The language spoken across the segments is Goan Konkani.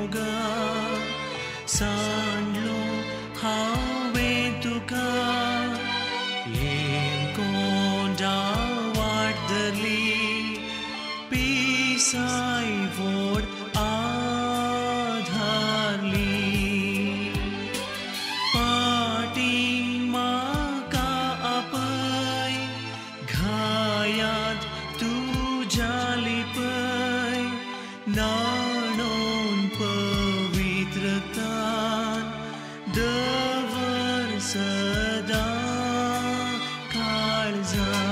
मोगा सांडलो हांवें तुका हेमकोंडा वाट धरली पिसाय व्हड आधारली पाटी म्हाका आपय घायांत तुज्या लिपय न्हाणोवन पवित्रतान दवर सदां काळजान.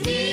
Ni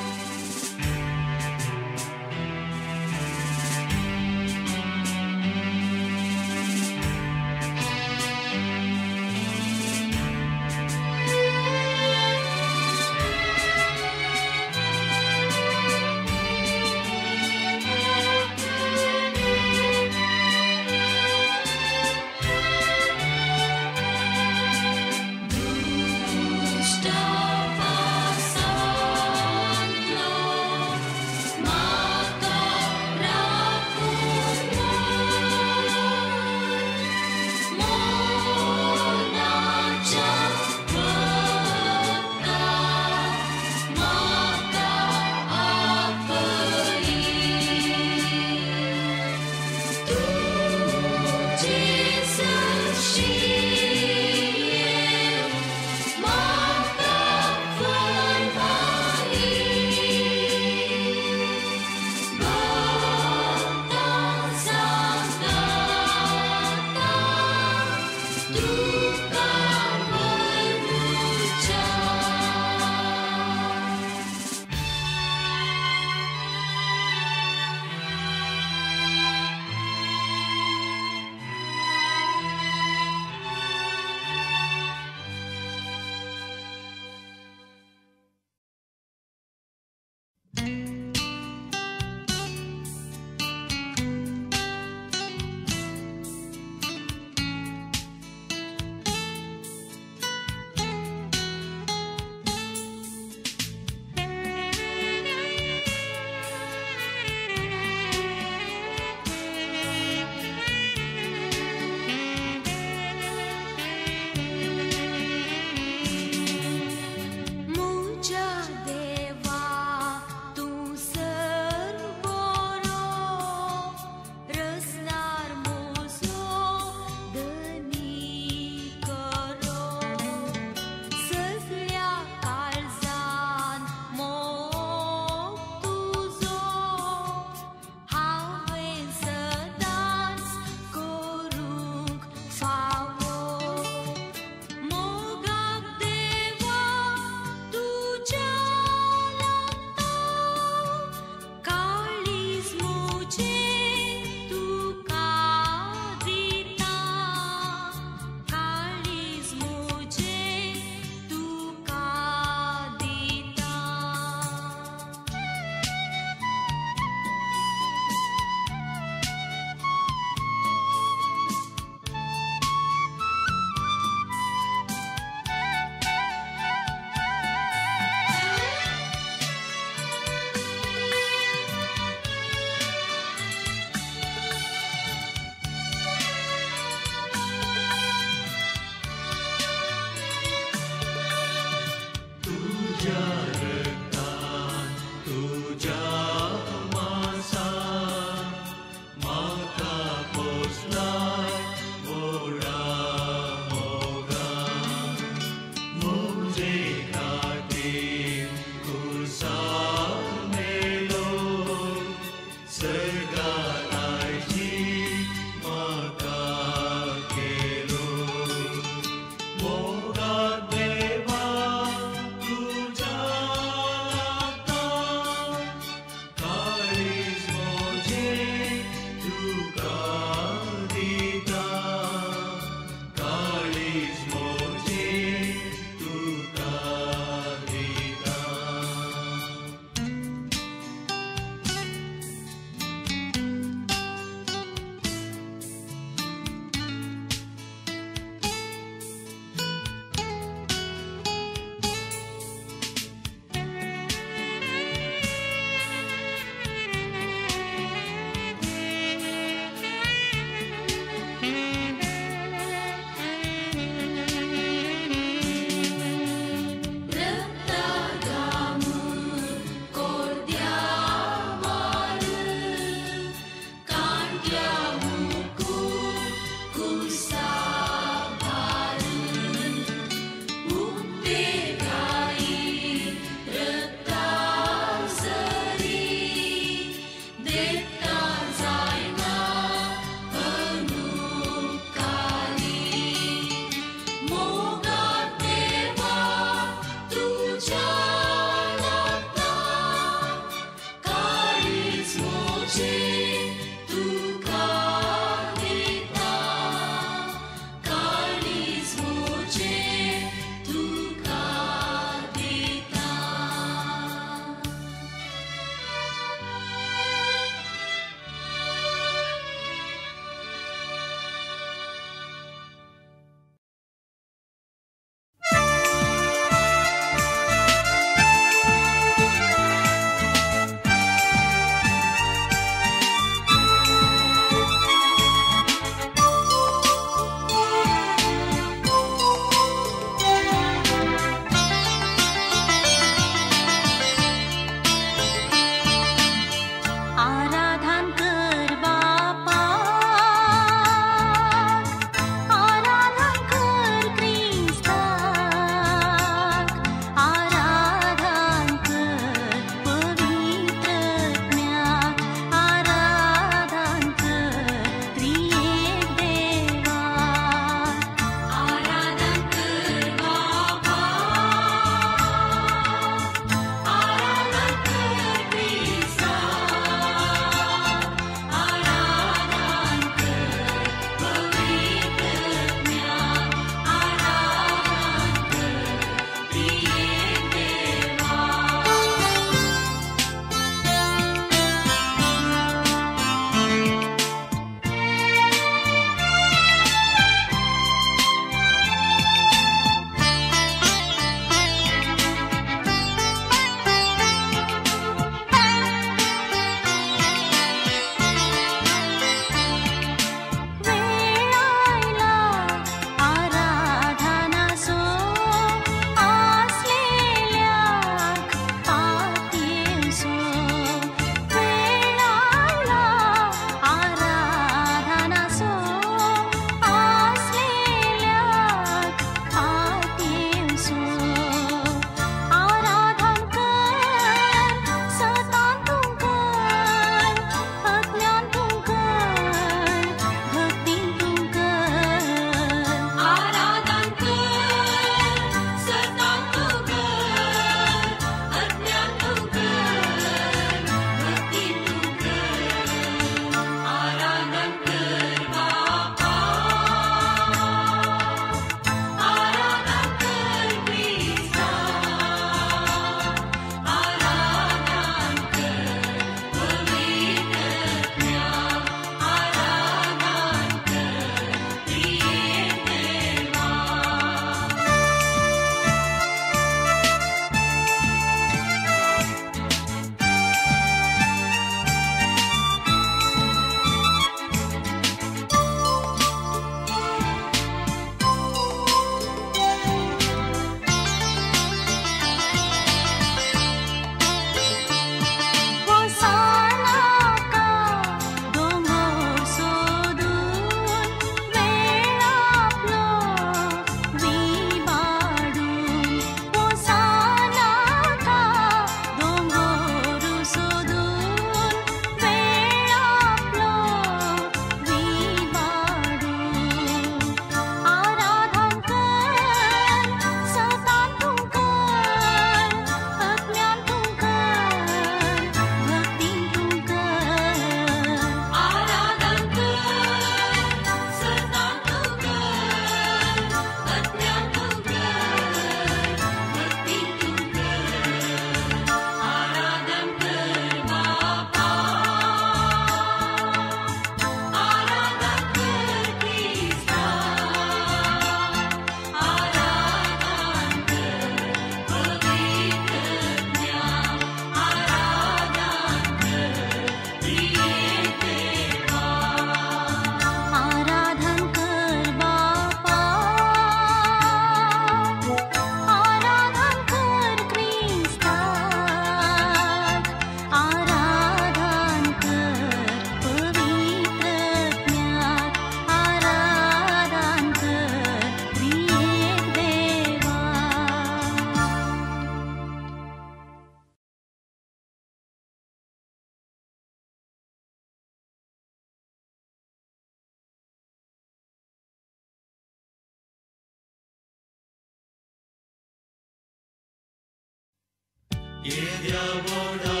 येद्या व्हडा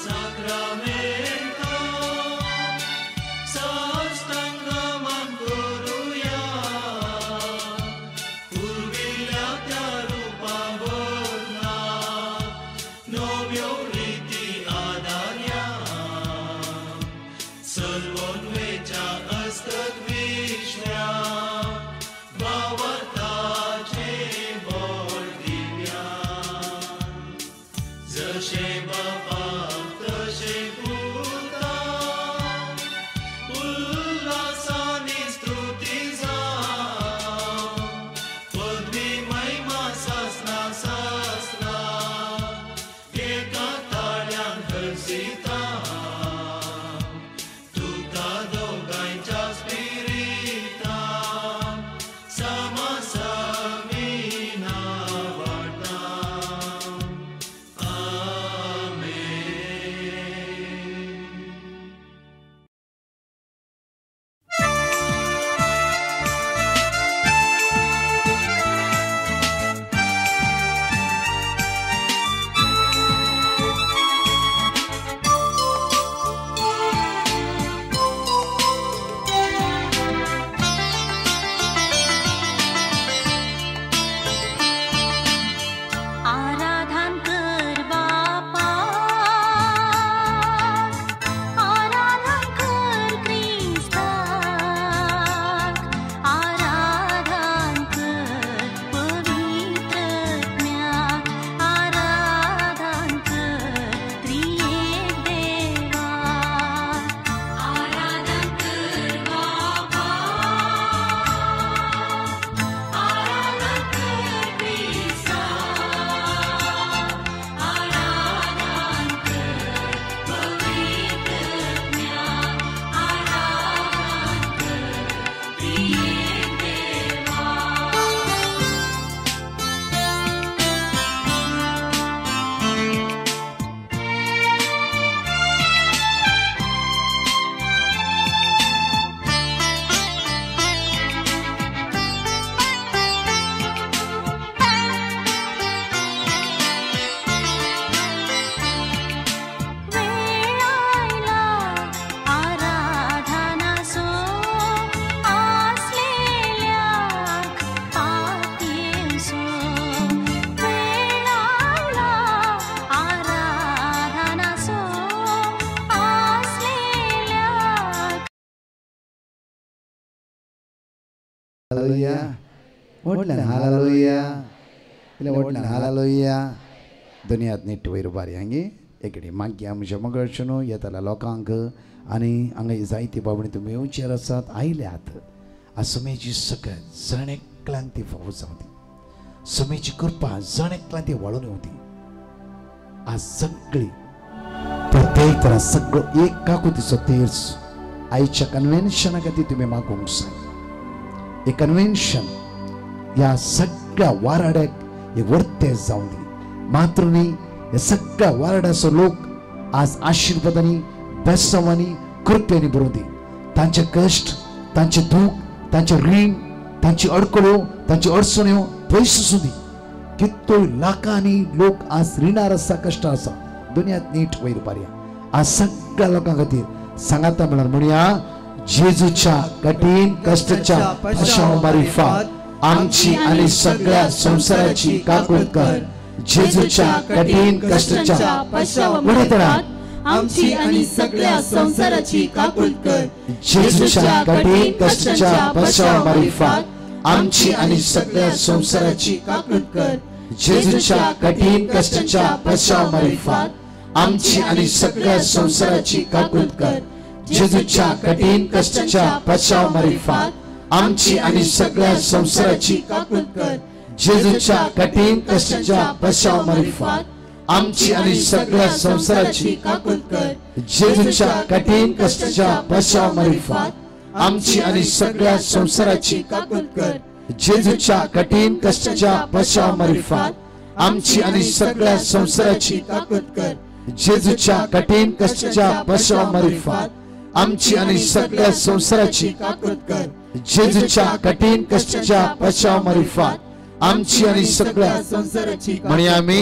साक्रामेंता साष्टांगमान करुया पुर्विल्ल्या त्या रुपा बदला नव्यो रिती आदारया सर्वोन्वेच्या अस्कत विश्व्या भावार्थाचें बळ दिव्या जशें बापाक तशें पुताक उल्हासानी स्तुती जावं पदवी महिमा सासना सासना एका ताळ्यान हर्षिता तुका दोगांयच्या स्पिरितान समासमीना वाटा. आमेन. आराधन कर बापा, आराधन कर क्रिस्ताक, आराधन कर पवित्र आत्म्याक, आराधन कर त्रिएक देवाक. आराधन कर बापा, आराधन कर क्रिस्ताक, आराधन कर पवित्र आत्म्याक, आराधन कर त्रिएक देवाक. वेळ आयला आराधनाचो आसलेल्याक पातयेवचो. वेळ आयला आराधनाचो आसलेल्याक. हालेलुया. व्हडल्यान हालेलुया. इल्लें व्हडल्यान हालेलुया. दुनियात नीट वयर बारी हांगी एकडे मागीर आमच्या मगळशेन येताल्या लोकांक आनी हांगा जायती बाबणी तुमी येवचेर आसात आयल्यात. आज सुमेची सकत जण एकल्यान ती फावो जावं दी, सुमेची कृपा जण एकल्यान ती वाळून येवं दी. आज सगळी प्रत्येक तरा सगळो एक काकुतीचो तेर्स आयच्या कन्व्हेन्शना खातीर तुमी मागूंक जाय. हे कन्व्हेन्शन ह्या सगळ्या वाराड्याक एक वर्ते जावं दी. मात्र न्ही, ह्या सगळ्या वाराड्याचो लोक आज आशिर्वादांनी बेसांवांनी कृपेनी भरून दी. तांचे कश्ट, तांचे दूख, तांचे रीण, तांची अडकळ्यो, तांच्यो अडचण्यो पयस आसूं दी. कितल्यो लाखांनी लोक आज रिणार आसा, कश्टार आसा. दुनियात नीट वयर पारया. आज सगळ्या लोकां खातीर सांगाता म्हणल्यार म्हणया, जेजूच्या कठीण कश्टाच्या पश्चाव मारिफात आमची आनी सगळ्या संवसाराची काकूत कर. जेजूच्या कठीण कश्टाच्या पश्चाव म्हणत आमची आणि सगळ्या संसाराची काकूत कर. जेजूच्या कठीण कश्टाच्या पश्चाव मारिफात आमची आनी सगळ्या संवसाराची काकूत कर. जेजूच्या कठीण कश्टाच्या पश्चाव मारिफात आमची आनी सगळ्या संवसाराची काकूत कर. जेजूच्या कठीण कश्टाच्या पश्चाव मारिफात आमची आनी सगळ्या संवसाराची काकूत कर. जेजूच्या कठीण कश्टाच्या पश्चाव मारिफात आमची आनी सगळ्या संवसाराची काकूत कर. जेजूच्या कठीण कश्टाच्या पश्चाव मारिफात आमची आनी सगळ्या संवसाराची काकूत कर. जेजूच्या कठीण कश्टाच्या पश्चाव मारिफात आमची आनी सगळ्या संवसाराची काकूत कर. जेजूच्या कठीण कश्टाच्या पश्चाव मारिफात आमची आनी सगळ्या संवसाराची काकूत कर. जेजूच्या कठीण कश्टाच्या पश्चाव मारिफात आमची आनी सगळ्या संवसाराची म्हणी आमी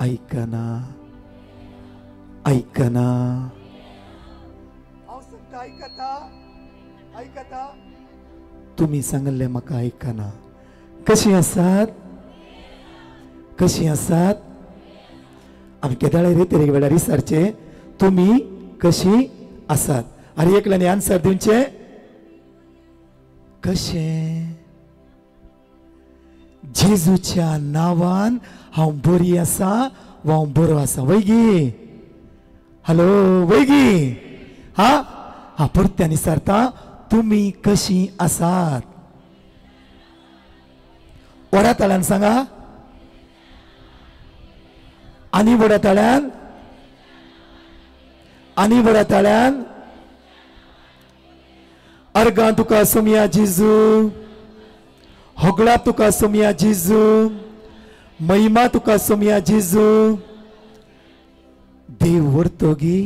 आयकना आयकना. हांव सांगता आयकता आयकता. तुमी सांगल्लें म्हाका आयकना. कशीं आसात? कशीं आसात? आमी केदाळे रे तेरे वेळार विचारचें तुमी कशीं आसात. आनी एकल्यान आन्सर दिवचें कशें? जेजूच्या नांवान हांव बरी आसा वा हांव बरो आसा. वैगी हॅलो वैगी हा हा परत्यान विचारता तुमी कशीं आसात. व्हडा ताळ्यान सांगा आनी व्हडा ताळ्यान आनी व्हडा ताळ्यान. अर्गां तुका सोमया जेजू, होगळा तुका सोमया जेजू, महिमा तुका सोमया जेजू. देव व्हरतो गी,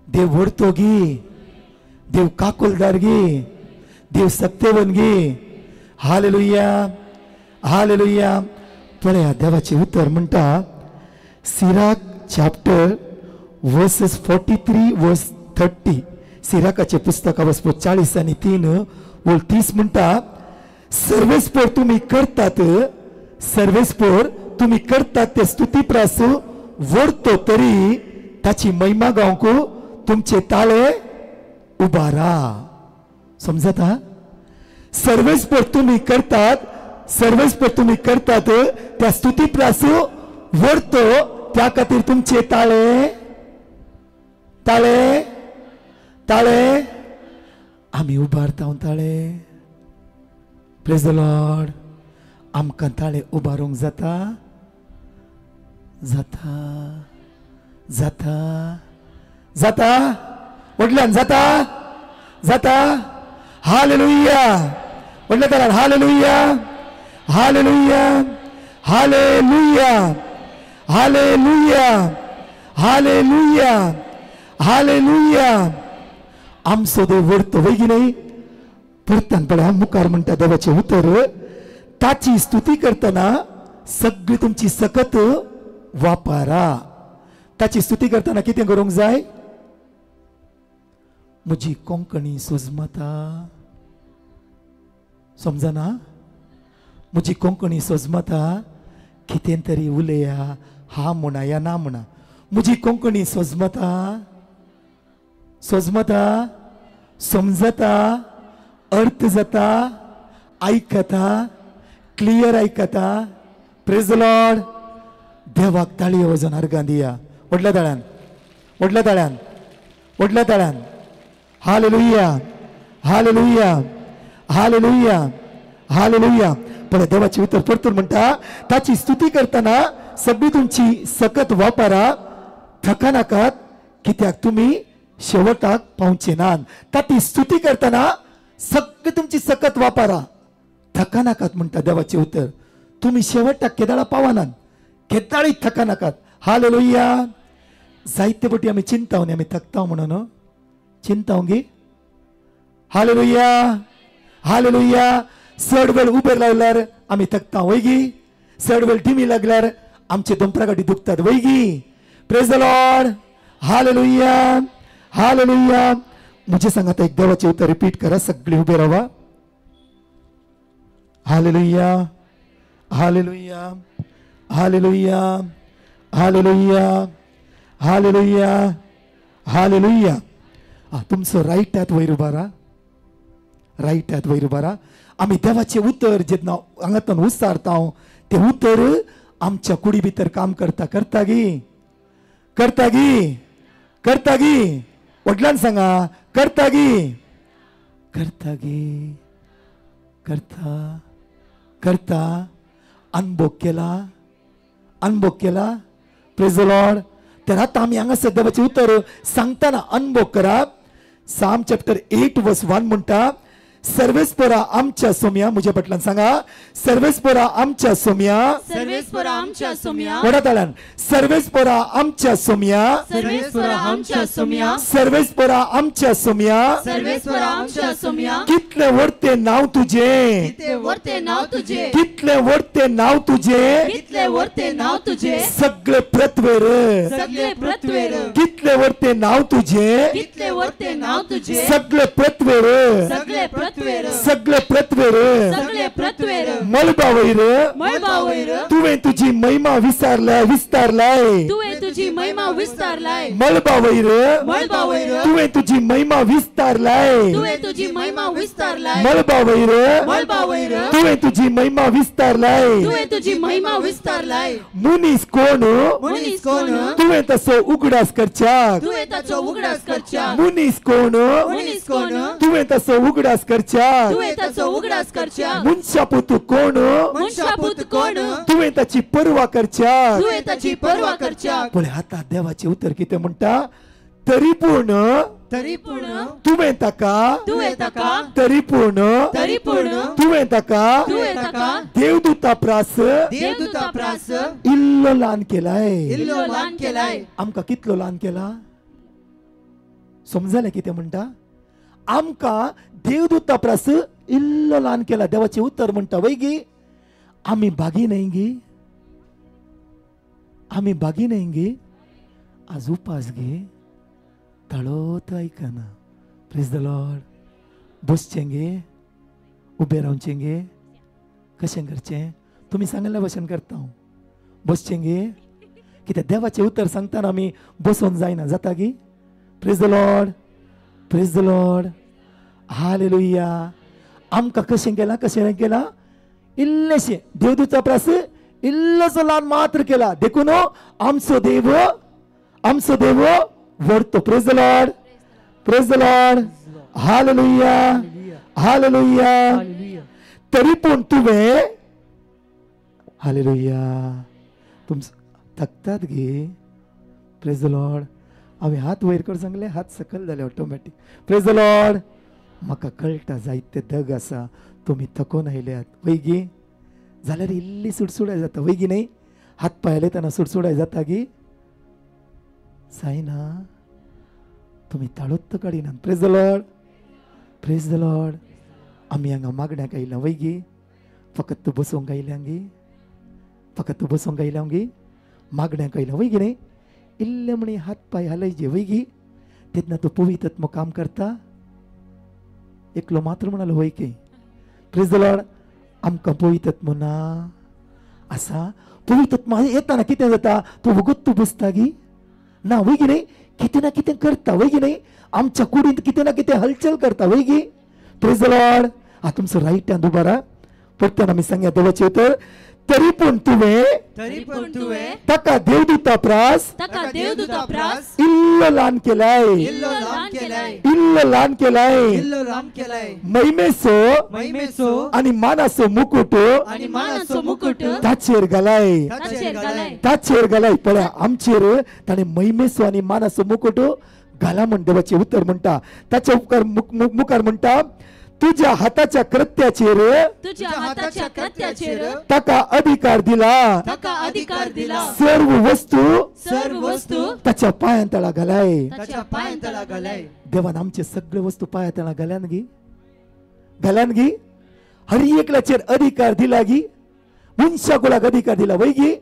देव व्हरतो गी, देव काकुलदार गी, देव सत्यवन गी. Hallelujah hallelujah. पळया देवाचें उतर म्हणटा Sirach chapter verses 43 verse 30. सिराकाचें पुस्तक वचपो 40 आनी 3 वळ 30 म्हणटा सर्वेस्पोर तुमी करतात, सर्वेस्पोर तुमी करतात ते स्तुती प्रास व्हरतो तरी ताची महिमा गावंक तुमचे ताळे उबारा. समजता? सर्वेस्पोर तुमी करतात, सर्वेस्पोर तुमी करतात त्या स्तुती प्रास व्हरतो त्या खातीर तुमचे ताळे ताळे ताळे आमी उबारता ताळे. Praise the Lord. आमकां ताळे उबारूंक जाता जाता जाता जाता. व्हडल्यान जाता जाता. हालेलुया. व्हडल्या ताळ्यान hallelujah hallelujah hallelujah hallelujah hallelujah hallelujah. आमचो देव व्हरतो वैगी न्हय? परतान पळया मुखार म्हणटा देवाचें उतर ताची स्तुती करतना सगळी तुमची सकत वापरा. ताची स्तुती करतना कितें करूंक जाय? म्हजी कोंकणी सोजमता समजना? म्हजी कोंकणी सोजमता कितें तरी उलया हा म्हणा या ना म्हणा. म्हजी कोंकणी सोजमता सोजमता समजता अर्थ जाता आयकता क्लियर आयकता. Praise the Lord. देवाक ताळी वजन अर्गां दिया. व्हडल्या ताळ्यान व्हडल्या ताळ्यान व्हडल्या ताळ्यान. Hallelujah hallelujah hallelujah hallelujah. पळय देवाची उतर परतून म्हणटा ताची स्तुती करतना सगळी तुमची सकत वापरा, थकनाकात कित्याक तुमी शेवटाक पावचे नात. ताची स्तुती करतना सगळी तुमची सकत वापरा, थकनाकात म्हणटा देवाचें उतर. तुमी शेवटाक केदाळा पावनात, केदाळी थकनाकात. हालेलुया. जायते पटी आमी चिंताव न्ही, आमी थकता म्हणून चिंताव गी. Hallelujah hallelujah. चड वेळ उबेर लायल्यार आमी थकता वय गी? चड वेळ डिमी लागल्यार आमचे दोंपरा गाडी दुखतात वय गी? Praise the Lord. Hallelujah hallelujah. म्हजे सांगात एक देवाचें उतर रिपीट करा, सगळी उबे रावा. Hallelujah hallelujah hallelujah hallelujah hallelujah hallelujah. तुमचो रायट हात वयर उबारा, रायट हात वयर उबारा. आमी देवाचें उतर जेन्ना हांगांतल्यान उच्चारता तें उतर आमच्या कुडी भितर काम करता. करता गी? करता गी? करता गी? व्हडल्यान सांगा करता गी? करता गी? करता करता. अनभोग केला, अनभोग केला. Praise the Lord. तर आतां आमी हांगासर देवाचें उतर सांगतना अनभोग करा. साम चॅप्टर 8 वर्स 1 म्हणटा सर्वेस्पोरा आमच्या सोम्या, म्हज्या फाटल्यान सांगा, सर्वेस्पोरा आमच्या सोम्या, सर्वेस्पोरा आमच्या सोम्या, व्हडा ताळ्यान, सर्वेस्पोरा आमच्या सोम्या, सर्वेस्पोरा आमच्या सोम्या, सर्वेस्पोरा आमच्या सोम्या, सर्वेस्पोरा आमच्या सोम्या, कितले वरते नाव तुझे, कितले वरते नाव तुझे, कितले वरते नाव तुझे, कितले वरते नाव तुझे, सगळे पृथ्वेर, सगळे पृथ्वेर, कितले वरते नाव तुझे, कितले वरते नाव तुझे, सगळे पृथ्वेर, सगळे पृथ्वेर, सगळे पृथ्वेर, सगळे पृथ्वेर, मळबावयर, मळबावयर, तुवें तुझी महिमा विसरलाय, विस्तारलाय, तुवें तुझी महिमा विस्तारलाय, मळबावयर, मळबावयर, तुवें तुझी महिमा विस्तारलाय, तुवें तुझी महिमा विस्तारलाय, मळबावयर, मळबावयर, तुवें तुझी महिमा विस्तारलाय, तुवें तुझी महिमा विस्तारलाय, मनीस कोण, मनीस कोण, तुवें तसो उगडास करच्याक, तुवें ताचो उगडास करच्याक, मनीस कोण, मनीस कोण, तुवें तसो उगडास करच्याक, तुवें ताचो उगडास करच्याक, मनशापूत कोण, मनशापूत कोण, तुवें ताची पर्वा करच्याक, तुवें ताची पर्वा करच्याक. पळय आतां देवाचें उतर कितें म्हणटा, तरी पूण, तरी पूण, तुवें ताका, तुवें ताका, तरी पूण, तरी पूण, तुवें ताका, तुवें ताका, देवदूता प्रास, देवदूता प्रास, इल्लो ल्हान केलाय, इल्लो ल्हान केलाय. आमकां कितलो ल्हान केला समजलें कितें म्हणटा? आमकां देवदूता प्रास इल्लो ल्हान केला. देवाचें उतर म्हणटा वय गी, आमी भागी न्हय गी, आमी भागी न्हय गी, आज उपास गे, ताळोत आयकना. Praise the Lord. बसचें गे, उबें रावचें गे, कशें करचें तुमी सांगिल्ल्या भशेन करता हांव. बसचें गे, कित्याक देवाचें उतर सांगतना आमी बसोन जायना, जाता गी? Praise the Lord, praise the Lord, hallelujah. आमकां कशें केलां, कशें केलां, इल्लेशें देवदूता प्रास इल्लोसो ल्हान मात्र केला, देखून आमचो देव, आमचो देव व्हरतो. Praise the Lord, praise the Lord, hallelujah, hallelujah. तरी पूण तुवें, हालेलुया, तुम थकतात गे. Praise the Lord. हांवें हात वयर कर सांगले, हात सकयल जाले ऑटोमॅटीक. Praise the Lord. म्हाका कळटा जायते दग आसा, तुमी थकोन आयल्यात वय गी, जाल्यार इल्ली सुडसुडाय जाता वय गी न्हय, हात पांय हालयतना सुडसुडाय जाता गी, जायना, तुमी ताळोत काडिनात. Praise the Lord, praise the Lord. आमी हांगा मागण्याक आयल्या वय गी, फकत बसोवंक आयल्या गी, फकत बसोवंक आयल्या गी, मागण्याक आयल्या वय गी न्हय, इल्ले म्हणी हात पांय हालयचे वय गी, तेन्ना तो पवित्र काम करता. एकलो मात्र म्हणालो वय की. Praise the Lord. आमकां पवित्र ना आसा, पवित्र येताना कितें जाता, तूं वगत तूं बसता गी ना वय गी न्हय, कितें ना कितें करता वय गी न्हय, आमच्या कुडींत कितें ना कितें हलचल करता वय गी. Praise the Lord. आतां तुमचो रायट हँड उबारा, परत्यान आमी सांगया देवाचें उतर. तरी पूण तुवें, तरी पूण तुवें, ताका देवदूता प्रास, ताका देवदूता प्रास, इल्लो ल्हान केलाय, इल्लो ल्हान केलाय, इल्लो ल्हान केलाय, इल्लो ल्हान केलाय, महिमेचो, महिमेचो, आनी मानाचो मुकुट, आनी मानाचो मुकुट, ताचेर घालाय, ताचेर घालाय, ताचेर घालाय. पळय आमचेर ताणें महिमेचो आनी मानाचो मुकुट घाला म्हण देवाचें उतर म्हणटा. ताच्या उपकार मुखार म्हणटा, तुझ्या हाताच्या कृत्याचेर, तुझ्या हाताच्या कृत्याचेर, ताका अधिकार दिला, ताका अधिकार दिला, सर्व वस्तू, सर्व वस्तू, ताच्या पांयांतळा घालाय, ताच्या पांयांतळा घालाय. देवान आमचे सगळे वस्तू पांयांतळा घाल्यान गी, घाल्यान गी, हर एकल्याचेर अधिकार दिला गी, मनशा कुळाक अधिकार दिला वय गी.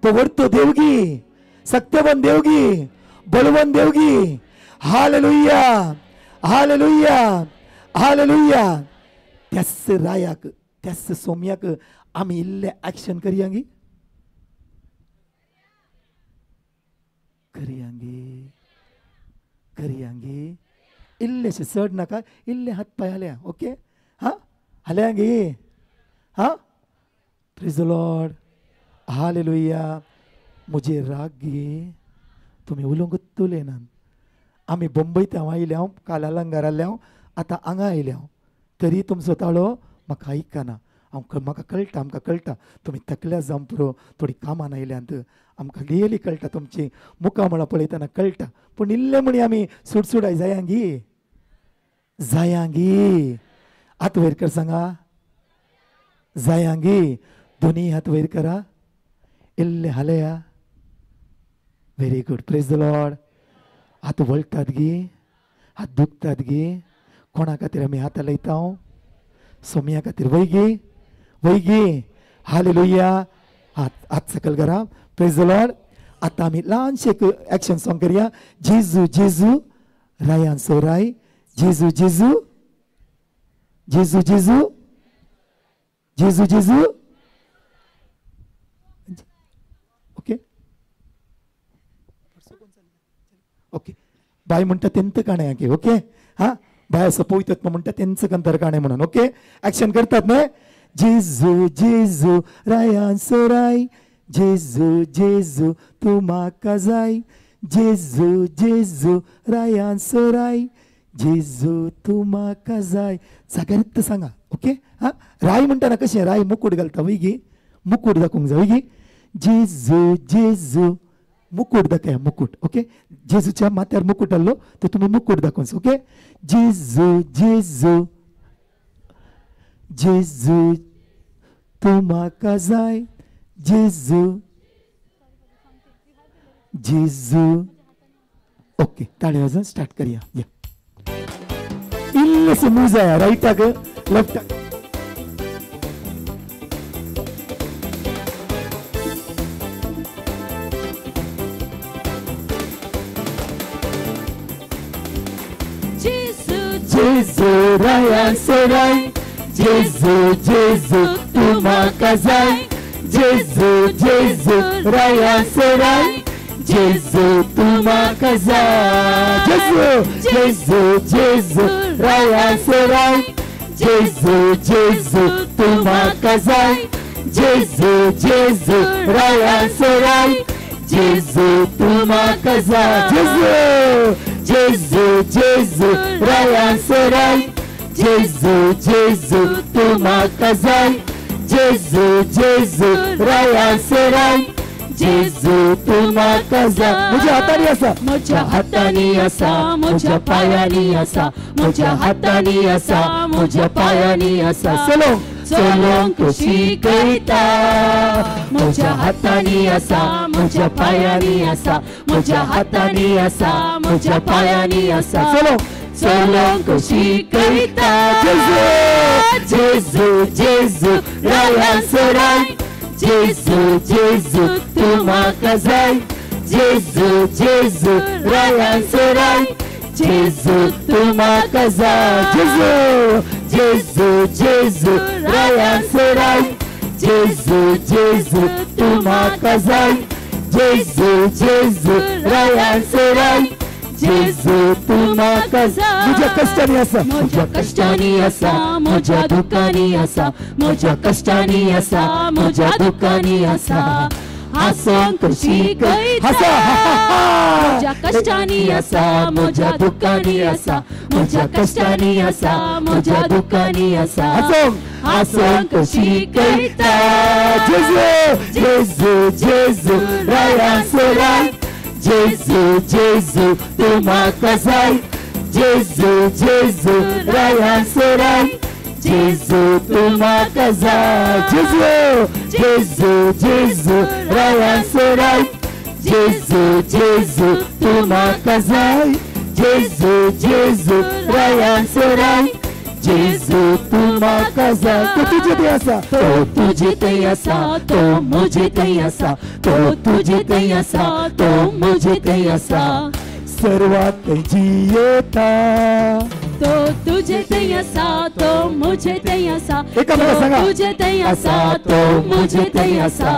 तो वरतो देवगी, सत्यवान देवगी, बलवान देवगी. Hallelujah, hallelujah, hallelujah. त्याच रायाक, त्याच सोम्याक आमी इल्ले ऍक्शन करयांगी, करयांगी, करयांगी, इल्लेशे चड नाका, इल्ले हात पांय हालया. ओके, हां हालयांगी, हां. Praise the Lord, hallelujah. म्हजे राग गे, तुमी उलोवंक उलयनात. आमी बंबय हांव आयल्या, काल अलंगार आयल्या, आतां हांगा आयल्या, तरी तुमचो ताळो म्हाका आयकना. हांव म्हाका कळटा, आमकां कळटा तुमी तकल्या जावन पुरो, थोडी कामान आयल्यांत, आमकां रियली कळटा, तुमची मुखामळां पळयतना कळटा. पूण इल्लें म्हणी आमी सुडसुडाय जायांगी, जायांगी. हात वयर कर सांगा जायांगी दोन्ही हात वयर करा इल्ले हालया. Very good. Praise the Lord. हात वळटात गी, हात दुखतात गी. कोणा खातीर आमी हात हालयता? सोमया खातीर. वय गी, वय गी. हालेलुया. हात हात सकल करा. Praise the Lord. आतां आमी ल्हानशें एक एक्शन सॉंग करया. जेजू जेजू रायान सोराय, जेजू जेजू जेजू जेजू जेजू जेजू. Okay okay. बाय म्हणटा तेंच काणें की. ओके हा बाय असं पळयतात म्हणटा तेंच कंतर काणें म्हणून. ओके एक्शन करतात न्हय. जेजू जेजू रायान सोराय, जेजू जेजू तूं म्हाका जाय, जेजू जेजू रायान सोराय, जेजू तूं म्हाका जाय. जाग्यार सांगा. ओके हा राय म्हणटा ना कशें राय मुकूट घालता वय गी, मुकूट दाखोवंक जाय वय गी. जेजू जेजू मुकूट दाखया मुकूट. ओके जेजूच्या माथ्यार मुकूट आहलो तर तुमी मुकूट दाखोवंक. ओके जेजू जेजू जेजू तूं म्हाका जाय, जेजू जेजू. ओके ताळे वाजून स्टार्ट करया. या इल्लेशें मूव जाया रायटाक लेफ्टाक. जेजू रायान सोराय, जेजू जेजू तूं म्हाका जाय, जेजू जेजू रायान सोराय, जेजू तूं म्हाका जाय, जेजू जेजू जेजू रायान सोराय, जेजू जेजू तूं म्हाका जाय, जेजू जेजू रायान सोराय, जेजू तूं म्हाका जाय, जेजू जेजू जेजू रायान सोराय, जेजू जेजू तूं म्हाका जाय, जेजू जेजू रायान सोराय, जेजू तूं म्हाका जाय. म्हज्या हातांनी आसा, म्हज्या हातांनी आसा, म्हज्या पांयांनी आसा, म्हज्या हातांनी आसा, म्हज्या पांयांनी आसा. चलोंक चलोंक शिकयता. म्हज्या हातांनी आसा, म्हज्या पांयांनी आसा, म्हज्या हातांनी आसा, म्हज्या पांयांनी आसा. चलोंक चलोंक शिकयता. जेजू जेजू जेजू रायान सोराय, जेजू जेजू तूं म्हाका जाय, जेजू जेजू रायान सोराय, जेजू तूं म्हाका जाय, जेजू जेजू जेजू रायान सोराय, जेजू जेजू तूं म्हाका जाय, जेजू जेजू रायान सोराय, जेजू तूं म्हाका जाय. म्हज्या कश्टांनी आसा, म्हज्या कश्टांनी आसा, म्हज्या दुख्खांनी आसा, म्हज्या कश्टांनी आसा, म्हज्या दुख्खांनी आसा. हांसोंक शिकयता. म्हज्या कश्टांनी आसा, म्हज्या दुख्खांनी आसा, म्हज्या कश्टांनी आसा, म्हज्या दुख्खांनी आसा. हांसोंक हांसोंक शिकयता. जेजू जेजू जेजू रायान सोराय, जेजू जेजू तूं म्हाका जाय, जेजू जेजू रायान सोराय, जेजू तूं म्हाका जाय, जेजू जेजू जेजू रायान सोराय, जेजू जेजू तूं म्हाका जाय, जेजू जेजू रायान सोराय, जेजू तूं म्हाका जाय. तो तुजे थंय आसा, तो तुजे थंय आसा, तो म्हजे थंय आसा, तो तुजे थंय आसा, तो म्हजे थंय आसा. सर्वात जियेता. तो तुजे थंय आसा, तो म्हजे थंय आसा, एकामेकांक तो तुजे थंय आसा, तो म्हजे थंय आसा.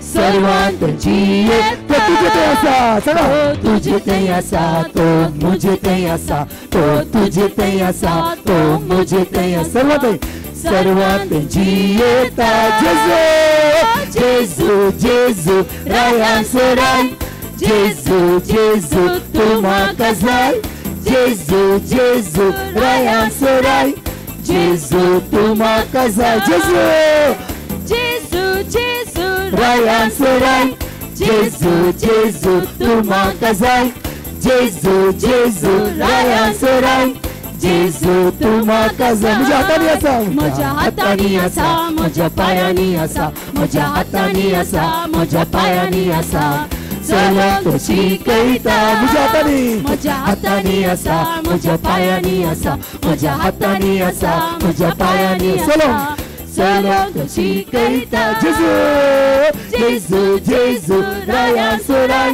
सर्वांत जियेता. तो तुजे थंय आसा, सांगा. तो तुजे थंय आसा, तो म्हजे थंय आसा, तो तुजे थंय आसा, तो म्हजे थंय आसा. सर्वांत सर्वांत जियेता. जेजू जेजू जेजू रायान सोराय, जेजू जेजू तूं म्हाका जाय, जेजू जेजू रायान सोराय, जेजू तूं म्हाका जाय, जेजू जेजू जेजू रायान सोराय, जेजू जेजू तूं म्हाका जाय, जेजू जेजू रायान सोराय, जेजू तूं म्हाका जाय. म्हज्या हातांनी आसा, म्हज्या हातांनी आसा, म्हज्या पांयांनी आसा, म्हज्या हातांनी आसा, म्हज्या पांयांनी आसा, चलोंक तूं शिकयता. म्हज्या हातांनी, म्हज्या हातांनी आसा, म्हज्या पांयांनी आसा, म्हज्या हातांनी आसा, म्हज्या पांयांनी आसा, चलोंक तूं शिकयता. जेजू, जेजू जेजू राया सोराय,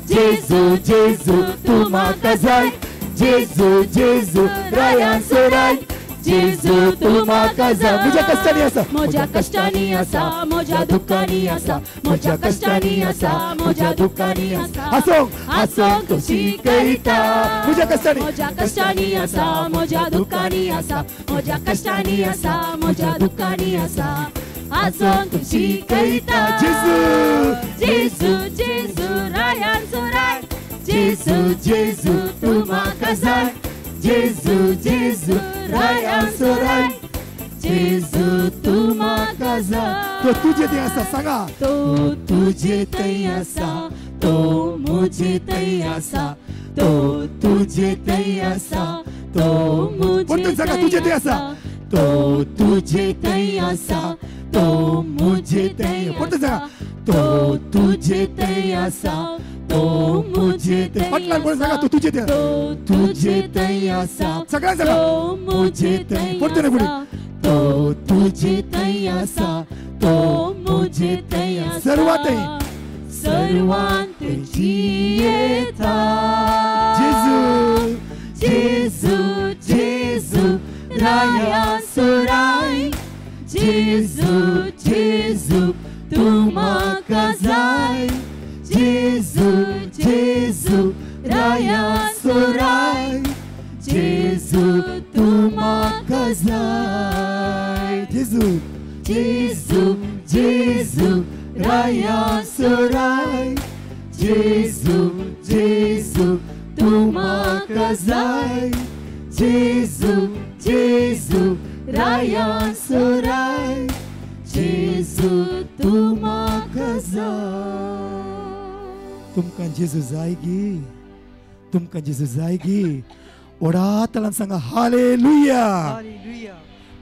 जेजू जेजू तूं म्हाका जाय, जेजू जेजू राया सोराय, जेजू तूं म्हाका जाय. म्हज्या कश्टांनी आसा, म्हज्या कश्टांनी आसा, म्हज्या दुख्खांनी आसा, म्हज्या कश्टांनी आसा, म्हज्या दुख्खांनी आसा, हांसोंक, हांसोंक तूं शिकयता. म्हज्या कश्टांनी, म्हज्या कश्टांनी आसा, म्हज्या दुख्खांनी आसा, म्हज्या कश्टांनी आसा, म्हज्या दुख्खांनी आसा, हांसोंक तूं शिकयता. जेजू, जेजू जेजू रायान सोराय, जेजू जेजू तूं म्हाका जाय, जेजू जेजू रायान सोराय, जेजू तूं म्हाका जाय. तो तुजे थंय आसा, सांगा. तो तुजे थंय आसा, तो म्हजे थंय आसा, तो तुजे थंय आसा, तो म्हजे परतून सांगा, तुजे थंय आसा, तो तुजे थंय आसा, तो म्हजे थंय. परतून सांगा, तो तुजे थंय आसा, तो म्हजे थंय. फाटल्यान परतून सांगा, तो तुजे थंय, तो तुजे थंय आसा, सगळ्यांक सांगा, तो म्हजे थंय. परतून फुडें, तो तुजे थंय आसा, तो म्हजे थंय आसा, सर्वांत, सर्वांत जियेता. जेजू, जेजू जेजू राया सोराय, जेजू जेजू तूं म्हाका जाय, जेजू जेजू राया सोराय, जेजू तूं म्हाका जाय. जेजू, जेजू जेजू राया सोराय, जेजू जेजू तूं म्हाका जाय, जेजू जेजू राया सोराय, जेजू तूं म्हाका जाय. तुमकां जेजू जाय गी, तुमकां जेजू जाय गी. व्हडा तालान सांगा हालेलुया,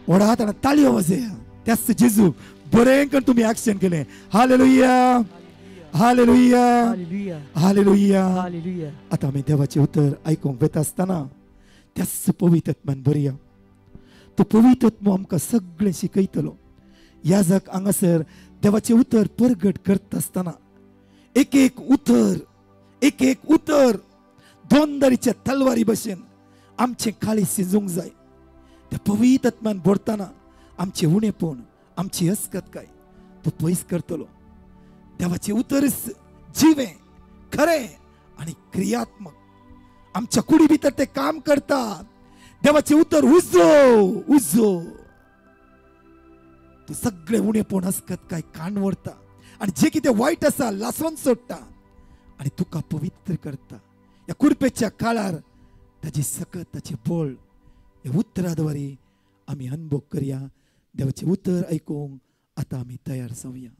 व्हडा तालान ताळयो वाजया. त्याच जेजू बरें करून तुमी एक्शन केलें. Hallelujah, hallelujah, hallelujah. आतां आमी देवाचें उतर आयकूंक वता आसतना त्याच पवित्र आत्मान बरया. तो पवित्र आत्मो आमकां सगळें शिकयतलो. याजक हांगासर देवाचें उतर परगट करता आसतना एक एक उतर, एक एक उतर दोन दारीच्या तलवारी भशेन आमचें काळीज शिजूंक जाय. त्या पवित्र आत्मान भरतना आमचें उणेपण, आमची अस्कतकाय तो पयस करतलो. देवाचें उतर जिवें, खरें आनी क्रियात्मक. आमच्या कुडी भितर ते काम करता. देवाचें उतर उजो उजो तो सगळें उणेपण, अस्कतकाय काण व्हरता आनी जे कितें वायट आसा लासोन सोडटा आनी तुका पवित्र करता. ह्या कुरपेच्या काळार ताची सकत, ताचें बळ ह्या उतरा द्वारे आमी अनुभव करया. देवाचें उतर आयकूंक आतां आमी तयार जावया.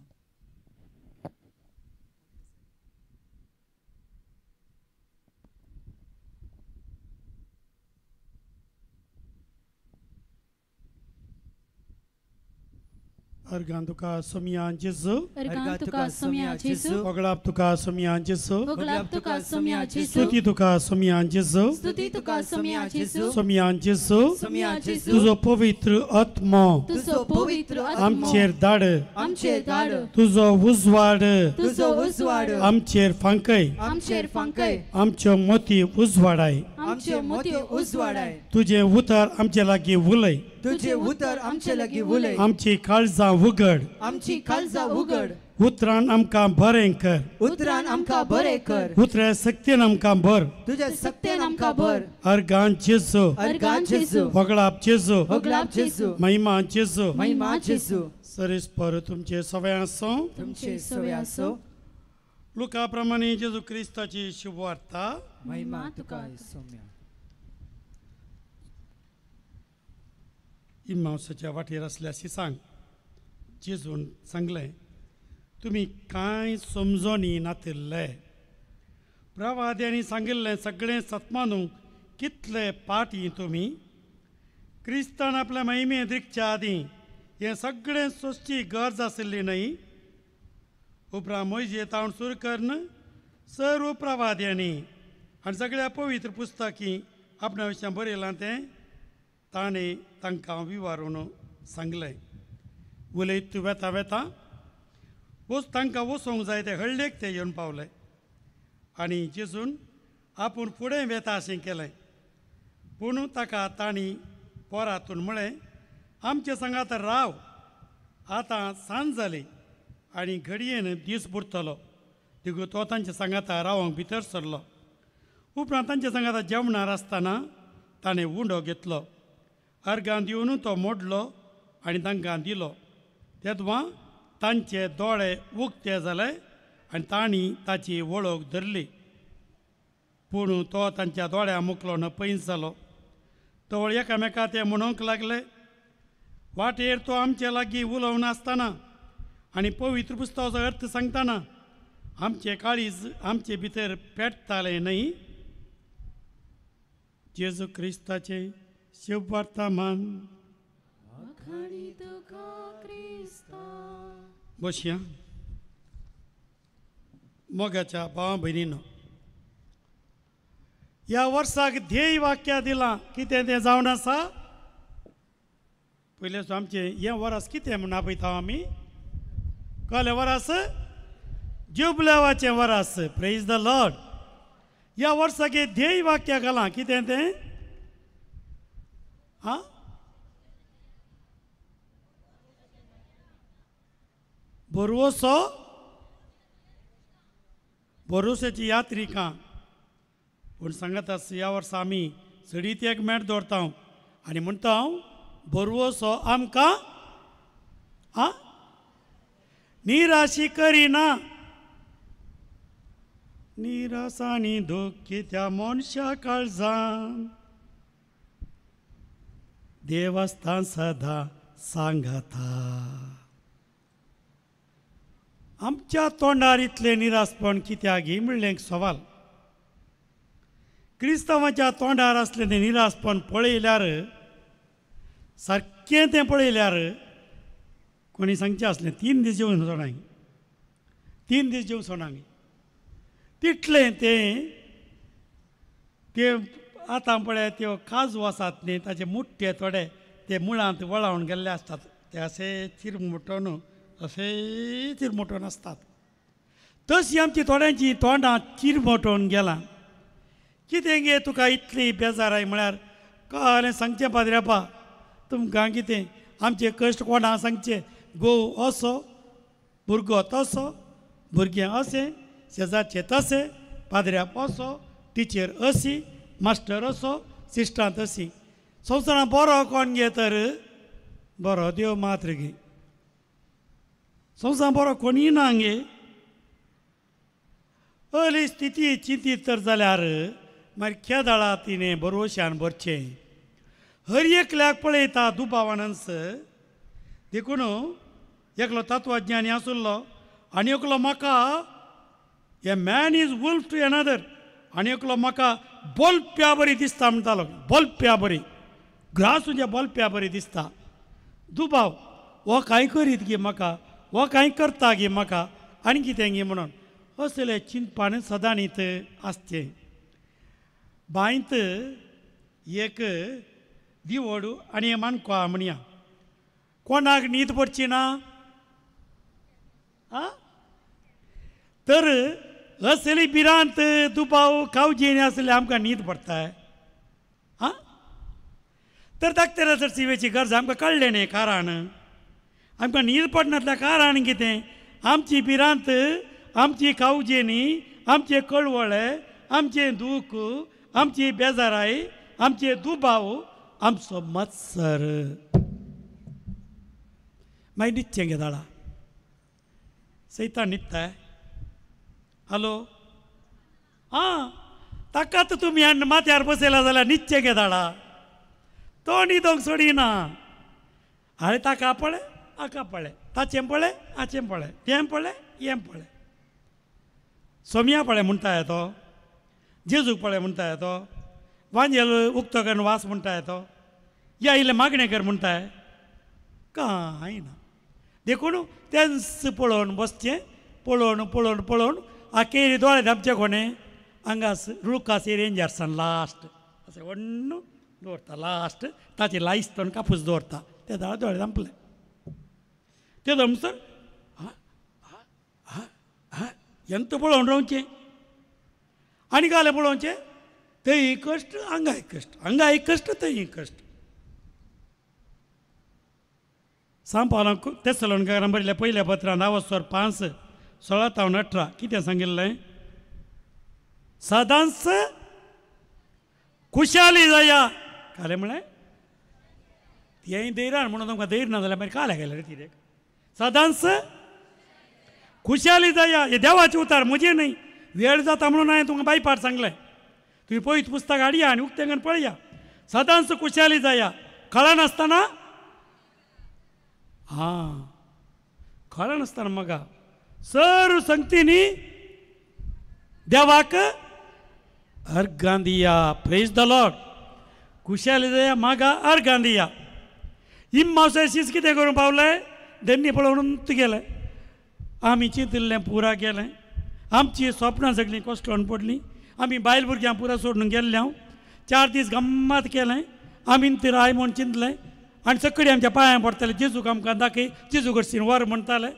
अर्गान तुका सोमया जेजू, अर्गान तुका सोमया जेजू, वगळाप तुका सोमया जेजू, वगळाप तुका सोमया जेजू, स्तुती तुका सोमया जेजू, स्तुती तुका सोमया जेजू, सोमया जेजू, सोमया जेजू, तुजो पवित्र आत्मो, तुजो पवित्र आत्मो आमचेर धाड, आमचेर धाड, तुजो उजवाड, तुजो उजवाड आमचेर फांकय, आमचेर फांकय, आमच्यो मोती उजवाडाय, आमच्यो मोती उजवाडाय, तुजें उतर आमचे लागीं उलय, तुझे उतर आमचे लागीं उलय, आमची काळजां उगड, आमची काळजां उगड, उतरान आमकां बरें कर, उतरान आमकां बरें कर, उतरा शक्तीन आमकां भर, तुझ्या शक्तीन आमकां भर. अर्गान जेजू, अर्गान जेजू, वगळाप जेजू, वगळाप जेजू, महिमा जेजू, महिमा जेजू. सरीस पर तुमचे सवय आसो, तुमचे सवय आसो. लुका प्रमाणे जेजू क्रिस्ताची शुभवार्ता. महिमा तुका सोम्या. इमावसाच्या वाटेर आसल्या सांग जेजून सांगलें, तुमी कांय समजोनी नातिल्ले. प्रवाद्यांनी सांगिल्लें सगळें सत्मानूंक कितले पाटी तुमी क्रिस्तान आपल्या महिमे दिखच्या आदीं हें सगळें सोंसची गरज आशिल्ली न्हय. उपरांत मोयजे तावन सुरू करून सर्व प्रवाद्यांनी आनी सगळ्या पवित्र पुस्तकी आपणा विशयां बरयलां तें ताणें तांकां विवारून सांगलें. उलयत वेता वेता वच तांकां वचोंक जाय ते हळ्ळेक ते येवन पावले आनी जेजून आपूण फुडें वेता अशें केलें. पूण ताका तांणी पोरातून म्हळें, आमचे सांगात राव, आतां सांज जाली आनी घडयेन दीस बुडटलो. देखून तो तांच्या सांगाता रावंक भितर सरलो. उपरांत तांच्या सांगाता जेवणार आसतना ताणें उंडो घेतलो, अर्गां दिवन तो मोडलो आनी तांकां दिलो. तेदवां तांचे दोळे उक्ते जाले आनी तांणी ताची वळख धरली. पूण तो तांच्या दोळ्या मुखलो न पयस जालो. तवळ एकामेका ते म्हणूंक लागले, वाटेर तो आमचे लागीं उलोवन आसतना आनी पवित्र पुस्तकाचो अर्थ सांगतना आमचे काळीज आमचे भितर पेटतालें न्हय. जेजू क्रिस्ताचे शिववार्ता मान. बसया. मोगाच्या भावा भयणीनो, ह्या वर्साक ध्येय वाक्या दिलां कितें तें जावन आसा. पयलें आमचें हें वरस कितें म्हूण आपयता आमी, कहलें वरस जुबलेवाचें वरस. Praise the Lord. ह्या वर्साक हें ध्येय वाक्या घालां कितें तें, आं, भरवसो भरोश्याची यात्रिका. पूण सांगत आसा ह्या वर्सा आमी चडीत एक मेट दवरता आनी म्हणटा भरवसो आमकां आं निराशी करिना. निरास आनी दुख्खी त्या मनशा काळजान देवस्थान सदां सांगाता. आमच्या तोंडार इतलें निरासपण कित्याक ही म्हणलें एक सवाल. क्रिस्तांवाच्या तोंडार आसलें तें निरासपण पळयल्यार, सारकें तें पळयल्यार कोणी सांगचें आसलें 3 दीस जेवन सोणांग, 3 दीस जेवन सोणांग तितलें तें ते आतां पळय त्यो काजू आसात न्ही ताचे मुट्टे थोडे ते मुळांत वळावन गेल्ले आसतात, ते अशे चिरमुटोन अशे चिरमुटोन आसतात. तशी आमची थोड्यांची तोंडां चिरमोटोन गेलां. कितें गे तुका इतली बेजाराय म्हळ्यार कळ्ळें सांगचें पाद्र्यापा तुमकां कितें आमचे कश्ट कोणा सांगचे, घोव असो, भुरगो तसो, भुरगें अशें, शेजारचे तशें, पाद्र्याप असो, टिचर अशी, मास्टर असो, सिस्टरां तशी. संवसारांत बरो कोण गे तर बरो देव मात्र गे. संवसारांत बरो कोणीय ना गे. अली स्थिती चिंतीत तर जाल्यार मागीर केदळा तिणें भरवशान भरचें. हर एकल्याक पळयता दुबावानच. देखून एकलो तत्वज्ञानी आशिल्लो आनी एकलो म्हाका a man is wolf to another, आनी एकलो म्हाका बोलप्या बरी दिसता म्हणटालो, बोलप्या बरी ग्रास तुज्या बोलप्या बरी दिसता. दुबाव हो कांय करीत गे म्हाका, हो कांय करता गे म्हाका आनी कितें गे म्हणून असले चिंतपान सदांनीत आसचें. बांयत एक दिवड आनी मानको म्हणया, कोणाक न्हीद पडची ना आं. तर असली भिरांत दुबाव कावजेनी आसले आमकां न्हीद पडटा आं. तर डाक्टरा सेवेची गरज आमकां कळ्ळें न्ही. कारण आमकां न्हीद पडनातल्या कारण कितें, आमची भिरांत, आमची कावजेनी, आमचे कळवळे, आमचें दूख, आमची बेजाराय, आमचे दुबाव, आमचो मत्सर. मागीर न्हिदचें गे दाळा सैतान न्हिदता. हॅलो आं, ताकाच तुमी हाडून माथ्यार बसयला जाल्यार न्हिदचें गे दाळा, तो न्हिदोंक सोडिना. आरे ताका पळय हाका पळय, ताचें पळय हाचें पळय, तें पळय हें पळय, सोमया पळय म्हणटा तो, जेजूक पळय म्हणटा तो, वांजेल उक्तो करून वास म्हणटा तो. या इल्लें मागणें कर म्हणटाय कांय ना. देखून तेंच पळोवन बसचें, पळोवन पळोवन पळोवन आखेरी दोळे धांपचे कोणें हांगा रुकास रेंजर्सान लास्ट अशें व्हडलो दवरता, लास्ट ताचे लायस्तन कापूस दवरता, ते दोळे धांपले ते दमसर एंत पळोवन रावचें आनी कालें पळोवचें, थंय कश्ट हांगाय कश्ट, हांगाय कश्ट थंय कश्ट. सांपावलां तेसलोनकारान बरयल्ल्या पयल्या पत्रान 9:5-16-18 कितें सांगिल्लें? सदांच खुशाली जाया. कालें म्हळें तेंय धैर्यान म्हणून तुमकां धैर्य ना जाल्यार मागीर कालें गेलें रे तिरेक. सदांच खुशाली जाया हे देवाचें उतार, म्हजें न्हय. वेळ जाता म्हणून हांवें तुमकां बायपाट सांगलें, तुमी पयत पुस्तक हाडया आनी उक्तें करून पळया. सदांच खुशाली जाया, कळनासतना हां कळनासतना मगा सर संगतीनी देवाक अर्गां दिया. Praise the Lord. खुशाली जाया मागा अर्गां दिया. इम्मावशे शीस कितें करूंक पावलें? धन्नी पळोवन गेलें, आमी चिंतिल्लें पुरा गेलें, आमची स्वप्नां सगळीं कोसळून पडलीं, आमी बायल भुरग्यां पुरा सोडून गेल्ले. हांव 4 दीस गम्मात केलें, आमी ती राय म्हूण चिंतलें आनी सगळीं आमच्या पांयां पडटाले, जेजूक आमकां दाखय, जेजू कडसून वर म्हणटाले.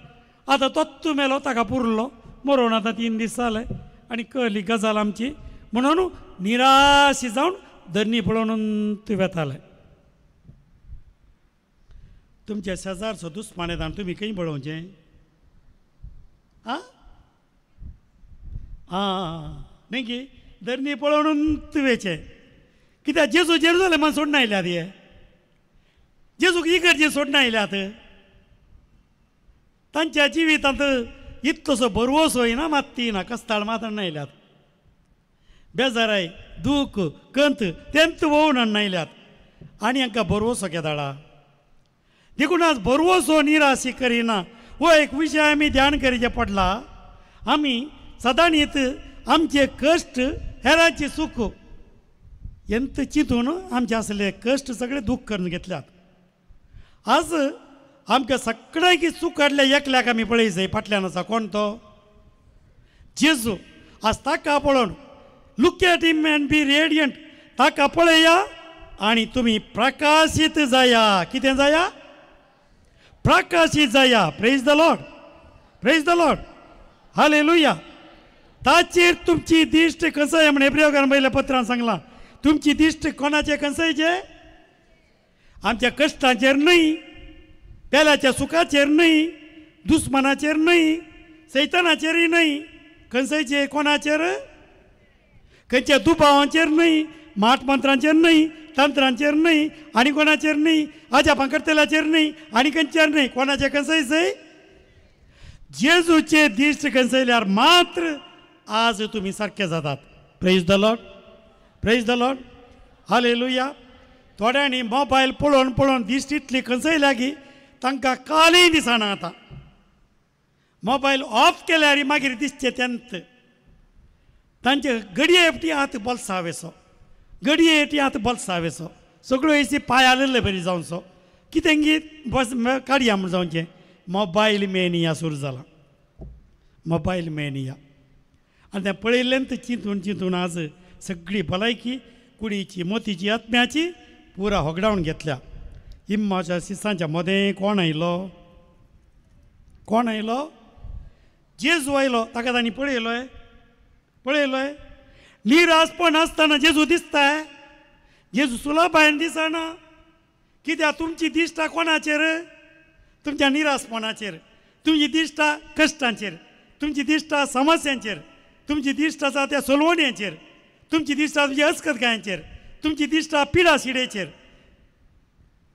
आतां तोच मेलो, ताका पुरलो, मरोन आतां 3 दीस जाले आनी कळ्ळी गजाल आमची. म्हणून निराश जावन धरणी पळोवन ती वेताले. तुमच्या शेजारचो दुस्मान येता तुमी खंय पळोवचें? आं आं न्ही की धरणी पळोवन तुवेचें. कित्याक जेजू जेरुजलेमान सोडून आयल्यात, हे जेजूक इगर्जे सोडून आयल्यात. तांच्या जिवितांत इतलोसो भरवंसो येना, मात ना कस्ताळ मात आयल्यात, बेजाराय दूख कंत तेंत वोवन आयल्यात आनी हांकां भरवंसो केदाळा. देखून आज भरवंसो निराशी करिना हो एक विशय आमी ध्यान करीचें पडला. आमी सदांच आमचे कश्ट हेराचे सूख एंत चिंतून आमचे आसले कश्ट सगळे दूख करून घेतल्यात. आज आमकां सगळ्यांकी चूक काडल्या एकल्याक आमी पळय जाय फाटल्यान आसा कोण तो? जेजू. आज ताका पळोवन look at him and be radiant, ताका पळया आनी तुमी प्रकाशीत जाया. कितें जाया? प्रकाशीत जाया. Praise the Lord, praise the Lord, hallelujah. ताचेर तुमची दिश्ट खंयसय म्हण एब्रेवकारान पयल्या पत्रान सांगलां, तुमची दिश्ट कोणाचे खंयसयचे? आमच्या कश्टांचेर न्हय, पेल्याच्या सुखाचेर न्हय, दुस्मानाचेर न्हय, सैतानाचेरय न्हय, खंयसयचे? कोणाचेर? खंयच्या दुबावांचेर न्हय, माट मंत्रांचेर न्हय, तंत्रांचेर न्हय, आनी कोणाचेर न्हय, आजापां करतल्याचेर न्हय, आनी खंयचेर न्हय, कोणाचे खंयसयचे? जेजूचे दिश्ट खंयसयल्यार मात्र आज तुमी सारके जातात. Praise the Lord, praise the Lord, hallelujah. थोड्यांनी मोबायल पळोवन पळोवन दिश्ट इतली खंयसयल्या की तांकां कालय दिसना. आतां मोबायल ऑफ केल्यार मागीर दिसचें तेंत. तांचे गडये एकटी आतां बोल्सावेसो, गडये एकटी आतां बोल्सावेसो, सगळ्यो एसी पांय आलेले बरी जावचो कितें गी बस काडया म्हूण जावचें. मोबायल मेनिया सुरू जाला, मोबायल मेनिया. आनी तें पळयल्ल्यान तें चिंतून चिंतून आज सगळी भलायकी कुडीची, मोतीची, आत्म्याची पुरा होगडावन घेतल्या. इम्माच्या शिसांच्या मदें कोण आयलो? कोण आयलो? जेजू आयलो. ताका तांणी पळयलोय, पळयलोय. निराशपण आसतना जेजू दिसताय, जेजू सुलभायन दिसना. कित्याक तुमची दिश्टा कोणाचेर? तुमच्या निराशपणाचेर, तुमची दिश्टा कश्टांचेर, तुमची दिश्टा समस्यांचेर, तुमची दिश्ट आसा त्या सोलवण्याचेर, तुमची दिश्ट आसा तुमच्या अस्कतकायांचेर, तुमची दिश्ट आसा पिडा शिडेचेर.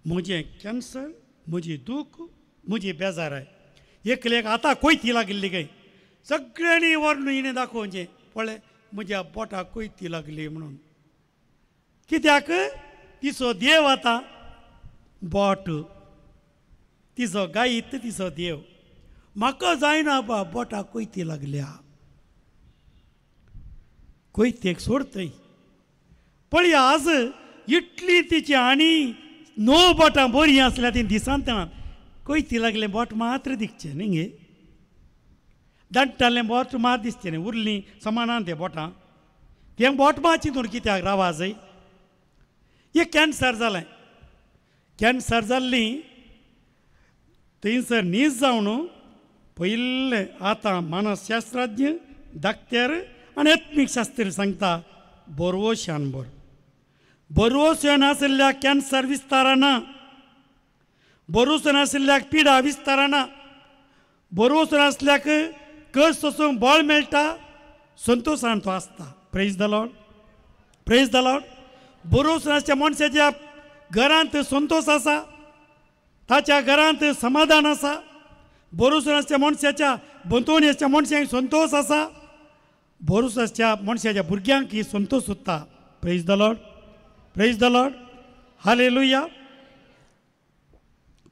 म्हजें कॅन्सर, म्हजी दूख, म्हजी बेजाराय, एकलेक आतां कोयती लागिल्ली खंय, सगळ्यांनी व्हरून हिणें दाखोवचें, पळय म्हज्या बोटाक कोयती लागली म्हणून. कित्याक? तिचो देव आतां बोट, तिचो गायत तिचो देव. म्हाका जायना बा बोटाक कोयती लागल्या, कोयतेक सोडतय. पळय आज इतली तिची आनी णव बोटां बरीं आसल्यार तीं दिसांत कोयती लागलें बोट मात्र दिसचें न्ही गे, दांटालें बोट मात दिसचें न्ही, उरलीं समानान तें बोटां तें बोट मात चिंतून कित्याक रावा जाय. एक कॅन्सर जालें, कॅन्सर जाल्ली थंयसर न्हीज जावन पयलें आतां मानसशास्त्रज्ञ डाक्टर आनी आत्मीक शास्त्री सांगता बरवशान बर बरवशान आशिल्ल्या कॅन्सर विस्ताराना, बरोवचो नाशिल्ल्याक पिडा विस्ताराना, बरोवचो नासल्याक कस सोसूंक बळ मेळटा, संतोशान तो आसता. Praise the Lord, praise the Lord. बरोवचो नासच्या मनशाच्या घरांत संतोश आसा, ताच्या घरांत समाधान आसा. बरोवचो नासच्या मनशाच्या बंतोवणी आसच्या मनशांक संतोश आसा, बरोवचो आसच्या मनशाच्या भुरग्यांक ही संतोश सोदता. Praise the Lord, praise the Lord, hallelujah.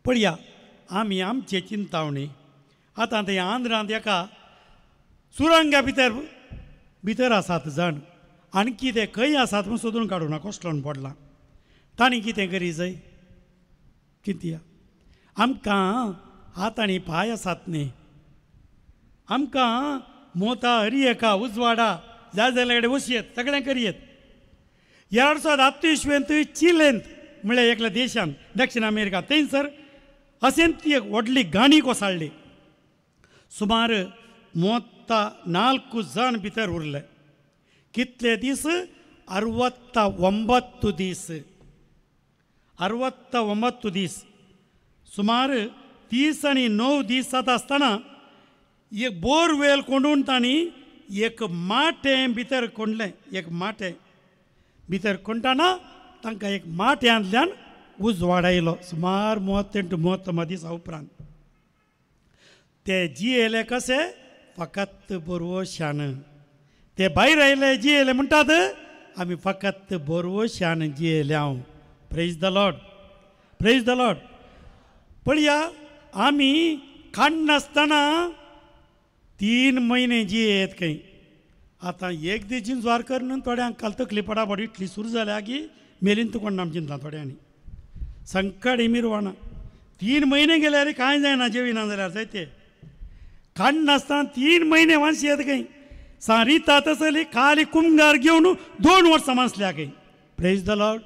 पळया आमी आमचे चिंतावणी आतां ते आंध्रांत एका सुरंगा भितर भितर आसात जाण आनी कितें खंय आसात म्हूण सोदून काडूं ना, कोसळोन पडलां. तांणी कितें करी जाय चिंतया. आमकां हात आनी पांय आसात न्ही, आमकां मोता हरी एका उजवाडा जाय जाल्यार कडेन वसयेत, सगळें करयेत. 2008 चिलेंत म्हळ्यार एकल्या देशान दक्षिण अमेरिका थंयसर अशेंच ती एक व्हडली गाणी कोसळ्ळी. सुमार मोता 4 जाण भितर उरले. कितले दीस? 69 दीस, 69 दीस. सुमार 39 दीस जाता आसतना एक बोरवेल कोंडून तांणी एक माटें भितर कोंडलें. एक माटें भितर कोणटाना तांकां एक माट्यांतल्यान उजवाड आयलो. सुमार 38 दिसा उपरांत ते जियेले कशे? फकत बरवशान. ते भायर आयले जियेले म्हणटात आमी फकत बरवशान जियेले हांव. Praise the Lord, praise the Lord. पळया आमी काडनासतना 3 म्हयने जियेत खंय. आतां एक दीस जिंजवार करून थोड्यांक काल तकली पडापड इतली सुरू जाल्या की मेलीन तुकोण आम चिंता थोड्यांनी संकट मिरवाना. 3 म्हयने गेल्यार कांय जायना, जेविना जाल्यार जायते काडनासतना 3 म्हयने वांशी येता खंय. सारिता तसली खाली कुमगार घेवन 2 वर्सां मासल्या खंय. Praise the Lord,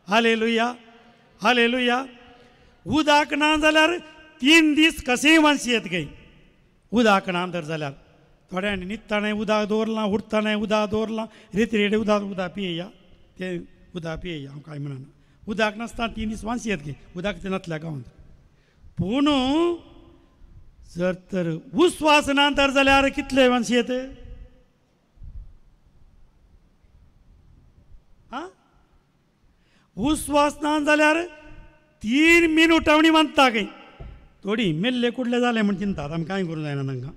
hallelujah, hallelujah. उदक ना जाल्यार 3 दीस कशेंय वांशी येत खंय. उदक ना तर जाल्यार थोड्यांनी न्हिदताना उदक दवरलां, उठताना उदक दवरलां, रेती रेडे उदक उदक पियेया, तें उदक पियेया हांव कांय म्हणना. उदक नासतना 3 दीस वांशी येत गे उदक तें नातल्या गांवांत. पूण जर तर उस्वास ना तर जाल्यार कितले वांशी येत? आं, उस्वास ना जाल्यार 3 मिनुटां मानता खंय. थोडी मेल्ले कुडले जाले म्हूण चिंतात, आमी कांय करूं जायना तांकां,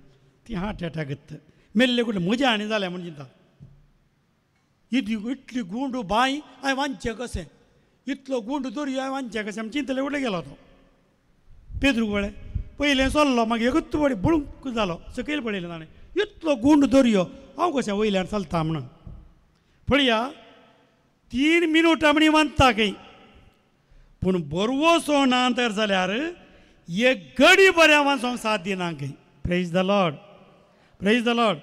ती हार्ट एटॅक येता. मेल्ले कुडले म्हज्या आनी जाले म्हूण चिंतात. इतली इतली गुंड बांय हांवें वांचचें कशें, इतलो गुंड दर्यो हांवें वांचचें कशें आमी चिंतले कुडले गेलो तो पेद्रू पळय पयलें चल्लो, मागीर एकूच पळय बुळूंक जालो, सकयल पळयलें ताणें, इतलो गुंड दर्यो हांव कशें वयल्यान चलता म्हणून. पळया 3 मिनुटां म्हणी मानता खंय. पूण बरवसो ना तर जाल्यार एक गडी बऱ्या वाचोंक साथ दिना खंय. Praise the Lord, praise the Lord,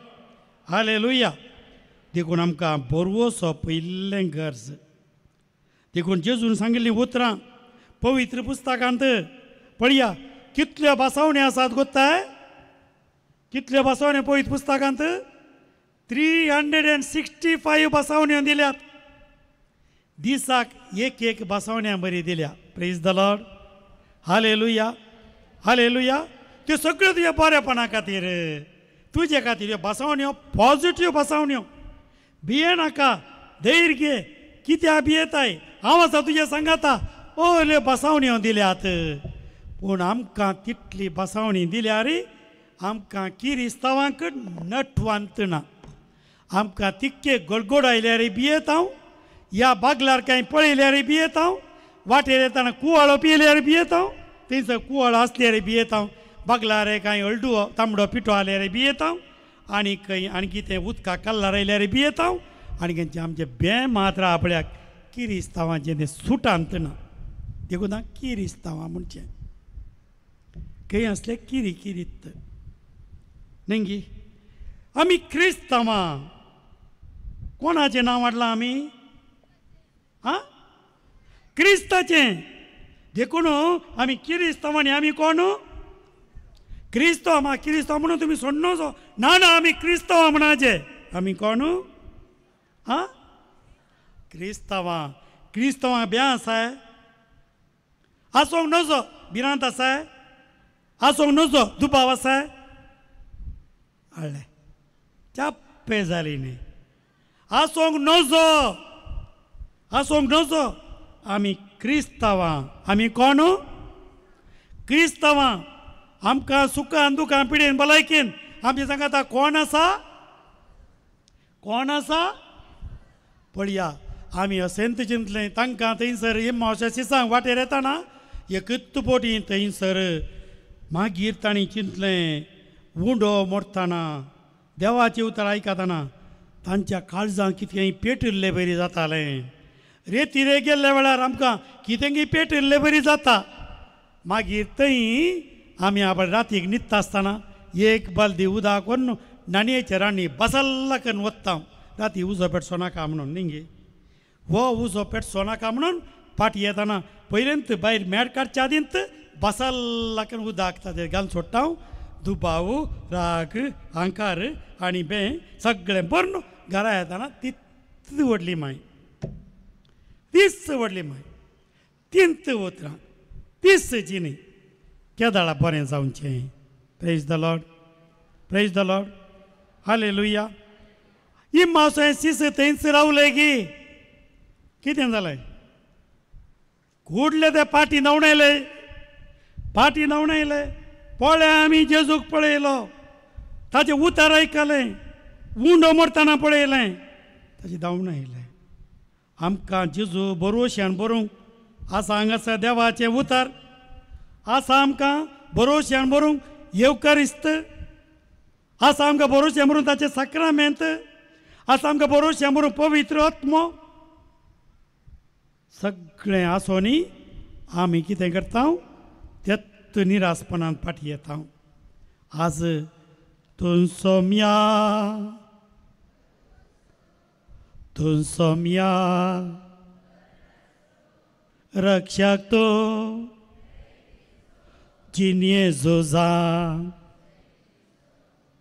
hallelujah. देखून आमकां बरवसो पयलें गरज. देखून जेजून सांगिल्लीं उतरां पवित्र पुस्तकांत पळया कितल्यो भासावण्यो आसात गोत्ताय, कितल्यो भासावण्यो पवित्र पुस्तकांत? 365 भासावण्यो दिल्यात. दिसाक एक एक भासावण्या बरी दिल्या. Praise the Lord, hallelujah, hallelujah. त्यो सगळ्यो तुज्या बरेपणा खातीर, तुजे खातीर ह्यो भासावण्यो पॉजिटीव भासावण्यो. भिये नाका, धैर्य घे, कित्याक भियेताय, हांव आसा तुज्या सांगाता. ओल्यो भासावण्यो दिल्यात. पूण आमकां तितली भासावणी दिल्यार आमकां किरिस्तांवांक नटवांत ना. आमकां तितके गडगड आयल्यार भियेत हांव, ह्या बागलार कांय पळयल्यार भियेत हांव, वाटेर येतना कुवाळो पियल्यार भियेत हांव, थंयसर कुवाळो आसल्यार भियेत हांव, बागलार कांय हळडुवो तांबडो पिठो आल्यार भियेत हांव, आनी खंय आनी कितें उदकाक कल्लार आयल्यार भियेत हांव. आनी खंयचें आमचें बें मात्र आपल्याक किरिस्तांवाचें तें सुटांत ना. देखून किरिस्तांवां म्हणचें खंय आसले किरी किरीत न्ही. आमी क्रिस्तांवां. कोणाचें नांव हाडलां आमी? आं, क्रिस्ताचें. देखून आमी किरिस्तांव आनी आमी कोण? क्रिस्तांव. मा क्रिस्तांव म्हणून तुमी सोडनोचो ना ना, आमी क्रिस्तांव म्हणाचे. आमी कोण? आं, क्रिस्तांवां. क्रिस्तांवां ब्यां आसाय आसोंक नजो, भिरांत आसाय आसोंक नजो, दुबाव आसाय. हाडलें चाप्पे जाली न्ही. आसोंक नजो, आसोंक नजो. आमी क्रिस्तांवां. आमी कोण? क्रिस्तांवां. आमकां सुखान दुखान पिडेन भलायकेन आमचे सांगाता कोण आसा? कोण आसा? पळया आमी असेंत चिंतलें तांकां थंयसर एम्मावशा शिसांक वाटेर येताना एकच पोटी थंयसर. मागीर तांणी चिंतलें उंडो मोडटाना देवाचें उतर आयकतना तांच्या काळजांत कितेंय पेटिल्ले बरी जातालें. रेती रे गेल्ल्या वेळार आमकां कितेंय पेटिल्ले बरी जाता. मागीर थंय आमी आपण रातीक न्हिदता आसतना एक बालदी उदक व्हरून न्हाणयेचेर आनी बसल्ला करून वता. राती उजो पेटचो नाका म्हणून न्ही, हो उजो पेटचो नाका म्हणून फाटी येताना पयलेंत भायर मेड काडच्या आदींत बसल्ला करून उदक ताचेर घालून सोडटा. दुबाव, राग, अहंकार आनी बें सगळें भरून घरा येताना तित व्हडली माय, तीस व्हडली माय, तींत उतरां तीस जिनी केदाळा बरें जावचें. Praise the Lord, praise the Lord, hallelujah. ही मावसां सीस थंयच रावले की कितें जालें? कुडले ते पाटी न्हावणायले, पाटी न्हावणायले. पळय आमी जेजूक पळयलो, ताचें उतार आयकलें, उंडो मरतना पळयलें, ताचें धांवण आयलें. आमकां जेजू बरोवश्यान बरोवंक आसा. हांगासर देवाचें उतार आसा आमकां बरोवश्यान बरोवंक येवकारिस्त आसा. आमकां बरोवश्यान बरोवंक ताचें साक्रामेंत आसा. आमकां बरोवश्यान बरोवंक पवित्र आत्मो. सगळें आसो न्ही आमी कितें करता? तेत निरासपणान फाटी येता. आज तुमसोम्या तुमसोम्या रक्षक तो जिनये झुजा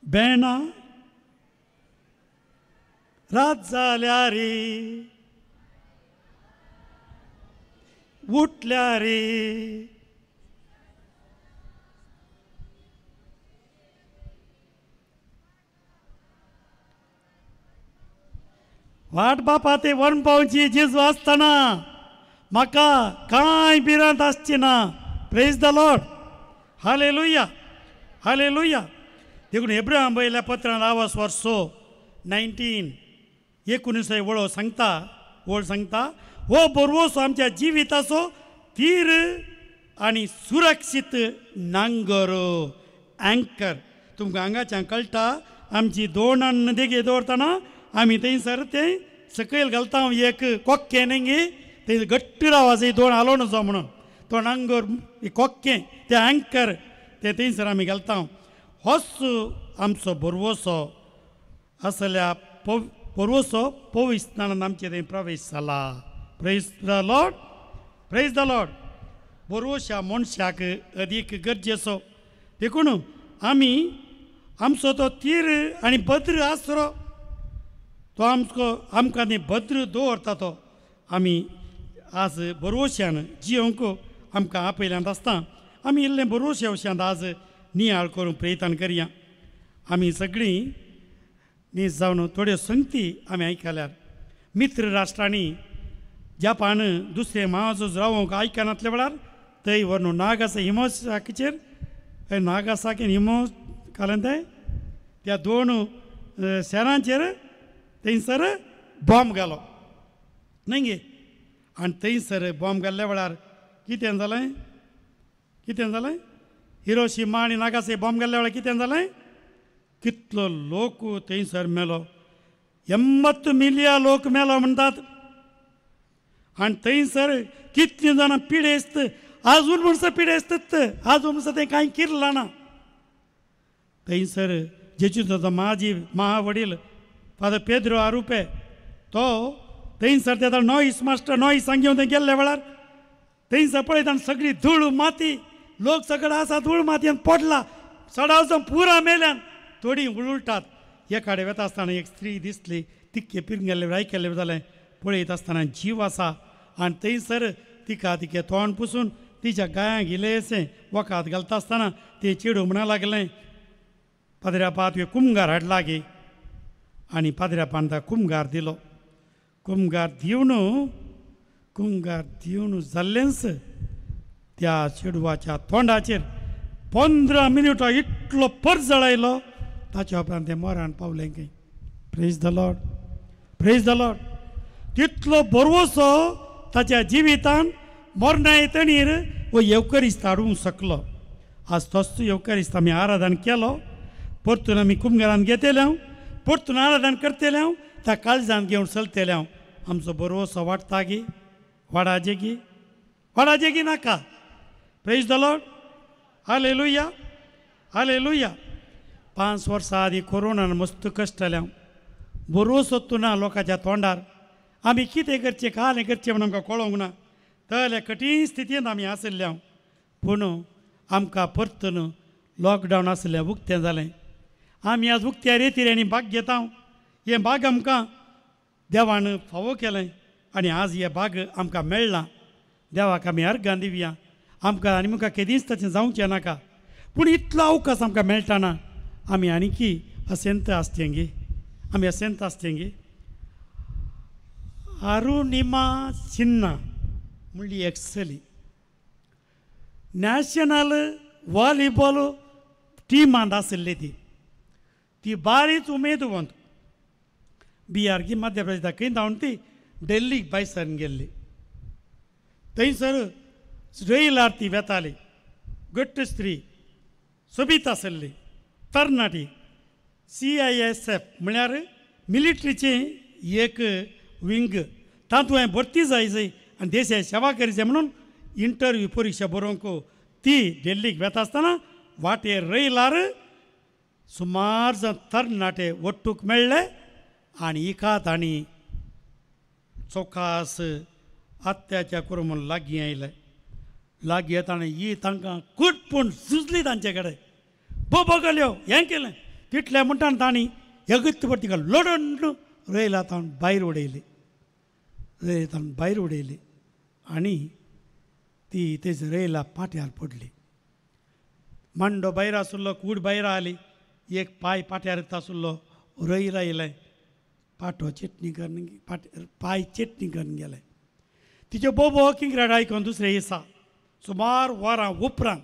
बेणा रात जाल्या रे उठल्या रे. वाट बापा ते वन पावची जेजू आसतना म्हाका कांय भिरांत आसची ना. Praise the Lord, hallelujah, hallelujah. देखून एब्राहम वयल्या पत्रान आवाज वर्सो 19 19 वळो सांगता, वळ सांगता, हो बरवसो आमच्या जिविताचो तीर आनी सुरक्षीत नांगर अँकर. तुमकां हांगाच्यान कळटा आमची दोन अन्न देगे दवरतना आमी थंयसर तें सकयल घालता एक कोक्कें न्ही, थंय घट्ट रावाचें दोन हालोवन जावं म्हणून तो नांगर कोक्कें तें अँकर तें थंयसर आमी घालता. होच आमचो बरवसो असल्या बरवसो पविस्तानान आमचे थंय प्रवेश जाला. Praise the Lord, praise the Lord. बरवश्या मनशाक अदीक गरजेचो. देखून आमी आमचो तो तीर आनी भद्र आसरो तो आमचो आमकां न्ही भद्र दवरता. तो आमी आज बरवश्यान जियोंक आमकां आपयल्यांत आसता. आमी इल्लें बरवश्या वश्यांत आज नियाळ करूंक प्रयत्न करया. आमी सगळीं न्ही जावन थोड्यो संगती आमी आयकल्यार मित्र राष्ट्रांनी जपान दुसरें म्हाझूज रावोंक आयकनातल्या वेळार थंय व्हरून नागासा हिमोसाकीचेर नागासाकी हिमो घालन ते त्या दोन शारांचेर थंयसर बॉम्ब घालो न्ही गे. आनी थंयसर बॉम्ब घाल्ल्या वेळार कितें जालें? कितें जालें? हिरोशिमा आनी नागासाकी बॉम्ब घाल्ल्या वेळार कितें जालें? कितलो लोक थंयसर मेलो. 80 मिलियन लोक मेलो म्हणटात. आनी थंयसर कितलीं जाणां पिडेस्त आजून म्हणसर पिडेस्त आजून म्हणसर तें कांय किरलां ना. थंयसर जेजूचो माजी महावडील फादर पेद्रो आरुपे तो थंयसर ते नॉईस मास्टर नॉईस सांग थंय गेल्ल्या वेळार थंयसर पळयता सगळी धूळ माती लोक सगळो आसा धूळ मातयेन पडला सडावचो पुरा मेल्यान थोडीं उळटात. एकाडे वेता आसतना एक स्त्री दिसली तिक्के पिरंगेल्ले आयकल्ले जालें पळयत आसतना जीव आसा आनी थंयसर तिका तिके तोंड पुसून तिच्या गायांक इल्लेशें वखद घालता आसतना तें चेडूं म्हणा लागलें पाद्र्यापा तुवें कुमगार हाडला गे. आनी पाद्र्यापान ताका कुमगार दिलो. कुमगार दिवन जाल्लेंच त्या चेडवाच्या तोंडाचेर 15 मिनटां इतलो परजळ आयलो. ताच्या उपरांत तें मरण पावलें खंय. Praise the Lord, praise the Lord. तितलो बरवसो ताच्या जिवितान मरणा येतणीर हो येवकरिस्त हाडूंक शकलो. आज तोच येवकरिस्त आमी आराधन केलो. परतून आमी कुमगारान घेतले हांव परतून आराधन करतले हांव त्या काळजान घेवन चलतले हांव. आमचो बरवसो वाडटा गी वाडाजे गी वाडाजे गी नाका. Praise the Lord, hallelujah, hallelujah. 5 वर्सां आदीं कोरोनान मस्त कश्ट जालें हांव. बरोसो तूं ना लोकांच्या तोंडार आमी कितें करचें कालें करचें म्हूण आमकां कळोंक ना. तसल्या कठीण स्थितींत आमी आशिल्ले हांव. पूण आमकां परतून लॉकडावन आसलें उक्तें जालें. आमी आज उक्त्या रेतीर आनी बाग घेता. हें बाग आमकां देवान फावो केलें आनी आज हें बाग आमकां मेळ्ळां. देवाक आमी अर्गां दिवया. आमकां आनी मुखार केदींच तशें जावचें नाका. पूण इतलो अवकाश आमकां मेळटा ना. आमी आनीकी असेंत आसचें गे, आमी असेंत आसचें गे. अरुणिमा सिन्हा म्हणली एक चली नॅशनल वॉलीबॉल टिमांत आशिल्ली. ती ती बारीच उमेदवंत. बिहार की मध्य प्रदेशाक खंय धांवन ती दिल्लीक बायसर गेल्ली. थंयसर रैलार ती वेताली. घट्ट स्त्री सोबीत आशिल्ली तरणाटी. CISF म्हळ्यार मिलिट्रीचें एक विंग तातूंत हांवें भरती जाय जाय आनी देशा सेवा करी जाय म्हणून इंटरव्यू परिक्षा बरोवंक ती दिल्लीक वेता आसतना वाटेर रैलार सुमार जाण तरणाटे वट्टूक मेळ्ळे आनी हिका तांणी चौकास आत्याच्या करूं म्हूण लागीं आयले. लागीं येता ही तांकां कुटपूण सुजली तांचे कडेन बोबो घाल्यो हें केलें तितलें म्हणटा तांणी एगत तिका लडून रयला ताण भायर उडयली. रयला ताण भायर उडयली आनी ती तेज रयला पाट्यार पडली. मांडो भायर आशिल्लो कूड भायर आली एक पांय पाट्यार आशिल्लो रयल आयलें पाटो चेटणी करून पांय चेटणी करून गेले. तिच्यो बोबो किंकराड आयकून दुसरे दिसा सुमार वरां उपरांत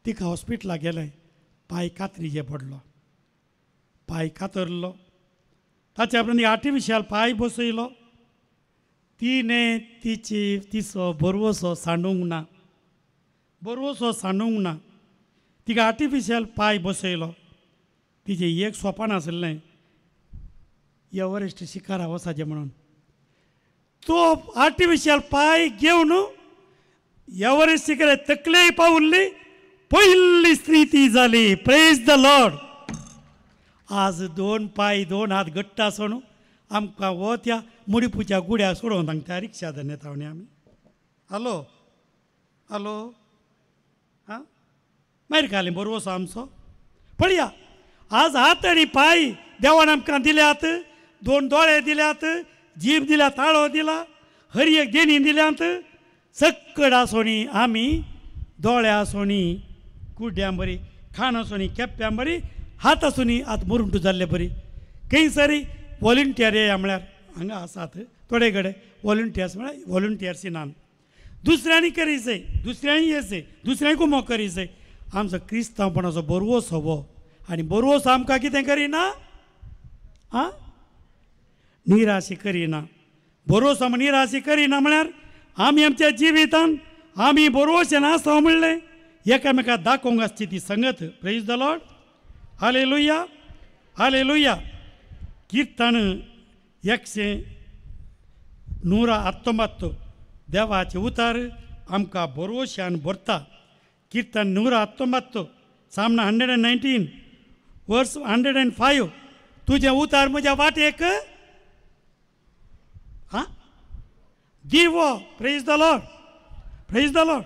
तिका हॉस्पिटलाक गेलें. पांय कातरीचे पडलो, पांय कातरलो. ताच्या उपरांत आर्टिफिशियल पांय बसयलो. तिणें तिची तिचो बरवसो सांडूंक ना, बरवसो सांडूंक ना. तिका आर्टिफिशियल पांय बसयलो. तिचें एक सोपान आशिल्लें एवरेस्ट शिकारा वचपाचें म्हणून. तो आर्टिफिशियल पांय घेवन एवरेस्ट शिखरा तकलेय पावल्ली पयली स्त्री ती जाली. Praise the Lord. आज 2 पांय 2 हात घट्ट आसून आमकां हो त्या मुडीपूच्या गुड्या सोडोवन तांकां रिक्षा येता आमी. हॅलो हॅलो आं मागीर घाली बरोसो आमचो पळया. आज हात आनी पांय देवान आमकां दिल्यात, 2 दोळे दिल्यात, जीब दिल्या, ताळो दिला, हर एक देणी दिल्यात. सक्कड आसोनी आमी दोळे आसोनी कुड्ड्यां बरी, खाण आसोनी केप्प्यां बरी, हात आसोनी आतां मुरुंटू जाल्ले बरी. खंयसरी वॉलंटियर येया म्हळ्यार हांगा आसात थोडे कडेन वॉलंटियर्स म्हळ्यार वॉलंटियर्स नान दुसऱ्यांनी करी जाय, दुसऱ्यांनी येयचें, दुसऱ्यांनी कुमोक करी जाय. आमचो क्रिस्तांवपणाचो बरवसो हो आनी बरवसो आमकां कितें करिना आं निराशी करिना. बरोवसो आमी निराशी करिना म्हळ्यार आमी आमच्या जिवितान आमी बरोवशें नासता म्हणलें एकामेका दाखोवंक आसची ती संगत. Praise the Lord, hallelujah, hallelujah. किर्तन 100 119 देवाचे उतार आमकां भरवश्यान भरता. कीर्तन 119 सामना 119 वर्स 105. तुजें उतार म्हज्या वाटेक आं दिवो. Praise the Lord, praise the Lord.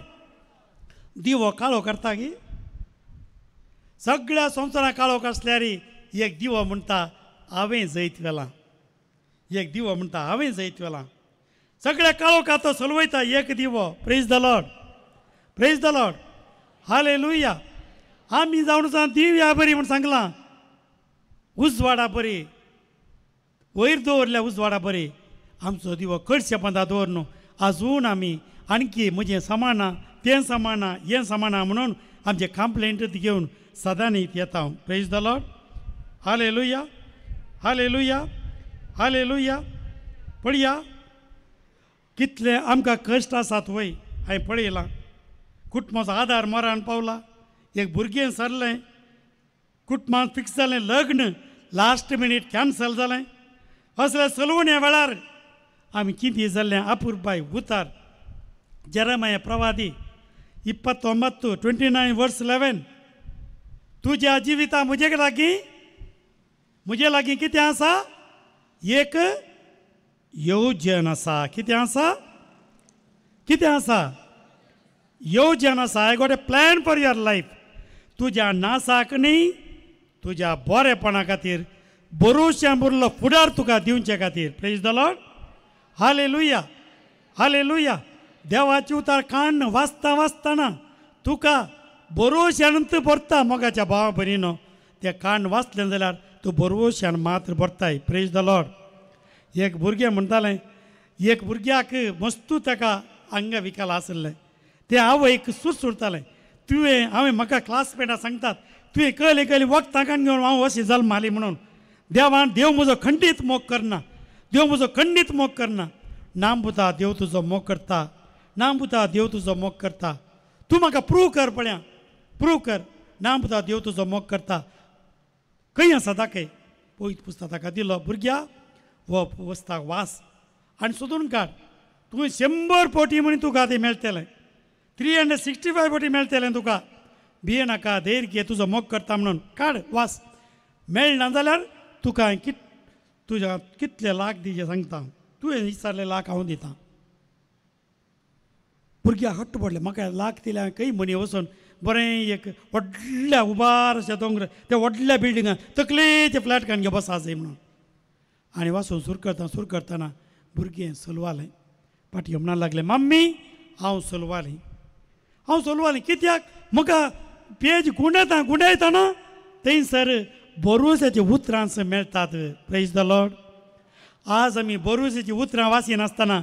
दिवो काळो करता की सगळ्या संवसाराक काळो आसल्यार एक दिवो म्हणटा हांवें जैत व्हेलां. एक दिवो म्हणटा हांवें जैत व्हेलां. सगळ्या काळो कातो सलवयता एक दिवो. Praise the Lord, praise the Lord, hallelujah. आमी जावन सांग दिव्या बरी म्हूण सांगलां, उजवाडा बरी वयर दवरल्या उजवाडा बरी आमचो दिवो कडशे पंदा दवर न्हू. आजून आमी आणखी म्हजें समाना तें समाना हें समाना म्हणून आमचे कंप्लेंट घेवन सदांनी येता. Praise the Lord, hallelujah, hallelujah, hallelujah. पळया कितले आमकां कश्ट आसात वय हांवें पळयलां. कुटुंबाचो आदार मरान पावला, एक भुरगें सरलें, कुटुंबांत फिक्स जालें लग्न, लास्ट मिनीट कॅन्सल जालें. असल्या सलवण्या वेळार आमी कितें जाल्लें अपुरबाय उतार. जेरेमाया प्रवादी 29 29 वर्स 11. तुज्या जिविता म्हजे लागीं, म्हजे लागीं कितें आसा? एक येवजण आसा. कितें आसा? कितें आसा? येवजण आसा. I got a plan for your life. तुज्या नासाक न्ही, तुज्या बरेपणा खातीर, बरोवश्या उरलो फुडार तुका दिवचे खातीर. Praise the Lord, hallelujah, hallelujah. देवाची उतार कान वाचता वाचतना तुका बरोवश्यानूच भरता. मोगाच्या भावा भयणीनो, तें कान वाचलें जाल्यार तूं बरोवश्यान मात्र भरताय. Praise the Lord. एक भुरगें म्हणटालें, एक भुरग्याक मस्तू ताका अंगविकाल आशिल्लें, तें आवयक सुरसुरतालें, तुवें हांवें म्हाका क्लासमेटां सांगतात तुवें कळ्ळें कळ्ळें वखदां काडून घेवन हांव अशें जल्माली म्हणून. देवान देव म्हजो खंडीत मोग करना, देव म्हजो खंडीत मोग करना. नामपुता देव तुजो मोग करता, नामपुता देव तुजो मोग करता. तूं म्हाका प्रूव कर पळया, प्रूव कर. नामपुता देव तुजो मोग करता. खंय आसा दाखय. पयत पुस्तक ताका दिलो, भुरग्या हो पुस्तक वास आनी सोदून काड, तुवें 100 पटी म्हण तुका तें मेळटलें, 365 पटी मेळटलें तुका. भिये नाका, धैर्य घे, तुजो मोग करता म्हणून काड वास. मेळना जाल्यार तुका तुज्या कितले लाख दिजे सांगता, तुवें विचारले लाख हांव दिता. भुरग्याक हट्ट पडलें, म्हाका लाख दिल्या खंय म्हणी वचून बरें एक व्हडल्या उबार अशें दोंगर त्या व्हडल्या बिल्डिंगान तकलेचे फ्लॅट काडून घे बसा जाय म्हणून. आनी वाचून सुर करता सुर करतना भुरगें सलवालें. पाटी म्हणूंक लागलें, मम्मी हांव सलवालें, हांव सलवालें. कित्याक? म्हाका पेज गुंडयता गुंडयतना थंयसर बरोवश्याची उतरां मेळटात. Praise the Lord. आज आमी बरोवश्याची उतरां वाचिनासतना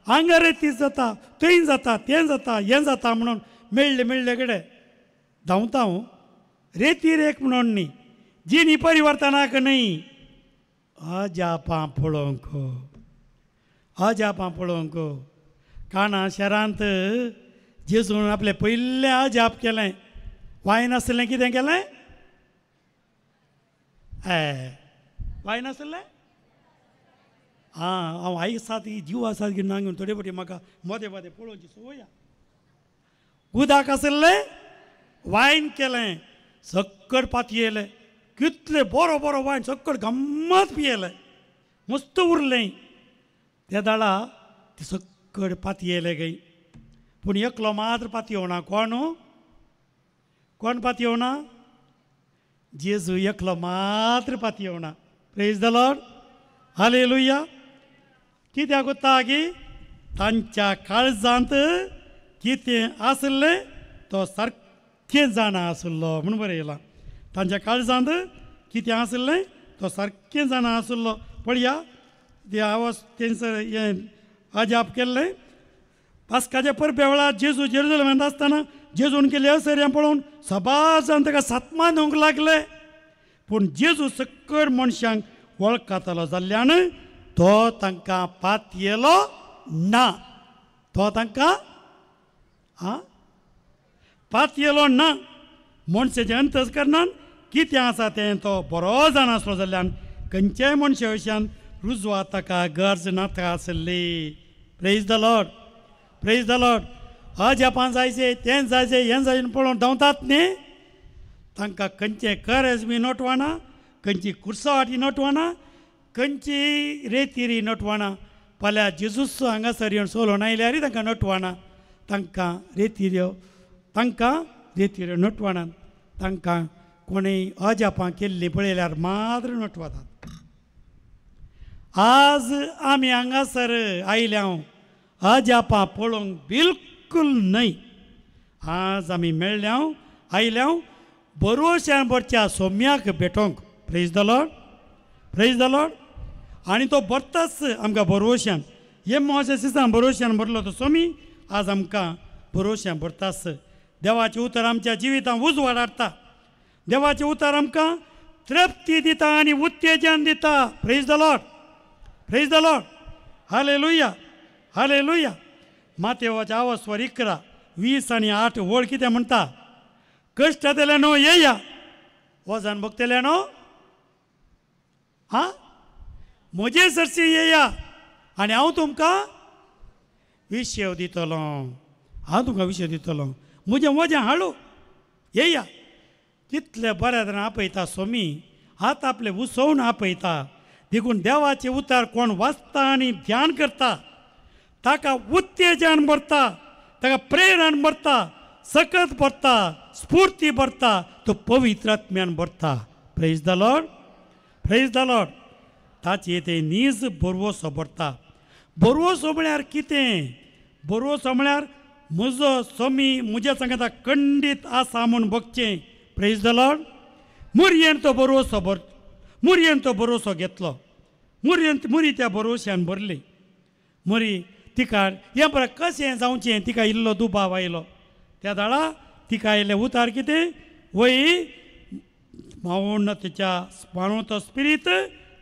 आंगार तीच जाता, थंय जाता, तें जाता, हें जाता म्हणून मेळ्ळे मेळ्ळे कडेन धांवता हांव. रेती रेख म्हणून न्ही, जिणी परिवर्तनाक न्ही, अजापां पळोवंक, अजापां पळोवंक. काणा शहरांत जेजून आपलें पयलें अजाप केलें. वायन आसलें कितें केलें? वायन आसलें? आं, हांव आई आसा ती जीव आसा की ना घेवन थोडे फावटी म्हाका मदें मदें पळोवची संवय. उदक आसलें वायन केलें, सक्कड पातयेलें, कितलें बरो बरो वायन सक्कड गम्मत पियेलें, मस्त उरलें. त्या दाळा ती सक्कड पातयेलें गय, पूण एकलो मात्र पातयेवना. कोण कोण पातयेवना? जेजू एकलो मात्र पातयेवना. Praise the Lord, hallelujah. कित्याक उरता की तांच्या काळजांत कितें आसलें तो सारकें जाणा आसलो म्हूण बरयलां. तांच्या काळजांत कितें आसलें तो सारकें जाणा आसलो. पळया ते आवाज तेंचो हें अजाप केल्लें. पास्काच्या परबे वेळार जेजू जेरुजलेमांत आसतना जेजून केल्ले असर्यां पळोवन सबार जाण ताका सातमान दिवंक लागले. पूण जेजू सक्कड मनशांक वळखतालो जाल्ल्यान तो तांकां पातयेलो ना, तो तांकां आं पातयेलो ना. मनशाचें अंतस्करणान कितें आसा तें तो बरो जाणा आसलो जाल्ल्यान खंयच्याय मनशा विशयान रुजवात ताका गरज नाका आसली. Praise the Lord, praise the Lord. अजापां जायचे तें जायचे हें जायचे पळोवन धांवतात न्ही, तांकां खंयचें करेज बी नोटवाना, खंयची कुर्सावाटी नोटवाना, खंयची रेतिरी नोटवाना. फाल्यां जेजूस हांगासर येवन सोलोवन आयल्यार तांकां नोटवाना, तांकां रेतिऱ्यो, तांकां रेतिऱ्यो नोटवानात. तांकां कोणीय अजापां केल्लीं पळयल्यार मात्र नोटवातात. आज आमी हांगासर आयल्या अजापां पळोवंक बिलकूल न्हय. आज आमी मेळ्ळ्या आयल्या बरोवश्यान भरच्या सोम्याक भेटोवंक. Praise the Lord, praise the Lord. आनी तो भरताच आमकां बरोवश्यान, हे मोशा सिसान बरोवश्यान भरलो तो सोमी आज आमकां बरोवश्यान भरताच. देवाचें उतर आमच्या जिवितांत उजवाड हाडटा, देवाचें उतर आमकां तृप्ती दिता आनी उत्तेजन दिता. Praise the Lord, praise the Lord. Hallelujah, hallelujah. मातेवाच्या आवाज 11 20 आनी 8 वळ कितें म्हणटा? कश्ट जातले न्हू येया, वजन भोगतले न्हू, हा म्हजे सरशी येया आनी हांव तुमकां विशेव दितलो, हांव तुमकां विशेव दितलो, म्हजें वजें हाडू येया. कितले बऱ्या तरेन आपयता सोमी, हात आपले उसोवन आपयता. देखून देवाचें उतर कोण वाचता आनी ध्यान करता ताका उत्तेजन भरता, ताका प्रेरण भरता, सकत भरता, स्फूर्ती भरता, तो पवित्र आत्म्यान भरता. Praise the Lord, praise the Lord. ताचे ते नीज बरवसो भरता. बरवसो म्हळ्यार कितें? बरवसो म्हळ्यार म्हजो सोमी म्हज्या सांगता खंडीत आसा म्हूण भोगचें. Praise the Lord. मुरयेन तो बरवसो भर, मुरयेन तो बरोवसो घेतलो, मुरयेन मुरी त्या बरोवश्यान भरली. मुरी तिका हें पळय कशें जावचें, तिका इल्लो दुबाव आयलो. त्या दाळा तिका आयलें उतार कितें वय मावोन्नतीच्या मानवतो स्पिरीत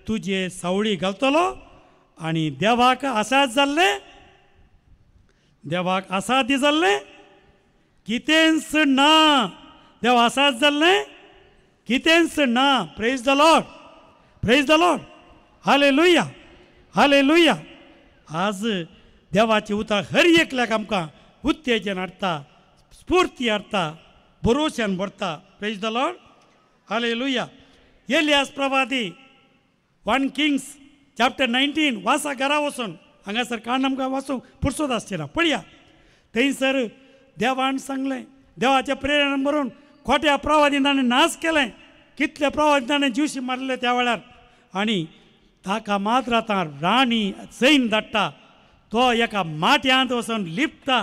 तुजे सावळी घालतलो आनी देवाक आसात जाल्लें, देवाक आसादी जाल्लें कितेंच ना, देव आसात जाल्लें कितेंच ना. Praise the Lord, praise the Lord. Hallelujah, hallelujah. आज देवाची उतर हर एकल्याक आमकां उत्तेजन हाडटा, स्फूर्ती हाडटा, भरोश्यान भरता. Praise the Lord, hallelujah. Elias प्रवादी 1 Kings chapter 19 वासा घरा वचून, हांगासर काण आमकां वाचूंक पुरसोत आसचें ना, पळया थंयसर देवान सांगलें, देवाच्या प्रेरणा बरोवन खोट्या प्रवादीन ताणें नाश केलें. कितल्या प्रवादीन ताणें जिवशी मारले त्या वेळार. आनी ताका मात्र आतां राणी सैन धाडटा, तो एका माट्यांत वचून लिपता.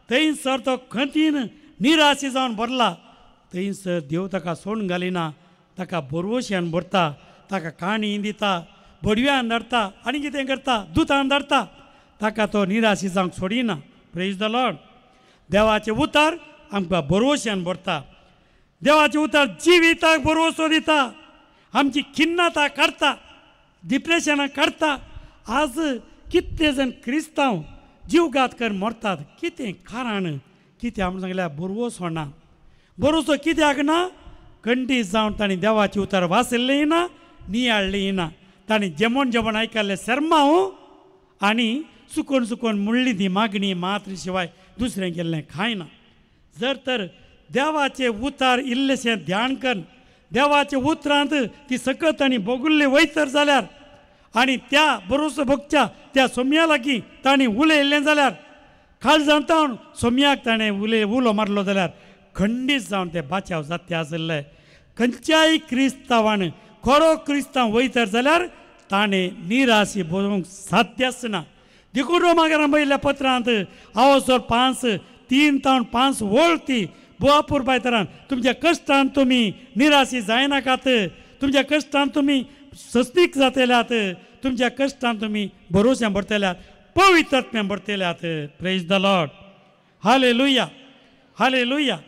थंयसर तो खंतीन निराशी जावन भरला. थंयसर देव ताका सोडून घालिना, ताका बरवश्यान भरता, ताका काणी दिता, बडव्यान धाडटा आनी कितें करता, दुतान धाडटा. ताका तो निराशी जावंक सोडिना. Praise the Lord. देवाचें उतर आमकां बरवश्यान भरता, देवाचें उतर जिविताक बरवसो दिता, आमची खिन्नता काडटा, डिप्रेशनां काडटा. आज कितले जाण क्रिस्तांव जीवघात कर मरतात, कितें कारण? कितें आमी सांगल्यार बरवसो ना. बरवसो कित्याक ना? खंडीत जावन तांणी देवाचें उतर वाचिल्लें ना, नियाळ्ळें ना. तांणी जेवण जेवण आयकल्लें सेर्मांव आनी सुकोन सुकोन मुळ्ळी ती मागणी मात्र शिवाय दुसरें केल्लें कांय ना. जर तर देवाचें उतार इल्लेशें ध्यान कर, देवाच्या उतरांत ती सकत आनी भोगुल्ली वयतर जाल्यार आनी त्या बरोसो भोगच्या त्या सोम्या लागीं तांणी उलयल्लें जाल्यार, काळजांत तावन सोम्याक ताणें उलो मारलो जाल्यार खंडीत जावन ते बाचाव जाते आशिल्ले. खंयच्याय क्रिस्तांवान खरो क्रिस्तांव वयतर जाल्यार ताणें निराशी बरोवंक साध्य आसना. देखून रोमाकरां बरयल्ल्या पत्रांत आवसर 5:3 तावन 5 वळ ती बोआपूर तरान तुमच्या कश्टान तुमी निराशी जायनाकात, तुमच्या कश्टान तुमी सस्तीक जातल्यात, तुमच्या कश्टान तुमी भरोश्यान भरतल्यात, पवित्र आत्म्यान भरतल्यात. Praise the Lord, hallelujah, hallelujah.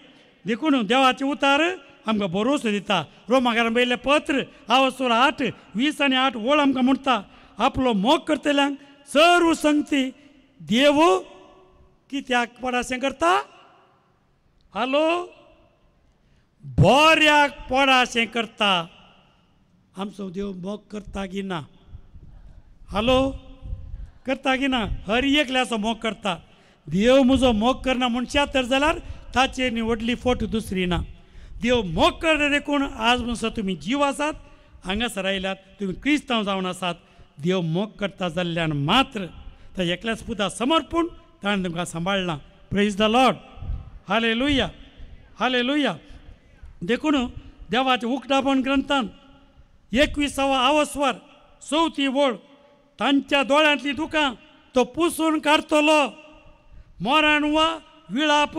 देखून देवाचें उतार आमकां भरोसो दिता. रोमाकरां बरयल्लें पत्र आवसर 8:20 आनी 8 वळ आमकां म्हणटा, आपलो मोग करतल्यांक सर्व संगती देव कित्याक पडाशें करता? हॅलो, बऱ्याक पडाशें करता. आमचो देव मोग करता की ना? हॅलो करता की ना? हर एकल्याचो मोग करता. देव म्हजो मोग करना मनशा तर जाल्यार ताचेर न्ही व्हडली फोट दुसरी ना. देव मोग करता देखून आज म्हणसर तुमी जीव आसात, हांगासर आयल्यात, तुमी क्रिस्तांव जावन आसात. देव मोग करता जाल्ल्यान मात्र त्या एकल्याच पुता समर्पूण ताणें तुमकां सांबाळ्ळां. Praise the Lord. Hallelujah, hallelujah. देखून देवाच्या उक्तापण ग्रंथान 21 आवस्वर 4 वळ, तांच्या दोळ्यांतली दुकां तो पुसून काडटलो. मरण वा विळाप,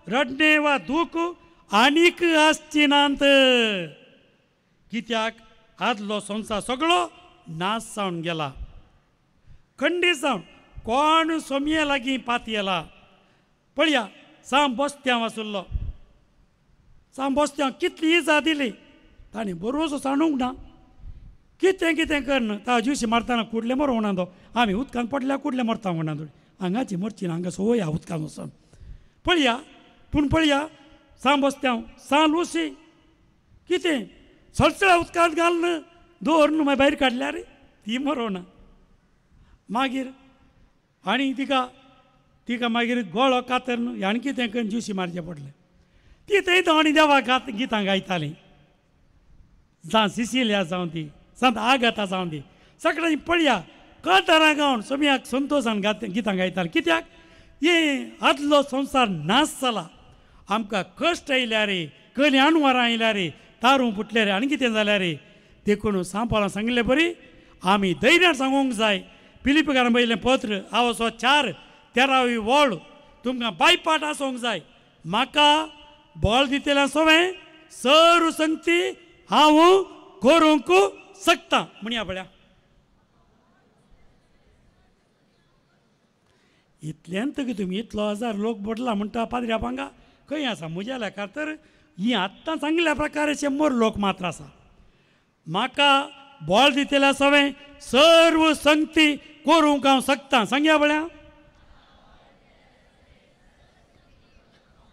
रडणे वा दूख आनीक आसची नात. कित्याक आदलो संवसार सगळो नाश जावन गेला. खंडीत जावन कोण सोमये लागीं पातयेला. पळया साम बस्त्यांव आशिल्लो, साम बस्त्यांव कितली इजा दिली ताणें बरोसो सांडूंक ना. कितें कितें करन ता ज्युशी मारतना कुडले मरो म्हणा तो, आमी उदकान पडल्या कुडले मरता म्हणा तो, हांगाची मरची ना, हांगा संवय उदकान वचून. पळया पूण पळया साम बस्त्यांव सान लुसी कितें सळसळ्या उदकांत घालून दवरून मागीर भायर काडल्यार ती मरोना. मागीर आनी तिका तिका मागीर गळो कातरून आनी कितें करून ज्युशी मारचें पडलें. ती थंय तो आनी देवाक गितां गायताली. जावं सिसिलिया जावं ती, सांत आगाता जावं ती, सगळ्यांनी पळया कतरां गावन सोम्याक संतोशान गितां गायताली. कित्याक हे आदलो संवसार नाश जाला. आमकां कश्ट आयल्या रे, कली अणवारां आयल्या रे, तारूं फुटले रे, आनी कितें जाल्यार रे. देखून सांपालां सांगिल्ले बरी आमी धैर्यान सांगूंक जाय. फिलिपकारां बरयल्लें पत्र आवसो 4:13 वळ तुमकां बायपाट आसूंक जाय. म्हाका बळ दितल्या सवें सर संगती हांव करूंक शकता म्हणया. पळया इतल्यान की तुमी इतलो हजार लोक बडला म्हणटा पाद्र्या पांगा खंय आसा म्हज्या लेखार तर ही आत्तां सांगिल्ल्या प्रकारे 100 लोक मात्र आसा. म्हाका बळ दितल्या सवें सर्व संगती करूंक हांव शकता. सांगया पळया,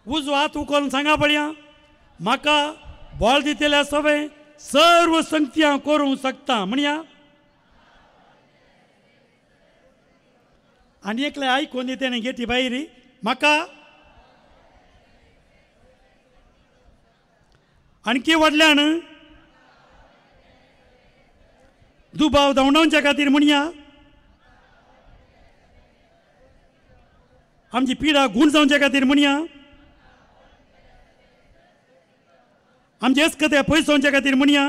उजवो हात उखलून सांगा पळया, म्हाका बळ दितल्या सवें सर्व संगती हांव करूंक शकता म्हणया. आनी एकले आयकून दितें घेती भायर म्हाका आणखी व्हडल्यान दुबाव धांवडावच्या खातीर म्हणया. आमची पिडा गूण जावच्या खातीर म्हणया. आमचे अस्कते पयस जावच्या खातीर म्हणया.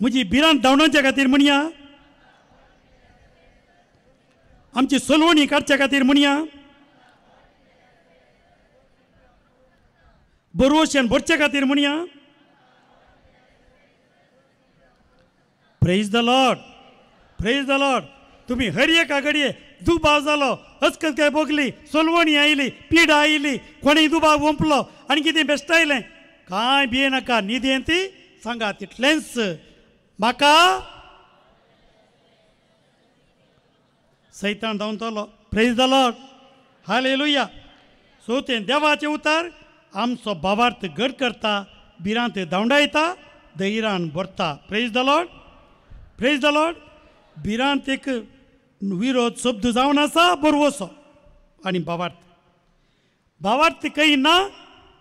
म्हजी भिरांत धांवडावच्या खातीर म्हणया. आमची सलवणी काडच्या खातीर म्हणया. बरोवशेन भरचे खातीर म्हणया. Praise the Lord, praise the Lord. तुमी हर एका घडये दुबाव जालो, अस्कत काय भोगली, सोलवणी आयली, पिडा आयली, कोणी दुबाव वंपलो आनी कितें बेश्टायलें, कांय भिये नाका. न्हिदें ती सांगा तितलेंच म्हाका सैतान धांवतलो. Praise the Lord, hallelujah. So तें देवाचें उतर आमचो भावार्थ घट करता, भिरांत धांवडायता, धैर्यान भरता. Praise the Lord, praise the Lord. भिरांत एक विरोध शब्द जावन आसा बरवसो आनी भावार्थ. भावार्थ खंय ना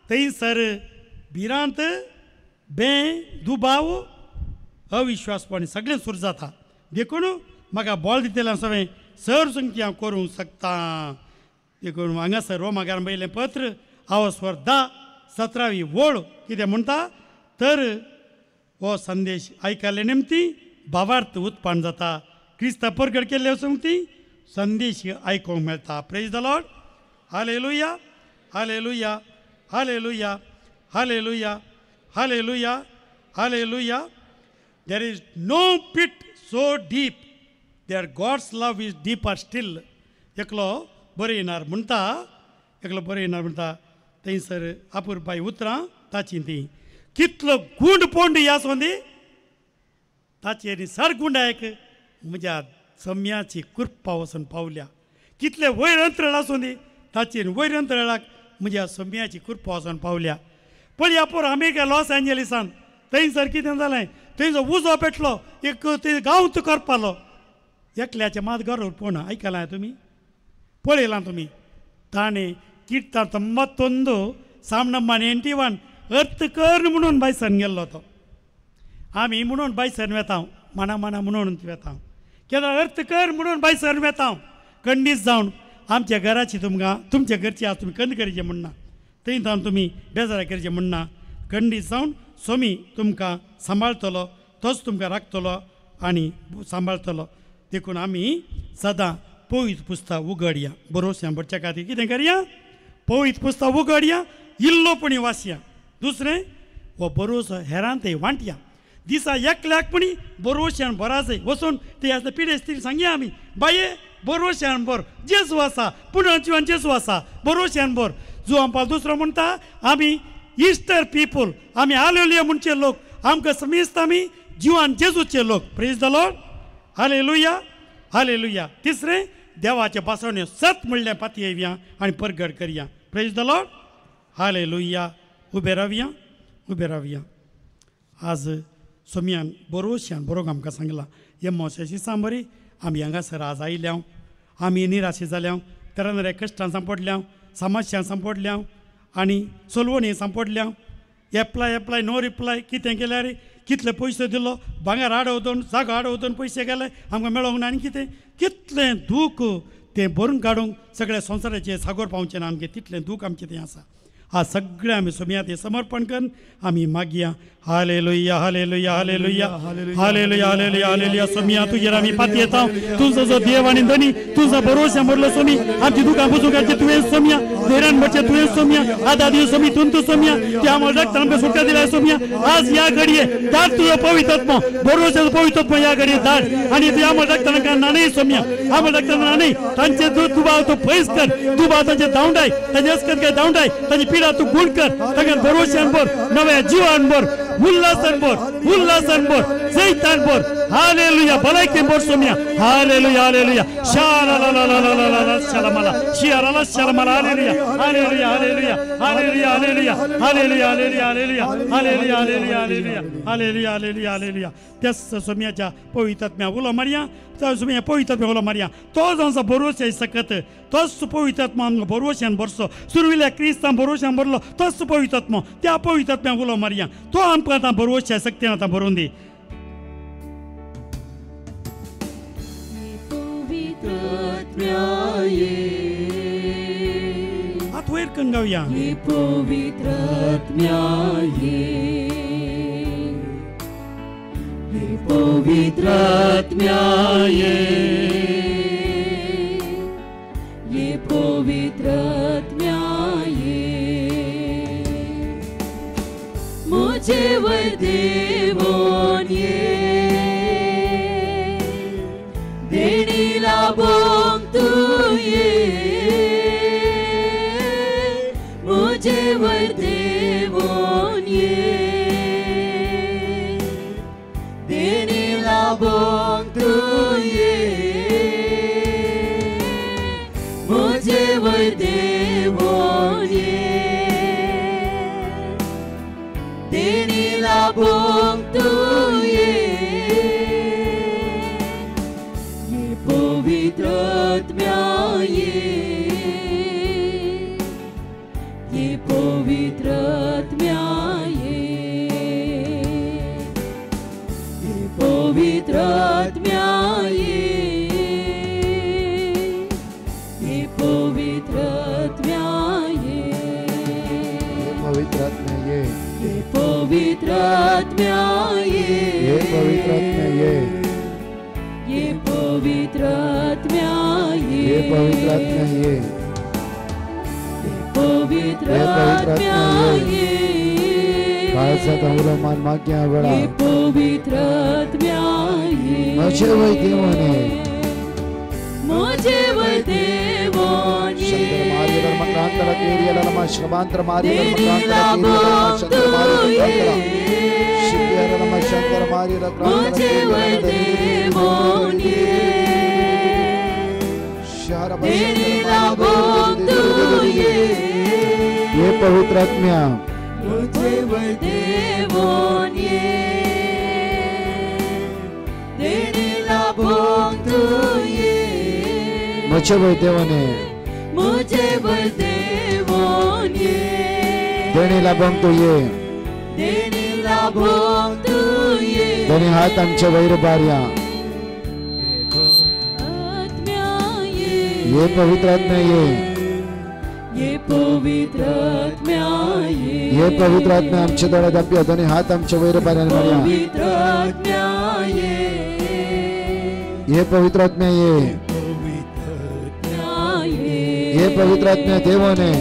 थंयसर भिरांत, बें, दुबाव, अविश्वासपण सगळें सुरू जाता. देखून म्हाका बळ दितलें सगळें सर संगती हांव करूंक शकता. देखून हांगासर रोमागारान बरयल्लें पत्र आवस्वर 10:17 वळ कितें म्हणटा तर हो संदेश आयकल्ले निमती भावार्थ उत्पन्न जाता. क्रिस्ता परगट केल्ले संगती संदेश आयकूंक मेळटा. Praise the Lord, hallelujah, hallelujah, hallelujah, hallelujah, hallelujah, hallelujah. There is no pit so deep there God's love is deeper still. एकलो बरयणार म्हणटा, एकलो बरयणार म्हणटा थंयसर अपुरबाय उतरां ताची ती कितलो गूंड पोंड ह्या सोंदी ताचेर सर गुंडायक म्हज्या सम्याची कृपा वचून पावल्या. कितले वयर अंतराळ आसूं दी ताचेर वयर अंतराळाक म्हज्या सम्याची कृपा वचून पावल्या. पळया पोर अमेरिका लॉस एंजलिसान थंयसर कितें जालें, थंय उजो पेटलो एक थंय गांव करपालो एकल्याचें मात घर पोवना. आयकलां तुमी पळयलां तुमी ताणें किर्तां तंबत्तोंदू साम नंबर 91 अर्थ कर म्हणून बायसन गेल्लो तो. आमी म्हणून बायसन वेता माना माना म्हणून वेता केन्ना अर्थ कर म्हणून बायसन वेता कंडीस जावन आमच्या घराची तुमकां तुमच्या घरची आज तुमी कंद करचें म्हणना थंय जावन तुमी बेजारा करचें म्हणना. कंडीस जावन सोमी तुमकां सांबाळटलो तोच तुमकां राखतलो आनी सांबाळटलो. देखून आमी सदां पवित्र पुस्तक उगडया बरोवश्या भरच्या खातीर कितें करया पवित्र पुस्तक उगडया इल्लो पणी वाचया. दुसरें हो बरोवचो हेरान ते वांटया दिसा एकल्याक पणी बरोवश्यान भराजय वचून ते आसले पिडेस्तीन सांगया आमी बाये बरोवश्यान भर जेजू आसा पुनर्जिवन जेजू आसा बरोवश्यान भर. जुवान पाल दुसरो म्हणटा आमी इस्टर पिपूल आमी हालेलुया म्हणचे लोक आमकां समेस्त आमी जिवान जेजूचे लोक. Praise the Lord hallelujah hallelujah. तिसरें देवाचें भासवणें सत म्हणलें पातयेवया आनी परगट करया. Praise the Lord hallelujah. उबे रावया उबे रावया. आज सोमयान बरोवश्यान बरो आमकां सांगलां हे मोशाची सांबरी आमी हांगासर आज आयल्या आमी निराशे जाल्या तरातरा कश्टां सांपडल्या समस्यां सांपडल्या आनी सोलवणी सांपडल्या. एप्लाय एप्लाय नो रिप्लाय कितें केल्यार कितले पयशे दिलो भांगर आडोवतून जागो आडोवतून पयशे गेले आमकां मेळोंक ना आनी कितें कितलें दूख तें भरून काडूंक सगळ्या संवसाराचें सागोर पावचें ना आमचें तितलें दूख आमचें तें आसा. आज सगळें आमी सोमया तें समर्पण करून आमी मागया. Hallelujah hallelujah hallelujah hallelujah hallelujah hallelujah. Somaiya तुजेर आमी पातयेता तुजो जो देव आनी धनी तुजो भरोसा भरलो सोमी आमची दुकां पुसूंक काडचें तुवें सोमया धैर्यान भरचें तुवें सोमया आदा दिव सोमी तूं तूं सोमया त्या आमकां रगतान आमकां सुटका दिल्या सोमया. आज ह्या घडये धाड तुजो पवित्र भरोशाचो पवित्र ह्या घडये धाड आनी तुवें आमकां रगतान आमकां न्हाणय सोमया आमकां रगतान न्हाणय तांचे दुबाव तूं पयस कर दुबाव तांचे धांवडाय तांचे अस्कत धांवडाय तांची पिडा तूं गुण कर तांकां भरोशान भर नव्या जिवान भर उल्हासान भर उल्हासान भर जैतान भर. हालेलुया भलायकेन भर सोमया. हालेलुया हालेलुया शाला शालामाला शियाराला शालामाला. Hallelujah hallelujah hallelujah hallelujah hallelujah hallelujah hallelujah hallelujah hallelujah hallelujah hallelujah hallelujah hallelujah hallelujah. त्याच सोमयाच्या पवित्रात्म्या उलो मारया त्या सोमया पवित्रात्म्या उलो मारया तो जावन भरोश्या सकत तोच पवित्रात्मा आमकां भरोश्यान भरसो सुरविल्या क्रिस्तान भरोश्यान भरलो तोच पवित्रात्मा त्या पवित्रात्म्या उलो मारया तो आमकां आतां भरोश्या शक्तीन आतां भरून दी. हात वयर करून गावया. पवित्र आत्म्या ये ये पवित्र आत्म्या ये मुझे वरदेवोन ये देणी लाभोंक तूं ये मुझे वरदेवोन ये मुझे वरदेवोन ये देणी लाभोंक तूं ये ये पवित्र आत्म्या ये ये पवित्र आत्म्या ये ये पवित्र आत्म्या ये ये पवित्र आत्म्या ये पवित्र आत्म्या ये ये पवित्र आत्म्या ये ये पवित्र आत्म्या ये ये पवित्र आत्म्या ये ये पवित्र आत्म्या ये ये पवित्र ये पवित्र आत्म्या आत्म्या ये काळजात उलो मान मागया वेळा ये पवित्र आत्म्या ये म्हजे वैदेवोने मुझे वैदेवोन ये शंकर मार्य धर्म क्रांतर केरियल नम श्रमांतर मार्य धर्म देणी क्रांतर केरियल नम लाभोंक शंकर मार्य तूं क्रांतर ये शिव्यर नम शंकर मार्य क्रांतर मुझे वैदेवोन ये देणी लाभोंक तूं ये ये पवित्र आत्म्या मुझे वरदेवोन ये देणी लाभोंक तूं ये म्हजे वयर देवान ये म्हजे वयर देवान ये देणी लाभोंक तूं ये देणी लाभोंक तूं ये दोनी हात आमचे वयर बारया ये पवित्र आत्म्या ये ये पवित्र आत्म्या ये ये पवित्र आत्म्या आमचे दोळे दाबया दोनी हात आमचे वयर बारयान म्हणया पवित्र आत्म्या ये ये पवित्र आत्म्या ये ये पवित्र आत्म्या देवाने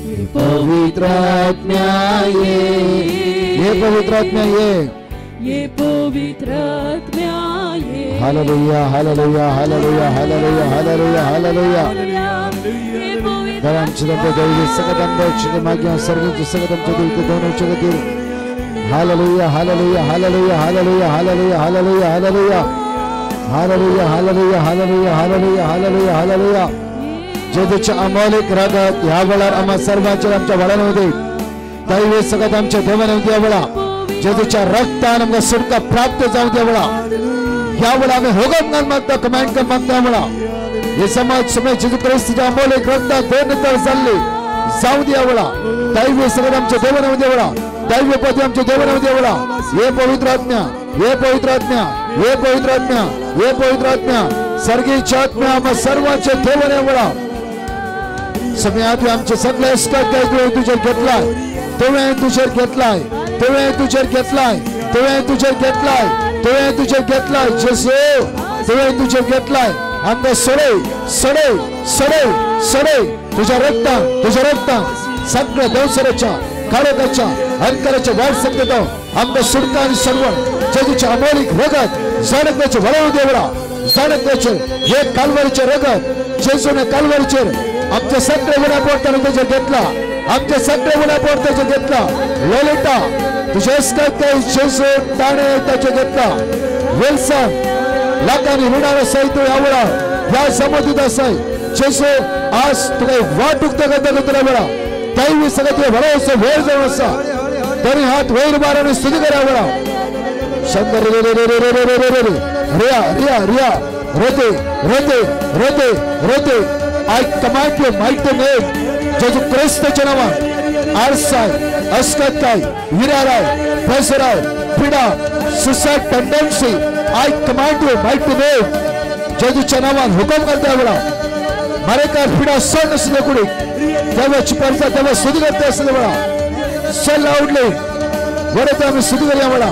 ये पवित्र आत्म्या ये ये पवित्र आत्म्या ये ये पवित्र आत्म्या ये hallelujah hallelujah hallelujah hallelujah hallelujah hallelujah आमचे दैवी सगत आमचे मागे सर्वांचे सगत आमच्या देवते दोन जगतील hallelujah hallelujah hallelujah hallelujah hallelujah hallelujah hallelujah hallelujah hallelujah hallelujah hallelujah hallelujah hallelujah जेजूच्या Amolik रगत ह्या वेळार आम्हा सर्वांचेर आमच्या वळान होते दैवी सगत आमच्या देवान त्या वेळा जेजूच्या रक्तान आमकां सुटका प्राप्त जावं त्या वेळा ह्या वेळा आमी होगम घाल मागता कमांड कर मागता वेळा हे समाज समय जेजू क्रिस्ताच्या अमोलिक रक्तान दोन नंतर जाल्ली जावं द्या वेळा दैवी सगळं आमच्या देवान द्या वेळा दैवी पदी आमच्या देवान द्या वेळा हे पवित्र आत्म्या हे पवित्र आत्म्या हे पवित्र आत्म्या हे पवित्र आत्म्या सर्गीच्या आत्म्या आम्हा सर्वांच्या देवान वेळा समय आमचे सगळे तुझेर घेतलाय तुवें तुझेर घेतलाय तुवें तुझेर घेतलाय तुवें तुझेर घेतलाय तुवें तुझेर घेतलाय जेजू तुवें तुझेर घेतलाय आमकां सोडय सोडय सोडय सोडय तुझ्या रक्तान तुझ्या रक्तान सगळ्या देवसराच्या काळोखाच्या अंतराच्या वाट सकता आमकां सुटका आनी सर्वण जेजूच्या अमोलिक रगत जाणकल्याचे वळोवन देवळा जाणकल्याचे हे कालवारीचे रगत जेजूने कालवारीचेर आमच्या सगळे गुन्हा पोटाने तुझे घेतला आमच्या सगळे गुन्हा पोट त्याचे घेतला ललिता तुझे जेजू ताणे त्याचे घेतला विल्सन लाखांनी ऋणाला सहित ह्या वेळा ह्या समोर असाय जेजू आज तुका वाट उगता करता तुला वेळा दैवी सगळं तुझ्या भरोसा वेळ जाऊन असा तरी हात वैर बाराने स्तुती करा वेळा शंकर रे रे रे रे रे रे रे रे रिया रिया रिया रोते रोते रोते रोते I command you mighty name जेजू क्रिस्ताच्या नावान आरसाय अस्कताय विराराय प्रेशराय पिडा suicide tendency I command you mighty name जेजूच्या नावान हुकम करता वेळा मरेकार पिडा सण नसले कुडी देवाची परसा तेव्हा स्तुती करते असले वेळा सण लावडले वडे आम्ही स्तुती करूया वेळा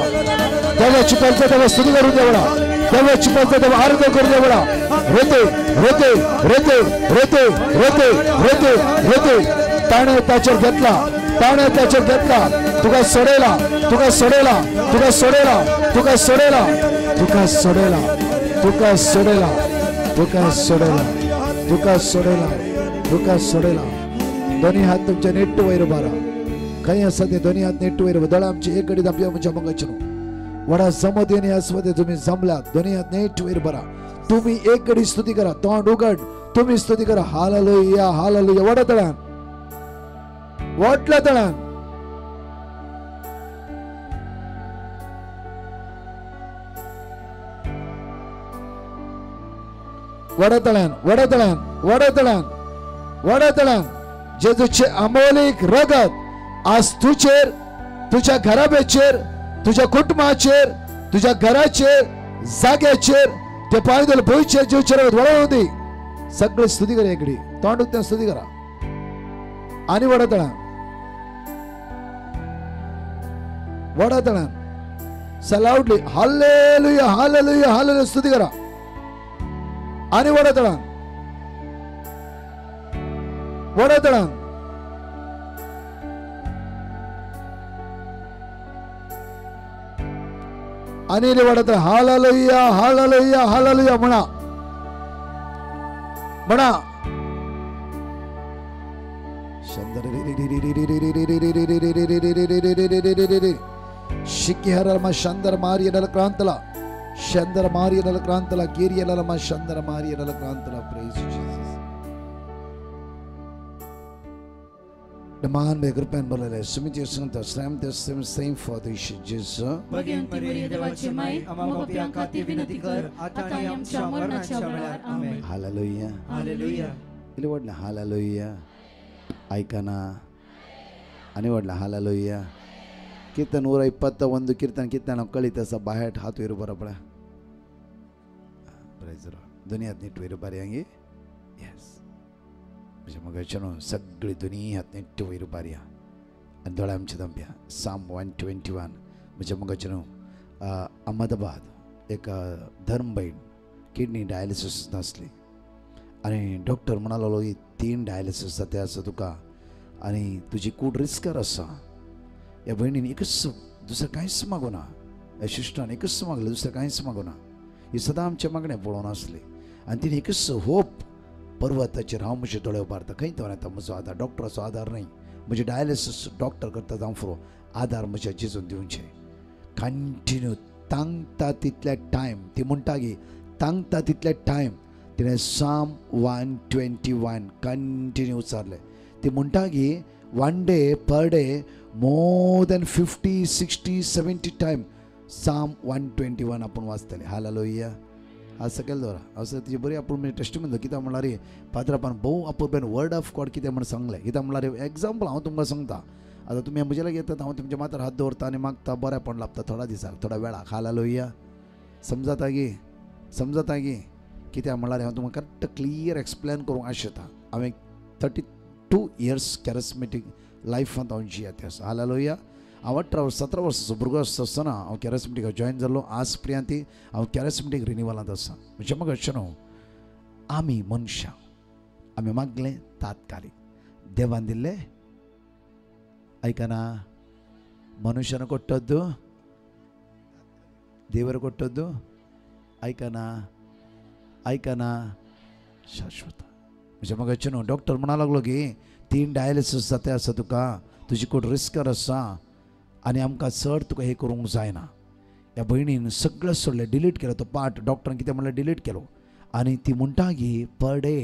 देवाची परसा तेव्हा स्तुती करू द्या वेळा देवाची परसा तेव्हा आराधना करू द्या वेळा रोते रोते रोते रोते रोते रोते रोते ताणे त्याच्यावर घेतला ताणे त्याच्यावर घेतला तुका सोडेला तुका सोडेला तुका सोडेला तुका सोडेला तुका सोडेला तुका सोडेला तुका सोडेला तुका सोडेला तुका सोडेला दोन्ही हात तुमच्या नेट्ट वयर बारा खंय आसा ते दोन्ही हात नेट्ट वयर दोळा आमचे एक कडे आपल्या म्हज्या मंगाचे वडा समतेने आसवते तुम्ही जमलात दोन्ही हात नेट वयर बरा तुम्ही एक कडे स्तुती करा तोंड उघड तुम्ही स्तुती करा हालेलुया हालेलुया वडा तळ्यान वाटला तळ्यान वडा तळ्यान वडा तळ्यान वडा तळ्यान वडा तळ्यान जेजूचे अमोलिक रगत आज तुझेर तुझ्या घराब्याचेर तुझ्या कुटुंबाचेर तुझ्या घराचेर जाग्याचेर ते पांय भुंयचेर जीवचेर वळोवन होती सगळे स्तुती करा इकडे तोंड उगत्यान स्तुती करा आणि वडा तळ्यान वडा तळ्यान सलाउडली हालेलुया हालेलुया हालेलुया स्तुती करा आणि वडा तळ्यान वडा तळ्यान आणि वडा हालेलुया हालेलुया हालेलुया म्हणा म्हणा ಶಿಕ್ಕಿಹರಮ ಶಂದರ ಮಾರಿಯಡಲ ಕ್ರಾಂತಲ ಶಂದರ ಮಾರಿಯಡಲ ಕ್ರಾಂತಲ ಕೀರಿಯಲಮ ಶಂದರ ಮಾರಿಯಡಲ ಕ್ರಾಂತಲ. Praise Jesus. मान बे कृपेन बोलले सुमित संत श्रम the same same for the Jesus. Bhagwanti मरिया देवाची माई आम्हा पाप्यां खातीर विनंती कर आता आणि आमच्या मरणाच्या वेळार. आमेन. हालेलुया. हालेलुया. इले व्हडलें हालेलुया आयकना आनी व्हडलें हालेलुया. कीर्तन 121 कीर्तन कीर्तन कळीत आसा बाहेर हात वयर बरो पळय. दुनियात नीट वयर बारयांगी. येस म्हज्या मगाचे न्हू सगळी दुनियात नीट वयर बारया आनी दोळे आमचे दमप्या. साम 121. म्हज्या मगाचे न्हू अहमदाबाद एक धर्मबैण किडनी डायलिसीस नासली आनी डॉक्टर म्हणालो ही 3 डायलिसीस जाता आसा तुका आनी तुजी कूड रिस्कर आसा. ह्या भयणीन एकच दुसरें कांयच मागूना, ह्या शिश्टान एकच मागलें दुसरें कांयच मागूना. ही सदां आमच्या मागणें पळोवन आसली आनी तिणें एकच होप पर्वताचेर हांव म्हजे दोळे उबारता खंय तो येता म्हजो आदार डॉक्टराचो आदार न्हय म्हजे डायलिसीस डॉक्टर करता जावं फुरो आदार म्हज्या जेजून दिवचे. कंटिन्यू तांगता तितले टायम ती म्हणटा की तांगता तितले टायम तिणें साम 121 कंटिन्यू उच्चारलें. ती म्हणटा की one day per day more than 50, 60, 70 time Psalm 121 आपूण वाचतले. हालेलुया. आज सकयल दवरा असं तिची बरी आपूण म्हणजे टेस्टिमनी कित्याक म्हणल्यार पात्रापान भोव आपूर्पेन वर्ड ऑफ गॉड कितें म्हण सांगलें. कित्याक म्हणल्यार एग्जाम्पल हांव तुमकां सांगता. आतां तुमी म्हजे लागीं येतात हांव तुमच्या माथ्यार हात दवरता आनी मागता बरेंपण लाबता थोड्या दिसाक थोड्या वेळाक. हालेलुया. समजता गी समजता गी कित्याक म्हणल्यार हांव तुमकां करेक्ट क्लियर एक्सप्लेन करूंक आशेता. हांवें 32 इयर्स कॅरिस्मेटीक लायफांत हांव जियेत आसा. हालेलुया. हांव 18 वर्स 17 वर्साचो भुरगो आसता आसतना हांव कॅरिस्मेटिकाक जॉयन जाल्लो. आज पर्यंत हांव कॅरिस्मेटीक रिनिवलांत आसा. म्हणजे म्हाका अशें न्हू आमी मनशां आमी मागलें तात्कालीक देवान दिल्लें आयकना. ಮನುಷ್ಯನ ಕೊಟ್ಟದ್ದು ದೇವರು ಕೊಟ್ಟದ್ದು ಆಯ್ಕನ ಆಯ್ಕನ शाश्वत. म्हणजे म्हाका न्हू डॉक्टर म्हणा लागलो की 3 डायलिसीस जाता आसा तुका तुजी कोण रिस्कर आसा आनी आमकां चड तुका हें करूंक जायना. ह्या भयणीन सगळें सोडलें डिलीट केलो तो पार्ट. डॉक्टरान कितें म्हणलें डिलीट केलो आनी ती म्हणटा की पर डे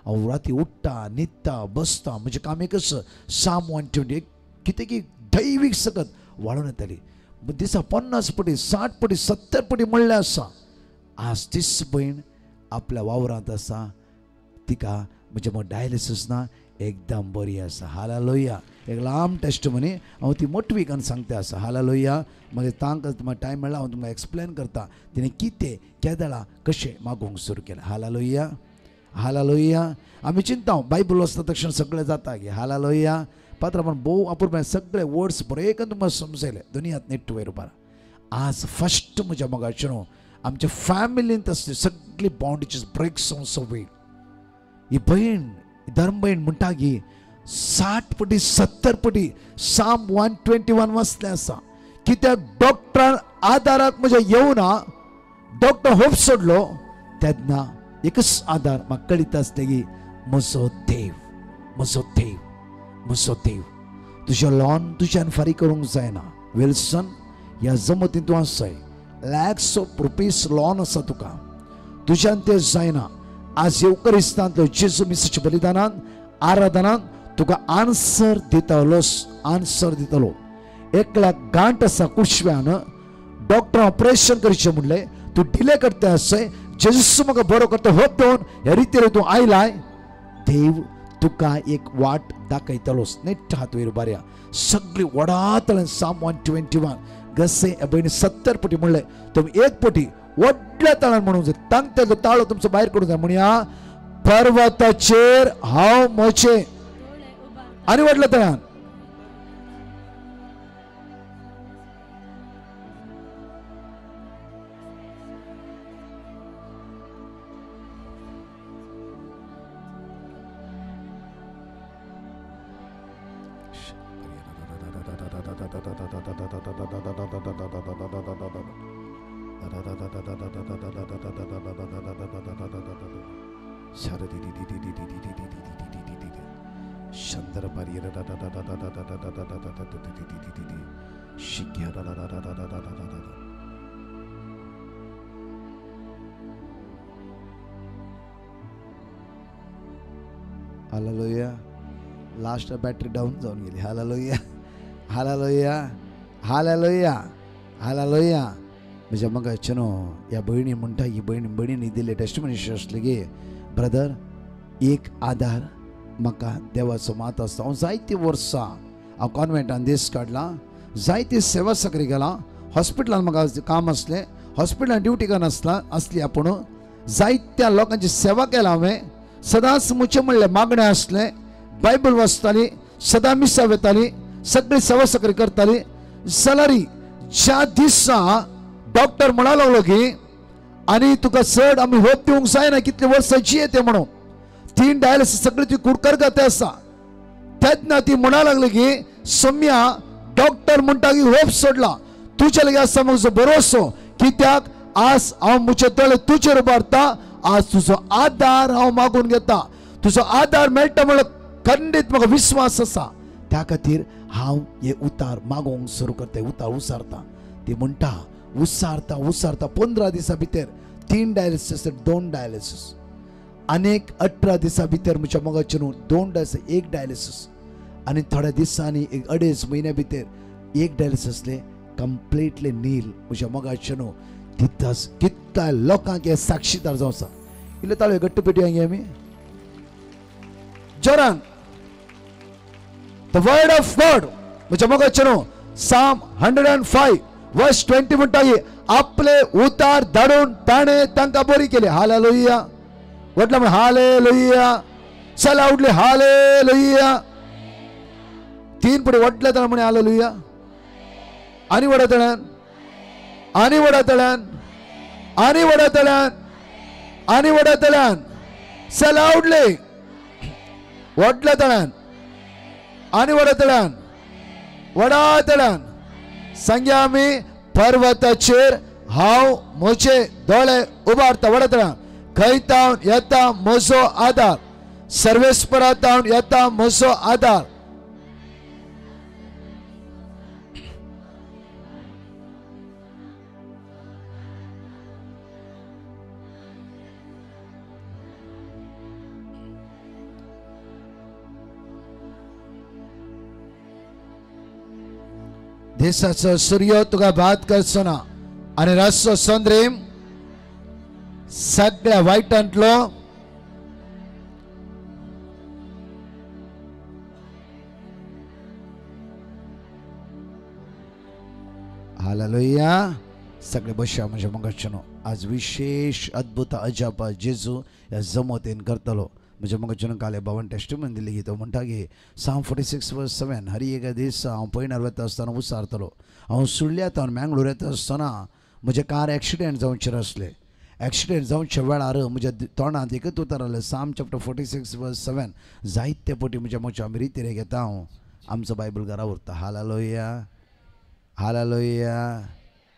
हांव राती उठ्ठा न्हिदता बसता म्हजें काम एकच साम 121 कितें की दैवीक सकत वाडून येताली. दिसा 50 पटी 60 पटी 70 पटी म्हणलें आसा. आज तीच भयण आपल्या वावरांत आसा. तिका म्हणजे मग डायलिसीस ना एकदम बरी आसा. हालेलुया. एक लांब टेस्टिमनी हांव ती मोटवीकान सांगता आसा. हालेलुया. मागीर तांकां म्हाका टायम मेळ्ळा हांव तुमकां एक्सप्लेन करता तिणें कितें केदळा कशें मागूंक सुरू केलें. हालेलुया. हालेलुया. आमी चिंता बायबल वाचता तक्षण सगळें जाता की. हालेलुया. पात्रापान भोव अपुरबाय सगळे वर्ड्स बरें तुमकां समजयले. दुनियांत नेट वयर उबार आज फर्स्ट म्हज्या मोगाचें न्हू आमच्या फॅमिलींत आसली सगळी बाउंडरीज ब्रेक सगळी. ही भयण धर्म भयण म्हणटा की 60 पटी 70 पटी साम 121 वाचलें आसा. कित्याक डॉक्टरान आदाराक म्हज्या येवना डॉक्टर होप सोडलो तेन्ना एकच आदार म्हाका कळीत आसलें की म्हजो देव म्हजो देव म्हजो देव. तुजें लॉन तुज्यान फारीक करूंक जायना. विल्सन ह्या जमतीन तूं आसाय लॅक्स ऑफ रुपीज लॉन आसा तुका तुज्यान तें जायना. आज येवकरिस्तांतलो जेजू मिसाच्या बलिदानान आराधनान तुका आन्सर दितलो आन्सर दितलो. एकल्या गांठ आसा कुशव्यान डॉक्टर ऑपरेशन करचें म्हणलें तूं डिले करता आसय जेजू म्हाका बरो करता होप दवरून ह्या रितीर तूं आयलाय देव तुका एक वाट दाखयतलोच. नेट हात वयर बारया सगळी वडातल्यान साम 121 गसे भयणी 70 पटी म्हणलें तुमी 1 पटी व्हडल्या ताळान म्हणूंक जाय. तांगत्याचो ताळो तुमचो भायर करूंक जाय. म्हणया पर्वताचेर हांव म्हजें आनी व्हडल्या ताळान. हालेलुया. लास्ट बॅटरी डावन जावन गेली. Hallelujah hallelujah hallelujah hallelujah. म्हज्या मोगाचें न्हू ह्या भयणी म्हणटा, ही भयणी भयणींनी दिल्ले टेस्टिमनी आसली की ब्रदर एक आदार म्हाका देवाचो मात आसता. हांव जायतीं वर्सां हांव कॉन्वेंटान दीस काडला, जायती सेवा सक्री गेला, हॉस्पिटलान म्हाका काम आसलें, हॉस्पिटलान ड्युटी करनासला आसली आपूण, जायत्या लोकांची सेवा केला हांवें. सदांच म्हजें म्हणलें मागणें आसलें, बायबल वाचताली, सदां मिसां वताली, सगळी सेवा सक्री करताली. जाल्यार ज्या दिसा डॉक्टर म्हणा लागलो की आनी तुका चड आमी होप दिवंक जायना, कितले वर्सां जियेते म्हणून, 3 डायलिसीस सगळी तुजी कुडकर जाता आसा, तेन्ना ती म्हणा लागली की सम्या डॉक्टर म्हणटा की होप सोडला, तुजे लागीं आसा म्हजो भरोसो, कित्याक आज हांव म्हजे दोळे तुजेर उबारता, आज तुजो आदार हांव मागून घेता, तुजो आदार मेळटा म्हणल्यार खंडीत म्हाका विस्वास आसा, त्या खातीर हांव हे उतार मागोवंक सुरू करता, उतार उसारता. ती म्हणटा उसारता उसारता 15 दिसां भितर 3 डायलिसीस 2 डायलिसीस, आनी 18 दिसां भितर म्हज्या मोगाचें न्हू 2 डायलिसीस 1 डायलिसीस, आनी थोड्या दिसांनी एक 2.5 म्हयन्या भितर 1 डायलिसीस आसलें कंप्लिटली नील. म्हज्या मोगाचें न्हू तितस कितल्या लोकांक हे साक्षीदार जावं आसा. इल्ले ताळयो घट्ट पेटी आमी जोरान the word of God. म्हज्या मोगाचें न्हू Psalm 105 verse 20 म्हणटा की आपले उतार धाडून ताणें तांकां बरी केली. हालेलुया. म्हटलं म्हण हालेलुया. चला उठले हालेलुया. 3 पुढे वडल्या तळ्यान म्हणे हालेलुया, आनी व्हडा तळ्यान, आनी व्हडा तळ्यान, आनी व्हडा तळ्यान, आनी व्हडा तळ्यान. चला उठले व्हडल्या तळ्यान, आनी व्हडा तळ्यान, व्हडा तळ्यान. सांग्या आमी पर्वताचेर हांव म्हजे दोळे उबारता. व्हडा तळ्यान खंय तावन येता म्हजो आदार, सर्वेस्परा तावन येता म्हजो आदार. दिसाचो सूर्य तुका भात करचो ना आनी रातचो चंद्रीम सगळ्या वायटांतलो हालेलुया. सगळे बशा म्हज्या मोगाचें न्हू आज विशेष अद्भुत अजापा जेजू ह्या जमोतेन करतलो. म्हज्या मोगाचें न्हू काल बाबान टेस्टिमनी दिली की तो म्हणटा की Psalm 46 verse 7 हर एका दीस हांव पयणार वता आसतना उसारतलो. हांव सुळ्ळ्या तावन मँगलोर येता आसतना म्हजें कार एक्सिडेंट जावचें आसलें. एक्सिडेंट जावच्या वेळार म्हज्या तोंडांत एकच उतर आसलें Psalm chapter 46 verse 7. जायते पटी म्हज्या मोच्या आमी रितीर घेता हांव आमचो बायबल घरा उरता. Hallelujah hallelujah.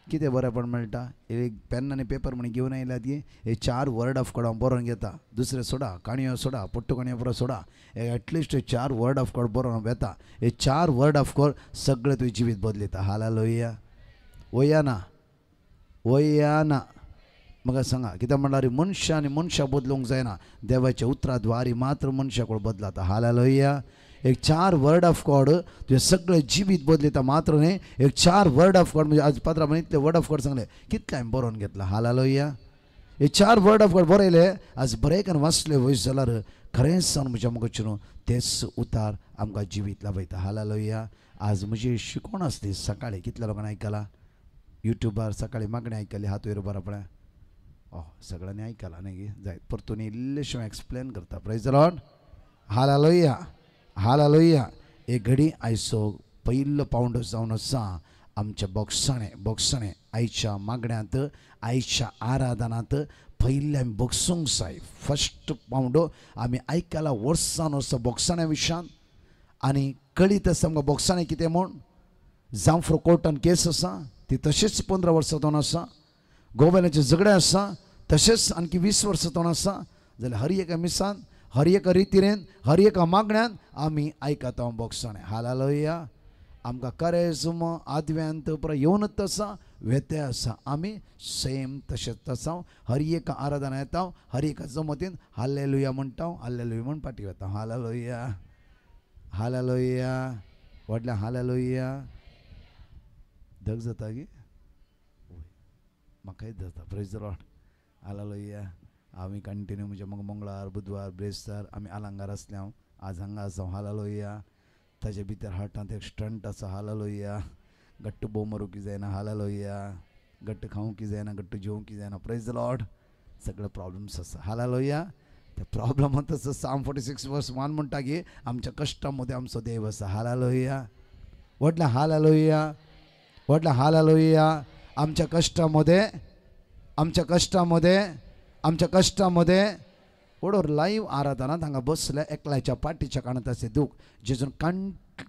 कितें बरेंपण मेळटा, एक पेन आनी पेपर म्हण घेवन आयल्यात की हे 4 वर्ड ऑफ गॉड हांव बरोवन घेता, दुसरें सोडा, काणयो सोडा, पट्टू काणयो पुरो सोडा, एटलिस्ट 4 वर्ड ऑफ गॉड बरोवन वेता. हे 4 वर्ड ऑफ गॉड सगळें तुजें जिवीत बदलिता. हालेलुया. वया ना वया ना म्हाका सांगा कित्याक म्हणल्यार मनशां आनी मनशां बदलूंक जायना, देवाच्या उतरा द्वारी मात्र मनशाक बदलाता. हालेलुया. एक 4 वर्ड ऑफ गॉड तुजें सगळें जिवीत बदलिता मात्र न्ही, एक 4 वर्ड ऑफ गॉड म्हणजे आज पात्रां इतले वर्ड ऑफ गॉड सांगले कितलें हांवें बरोवन घेतलां. हालेलुया. हे 4 वर्ड ऑफ गॉड बरयले आज बरें वाचले वयस जाल्यार खरेंच जावन म्हज्या मोगाचें न्हू तेच उतार आमकां जिवीत लाभयता. हालेलुया. आज म्हजी शिकवण आसली सकाळीं, कितल्या लोकांनी आयकलां युट्यूबार सकाळीं मागणें आयकली, हात वयर उबार पळय, oh सगळ्यांनी आयकलां न्ही जायत परतून इल्लेशें एक्सप्लेन करता. Praise the Lord. Hallelujah hallelujah. एक घडी आयचो पयलो पावंडो जावन आसा आमच्या बोगसाणें बोगसाणें आयच्या मागण्यांत आयच्या आराधनांत पयलें आमी बोगसूंक जाय. फर्स्ट पावंडो आमी आयकला वर्सान वर्सां बोगसाण्या विशयान आनी कळीत आसा आमकां बोगसाणें कितें म्हूण. जांफ्रो कोर्टान केस आसा ती तशेंच 15 वर्सां तोंड आसा, गोवेलाचें झगडें आसा तशेंच आणखी 20 वर्सां तोंड आसा. जाल्यार हर एका मिसान हर एका रितीरेन हर एका मागण्यान आमी आयकता बोगसाणें. हालेलुया. आमकां करेजम आदव्यांत पुरो येवनच आसा वेते आसा, आमी सेम तशेंच आसा. हर एका आराधना येता, हर एका जमतीन हालेलुया म्हणटा, हालेलुया म्हण फाटी वता. हालेलुया. हालेलुया. व्हडल्या हालेलुया. धग जाता गी म्हाकाय जाता. Praise the Lord. Hallelujah. आमी कंटिन्यू म्हणजे मग मंगळार बुधवार ब्रेस्तार आमी आलांगार आसले. हांव आज हांगा आसा. हालेलुया. ताजे भितर हार्टांत एक स्टंट आसा. हालेलुया. गट्ट बोव मारूंक जायना. हालेलुया. गट्ट खावंक जायना, गट्ट जेवंक जायना. Praise the Lord. सगळे प्रॉब्लम्स आसा. हालेलुया. त्या प्रॉब्लमांत आसा. Psalm 46:1 म्हणटा की आमच्या कश्टां मदें आमचो देव आसा. हालेलुया. व्हडल्या हालेलुया. व्हडल्या हालेलुया. आमच्या कश्टां मदें, आमच्या कश्टां मदें, आमच्या कश्टां मदें ओडोर लायव्ह आराधना हांगा बसल्या एकल्याच्या पाटीच्या कानांत आसा दूख जेजून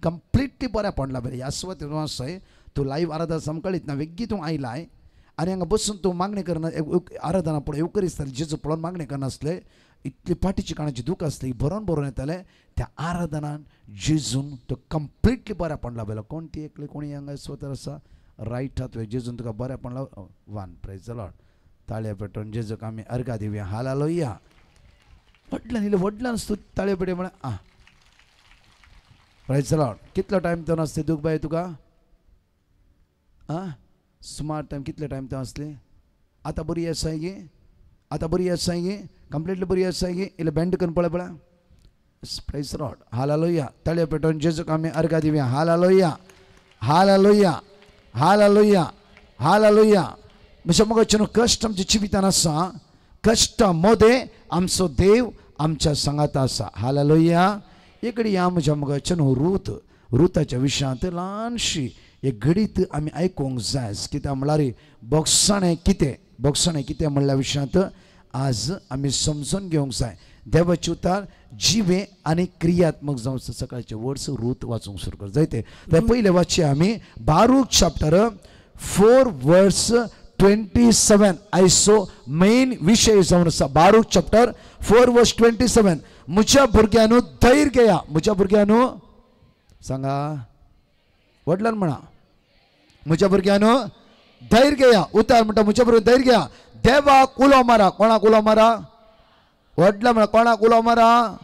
कंप्लिटली बऱ्या पडला बरें. ह्या सुवातेर आसय तूं लायव्ह आराधना समकळीत ना वेगळी तूं आयलाय आनी हांगा बसून तूं मागणें करना. आराधना पळोवन येवकर दिसताली जेजू पळोवन मागणें करनासलें. इतली पाटीची कानाची दूख आसली भरोन भरोन येतालें. त्या आराधनान जेजून तो कंप्लिटली बऱ्या पडला बेलो. कोण ती एकली कोणी हांगा सुवातेर आसा रायट हात जेजून तुका बऱ्या पडला वन. Praise the Lord. ताळ्या पेटोवन जेजूक आमी अर्घा दिवया. हालेलुया. व्हडल्यान इल्लें व्हडल्यान स्तुत ताळयो पेटय म्हळ्यार आं. Praise the Lord. कितलो टायम तो आसली दूख बाय तुका? आं सुमार टायम कितलो टायम तो आसली? आतां बरी आसाय गे? आतां बरी आसाय गे? कंप्लिटली बरी आसाय गे? इल्लें बँड करून पळय पळय. Praise the Lord. Hallelujah. ताळयो पेटोवन जेजूक आमी अर्घा दिवया. हालेलुया. हालेलुया. हालेलुया. हालेलुया. म्हज्या मोगाचें कश्ट आमच्या जिवितान आसा. कश्टां मदें आमचो देव आमच्या सांगाता आसा. हालेलुया. इकडे ह्या म्हज्या मोगाचें रूत रुताच्या विशयांत ल्हानशी एक घडीत आमी आयकूंक जाय. कित्याक म्हणल्यार बोगसाणें कितें, बोगसाणें कितें म्हणल्या विशयांत आज आमी समजून घेवंक जाय. देवाचें उतार जिवें आनी क्रियात्मक जावन सकाळचे वर्स रूत वाचूंक सुरू कर जायते. ते पयले वाचये आमी बारूक चॅप्टर 4:27. आयचो मेन विशय जावन आसा बारूक चॅप्टर 4:27. म्हज्या भुरग्यांनो धैर्य घेया. म्हज्या भुरग्यांनो सांगा व्हडल्यान म्हणा. म्हज्या भुरग्यांनो धैर्य घेया. उतार म्हणटा म्हज्या भुरग्यां धैर्य घेया. देवाक उलो मारा. कोणाक उलो मारा? व्हडल्या म्हणा. कोणाक उलो मारा?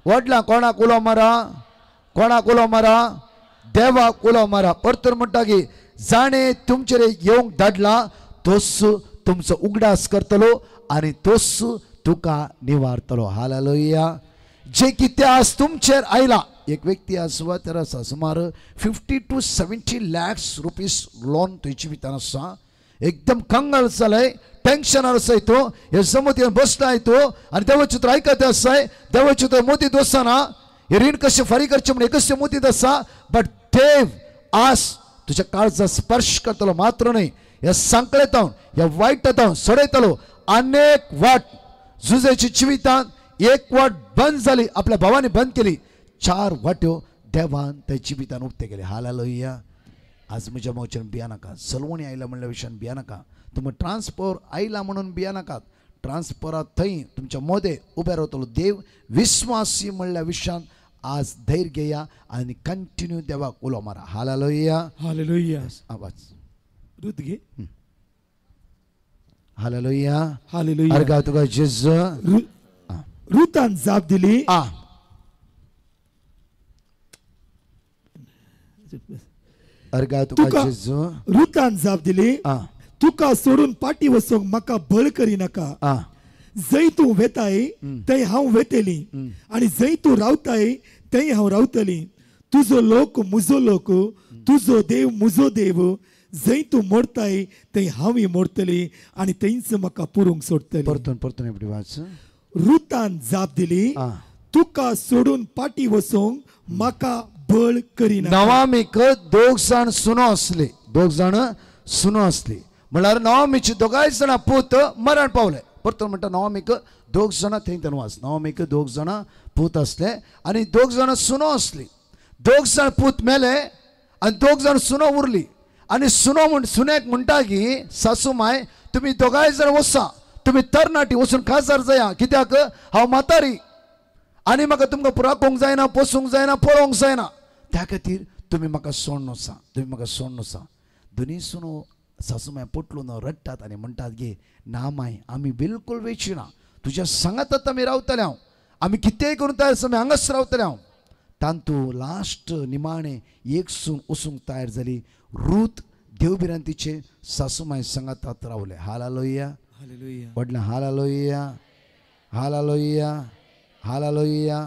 व्हडल्या कोणाक उलो मारा? कोणाक उलो मारा? देवाक उलो मारा. परतून म्हणटा की जाणे तुमचेर येवंक धाडला तोच तुमचो उगडास करतलो आनी तोच तुका निवारतलो. हालेलुया. जे कितें आज तुमचेर आयला. एक व्यक्ती आज सुवातेर आसा सुमार 50 to 70 lakhs rupees loan तुज्या जिवितान आसा. एकदम कंगाल जालाय, टेन्शनार आसाय तो. हे समतीन बसलाय तो आनी देवाचें उतर आयकत आसाय. देवाचें उतर मोतींत वचना. हे रीण कशें फारीक करचें म्हण एकच मोतींत आसा. बट देव आज तुज्या काळजा स्पर्श करतलो मात्र न्हय, ह्या सांकळेतावन ह्या वायटातावन सोडयतलो. अनेक वाट जुजेच्या जिवितांत एक वाट बंद जाली, आपल्या भावांनी बंद केली. 4 वाट्यो देवान त्या जिवितान उक्ते केले. हालेलुया. आज म्हज्या मोच्यान भिया नाका. सलवणी आयला म्हणल्या विशयान भिया नाका. तुमी ट्रान्सफर आयला म्हणून भिया नाकात. ट्रान्सफरा थंय तुमच्या मोदे उबे रावतलो देव. विस्वासी म्हणल्या विशयान आज धैर्य घेया आनी कंटिन्यू देवाक उलो मारा. हालेलुया. हालेलुया. आवाज रूत घे. हालेलुया. हालेलुया. अर्घा तुका जेजू. रुतान जाप दिली. अर्घा तुका जेजू. रुतान जाप दिली, तुका सोडून पाटी वचूंक म्हाका बळ करी नाका. जंय तूं वेताय थंय हांव वेतली आनी जंय तूं रावताय थंय हांव रावतली. तुजो लोक मुजो लोक, तुजो देव मुजो देव. जंय तूं मोडताय थंय हांवूय मोडतली आनी थंयच म्हाका पुरूंक सोडटली. परतून परतून एकटी वाच. रुतान जाप दिली, तुका सोडून पाटी वचूंक म्हाका बळ करी नाका. नवामीक दोग जाण सुनो आसली. दोग जाण सुनो आसली म्हणल्यार नवामीची दोगांय जाणां पूत मरण पावले. परतून म्हणटा नवामीक दोग जाणां थंय तेन्ना वाच. नवामीक दोग जाणां पूत आसले आनी दोग जाणां सुनो आसली. दोग जाण पूत मेले आनी दोग जाण सुनो उरली. आनी सुनो म्हण सुनेक म्हणटा की सासू माय तुमी दोगांय जाण वचा, तुमी तरणाटी वचून काजार जाया. कित्याक हांव म्हातारी आनी म्हाका तुमकां राखूंक जायना, पोसूंक जायना, पळोवंक जायना. त्या खातीर तुमी म्हाका सोडून वचा, तुमी म्हाका सोडून वचा. दोनूय सुनो सासू माय पोटलून रडटात आनी म्हणटात गे ना माय आमी बिलकूल वेची ना, तुज्या सांगात आमी रावतले. हांव आमी कितेंय करून तयार आसा, आमी हांगाच रावतले. हांव तांतू लास्ट निमाणे एक सून वचूंक तयार जाली. रूत देवभिरांतीचे सासूमाय सांगातात रावले. हालेलुया. व्हडलें हालेलुया, हालेलुया, हालेलुया,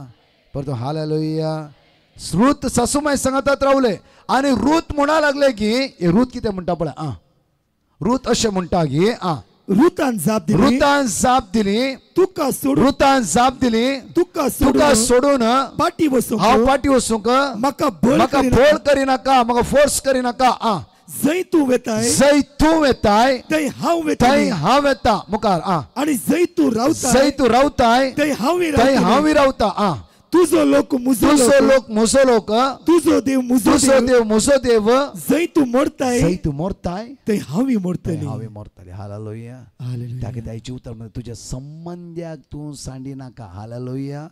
परतो हालेलुया. रूत सासूमाय सांगातात रावले आनी रूत म्हणा लागले की, रूत कितें म्हणटा पळय. आं, रूत अशें म्हणटा की, आं, रुतान जाप दिली, रुतान जाप दिली, तुका सोडून, रुतान जाप दिली, तुका तुका सोडून पाटी वचूंक, हांव पाटी वचूंक म्हाका बळ, म्हाका बळ करिनाका, म्हाका फोर्स करिनाका. आं, जंय तूं वेताय, जंय तूं वेताय थंय हांव वेता, थंय हांव वेता. मुखार. आं, आनी जंय तूं रावताय, जंय तूं रावताय थंय हांव, थंय हांव रावता. आं, तुजो लोक मुजो, तुजो लोक म्हजो लोक, तुजो देव मुजो, तुजो देव म्हजो देव. जंय तूं मरताय, जंय तूं मरताय थंय हांवूय मरतली, हांवूय मरतली. हालेलुया. ताका ताची उतर म्हणटा, तुज्या संबंद्याक तूं सांडी नाका. हालेलुया.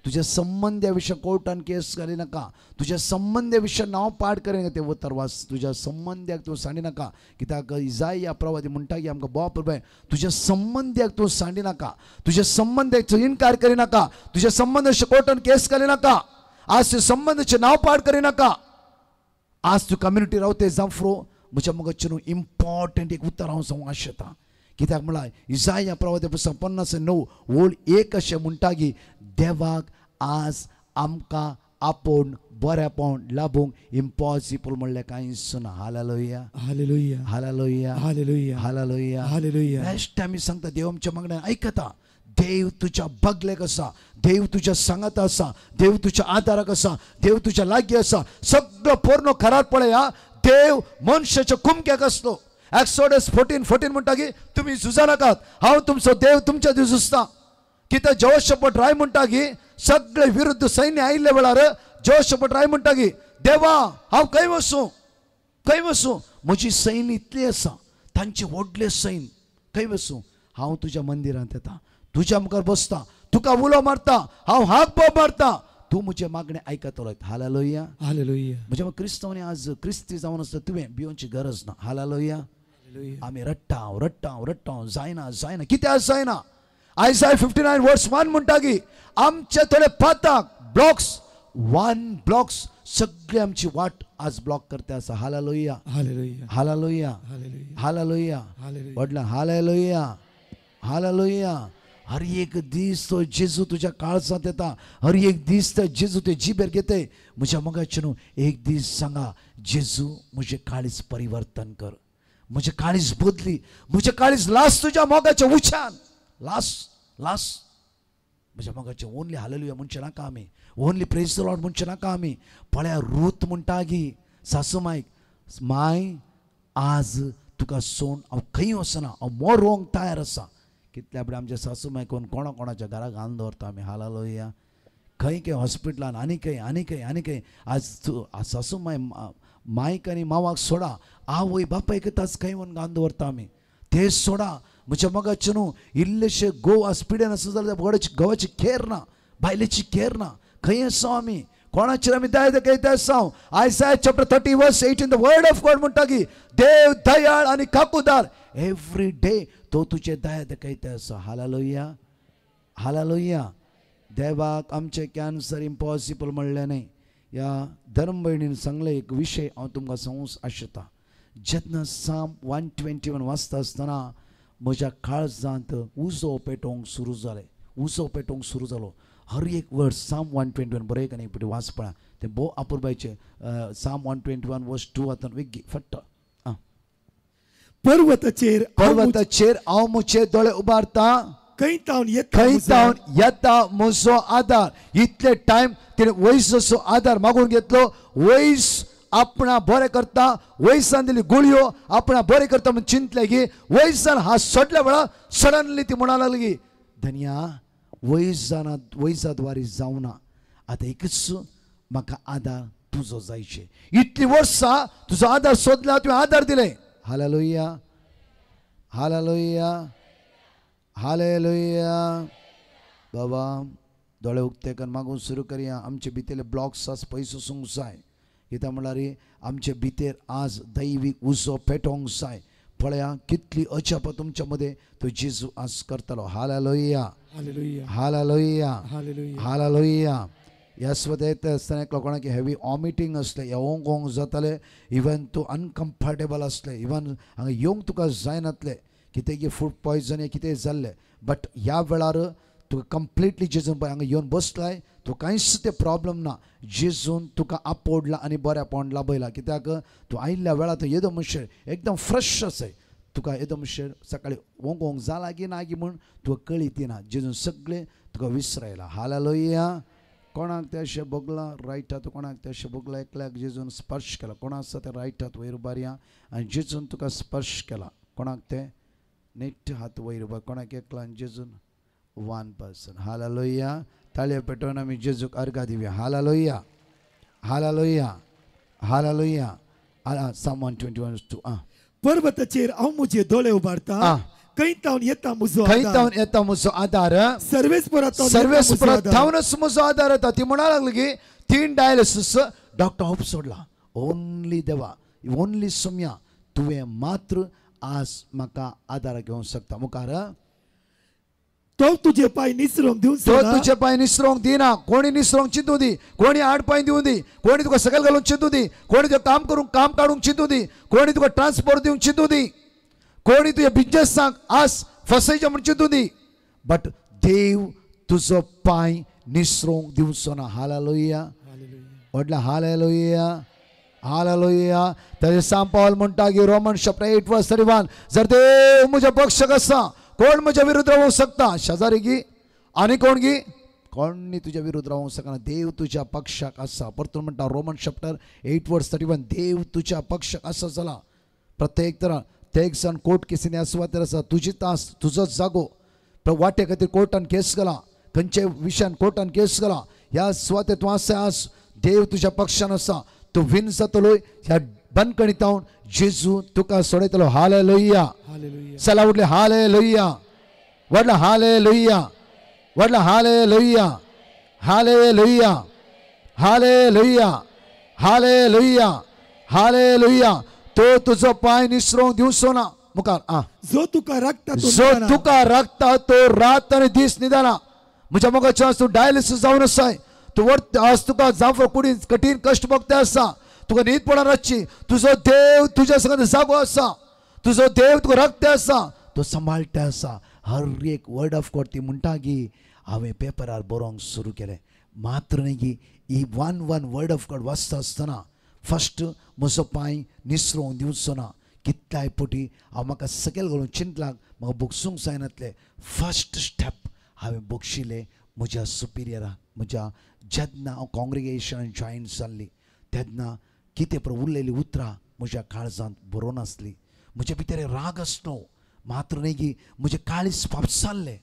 तुज्या संबंद्या विशय कोर्टान केस घाली नाका, तुज्या संबंद्या विशय नांव पाड करिनाका. तें उतर वाच, तुज्या संबंद्याक तूं सांडी नाका. कित्याक इजाया प्रवादी म्हणटा की आमकां बोव प्रभाय, तुज्या संबंद्याक तूं सांडी नाका, तुज्या संबंद्याचो इनकार करिनाका, तुज्या संबंदाचे कोर्टान केस घाली नाका, आज तुज्या संबंदाचें नांव पाड करिनाका. आज तूं कम्युनिटी रावते जांफ्रो, म्हज्या मगचे न्हू इम्पॉर्टंट एक उतर हांव सांगूंक आशेता. कित्याक म्हळ्यार इजाया प्रवादी 59 ओळ 1 अशें म्हणटा की देवाक आज आमकां आपोवन बरेपण लाभूंक इम्पॉसिबल म्हणलें कांयच ना. Hallelujah, hallelujah, hallelujah, hallelujah, hallelujah, hallelujah. Best आमी सांगता, देव आमच्या मागण्यान आयकता. देव तुज्या बगलेक आसा, देव तुज्या सांगात आसा, देव तुज्या आदाराक आसा, देव तुज्या लागीं आसा. सगळो पोरणो खरार पळया, देव मनशाच्या कुमक्याक आसलो. एक्सोडस 14:14 म्हणटा की तुमी झुजा नाकात, हांव तुमचो देव तुमच्या दीस झुजता. कित्याक जोशपट राय म्हणटा की सगळे विरुद्ध सैन्य आयिल्ले वेळार जोशपट राय म्हणटा की देवा हांव खंय वचूं, खंय वचूं, म्हजी सैन्य इतली आसा, तांचे व्हडले सैन्य, खंय वचूं, हांव तुज्या मंदिरांत येता, तुज्या मुखार बसता, तुका उलो मारता, हांव हात बोब मारता, तूं म्हजें मागणें आयकतलो. Hallelujah, hallelujah. म्हज्या क्रिस्तांवांनी आज क्रिस्ती जावन आसता तुवें भिवची गरज ना. हालेलुया. आमी रडटा रडटा रडटा, जायना जायना, कित्याक जायना. आयजाय 59:1 म्हणटा की आमचे थोडे पाताक ब्लॉक्स, 1 ब्लॉक्स सगळे आमची वाट आज ब्लॉक करता आसा. हालेलुया, हालेलुया, हालेलुया, हालेलुया, व्हडला हालेलुया, हालेलुया. हर एक दीस तो जेजू तुज्या काळजांत येता, हर एक दीस तो जेजू ते जिबेर घेतय. म्हज्या मोगाचें न्हू एक दीस सांगा, जेजू म्हजें काळीज परिवर्तन कर, म्हजें काळीज बदली, म्हजें काळीज लास तुज्या मोगाच्या उच्यान, लास लास. म्हज्या मोगाचें ओनली हालेलुया म्हणचें नाका आमी, ओनली प्रेज the Lord म्हणचें नाका आमी. पळया रूत म्हणटा की सासू मायक, माय आज तुका सोड हांव खंय वचना, हांव मरोंक तयार आसा. कितल्या फुडें आमच्या सासू माय कोण कोणा कोणाच्या घरा घालून दवरता आमी. हालेलुया. खंय खंय हॉस्पिटलान आनी खंय आनी खंय आनी खंय. आज तूं सासू माय मायक आनी मावाक सोडा, आवय बापायक ताच खंय वचून घालून दवरता आमी, ते सोडा. म्हज्या मोगाचें न्हू इल्लेशे गोव आज पिड्यान आसा जाल्यार गवाची केर ना, बायलेची केर ना. खंय आसा आमी, कोणाचेर आमी दया दाखयता आसा. Isaiah chapter 30:18 the word of God म्हणटा की देव दयाळ आनी काकुदार, एवरी डे तो तुजे दया दाखयता आसा. Hallelujah, hallelujah. देवाक आमचें कॅन्सर इम्पॉसिबल म्हणलें न्हय. ह्या धर्म भयणीन सांगलें एक विशय हांव तुमकां सांगूंक आशेता. जेन्ना साम 121 वाचता आसतना म्हज्या काळजांत उजो पेटोवंक सुरू जालें, उजो पेटोवंक सुरू जालो. हर एक वर्स साम 121 बरें आनी एक वाच पळया, तें भोव अपुरबायचें. साम 121:2 आतां वेगळी फट्ट. पर्वताचेर, पर्वताचेर हांव म्हजे दोळे उबारता, खंय तावन येता, खंय तावन येता म्हजो आदार. इतले टायम तिणें वयसचो आदार मागून घेतलो. वयस आपणा बरें करता, वयसान दिली गुळयो आपणा बरें करता म्हण चिंतलें की वयसान हात सोडल्या वेळार सडनली ती म्हणा लागली की धनया वयजाना वयजा द्वारे जावना, आतां एकच म्हाका आदार तुजो जायचे. इतली वर्सां तुजो आदार सोदला, तुवें आदार दिले. Hallelujah, hallelujah, hallelujah. बाबा दोळे उक्ते कर मागून सुरू करया. आमचे भितरले ब्लॉक्स आज पयस वचूंक जाय. कित्याक म्हणल्यार आमचे भितर आज दैवीक उजो पेटोवंक जाय. पळया कितली अजापां तुमच्या मदें तो जेजू आज करतलो. Hallelujah, hallelujah, hallelujah. ह्या स्वता येता आसतना एकलो कोणाक हेवी वॉमिटींग आसलें, येवंक वोंक जातालें, इवन तूं अनकम्फर्टेबल आसलें, इवन हांगा येवंक तुका जायनातलें, कितें की फूड पॉयजन हें कितें जाल्लें. बट ह्या वेळार तुका कंप्लिटली जेजून पळय हांगा येवन बसलाय, तुका कांयच तें प्रॉब्लम ना. जेजून तुका आपोडला आनी बऱ्यापण लाभयलां. कित्याक तूं आयिल्ल्या वेळार तूं येदो मनशें एकदम फ्रेश आसाय. तुका येदो मनशें सकाळी वोंक वोंक जाला की ना की म्हूण तुका कळीत ना. जेजून सगळें तुका विसरायलां. हालेलुया. कोणाक तें अशें भोगलां रायट हात, कोणाक तें अशें भोगलां एकल्याक जेजून स्पर्श केला. कोण आसा तें रायट हात वयर उबारया आनी जेजून तुका स्पर्श केला. कोणाक तें नेट हात वयर उबार. कोणाक एकल्यान जेजून वन पर्सन. हालेलुया. ताळयो पेटोवन आमी जेजूक अर्घा दिवया. हालेलुया. हालेलुया. हालेलुया. Psalm 121:2. पर्वताचेर हांव म्हजे दोळे उबारता, खंय तावन येता म्हजो, खंय तावन येता म्हजो आदार, सर्वेस्परा थावनच म्हजो आदार येता. ती म्हणा लागली की 3 डायलिसीस डॉक्टर होप सोडला. ओनली देवा, ओनली सोम्या, तुवें मात्र आज म्हाका आदार घेवंक शकता. मुखार तो तुझे पाय निसरोंक दिवन, तो तुझे पाय निसरोंक दिना. कोणी निसरोंक चिंतू दी, कोणी आड पांय दिवं दी, कोणी तुका सकयल घालूंक चिंतू दी, कोणी तुका काम करूंक काम काडूंक चिंतू दी, कोणी तुका ट्रान्सपोर्ट दिवंक चिंतू दी, कोणी तुज्या बिजनेसाक आज फसयचें म्हूण चिंतू दी, बट देव तुजो पांय निसरोंक दिवचो ना. हालेलुया. व्हडला हालेलुया. हालेलुया. ताजें सांत पावल म्हणटा की रोमन चॅप्टर 8:31, जर देव म्हज्या पक्षाक आसा कोण म्हज्या विरुद्ध रावंक शकता? शेजारी गी आनी कोण गी? कोणी तुज्या विरुद्ध रावंक शकना. देव तुज्या पक्षाक आसा. परतून म्हणटा रोमन चॅप्टर 8:31, देव तुज्या पक्षाक आसा. जाला प्रत्येक तरा ते एक जाण कोर्ट केसीनी ह्या सुवातेर आसा. तुजी तास, तुजोच जागो वाटे खातीर कोर्टान केस घाला, खंयच्या विशयान कोर्टान केस घाला, ह्या सुवातेर तूं आसा. आज देव तुज्या पक्षान आसा. तूं विन जातलो ह्या बंदखणींत जेजू तुका सोडयतलो. हालेलुया. चला उठले हालेलुया. व्हडला हालेलुया. व्हडला hallelujah. Hallelujah. Hallelujah. Hallelujah. Hallelujah. तो तुजो पांय निसरोंक दिवचो ना. मुखार जो तुका राखता, जो तुका राखता तो रात आनी दीस न्हिदना. म्हज्या मोगाचें आज तूं डायलिसीस जावन आसाय, तूं आज तुका जावं कुडीन कठीण कश्ट भोगते आसा, तुका न्हीद पडना रातची. तुजो देव तुज्या संगत जागो आसा, तुजो देव तुका राखते आसा, तो सांबाळटे आसा. हर एक वर्ड ऑफ गॉड ती म्हणटा की हांवें पेपरार बरोवंक सुरू केलें. मात्र न्ही की ही one one word of God वाचता आसतना फर्स्ट म्हजो पांय निसरोंक दिवचो ना. कितल्याय पटी हांव म्हाका सकयल घालून चिंतलाक म्हाका बगसूंक जायनातलें. फर्स्ट स्टेप हांवें बगशिलें म्हज्या सुपिरियराक. म्हज्या जेन्ना हांव कॉंग्रिगेशन जॉयन जाल्ली तेन्ना कितें पळय उरलेलीं उतरां म्हज्या काळजांत बरोवन आसली. म्हज्या भितर राग आसलो, मात्र न्ही की म्हजें काळीज फापसाल्लें.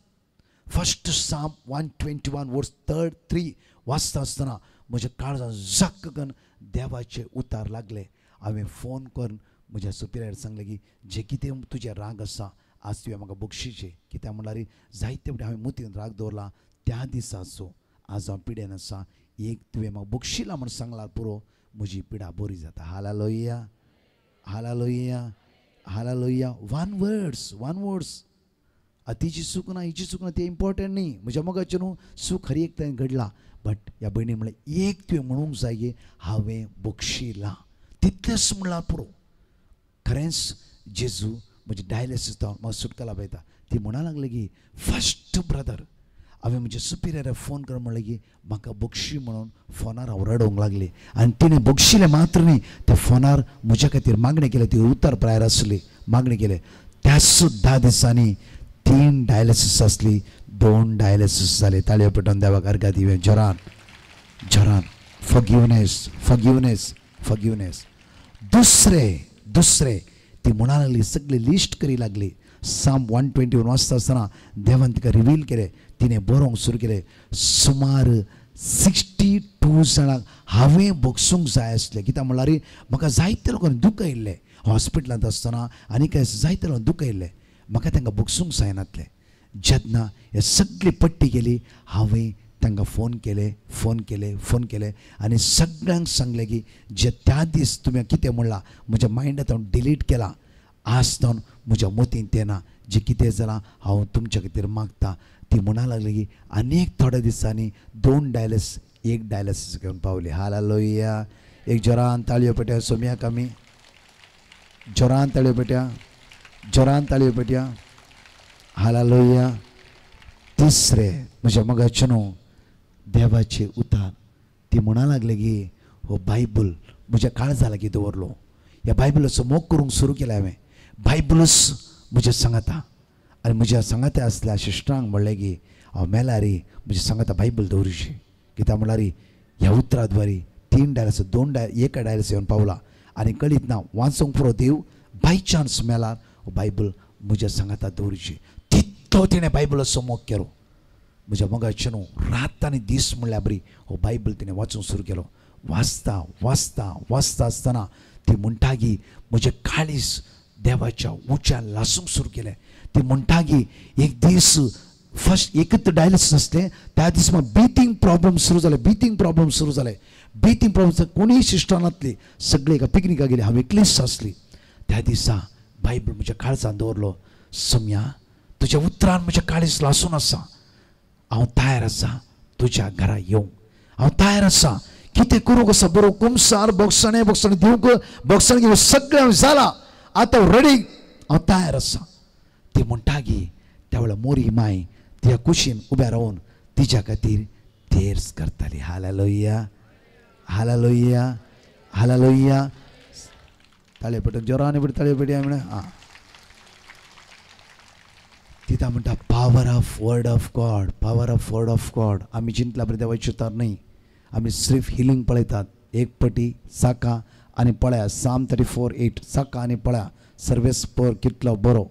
फर्स्ट Psalm 121:3 वाचता आसतना म्हज्या काळजांत झक्क करून देवाचे उतार लागले. हांवें फोन करून म्हज्या सुपिरियर सांगलें की जे कितें तुजें राग आसा आज तुवें म्हाका बक्षिचें. कित्याक म्हणल्यार जायते फावटी हांवें मुतीन राग दवरला त्या दिसाचो आज हांव पिडेन आसा. एक तुवें म्हाका बक्षिला म्हूण सांगलां पुरो, म्हजी पिडा बरी जाता. Hallelujah. Hallelujah. Hallelujah. One words, one words. तिची चूक ना, हिची चूक ना, तें इम्पॉर्टंट न्ही. म्हज्या मोगाचें न्हू चूक हर एक ताणें घडला, बट ह्या भयणीन म्हणलें एक तुवें म्हणूंक जाय की हांवें बक्षिलां, तितलेंच म्हणलां पुरो. खरेंच जेजू म्हजी डायलिसीस जावन म्हाका सुटका लाभयता. ती म्हणा लागली की फर्स्ट ब्रदर हांवें म्हज्या सुपिरियराक फोन करून म्हणलें की म्हाका बक्षी म्हणून फोनार हांव रडोवंक लागली. आनी तिणें बक्षिलें मात्र न्ही, त्या फोनार म्हज्या खातीर मागणें केलें. ती उतर प्रायर आसली, मागणें केलें. त्या सुद्दां दिसांनी 3 डायलिसीस आसली, 2 डायलिसीस जाले. ताळयो पेटोवन देवाक अर्घा दिवया. जोरान जोरान. Forgiveness, forgiveness, forgiveness. दुसरे दुसरे ती म्हणा लागली, सगळी लिस्ट करी लागली. Psalm 121 वाचता आसतना देवान तिका रिवील केलें. तिणें बरोवंक सुरू केलें. सुमार 62 जाणांक हांवें बगसूंक जाय आसलें. कित्याक म्हणल्यार म्हाका जायते लोकांनी दुखयल्लें हॉस्पिटलांत आसतना आनी काय जायते लोकांनी दुखयल्लें, म्हाका तांकां बगसूंक जायनातलें. जेन्ना हे सगळी पट्टी केली हांवें तांकां फोन केले, फोन केले, फोन केले आनी सगळ्यांक सांगलें की जे त्या दीस तुवें कितें म्हणलां म्हज्या मायंडांत हांव डिलीट केलां, आज जावन म्हज्या मतींत तें ना. जें कितें जालां हांव तुमच्या खातीर मागता. ती म्हणा लागली की आनीक थोड्या दिसांनी 2 डायलिस एक डायलिसीस घेवन पावली. हालेलुया. एक जोरान ताळयो पेट्या सोम्याक आमी, जोरान ताळयो पेट्या, जोरान ताळयो पेट्या. हालेलुया. तिसरे म्हज्या मोगाचें न्हू देवाचे उतार ती म्हणा लागले की हो बायबल म्हज्या काळजा लागीं दवरलो. ह्या बायबलाचो मोग करूंक सुरू केला हांवें. बायबलूच म्हज्या सांगाता आनी म्हज्या सांगाता आसल्या शिश्टांक म्हणलें की हांव मेलारी म्हज्या सांगाता बायबल दवरुची. कित्याक म्हणल्यार ह्या उतरा द्वारी 3 डायलस 2 डायल 1 डायलस येवन पावला आनी कळीत ना वाचूंक पुरो देव बाय चान्स मेलार हो बायबल म्हज्या सांगाता दवरुची. तितलो तिणें बायबलाचो मोग केलो. म्हज्या मोगाचें न्हू रात आनी दीस म्हणल्यार बरी हो बायबल तिणें वाचूंक सुरू केलो. वाचता वाचता वाचता आसतना ती म्हणटा की म्हजें काळीज देवाच्या उंच्यान लासूंक सुरू केलें. ती म्हणटा की एक दीस फर्स्ट एकच डायलिसीस आसलें त्या दीस म्हाका ब्रिथींग प्रॉब्लम सुरू जाले. ब्रिथींग प्रॉब्लम सुरू जाले. ब्रिथींग प्रॉब्लम कोणीय सिस्टर नासली, सगळे एका पिकनिकाक गेली, हांव एकलीच आसली. त्या दिसा बायबल म्हज्या काळजान दवरलो. सम्या तुज्या उतरान म्हजें काळीज लासून आसा, हांव तयार आसा तुज्या घरा येवंक, हांव तयार आसा कितें करूंक आसा बरो कुमसार बोगसणें बोगसणें दिवंक बोगसणें घेवंक सगळें हांव जालां आतां रेडी, हांव तयार आसा. ती म्हणटा की त्या वेळार मोरी माय तिच्या कुशीन उब्या रावन तिच्या खातीर तेर्स करताली. हालेलुया. हालेलुया. हालेलुया. ताळयो पेटून जोरान पेट ताळयो पेटया म्हण. आं तिता म्हणटा power of word of God, power of word of God. आमी चिंतला बरें देवाचें उतर न्हय, आमी सिर्फ हिलींग पळयतात. एक पटी साका आनी पळया साम 34:8 साका आनी पळया सर्वेस पर कितलो बरो.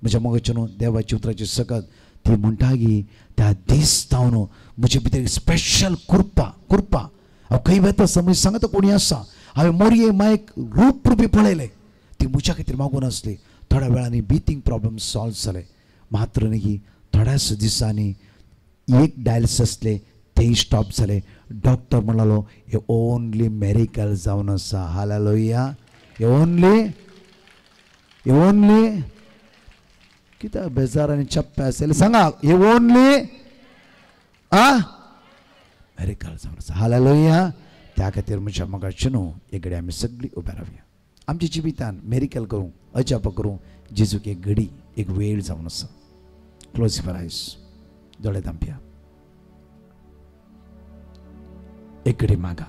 म्हज्या मोगाचें न्हू देवाच्या उतराची सकत ती म्हणटा की त्या दीस जावन म्हजे भितर स्पेशल कृपा कृपा हांव खंय वता समज सांगता कोणी आसा. हांवें मोरये मायक रूप रुपी पळयलें, ती म्हज्या खातीर मागून आसली. थोड्या वेळांनी ब्रिथींग प्रॉब्लम सॉल्व जाले. मात्र न्ही थोड्याच दिसांनी एक डायलिसीस आसलें तेय स्टॉप जालें. डॉक्टर म्हणालो हे ओनली मेरिकल जावन आसा. हालेलुया. हे ओनली हे ओनली कित्याक बेजार आनी चप्पे आसले सांगा, हे ओनली आ मेरिकल जावन आसा. हालेलुया. त्या खातीर म्हज्या मोगाचें न्हू एक घडी आमी सगळीं उबे रावया. आमच्या जिवितान मेरिकल करूंक अजाप करूंक जेजूक एक घडी एक वेळ जावन आसा. क्लोज your eyes, दोळे धांपया. एक घडी मागा.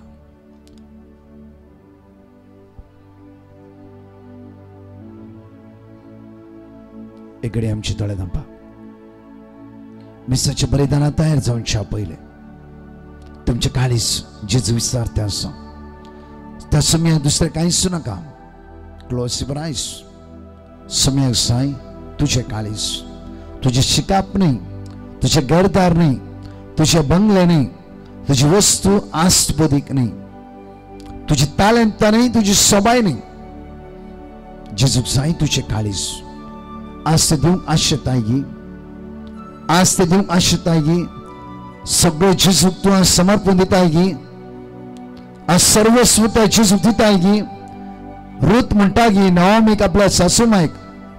एक घडी आमची दोळे धांपा. मिसाच्या बलिदाना तयार जावच्या पयलें तुमचें काळीज जेजू विचारते आसा त्या समयाक दुसरें कांयच नाका. Close your eyes. समयाक जाय तुजें काळीज, तुजें शिकाप न्ही, तुजें घरदार न्ही, तुजें बंगले न्ही, तुजी वस्तू आस्पदीक न्ही, तुजी तालेंतां न्ही, तुजी सबाय न्ही. जेजूक जाय तुजें काळीज. आज ते दिवंक आशेताय गी, आज ते दिवंक आशेताय गी. सगळें जेजूक तूं आज समर्पण दिताय गी, आज सर्वस्व त्या जेजूक दिताय गी. रूत म्हणटा गी नवामीक आपल्या सासू मायक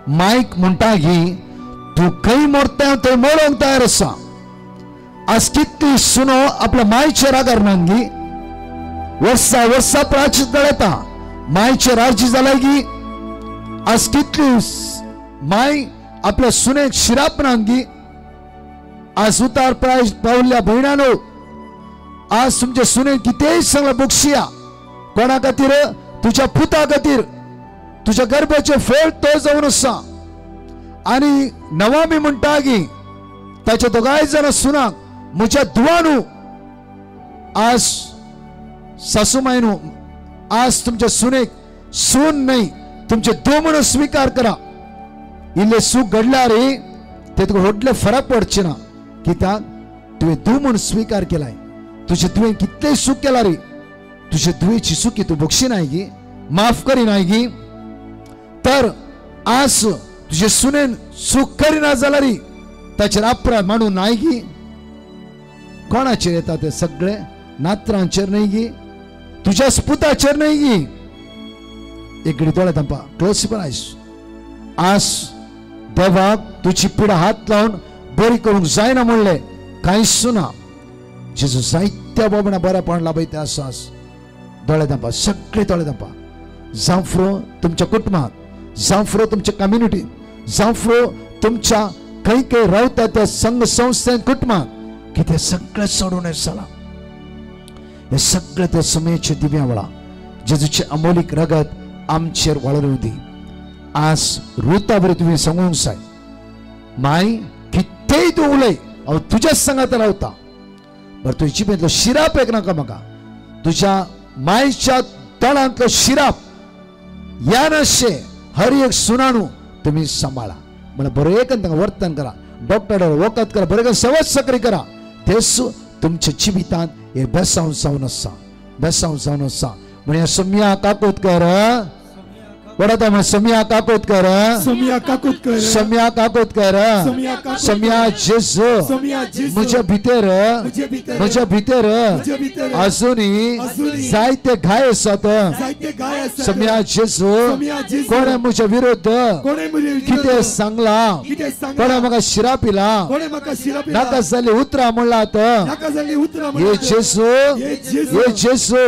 मायक म्हणटा गी तूं खंय मोरता थंय मोरोंक तयार आसा. आज कितली सुनो आपल्या मायच्या रागार नांगी वर्सा वर्सा प्राचीत येता मायचे राजी जालाय गी. आज कितली माय आपल्या सुनेक शिराप नांगी. आज उतार प्राय पावल्ल्या भयणानो आज तुमच्या सुने कितेंय सांगला बक्षिया. कोणा खातीर? तुज्या पुता खातीर. तुज्या गर्भाचें फळ तो जावन आसा. आनी नवामी म्हणटा की ताच्या दोगांय जाणां सुनाक म्हज्या धुवानू आज सासूमायनू आज तुमच्या सुनेक सून न्हय तुमचे धूव म्हणून स्विकार करा. इल्लें सूख घडल्यार ते तुका व्हडले फरक पडचे ना. कित्याक तुवें धूव म्हणून स्विकार केलाय. तुजे धुवेन कितलें सूख केला रे, तुजे धुवेची चुकी तूं बक्षी नाय गी, माफ करिनाय गी. तर आज तुजे सुनेन चूक करिना जाल्यार ताचेर अपराध मांडून नाय गी. कोणाचेर येता ते सगळे? नात्रांचेर न्हय गी, तुज्या पुताचेर न्हय गी. एक घडी दोळे धांपा. Close your eyes. आज देवाक तुजी पिडा हात लावन बरी करूंक जायना म्हणलें कांयच ना. जेजू जायते त्या बाबणा बरेपण लाभयता आसास. दोळे धांपा, सगळे दोळे धांपा. जांफ्रो तुमच्या कुटुंबात, जांफ्रो तुमच्या कम्युनिटीत, जांफ्रो तुमच्या खंय खंय रावता त्या संघ संस्थेन कुटुंबात की ते सगळें सोडून जाला. हे सगळें त्या सुमेचे दिव्या वेळा जेजूचें अमोलीक रगत आमचेर वळून दी. आज रुता बरें तुवें सांगूंक जाय, माय कितेंय तूं उलय, हांव तुज्याच सांगात रावता. बरें, तुज्या जिबेंतलो शिराप एक नाका म्हाका, तुज्या मायच्या तळांतलो शिराप ह्या नाशे हर एक सुनाणू तुमी सांबाळा. म्हणल्यार बरें एक तांकां वर्तन करा, डॉक्टर वखद करा, बरें सेवा सक्री करा. तेच तुमच्या जिवितांत हे बेसांव जावन आसा, बेसांव जावन आसा. म्हणून सोम्या काकोतकर वडता, सोम्या काकोतकर, सोम्या काकोतकर, सोम्या काकोतकर, सोम्या जेजू म्हज्या भितर, म्हज्या भितर अजूनही जायते घाय आसात. सोम्या जेजू कोणे म्हज्या विरुद्ध कितें सांगलां, कोणे म्हाका शिराप दिला, नाका जाल्ली उतरां म्हणलात, हे जेजू, हे जेजू,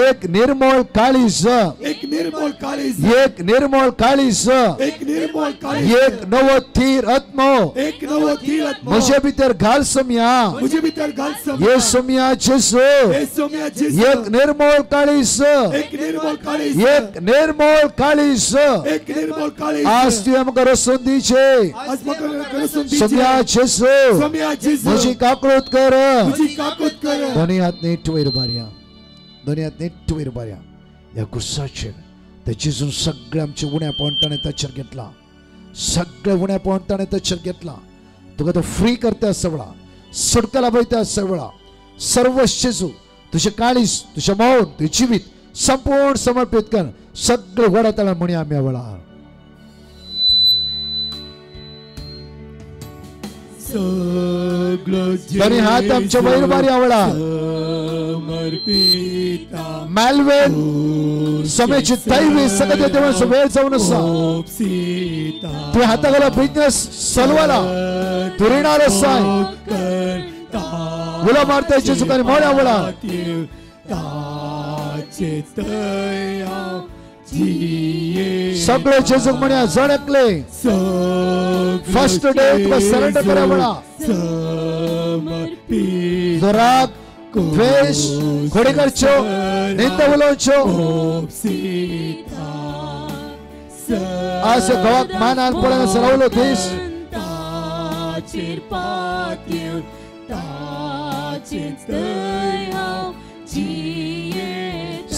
एक निर्मळ काळीज, एक निर्मळ काळीज, एक निर्मळ काळीज, एक निर्मळ काळीज, एक नवो थीर आत्मो, एक नवो थीर आत्मो म्हजे भितर घाल सोम्या, म्हजे भितर घाल सोम्या. हे सोम्या जेजू, हे सोम्या जेजू, एक निर्मळ काळीज, एक निर्मळ काळीज, एक निर्मळ काळीज, एक निर्मळ काळीज आज तुवें म्हाका रसून दिचे. आज म्हाका रसून दिचे. सोम्या जेजू, सोम्या जेजू, म्हजी काकूत कर, म्हजी काकूत कर. दोनी हात नीट वयर बारया, दोनी हात नीट वयर बारया. ह्या गुस्साचेर ते जेजून सगळें आमचें उण्यापण ताणें ताचेर घेतलां, सगळें उण्यापण ताणें ताचेर घेतलां. तुका तो फ्री करता सगळा, सुटका लाभयता सगळा. सर्व जेजू तुजें काळीज, तुजें मौन, तुजें जिवीत संपूर्ण समर्पीत कर. सगळें व्हडा ताळ्यान म्हणया आमी ह्या वेळार. दोनी हात आमच्या वयर बारया वेळार. मेलवेन समेची दैवी सगळे देवाचो वेळ जावन आसा. तुवें हाता घाला बिजनेस चलवला, तूं रिणार आसाय. उलो मारता जेजूक आनी मोड्या वेळार. सगळे जेजूक म्हणया, जण एकले फर्स्ट डे तुका सरेंडर करा वेळा. जो राग, द्वेष, खोडी करच्यो, निंदा उलोवच्यो, आज घोवाक मानान पळोवन सरावलो दीस.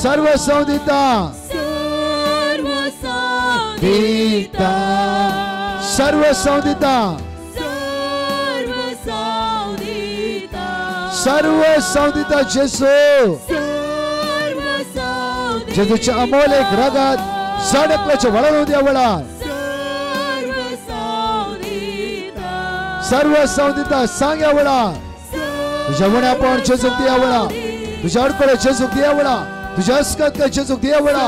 सर्व दिता, दिता, सर्व दिता, सर्व दिता जेजू. जेजूच्या अमोल एक रगत सडकल्याचे वळण द्या वेळार. सर्व दिता सांग या वेळार. तुझ्या उण्यापण जेजूक दिया वेळा, तुझ्या अडकळे जेजूक दिया वेळा, तुझ्या अस्कत जेजूक दिया वेळा.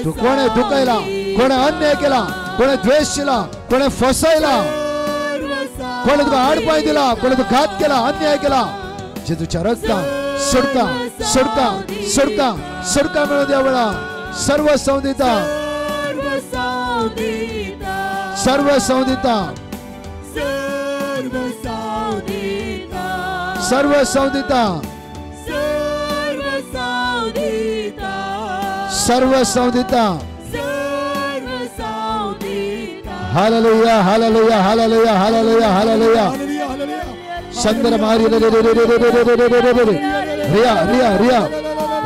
तू कोणे दुखयला, कोणे अन्याय केला, कोणे द्वेष केला, कोणे फसयला, कोणे तुका आडपाय दिला, कोणे तुका घात केला, अन्याय केला, जेजूच्या रक्तान सुटका, सुटका, सुटका, सुटका मेळून द्या वेळा. सर्व दिता, सर्व दिता, सर्व दिता, सर्व दिता. Hallelujah, hallelujah, hallelujah, hallelujah, hallelujah. संदर मारी रिया रिया रिया.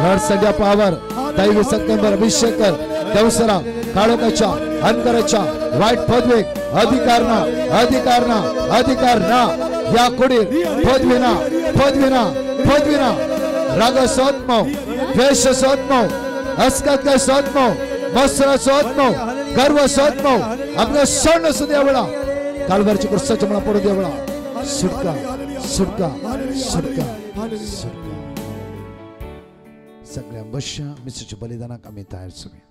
हर सगळ्या पावर दैवी सत्तेवर अभिषेक कर. देवसरा काळोखाच्या, अंधकाराच्या वाईट पदवेक अधिकार ना, अधिकार ना, अधिकार ना. या कुडीर पदवी ना, पदवी ना, पदवी ना. रागाचो आत्मो, द्वेषाचो आत्मो, अस्कतकाचो आत्मो, मत्सराचो आत्मो, गर्वाचो आत्मो आपल्या सण आसूं द्या वेळा. कालवारच्या क्रुसाच्या मुळा पडू द्या वेळा. सुटका, सुटका, सुटका, सुटका. सगळ्या बश्या मिसाच्या बलिदानाक आमी तयार जावया.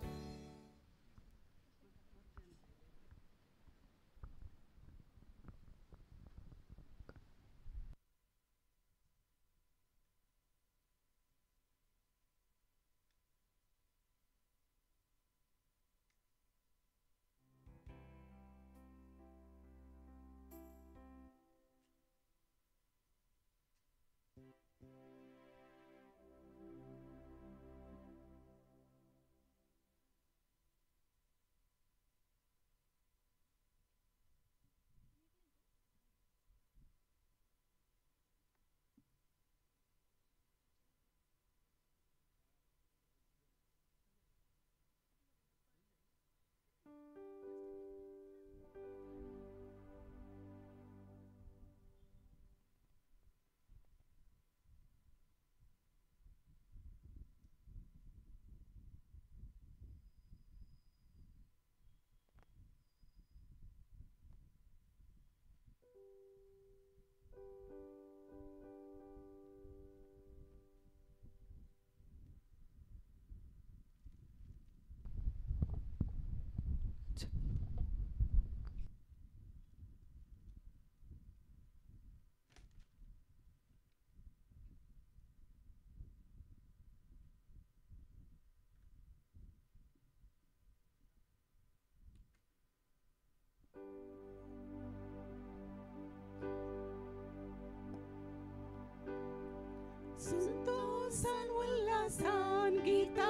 संतोषान उल्हासान गीता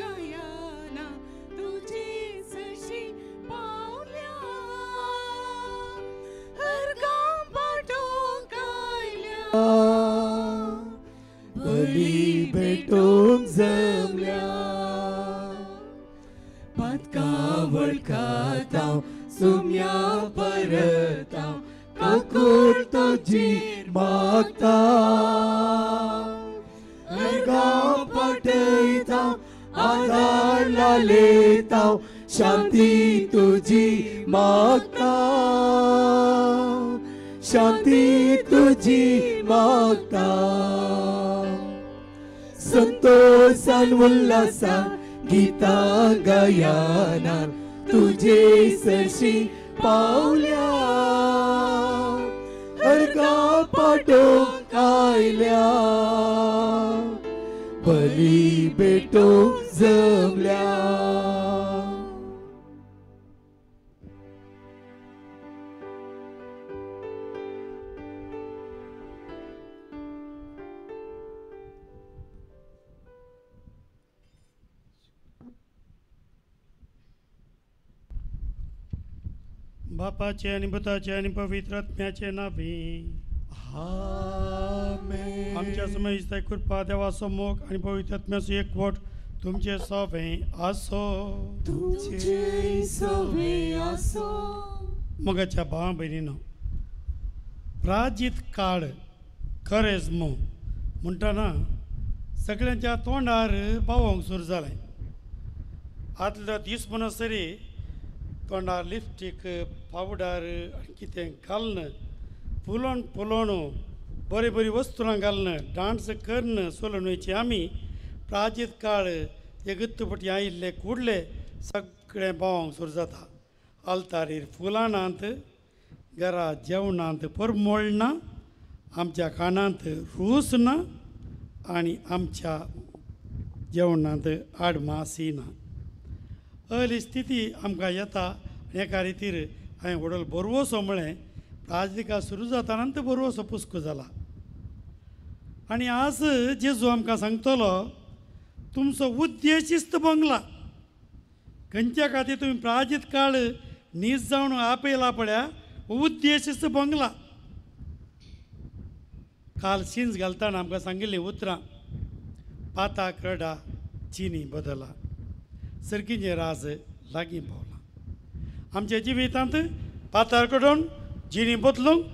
गायना तुझे सशी पावल्या हर गांव पाटोवंक आयल्या बली भेटोवंक जमल्या पातकां वळखाता सुम्या परता काकूळ तुजी मागता हर गांव पाटयता आधार लालेता शांती तुजी मागता शांती तुजी मागता संतोषान उल्हासान गीता गायनान तुझे सरशी पावल्या हर गांव पाटोवंक आयल्या बली भेटोवंक जमल्या. बापाचे आनी पुताचे आनी पवित्र आत्म्याचे नावे आमेन. आमच्या समयस्ताय कृपा देवाचो मोग आनी पवित्र आत्म्याचो एकवट तुमचे सवे आसो तुझे सवे आसो. मोगाच्या भावा भयणीनो, प्राजीत काळ करेज्मो म्हणटना सगळ्यांच्या तोंडार पावोवंक सुरू जालें. आदलो दीस म्हणसरी तोंडार लिपस्टीक पावडर आनी कितें घालून फुलोवन फुलोवन बरी बरी वस्तूं घालून डांस करून चलून वयची आमी प्राजीत काळ हे गुत्तपटी आयिल्ले कुडले सगळें पावोवंक सुरू जाता. आल्तारीर फुलां नात, घरा जेवणांत परमळ ना, आमच्या खाणांत रूच ना आनी आमच्या जेवणांत आडमासी ना. अली स्थिती आमकां येता. एका रितीर हांवें व्हडलो बरवसो म्हळें प्राजलिका सुरू जाताना तो बरवसो पुस्को जाला. आनी आज जेजू आमकां सांगतलो तुमचो उद्देशीस्त बंगला खंयच्या खातीर तुमी प्राजीत काळ नीज जावन आपयला पळया उद्देशीस्त बंगला. काल शिंज घालतना आमकां सांगिल्लीं उतरां पाता करडा चिनी बदला सर्कीचें राज लागीं पावलां. आमच्या जिवितांत पातार कडून जिणी बदलूंक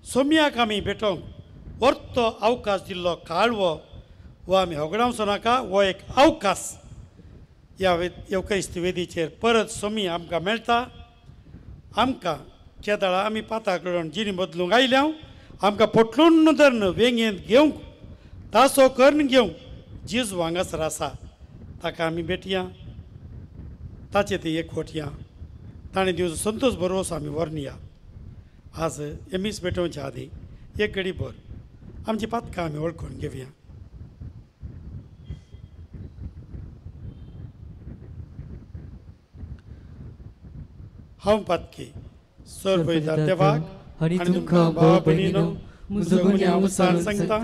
सोम्याक आमी भेटोवंक वर्तो अवकाश दिल्लो काळवो हो आमी होगडावचो नाका. हो एक अवकाश ह्या येवक्रिस्त वेदीचेर परत सोमी आमकां मेळटा. आमकां केदळा आमी पातार कडून जिणी बदलूंक आयल्या आमकां पोटलून धरून वेंगेंत घेवंक तासो करून घेवंक जेजू हांगासर आसा. ताका आमी भेटया, ताचे ते एकवटया, ताणें दिवचो संतोष बरोवचो आमी व्हरया. आज एमीस भेटोवच्या आदी एक घडी भर आमची पातकां आमी वळखून घेवया. हांव पातकी सर्व देवाक आनी तुमकां भाव भयणीनो म्हजो गुन्यांव उसार सांगता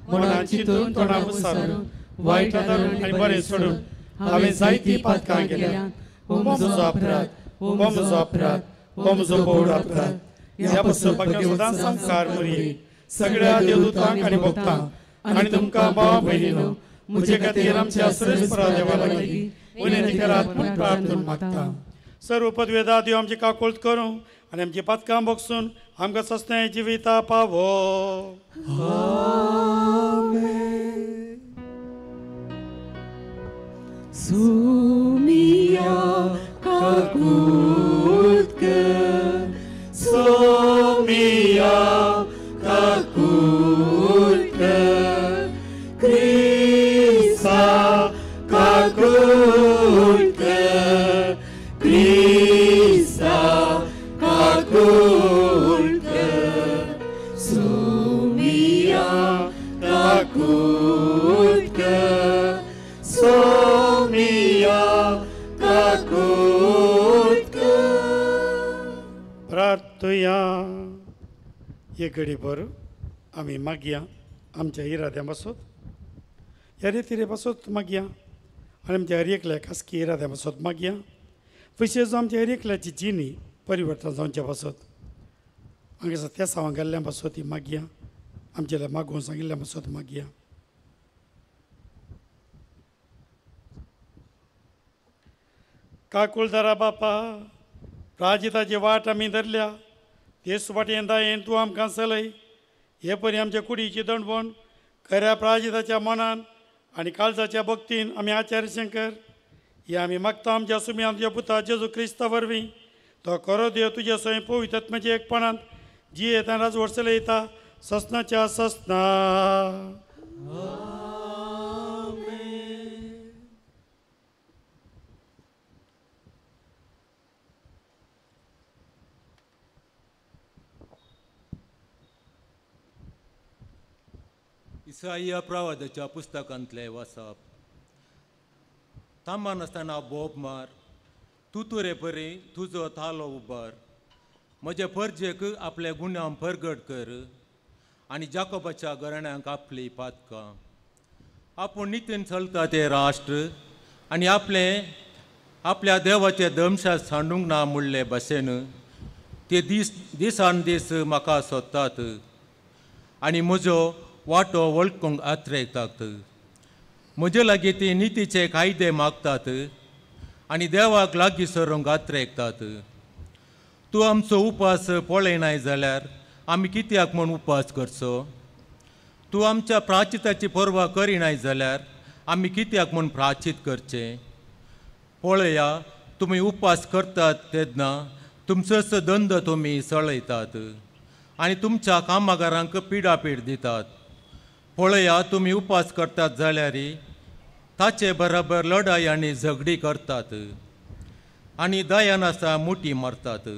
मनान चिंतून तोंडा उसारून वायट आदारून आनी बरें सोडून हांवें जायतीं पातकां केल्या. हो म्हजो अपराध, हो म्हजो अपराध, हो म्हजो भोव अपराध. ह्या पासून सदांच संस्कार मुरये सगळ्या देवदूतांक आनी भक्तांक आनी तुमकां भाव भयणीनो म्हजे खातीर आमच्या सर्वेस्परा देवा लागीं विनंती करात म्हूण प्रार्थना मागता. सर्व पदवेदा देव आमची काकुळट करूं आनी आमची पातकां बगसून आमकां सस्तें जिविता पावो. सुमिया काकुळट कर, सुमिया काकुळट कर, क्रिस्ता काकुळट कर, क्रिस्ता काकुळट कर, सुमिया काकुळट कर, सुमिया काकुळट कर. प्रार्थया एक घडी भर आमी मागया आमच्या इराद्यां पासत. ह्या रितीरे पासत मागया आनी आमच्या हर एकल्या खासकी इराद्या पासत मागया. विशेश आमच्या हर एकल्याची जिणी परिवर्तन जावच्या पासत हांगासर त्या सावांक गेल्ल्या पासत ती मागया. आमच्या मागून सांगिल्ल्या पासत मागया. काकुळदारा बापा, प्राजिताची वाट आमी धरल्या तेच वाटेन दायेन तूं आमकां चलय. हे परी आमच्या कुडीची दंडवण खऱ्या प्राजिताच्या मनान आनी काळजाच्या भक्तीन आमी आचार्य शंकर हे आमी मागता आमच्या सुमी आमच्या पुता जेजू क्रिस्ता वरवीं. तो खरो देव तुज्या स्वयं पवित्र आत्म्याच्या एकपणांत जी येता राजवट चलयता ससनाच्या ससना. इसाईया प्रवादाच्या पुस्तकांतले वाचप. थांबनासतना बोब मार, तूं तुरे परी तुजो थालो उबार, म्हजे परजेक आपले गुन्यांव परगट कर आनी जाकोबाच्या घराण्यांक आपली पातकां. आपूण नितीन चलता ते राष्ट्र आनी आपले आपल्या देवाचे दमशा सांडूंक ना म्हणले भाशेन ते दीस दिसान दीस म्हाका सोदतात आनी म्हजो वांटो वळखूंक आत्रेतात. म्हजे लागीं ती नितीचे कायदे मागतात आनी देवाक लागीं सरूंक आत्रेतात. तूं आमचो उपास पळयनाय जाल्यार आमी कित्याक म्हूण उपास करचो? तूं आमच्या प्राचिताची पर्वा करिनाय जाल्यार आमी कित्याक म्हूण प्राचीत करचें? पळया, तुमी उपास करतात तेन्ना तुमचोच धंदो तुमी चलयतात आनी तुमच्या कामागारांक पिडापीड दितात. पळया, तुमी उपास करतात जाल्यार ताचे बराबर लढाय आनी झगडी करतात आनी दया नासता मुठी मारतात.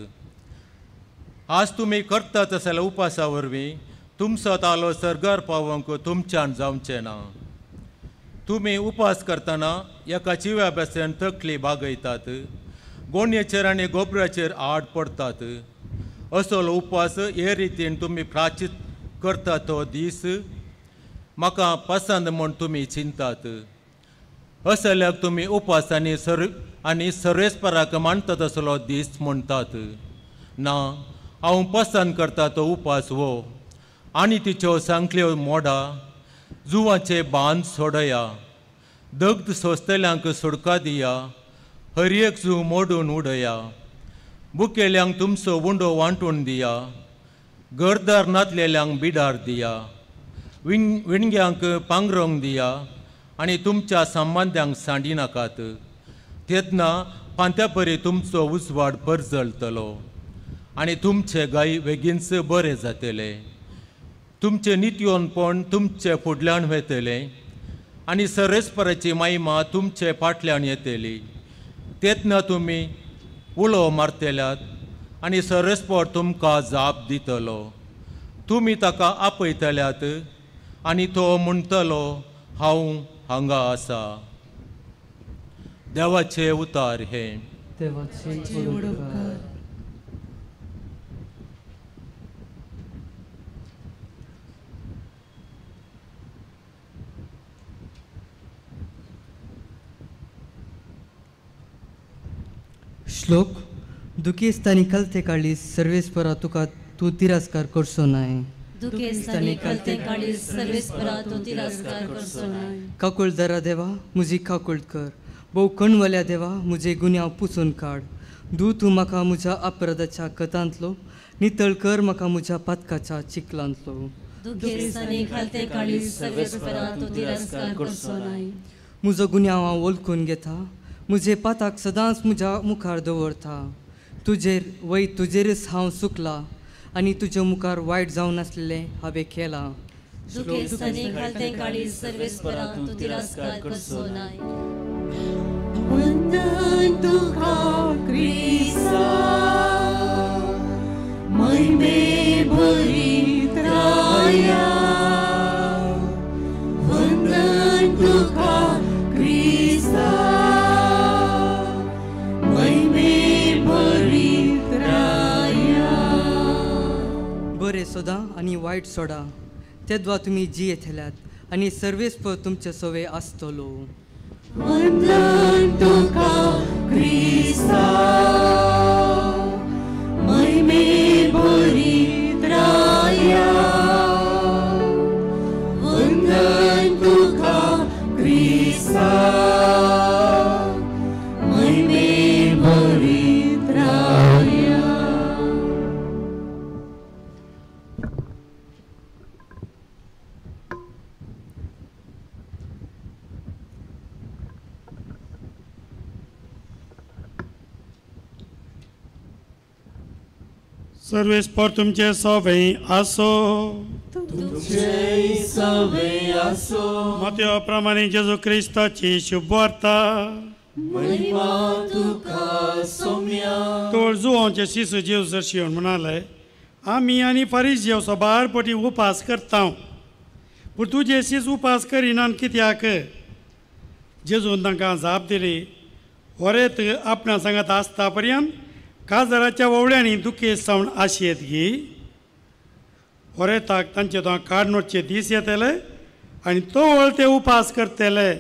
आज तुमी करतात जाल्यार उपासा वरवीं तुमचो तालो सर्गार पावोवंक तुमच्यान जावचें ना. तुमी उपास करतना एका चिव्या भाशेन तकली बागयतात, गोणयेचेर आनी गोबराचेर आड पडतात. असलो उपास हे रितीन तुमी प्राचीत करता तो दीस म्हाका पसंद म्हूण तुमी चिंतात. असल्याक तुमी उपास आनी सर्वेस्पराक मानतात असलो दीस म्हणटात. ना, हांव पसंद करता तो उपास हो आनी तिच्यो सांखळ्यो मोडा, जुवाचे बांद सोडया, दग्ध सोंसतल्यांक सुडका दिया, हर एक जू मोडून उडया, बुकेल्यांक तुमचो उंडो वांटून दिया, घरदार नातलेल्यांक बिडार दिया, विणग्यांक पांगरोंक दिया आनी तुमच्या संबंद्यांक सांडिनाकात. तेन्ना पांत्या परी तुमचो उजवाड परजळटलो आनी तुमचे गाय बेगीनच बरे जातले. तुमचें नितयोनपण तुमचे फुडल्यान वेतलें आनी सर्वेस्पराची महिमा तुमचे फाटल्यान येतली. तेन्ना तुमी उलो मारतल्यात आनी सर्वेस्पर तुमकां जाप दितलो. तुमी ताका आपयतल्यात आनी तो म्हणटलो, हांव हांगा आसा. देवाचे उतार हे. देवाचे उपकार. श्लोक. दुखेस्तानी कलते काळी सर्वेस्परा तुका तूं तिरस्कार करचो नाय. दुखेस्तानी कलते काळी सर्वेस्परा तूं तिरस्कार करचो नाय. काकुळदारा देवा म्हजी काकुळ कर, भोव कणवल्या देवा म्हजे गुन्यांव पुसून काड. दू तूं म्हाका म्हज्या अपराधाच्या कथांतलो, नितळ कर म्हाका म्हज्या पातकाच्या चिखलांतलो. दुखेस्तानी कलते काळी सर्वेस्परा तूं तिरस्कार करचो नाय. म्हजो गुन्यांव हांव वळखून घेता, म्हजे पाताक सदांच म्हज्या मुखार दवरता. तुजेर वय तुजेरच हांव चुकलां आनी तुजे मुखार वायट जावन आसलें हांवें केलां. दुखेस्तानी कलते काळी सर्वेस्परा तूं तिरस्कार करचो नाय. वंदन तुका क्रिस्ता, महिमे भरीत राया. वंदन तुका क्रिस्ता, महिमे भरीत राया. बरें सोदा आनी वायट सोडा, तेद्वा तुमी जियेतल्यात आनी सर्वेस्पर तुमचे सवे आसतलो. वंदन तुका क्रिस्ता महिमे भरीत राया, वंदन तुका क्रिस्ता महिमे भरीत राया. सर्वेस्पर तुमचे सवे आसो, तुमचे सवे आसो. मत्यो प्रमाणे जेजू क्रिस्ताची शुभवार्ता. महिमा तुका सोम्या. तोळ जुवांचे शिशू जेव सरशी येवन म्हणाले, आमी आनी फारीस सबार पटी उपास करता, पूण तुजे शीस उपास करिनात कित्याक? जेजून तांकां जाप दिली, वरेत आपणा सांगात आसता पर्यंत काजाराच्या वोवळ्यांनी दुखेस्त जावन आशयेत गी. वरेताक तांचे तो काडनोटचे दीस येतले आनी तोवळ ते उपास करतले.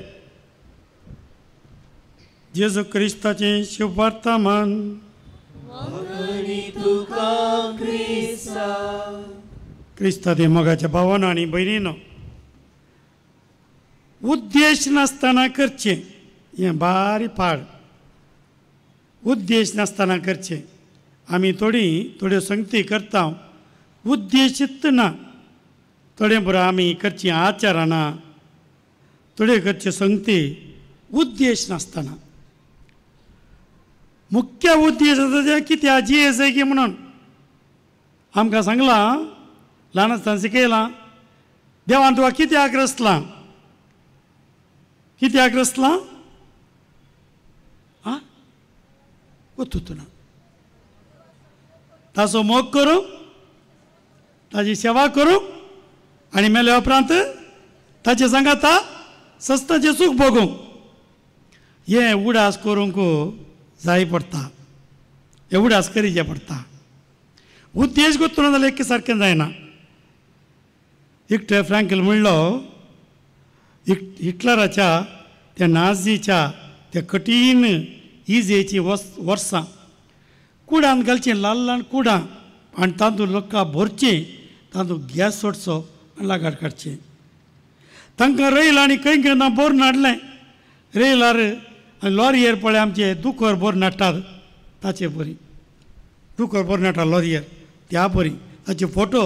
जेजू क्रिस्ताची शुभवार्ता मान. क्रिस्ता ते मोगाच्या भावानो आनी भयणीनो, उद्देश नासतना करचें हें बारी पाड. उद्देश नासतना करचें. आमी थोडी थोड्यो संगती करता उद्देशीत ना, थोडे बरो आमी करची आचारां ना, थोड्यो करच्यो संगती उद्देश नासतना. मुख्य उद्देश आसा तें कित्याक जियेचें की म्हणून आमकां सांगलां, ल्हान आसतना शिकयलां, देवान तुका कित्याक रचलां, कित्याक रचलां आं ना ताचो मोग करूं, ताजी सेवा करूं आनी मेल्या उपरांत ताचे सांगाता सस्ताचें सूख भोगूंक. हें उडास करूंक जाय पडटा, हें उडास करीचें पडटा. उद्देश गोत्तलो जाल्यार एक सारकें जायना. एकटे फ्रँकल म्हणलो, हिटलराच्या त्या नाझीच्या त्या कठीण इजेची वर्सां कुडान घालचीं ल्हान ल्हान कुडां आनी तातूंत लोकां भरचीं, तातूंत गॅस सोडचो आनी लागाड काडचें. तांकां रेल आनी खंय खंय ना भरून हाडलें. रेलार आनी लॉरयेर पळय आमचे दुकर भरून हाडटात ताचे बरी, दुकर भरून हाडटा लॉरयेर त्या बरी. ताचे फोटो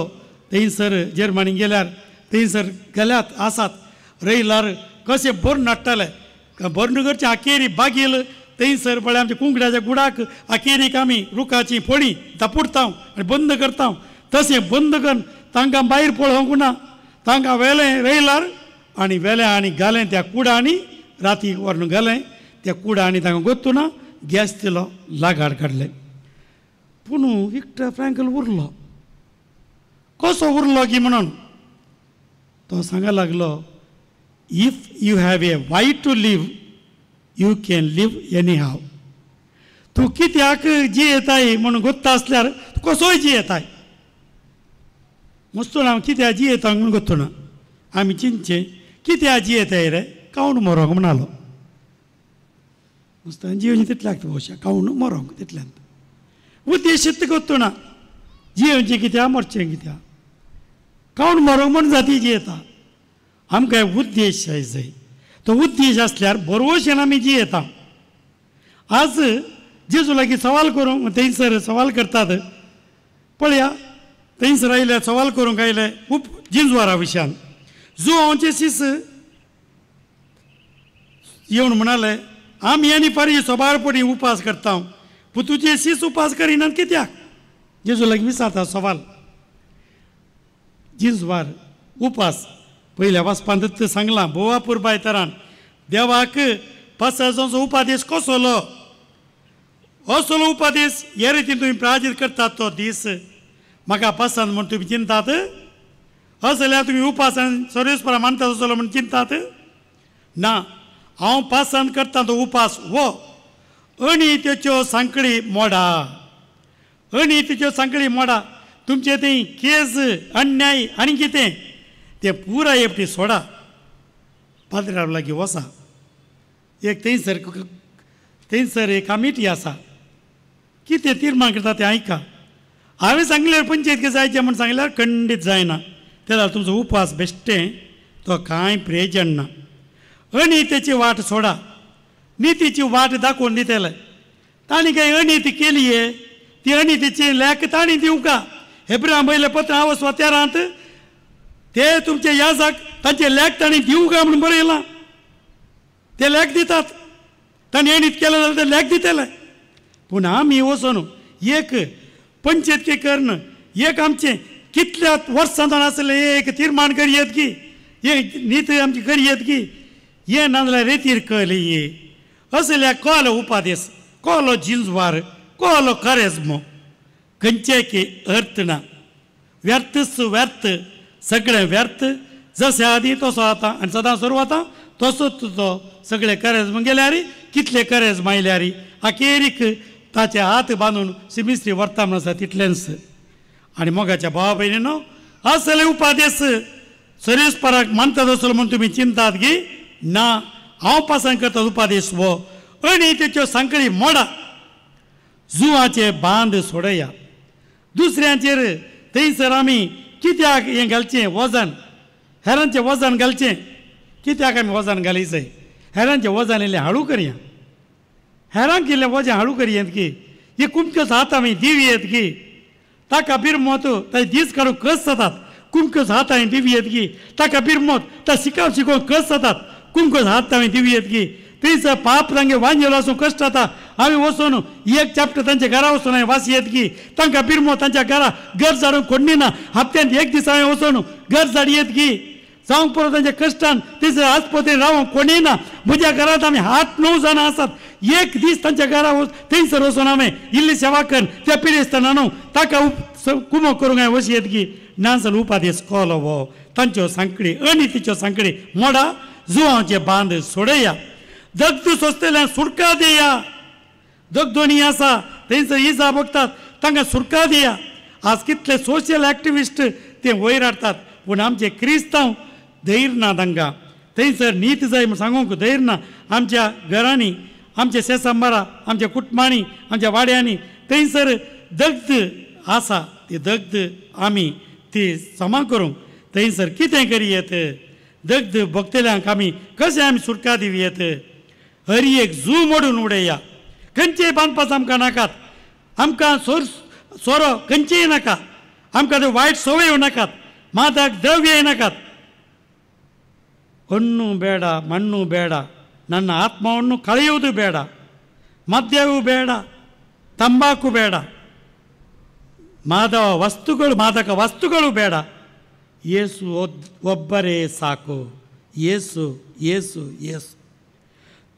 थंयसर जर्मनी गेल्यार थंयसर गेल्यात आसात. रेलार कशें भरून हाडटाले, भरून करचे आकेरी बागेल थंयसर पळय आमच्या कुंकड्याच्या गुडाक आकेरीक आमी रुखाची फोडी धापुडता आनी बंद करता, तशें बंद करून तांकां भायर पळोवंक ना. तांकां व्हेलें रेलार आनी व्हेलें आनी घालें त्या कुडांनी, राती व्हरून घालें त्या कुडांनी, तांकां गोत्तू ना, गॅस दिलो, लागाड काडलें. पूण एकटो फ्रँकल उरलो. कसो उरलो की म्हणून तो सांगा लागलो, if you have a why to live you can live anyhow. तूं कित्याक जियेताय म्हणून गोत्ता आसल्यार तूं कसोय जियेताय. मस्तून हांव कित्याक जियेता म्हणून गोत्तो ना, आमी चिंतचें कित्याक जियेताय रे, कावून मरोंक म्हणालो. मस्तान जियोवचें तितल्याक भोवशा कावून मरोंक तितल्यान उद्देशीत गोत्तो ना, जियोवचें कित्याक मरचें कित्याक, कावून मरोंक म्हूण जाती जियेता. आमकां उद्देश जाय, तो उद्देश आसल्यार बरोवशेन आमी जियेता. आज जेजू लागीं सवाल करूंक थंयसर सवाल करतात पळया, थंयसर आयले सवाल करूंक आयले खूब जिंजवारा विशयान. जुवांचे शीस येवन म्हणाले, आमी आनी फारी सोबार पडी उपास करता, पूण तुजे शीस उपास करिनात कित्याक? जेजू लागीं विचारता सवाल. जिंजवार उपास पयल्या वाचपांत सांगलां भोवा पुरबाय तरान देवाक पासाचो उपादेश कसलो, असलो उपादेश हे रितीन तुमी प्राजीत करतात तो दीस म्हाका पसंत म्हूण तुमी चिंतात, असल्यार तुमी उपासान सर्वेस्परा मानतात असलो म्हूण चिंतात ना. हांव पसंत करता तो उपास हो अणित्योच्यो सांकळी मोडा, अणित्योच्यो सांकळी मोडा. तुमचे थंय केस अन्याय आनी कितें तें पुराय एकटी सोडा. पाद्र्याव लागीं वसा, एक थंयसर थंयसर एक कमिटी आसा, कितें तिर्मान करता तें आयका. हांवें सांगल्यार पंचायत जायचें म्हूण सांगल्यार खंडीत जायना, ते जाल्यार तुमचो उपास बेश्टें तो कांय प्रयोजन ना. अनितीची वाट सोडा, नितीची वाट दाखोवन दितले. तांणी कांय अनिती केली ये ती अनितीची लेख तांणी दिवंका. हेब्रा पयलें पत्र आवस वात्यारांत ते तुमचे याजाक तांचे लेख तांणी दिवंका म्हूण बरयलां. ते लेख दितात, तांणी अनीत केलें जाल्यार ते लेख दितले. पूण आमी वचून एक पंचायत करून एक आमचें कितल्या वर्सां आसलें एक तिर्माण करयेत की एक नीत आमची करयेत की हें नाजाल्यार रेतीर कली ये असल्या कोलो उपादेस, कोलो जिंजवार, कोलो करेजमो खंयचे की अर्थ ना. व्यर्थच व्यर्थ, सगळें व्यर्थ. जशें आदी तसो आतां आनी सदां सुरवात तसोच तो सगळे करेजम गेल्यार कितले करेजम आयल्यार अखेरीक ताचे हात बांदून सिमिस्त्री व्हरता म्हण आसा तितलेंच. आनी मोगाच्या भावा भयणीनो असले उपादेस सरेस्पराक मानतात असलो म्हूण तुमी चिंतात की ना. हांव पासान करता उपादेस हो आनी तेच्यो सांकळी मोडा, जुवाचे बांद सोडया. दुसऱ्यांचेर थंयसर आमी कित्याक हें घालचें वजन, हेरांचें वजन घालचें कित्याक आमी वजन घालीचें? हेरांचें वजन इल्लें हाडू करया, हेरांक इल्लें वजें हाडू करयेत की ही कुमक्योच हात आमी दिवयेत की ताका बिरमोत ताजे दीस काडूंक कस जातात. कुमक्योच हात हांवें दिवयेत की ताका बिरमोत ता शिकाव शिकोवंक कस जातात. कुमक्योच हात हांवें दिवयेत की थंयसर पाप तांगे वांजेलो आसूं कश्ट जाता. आमी वचून एक चॅप्टर तांच्या घरा वचून हांवें वाचयेत की तांकां बिरमोत तांच्या घरा घर झाडूंक कोण्णी ना. हप्त्यांत एक दीस हांवें वचून घर झाडयेत की जावंक पुरो तांच्या कश्टान थंयसर आस्पत्रेन रावंक कोणीय ना. म्हज्या घरांत आमी 8-9 जाणां आसात. एक दीस तांच्या घरा थंयसर वचून हांवें इल्ली सेवा कर त्या पिडेस्ताना न्हू ताका कुमो करूंक हांवें वचयेत की ना जाल्यार उपादेस कोलो हो तांच्यो सांकळी अनितीच्यो सांकळी मोडा, जुवांचे बांद सोडया, दग्ध सोंसतल्यांक सुटका दिया. दगदोनी आसा थंयसर इजा भोगतात तांकां सुटका दिया. आज कितले सोशल एक्टिविस्ट ते वयर हाडटात, पूण आमचे क्रिस्तांव धैर्य ना तांकां. थंयसर नीत जाय म्हूण सांगूंक धैर्य ना. आमच्या घरांनी, आमच्या शेसंबारा, आमच्या कुटुंबांनी, आमच्या वाड्यांनी थंयसर दग्ध आसा ती दग्ध आमी ती समा करूंक थंयसर कितें करयेत? दग्ध भोगतल्यांक आमी कशें आमी सुटका दिवयेत? हर एक जू मोडून उडया. खंयचेय बांदपास आमकां नाकात, आमकां सोरो खंयचेय नाका, आमकां ते वायट संवय नाकात, मादक द्रव्य नाकात. ಹೊಣ್ಣು ಬೇಡ, ಮಣ್ಣು ಬೇಡ, ನನ್ನ ಆತ್ಮವನ್ನು ಕಳೆಯುವುದು ಬೇಡ, ಮದ್ಯವೂ ಬೇಡ, ತಂಬಾಕು ಬೇಡ, ಮಾದಕ ವಸ್ತುಗಳು ಬೇಡ. ಯೇಸು ಒಬ್ಬರೇ ಸಾಕು. ಯೇಸು ಯೇಸು ಯೇಸು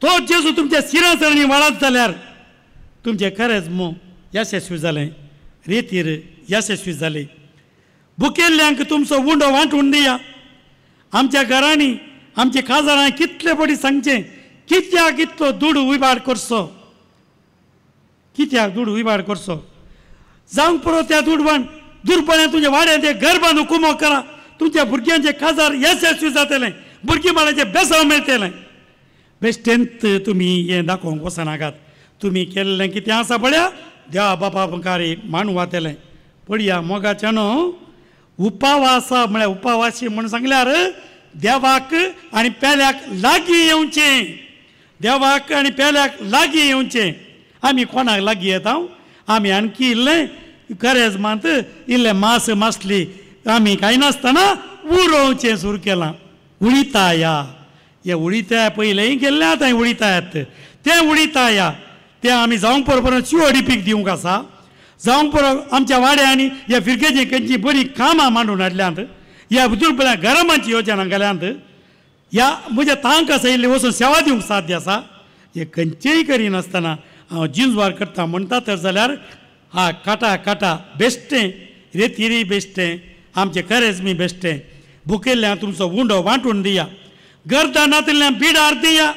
तो जेजू तुमच्या सिरासरणी वाळत जाल्यार तुमचें करेजमो यशस्वी जालें, रेतीर यशस्वी जाली. भुकेल्ल्यांक तुमचो उंडो वांटून दिया. आमच्या घरांनी आमच्या काजारां कितले पटी सांगचें कित्याक इतलो दुडू विबाड करचो, कित्याक दुडू विबाड करचो? जावंक पुरो त्या दुडवान दुर्बळ्यान तुमच्या वाड्यान ते घर बांदून कुमो करा, तुमच्या भुरग्यांचे काजार यशस्वी जातलें, भुरगीं बाळांचें बेसांव मेळटलें. बेश्टेंत तुमी हें दाखोवंक वचनाकात. तुमी केल्लें कितें आसा पळया देवा बापा मुखार मांडून वतलें. पळया मोगाच्यान उपावास म्हळ्यार उपावासी म्हूण सांगल्यार देवाक आनी पेल्याक लागीं येवचें, देवाक आनी पेल्याक लागीं येवचें. आमी कोणाक लागीं येता? आमी आणखी इल्लें करेजमांत इल्लें मास मासली आमी खायनासतना उरोवचें सुरू केलां. उळिताया हे उळिताया पयलें गेल्लें आतां उळितायात तें उळिताया तें आमी जावंक बरोबर शिवडी पीक दिवंक आसा. जावंक बरो आमच्या वाड्यांनी ह्या फिरगेची खंयची बरीं कामां मांडून हाडल्यांत, ह्या दुर्बल्या गरमांची योजना घाल्यांत, ह्या म्हज्या तांक आसा इल्ली वचून सेवा दिवंक साध्य आसा. हें खंयचेय करिनासतना हांव जिंजवार करता म्हणटा तर जाल्यार हा काटा काटा बेश्टें, रेतिरी बेश्टें, आमचें करेजमी बेश्टें. भुकेल्ल्यां तुमचो उंडो वांटून दिया, गर्दा नातिल्ल्यां बिडार दिया.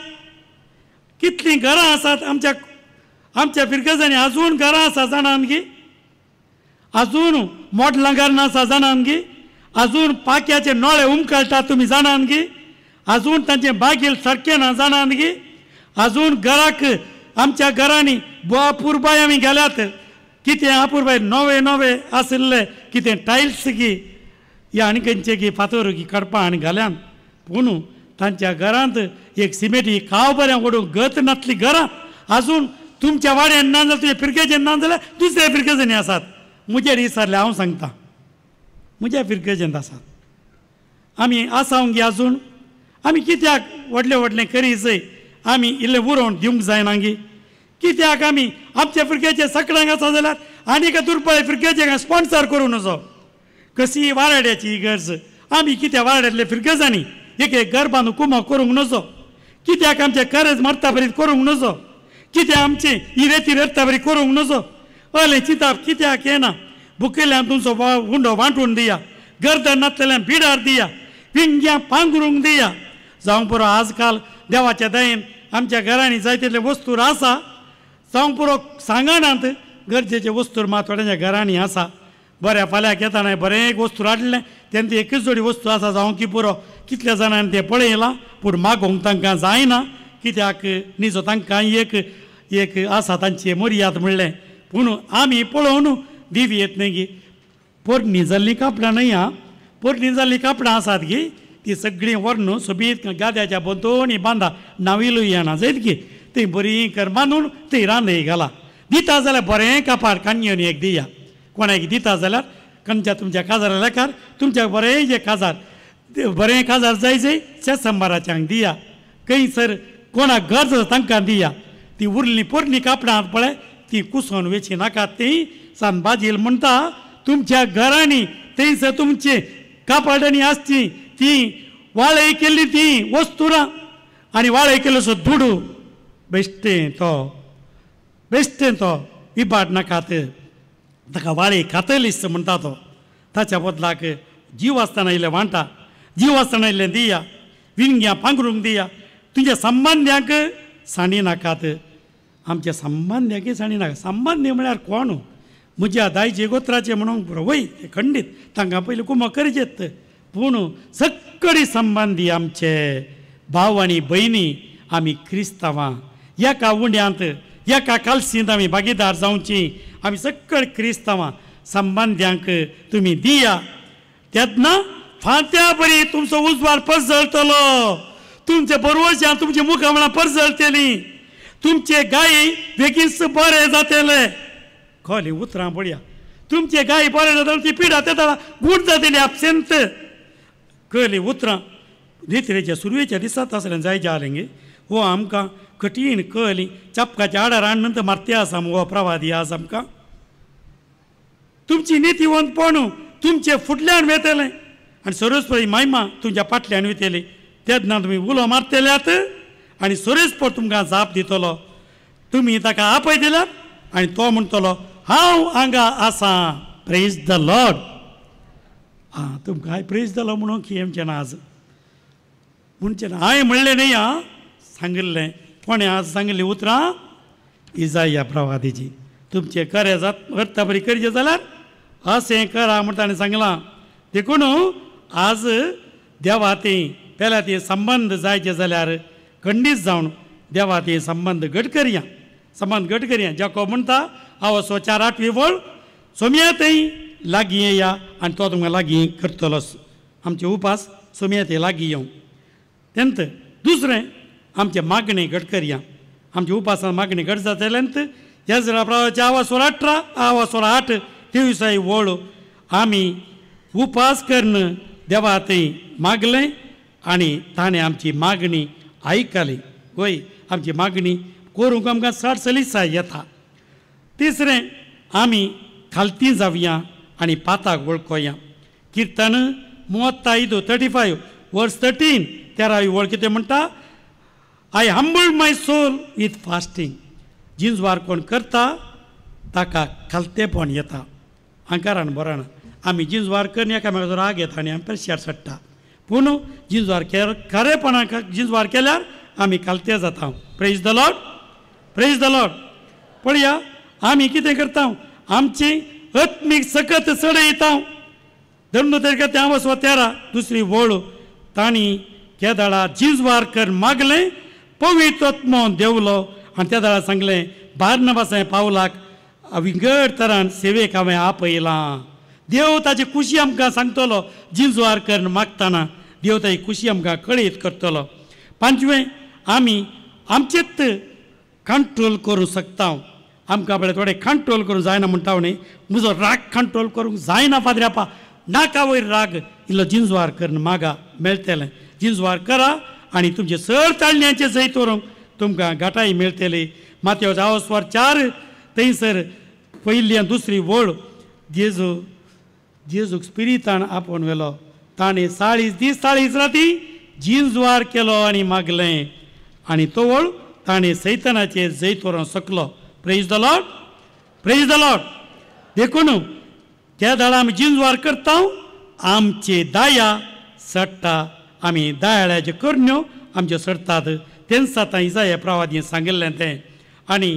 कितलीं घरां आसात आमच्या आमच्या फिरगजांनी अजून घरां आसा जाणां गी, अजून मोडलां घरां आसा जाणां गी, अजून पाक्याचे नळे उमकळटा तुमी जाणां गी, अजून तांचें बागील सारकें ना जाणा न्ही. अजून घराक आमच्या घरांनी अपुरबाय आमी गेल्यात कितें अपुरबाय नवे नवे आशिल्ले कितें टायल्स की या आनी खंयचे की फातर की काडपा आनी घाल्यान पूण तांच्या घरांत एक सिमेटी काव बरें ओडूंक गत नासली घरां अजून तुमच्या वाड्यान ना जाल्यार तुज्या फिरकेचेर ना जाल्यार दुसऱ्या फिरकेजांनी आसात. म्हजेर विचारलें हांव सांगता म्हज्या फिरकेजेंत आसात. आमी आसा गे अजून आमी कित्याक व्हडलें व्हडलें करीजय आमी इल्लें उरोवन दिवंक जायना गे. कित्याक आमी आमच्या फिरकेचे सगळ्यांक आसा जाल्यार आनी एका दुर्बळ फिरकेचे स्पॉन्सर करूं नजो. कशी वाराड्याची गरज आमी कित्याक वाराड्यांतले फिरकेजांनी एक एक घर बांदून कुमो करूंक नजो. कित्याक आमचें करज मरता बरी करूंक नजो. कित्याक आमचें ही रेती रडटा बरी करूंक नजो. अलें चिंताप कित्याक येना. बुकेल्यान तुमचो उंडो वांटून दिया, गर्दन नासलेल्यान बिडार दिया, पिंग्यां पांगरूंक दिया. जावंक पुरो आजकाल देवाच्या दयेन आमच्या घरांनी जाय तितले वस्तूर आसा. जावंक पुरो सांगणांत गरजेचे वस्तूर मात थोड्यांच्या घरांनी आसा. बऱ्या फाल्याक येतना बरें एक वस्तू हाडलें तेन्ना एकूच जोडी वस्तू आसा जावंक की पुरो. कितल्या जाणांनी तें पळयलां पूण मागोवंक तांकां जायना कित्याक निजो तांकां एक एक आसा तांची मर्याद म्हणलें. पूण आमी पळोवन दिवी येत न्ही गी पोरणी जाल्लीं कापडां न्हय आं, पोरणी जाल्लीं कापडां आसात गी ती सगळीं व्हरून सोबीत गाद्याच्या भोंवतणी बांदा नाविलूय येना जायत गी ती बरी कर बांदून ती रांदय घाला. दिता जाल्यार बरें कापाड काणयेन एक दिया. कोणाक दिता जाल्यार खंयच्या तुमच्या काजारा लेखार तुमच्या बरें जे काजार बरें काजार जाय जाय शेसंबाराच्यांक दिया. खंयसर कोणाक गरज आसा तांकां दिया. ती उरली पोरणी कापडां पळय ती कुसोन वेची नाकात. ती सान बाजील म्हणटा तुमच्या घरांनी थंयसर तुमचे कापाडांनी आसची ती वाळय केल्ली ती वस्तुरां आनी वाळय केल्लो दुडू बेश्टें तो बेश्टें तो इबाड नाकात. ताका वाळी खातलीस म्हणटा तो. ताच्या बदलाक जीव आसतना इल्लें वांटा, जीव आसतना इल्लें दिया, विणग्यां पांगरूंक दिया. तुमच्या संबंद्यांक सांडी नाकात. आमच्या संबंद्यांकय सांडी नाका. संबंदी म्हळ्यार कोण म्हज्या दायजे गोत्राचे म्हणूंक पुरो वय ते खंडीत तांकां पयलीं कुमक करचेत. पूण सगळी संबंदी आमचे भाव आनी भयणी आमी क्रिस्तांवां एका उंड्यांत एका कालसींत आमी भागीदार जावची. आमी सगळे क्रिस्तांवां संबंद्यांक तुमी दिया तेन्ना फांत्या बरी तुमचो उजवाड परजळटलो. तुमचे बरवशान तुमच्या मुखामळां परजळटली. तुमचे गायी बेगीन बरे जातले. खोली उतरां पळया तुमचे गायी बरे जातले ती पिडा तेता गूट जातली आपसेंत. कळ्ळी उतरां नित्रेच्या सुरवेच्या दिसात आसलें जायचे जालें गे हो आमकां कठीण कळ्ळी चापकाच्या आडार हाडून नंतर मारते आसा हो प्रवादी आज आमकां. तुमची नितीवंतपण तुमचे फुडल्यान वेतलें आनी सोरेसपरी मायमा तुमच्या फाटल्यान वयतली. तेन्ना तुमी उलो मारतल्यात आनी सोरेसपर तुमकां जाप दितलो. तुमी ताका आपय दिल्यात आनी तो म्हणटलो हांव हांगा आसा. Praise the Lord. आं तुमकां हांवें प्रेज the Lord म्हणून येमचें ना आज म्हणचें ना. हांवें म्हणलें न्ही आं सांगिल्लें कोणें आज सांगिल्लीं उतरां इजाया प्रवादीची. तुमचें खरें जात करता बरी करचें जाल्यार अशें करा म्हण ताणें सांगलां. देखून आज देवा ती पेल्या ती संबंद जायचे जाल्यार खंडीत जावन देवा ती संबंद घट करया. संबंद घट करया. जाको म्हणटा हांव सो 4 8वी वळ सोमया थंय लागीं येया आनी तो तुमकां लागीं करतलोच. आमचे उपास सोमया थंय लागीं येवं. तेंत दुसरें आमचें मागणें घट करया. आमच्या उपासान मागणी घट जातल्यांत एजरा प्रवाचे आवाज 16 18 आवाज 16 8 तेविसाय वळ आमी उपास करून देवा थंय मागलें आनी ताणें आमची मागणी आयकली. वय आमची मागणी करूंक आमकां चड सलिसाय येता. तिसरें आमी खालती जावया आनी पाताक वळखोया. किर्तन 35 वर्स 13 13वी वळ कितें म्हणटा I humble my soul with fasting. जिंजवार कोण करता ताका खालतेपण येता. आंकारान बरो ना आमी जिंजवार करून एकामेकाचो राग येता आनी आमी प्रेशर चडटा. पूण जिंजवार खरेपणाक जिंजवार केल्यार आमी खालते जाता. Praise the Lord. Praise the Lord. पळया आमी कितें करता आमची आत्मीक सकत चडयता. धर्म तरी त्या 13 दुसरी वळ तांणी केदाळा जिजवार कर मागलें पवित्र आत्मो देवलो आनी त्या दाळा सांगलें बार्नबासां पावलाक विंगड तरान सेवेक हांवें आपयलां. देव ताची खुशी आमकां सांगतलो जिजवार कर मागतना देव ताची खुशी आमकां कळीत करतलो. पांचवें आमी आमचेच कंट्रोल करूंक शकता. आमकां पळय थोडे कंट्रोल करूंक जायना म्हणटा न्ही, म्हजो राग कंट्रोल करूंक जायना फादऱ्यापा, नाका वयर राग इल्लो जिंजवार करून मागा मेळटलें. जिंजवार करा आनी तुमचे सर ताळण्यांचे जैत व्हरूंक तुमकां घाटाय मेळटली. मातयो आवस्वार 4 थंयसर पयली आनी दुसरी वळ जेजू जेजूक स्पिरितान आपोवन व्हेलो. ताणें 40 दीस 40 राती जिंजवार केलो आनी मागलें आनी तो वळ ताणें सैतानाचेर जैत व्हरूंक शकलो. Praise the Lord, praise the Lord. देखून त्या दाळा आमी जिंजवार करता आमचे दाया सडटा, आमी दयाळ्याच्यो करण्यो आमच्यो सडटात. तेंच आतां इजाया प्रवादीन सांगिल्लें तें. आनी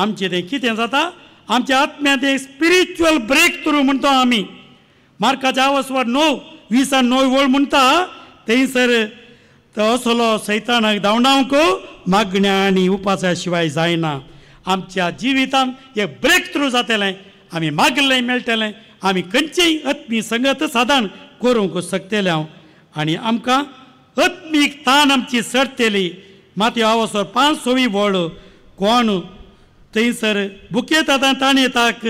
आमचें तें कितें जाता आमच्या आत्म्यांत एक स्पिरिच्युअल ब्रेक थ्रू म्हणटा आमी. मार्काच्या आवसवार 9 20 9 वळ म्हणटा थंयसर तो असलो सैतानाक धांवडावंक मागण्या आनी उपासा शिवाय जायना. आमच्या जिवितांत एक ब्रेक थ्रू जातलें, आमी मागलें मेळटलें, आमी खंयचेय आत्मी संगत साधन करूंक शकतले हांव आनी आमकां आत्मीक तान आमची चडटली. मातयो आवसर 5 6 वळ कोण थंयसर बुकेतात ताणेताक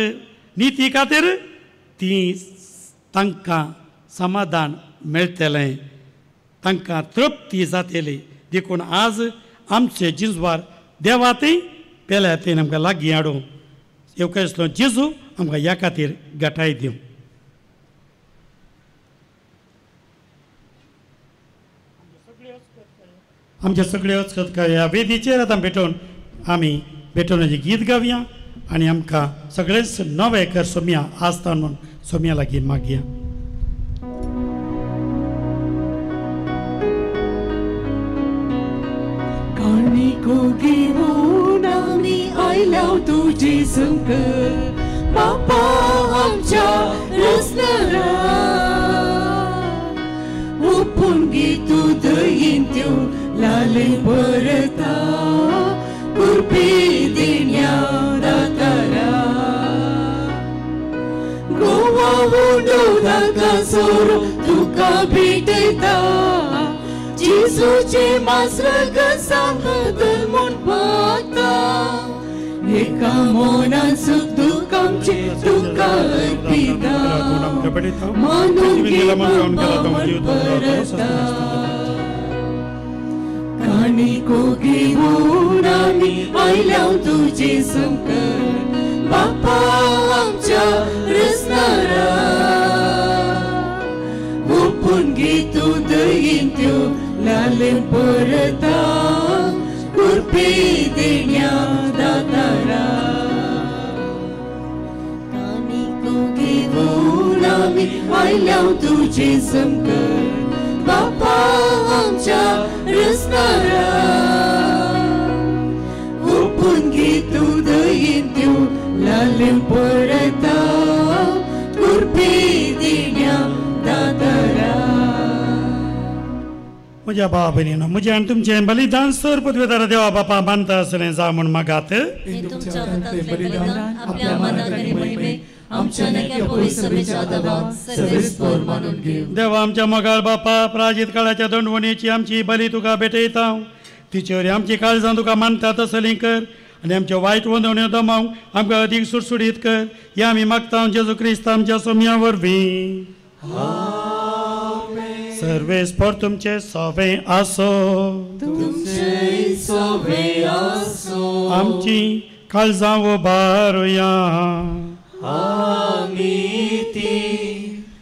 निती खातीर ती तांकां समाधान मेळटलें, तांकां तृप्ती जातली. देखून आज आमचे जिजवार देवातय पेल्या तेन आमकां लागीं हाडूं येवकासलो जेजू आमकां ह्या खातीर गटाय दिवं. आमचे सगळे अचकत ह्या वेदीचेर आतां भेटोवन आमी भेटवण्याचें गीत गावया आनी आमकां सगळेंच नवें कर सोमया आसता म्हणून सोमया लागीं मागया. काणिको घेवन आमी आयल्याव तुजे संकर बापा आमच्या रसनरा ओपून गे तूं दयेन त्यो लाले परता कुरपे देण्या दातारा गोवा उडो ताका सोरो तुका भेटयता जेजूचे मासरग सांगतल म्हूण पाता एका मनान सुख दुःख आमचें तुका अर्पिता मानून घे बाबा म्हूण परता. काणिको घेवन आमी आयल्याव तुजे संकर बापा आमच्या रसनारा ओपून घे तूं दयेन त्यो लाले परता कुरपे देण्या दातारा. काणिको घेवन आमी आयल्याव तुजे संकर बापा आमच्या रसनारा ओपून घे तूं दयेन त्यो लाले परता कुरपे देण्या दातारा. म्हज्या भावा भयणीनो म्हजें आनी तुमचें बलिदान सर पदवेदार देवा बापा मानता आसलें जावं म्हूण मागात. तुमच्या हातांतलें बलिदान आपल्या मनाक आनी महिमेक आमच्या नेक्या पवित्र सभेच्या दबावात सर्वेस्पर मानून घेवं. देवा आमच्या मोगाळ बापा प्राजीत काळाच्या दंडवणीची आमची बली तुका भेटयता, तिचेर आमची काळजां तुका मानता तसलीं कर आनी आमच्यो वायट वंदवण्यो दमावंक आमकां अदीक सुडसुडीत कर. हें आमी मागता जेजू क्रिस्त आमच्या सोमया वरवीं. सर्वेस्पर तुमचे सवे आसो, तुमचे सवे आसो. आमची काळजां उबारुया, आमी ती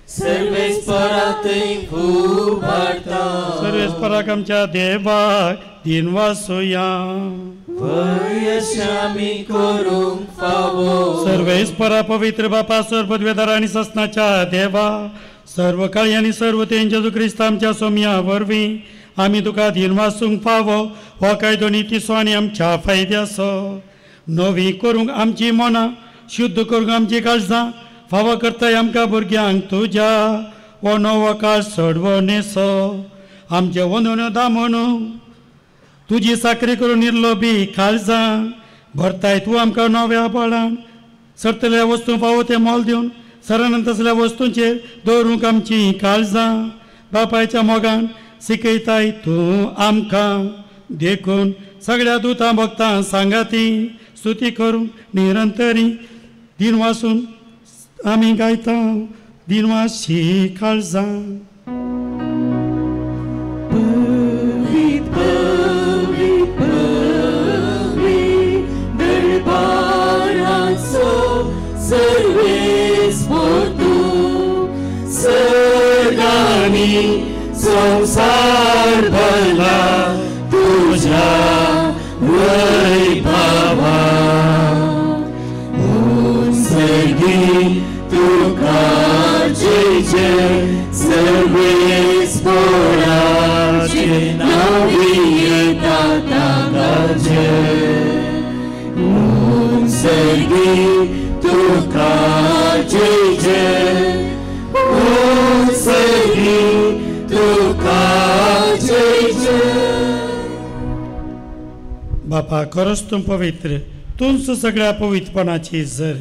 सर्वेस्परातय उबारता. सर्वेस्पराक आमच्या देवाक दिन वासुया, वयश आमी करूंक फावो. सर्वेस्परा पवित्र बापा सर्वपदवेदार आनी ससनाच्या देवा सर्व काळी आनी सर्व तेन जेजू क्रिस्त आमच्या सोमया वरवीं आमी तुका दिन वासूंक फावो. हो कायदो नितीचो आनी आमच्या फायद्याचो नवी करूंक आमची मनां शुद्ध करूंक आमची काळजां फावो करताय आमकां भुरग्यांक तुज्या हो नवो काळ चडवणेचो. आमचे वंदन दामन तुजी साकरी करून निर्लो बी काळजां भरताय तूं आमकां नव्या बळान सरतल्या वस्तू फावो तें मोल दिवन सरान तसल्या वस्तूंचेर दवरूंक आमची काळजां बापायच्या मोगान शिकयताय तूं आमकां देखून सगळ्या दुतां भक्तां सांगाती स्तुती करून निरंतरी दिन वासून आमी गायता दिनवाशी काळजां. संसार भरला तुझ्या वैभवा सर्गी तुका जय जय सर्वेस्पोराचे नावी येता ताका जय सर्गी तुका जय जय सर्गी तुका जय जय. बापा खरोच तूं पवित्र तूंच सगळ्या पवित्रपणाची जर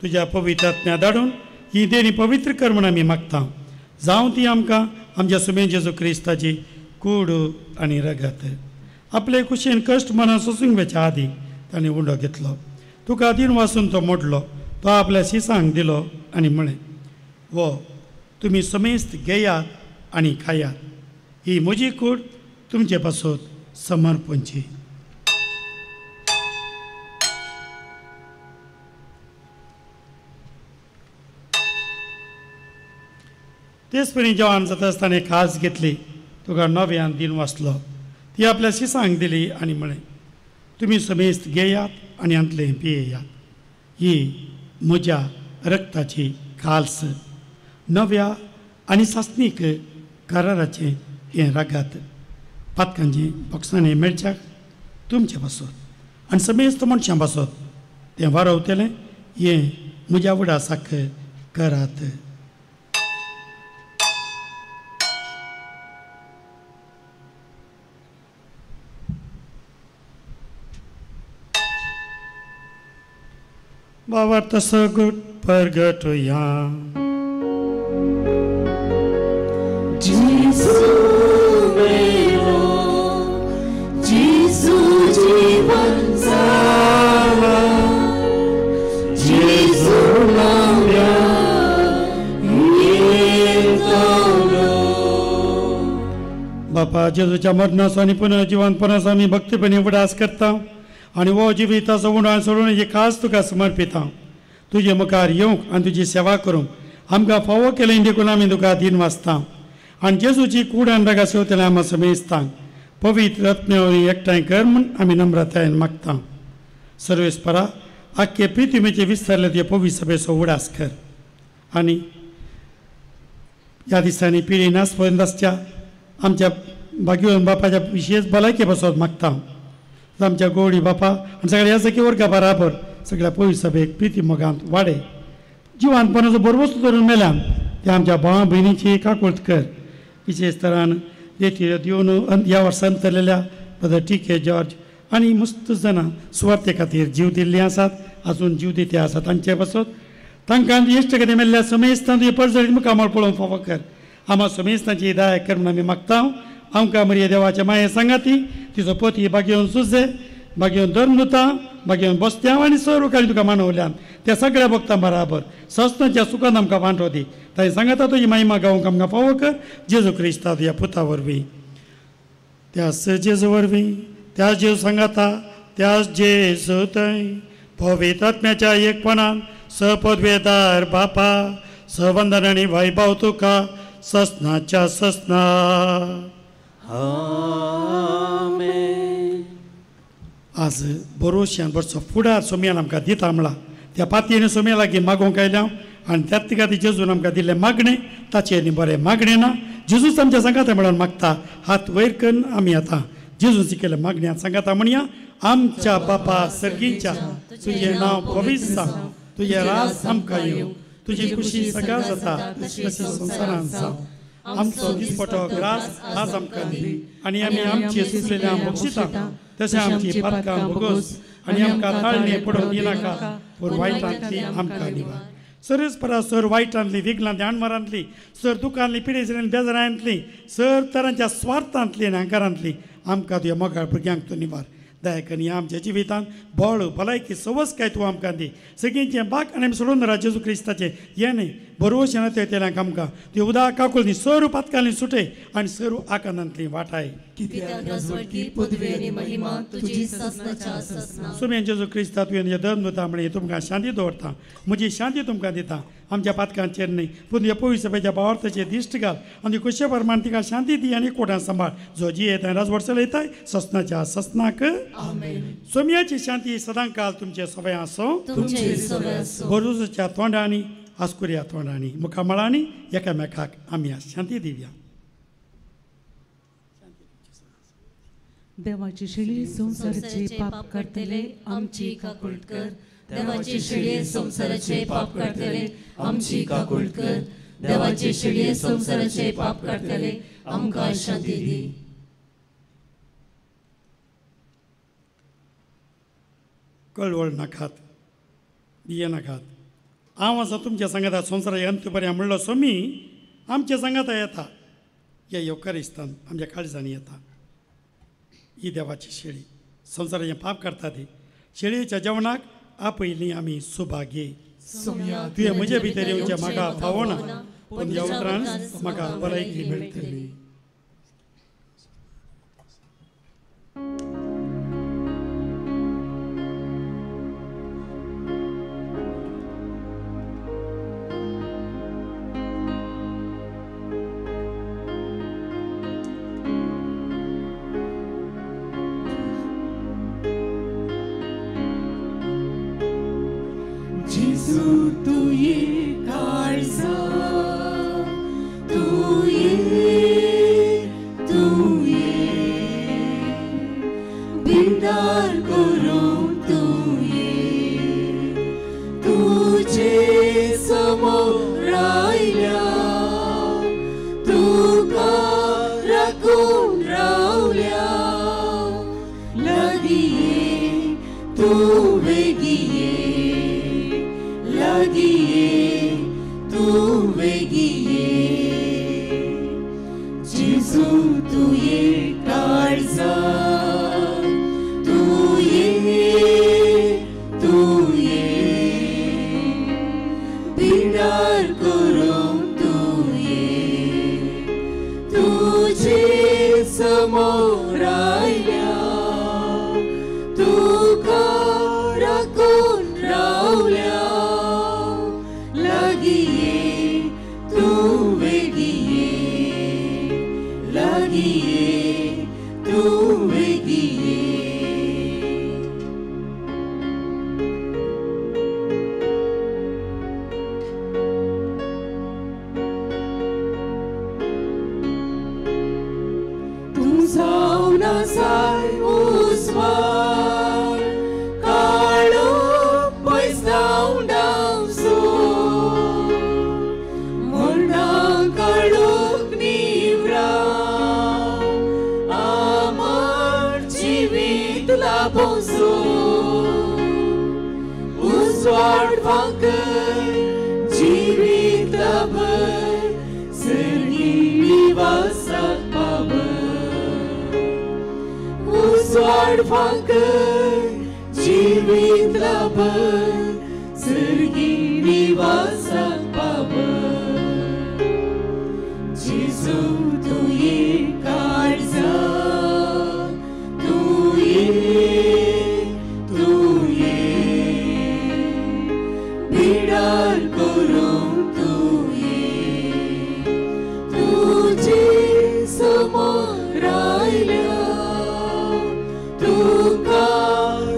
तुज्या पवित्र आत्म्या धाडून ही देणी पवित्र कर म्हूण आमी मागता. जावं ती आमकां आमच्या सुमे जेजू क्रिस्ताची कूड आनी रगत. आपले कुशीन कश्ट मनां सोसूंक वेच्या आदीं ताणें उंडो घेतलो, तुका दिन वासून तो मोडलो, तो आपल्या शिसांक दिलो आनी म्हळें, वो तुमी समेस्त घेयात आनी खायात, ही म्हजी कूड तुमचे पासत समर्पणची. तेच परी जेवण जाता आसतना खास घेतली, तुका नव्यान दिन वाचलो, ती आपल्या शिसांक दिली आनी म्हळें, तुमी समेस्त घेयात आनी हांतलें पियेयात, ही म्हज्या रक्ताची खाल्स नव्या आनी सासणीक कराराचें हें रागात पातकांची बॉक्सांनी मेळच्याक तुमचे पासत आनी समेस्त मनशां पासत तें वारवतलें हें म्हज्या वडासाक करात. बाबा सगुट परगटुया. जेजू मेलो, जेजू जीवन जाला, जेजू नव्या येतलो. बापा जेजूच्या मरणाचो आनी पुनर्जिवनपणाचो आमी भक्तीपणी उगडास करता आनी हो जिविताचो उणाव सोडून ही खास तुका समर्पिता. तुजे मुखार येवंक आनी तुजी सेवा करूंक आमकां फावो केलें देखून आमी तुका दीन वाचता आनी जेजूची कूड आनी रागा सेवतले आमी समेस्तांक पवित्र आत्म्या एकठांय कर म्हूण आमी नम्रतायेन मागता. सर्वेस्परा आख्खे प्रितिमेचे विस्तारले तुजे पवित्र सभेचो उडास कर आनी ह्या दिसांनी पिढी नास पर्यंत आसच्या आमच्या भाग्यवन बापाच्या विशेष भलायके पासत मागता. आमच्या गोवडी बापा आनी सगळ्या ह्या वर्गा बराबर सगळ्या पवित्र सभेक प्रिती मोगांत वाडे जिवानपणाचो बरवस्तू धरून मेल्यान ते आमच्या भावा भयणीची काकुळत कर. विशेष तरान रेती दिवन ह्या वर्सा अंतरलेल्या ब्रदर टी के जॉर्ज आनी मस्त जाणां सुवार्ते खातीर जीव दिल्लीं आसात, आजून जीव दिते आसात तांचे पासत तांकां इश्ट कडेन मेल्ल्या समेस्तान तुजें परजळीत मुखामळ पळोवंक फावो कर. आमा समेस्तांची दया कर म्हूण आमी मागता. आमकां मरिये देवाचे माये सांगाती तिचो पती भाग्योवन सुजे भाग्योवन धर्मदुता भाग्योवन बसत्यांव आनी सर्व काळी तुका मानवल्यान त्या सगळ्या भक्तां बराबर सस्नाच्या सुखान आमकां वांटो दी. तांणी सांगता तुजी महिमा गावंक आमकां फावो कर जेजू क्रिस्ता तुज्या पुता वरवीं. त्याच जेजू वरवीं त्याच जेजू सांगाता त्याच जेजू थंय पवित्र आत्म्याच्या एकपणान सपदवेदार बापा सवंदन आनी वैभव तुका ससनाच्या ससना. आमेन. आज बरोवश्यान बरचो फुडार सोम्यान आमकां दिता म्हणला त्या पातयेन सोम्या लागीं मागोवंक आयल्या आनी त्याच खातीर जेजून आमकां दिल्लें मागणें ताचें न्ही बरें मागणें ना जेजूच आमच्या सांगाता म्हणून मागता. हात वयर करून आमी आतां जेजून केलें मागण्या सांगाता म्हणया. आमच्या बापा सर्गीच्या तुजें नांव पवित्र जावं, तुजें राज आमकां येवं, तुजी खुशी सगळ्या जाता तशी संवसारांत जावं. आमचो दिसपटो ग्रास आज आमकां दी आनी आमी आमचे चुकलेल्या बक्षिता तशें आमची पातकां भोगोस आनी आमकां ताळणे पडोवंक दिनाका पूण वायटांतली आमकां निवार. सरस परा सर वायटांतली विघ्नांतली आणमारांतली सर दुखांतली पिडेसली बेजारांतली सर तरांच्या स्वार्थांतली आनी अहंकारांतली आमकां तुज्या मोगाळ भुरग्यांक तूं निवार. दया आनी आमच्या जिवितांत बळ भलायकी सवसकाय तूं आमकां दी. सगळींचें बाक आनी आमी सोडून राजा जेजू क्रिस्ताचें हें न्हय बरोवशें ना तें आमकां ती उदक काकुळनी सर्व पातकांनी सुटे आनी सर्व आकांतांतली वाटाय. सुमेन जेजू क्रिस्ता तुवें धर्म दिता म्हळें तुमकां शांती दवरता, म्हजी शांती तुमकां दिता. आमच्या पातकांचेर न्हय पूण ह्या पवित्र सभेच्या भावार्थाचेर दिश्ट घाल आनी खुशे प्रमाण तिका शांती दी आनी कोटां सांबाळ. जो जी येता राजवट चलयताय ससनाच्या ससनाक. सोम्याची शांती सदांकाल तुमचे सवय आसो. बरोजच्या तोंडांनी आस्कुऱ्या तोंडांनी मुखामळांनी एकामेकाक आमी शांती दिवया. देवाची शिळी संवसाराचे पाप काडटले आमची काकूळट कर. देवाची शिळये संवसाराचे पाप काडटले आमची काकूळट कर. देवाची शिळये संवसाराचे पाप काडटले आमकां शांती दी. कळवळ नाकात, बिये नाकात. हांव आसा तुमच्या सांगाता संवसाराच्या अंत पर्यंत म्हणलो सोमी आमच्या सांगाता येता. ह्या येवकारिस्तान आमच्या काळजांनी येता. ही देवाची शेळी संवसाराचें पाप करता ती शेळयेच्या जेवणाक आपयली आमी सुभागी. तुवें म्हजे भितर येवचें म्हाका फावना पूण ह्या उपरांत म्हाका भलायकी मेळटली.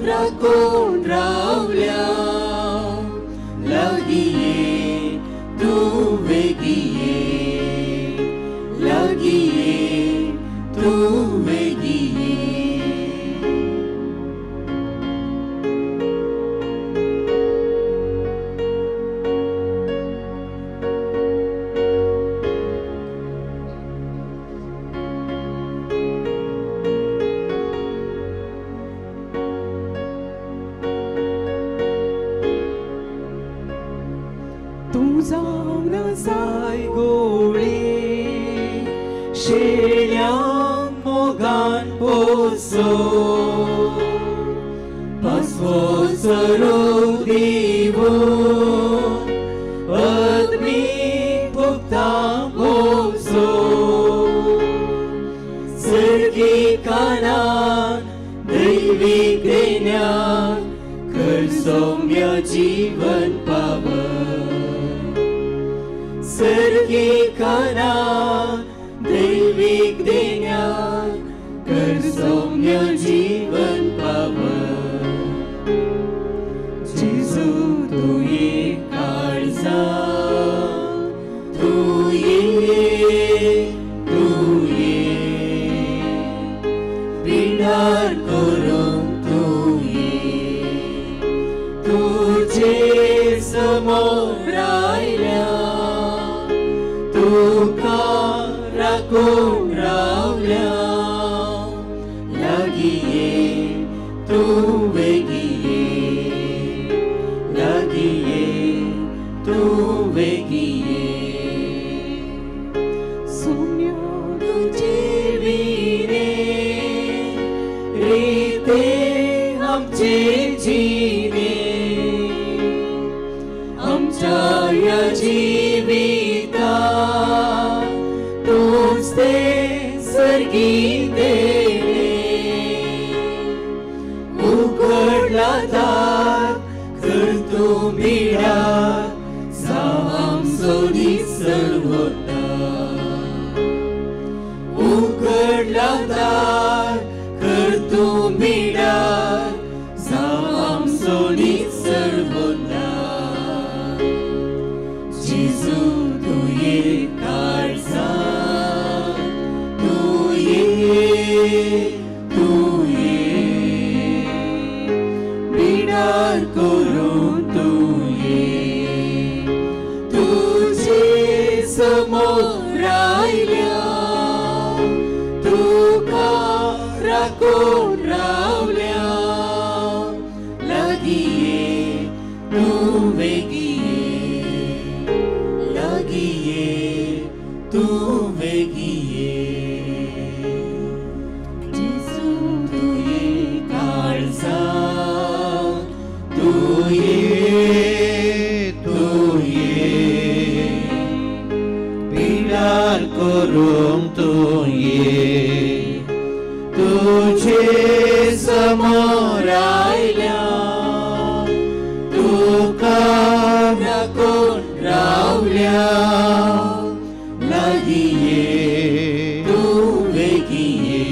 राखून रावल्या लगी. पोसो पासवो सरो दिवो आत्मीक भोगता मोसो सर्गी कानान दैवीक देण्यान कर सौम्य जीवन पावन सर्गी कानान दैवीक देण्यान कर सौम्य जीवन पावन जेजू तुये काळजा तुये तुये पिडार करूंक तुये तुजे समोर आयल्या तुका राखून रावल्या लागीं ये तूं वेगीं ये लागीं ये तूं वेगीं ये सौम्य तुजे विणे रिते आमचे जिणे आमच्या ह्या जिविता तूंच ते सर्गी देणे उघडला दार कर तूं बिडार जावं आमचो निसर वता उघडला दार कर तूं बिडार जावं आमचो निसर वता जेजू तुये काळजा तुये तुये बिडार करूं तुये तुजे समोर आयल्या तुका राखून रावल्या लागीं ये तूं वेगीं ये लागीं ये तूं वेगीं ये जेजू तुये काळजा तुये तुये पिडार करूंक तुये तुजे समोर आयल्या तुका राखून रावल्या लागीं ये तूं वेगीं ये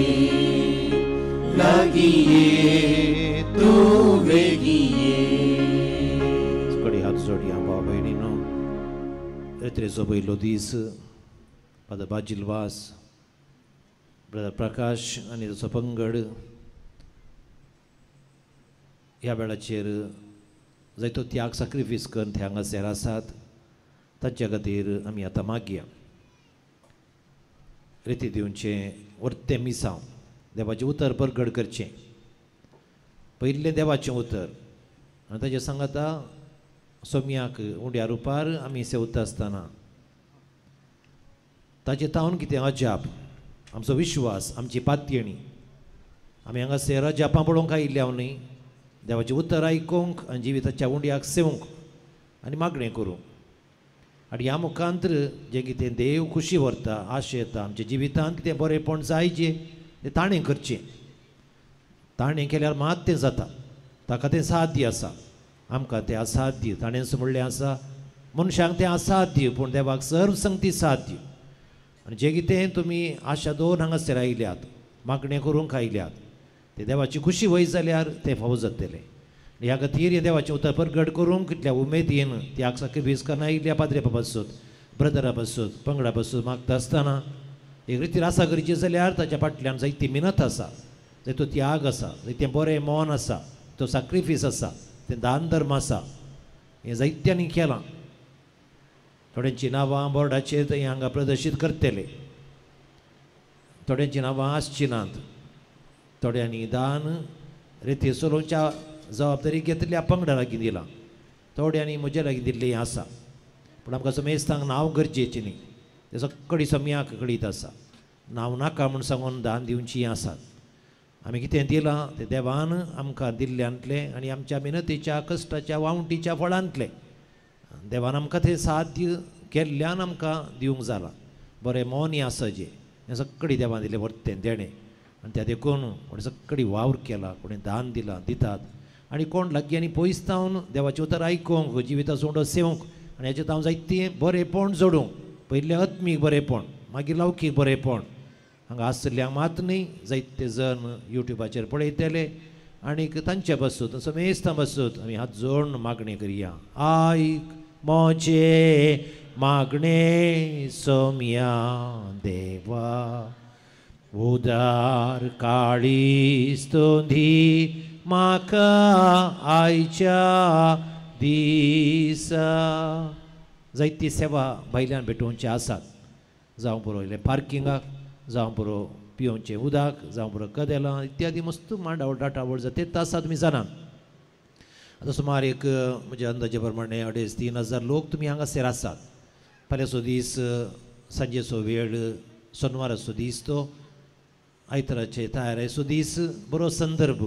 लागीं ये तूं वेगीं ये कडे हात जोडया भाव भयणीनो रेत्रेचो पयलो दीस फादर बाजिलवास ब्रदर प्रकाश आनी ताचो पंगड ह्या वेळाचेर जायतो त्याग साक्रिफीस करून ते हांगासर आसात तांच्या खातीर आमी आतां मागया रेती दिवचें वर्तें मिसांव देवाचें उतर परगड करचें पयलें देवाचें उतर आनी ताजें सांगाता सोम्याक उंड्या रुपार आमी सेवता आसतना ताजें तावन कितें अजाप आमचो विश्वास आमची पातयेणी आमी हांगासर अजापां पळोवंक आयिल्ले हांव न्ही देवाचें उतर आयकूंक आनी जिविताच्या उंड्याक सेवंक आनी मागणें करूंक आनी ह्या मुखांत्र जें कितें देव खुशी व्हरता आशा येता आमच्या जिवितांत कितें बरेंपण जाय जें तें ताणें करचें ताणें केल्यार मात तें जाता ताका तें साध्य आसा आमकां तें असाध्य ताणेंच म्हणलें आसा मनशांक तें असाध्य पूण देवाक सर्व संगती साध्य आनी जें कितें तुमी आशा दवरून हांगासर आयल्यात मागणें करूंक आयल्यात तें देवाची खुशी वय जाल्यार तें फावो जातलें ह्या खातीर हें देवाचें उतर परगट करूंक कितल्या उमेदीन त्याग साक्रिफीस करना आयिल्ल्या पाद्रे पासून ब्रदरा पासून पंगडा पासून मागता आसतना एक रितीर आसा करची जाल्यार ताच्या फाटल्यान जायती मिनत आसा जायतो त्याग आसा जायतें बरें मन आसा तो साक्रिफीस आसा तें दान धर्म आसा हें जायत्यांनी केलां थोड्यांचीं नांवां बोर्डाचेर थंय हांगा प्रदर्शीत करतले थोड्यांचीं नांवां आसचीं नात थोड्यांनी दान रेती चलोवच्या जबाबदारी घेतल्या पंगडा लागीं दिलां थोड्यांनी म्हज्या लागीं दिल्लीं आसा पूण आमकां समेस्तांक नांव गरजेचें न्ही तें सगळी सम्याक कळीत आसा नांव नाका म्हूण सांगून दान दिवचीं आसात. आमी कितें दिलां तें देवान आमकां दिल्ल्यांतलें आनी आमच्या मेहनतीच्या कश्टाच्या वावंटीच्या फळांतलें देवान आमकां तें साध्य केल्ल्यान आमकां दिवंक जालां. बरें मोनी आसा जें हें सगळीं देवान दिलें वर्तें देणें आनी त्या देखून कोणें सगळी वावर केला, कोणें दान दिलां दितात आनी कोण लागीं आनी पयस जावन देवाचें उतर आयकूंक जिविताचो उंडो सेवंक आनी हेचें हांव जायतें बरेंपण जोडूंक, पयलें आत्मीक बरेंपण, मागीर लौकीक बरेंपण. हांगा आसतल्यांक मात न्ही, जायते जण युट्यूबाचेर पळयतले आनीक तांचे बसूत समेस्तां बसूत आमी हात जोडून मागणी करया. आयक म्हजें मागणें सोम्या देवा, उदार काळीज तूं म्हाका आयच्या दिसा. जायती सेवा भायल्यान भेटोवचे आसात, जावं पुरो इल्लें पार्किंगाक, जावं पुरो पिवचें उदक, जावं पुरो कदेलां इत्यादी मस्त मांडावळ डाटावळ जाता तें आसा तुमी जाणात. आतां सुमार एक म्हज्या अंदाजे प्रमाणे 2,500-3 हजार लोक तुमी हांगासर आसात. फाल्यांचो दीस सांजेचो वेळ, सोनवाराचो दीस, तो आयताराचे तयारेचो दीस, बरो संदर्भ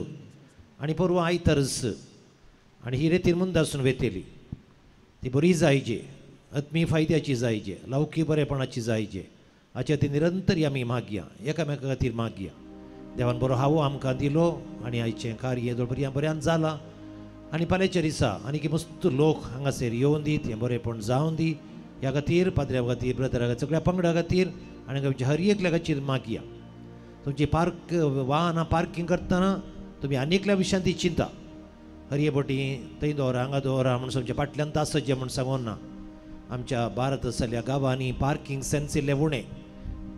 आनी परवां आयतारच आनी ही रेतीर मुंदासून वेतली ती बरी जायजे, आत्मी फायद्याची जायजे, लौकीक बरेपणाची जायजे. हाच्या ती निरंतर आमी मागया, एकामेका खातीर मागया. देवान बरो हावो आमकां दिलो आनी आयचें कार्य बऱ्या बऱ्यान जालां आनी फाल्यांच्या दिसा आनीक मस्त लोक हांगासर येवन दी, तें बरेंपण जावन दी. ह्या खातीर पाद्र्या खातीर, ब्रदरा खातीर, सगळ्या पंगडा खातीर आनी आमच्या हर एकल्या खातीर मागया. तुमची पार्क वाहनां पार्कींग करतना तुमी आनी एकल्या विशयान ती चिंता, हरये बोटी थंय दवरा हांगा दवरा म्हूण तुमच्या फाटल्यान तासचे म्हूण सांगून ना. आमच्या भारत आसल्या गांवांनी पार्कींग सेन्स इल्लें उणें,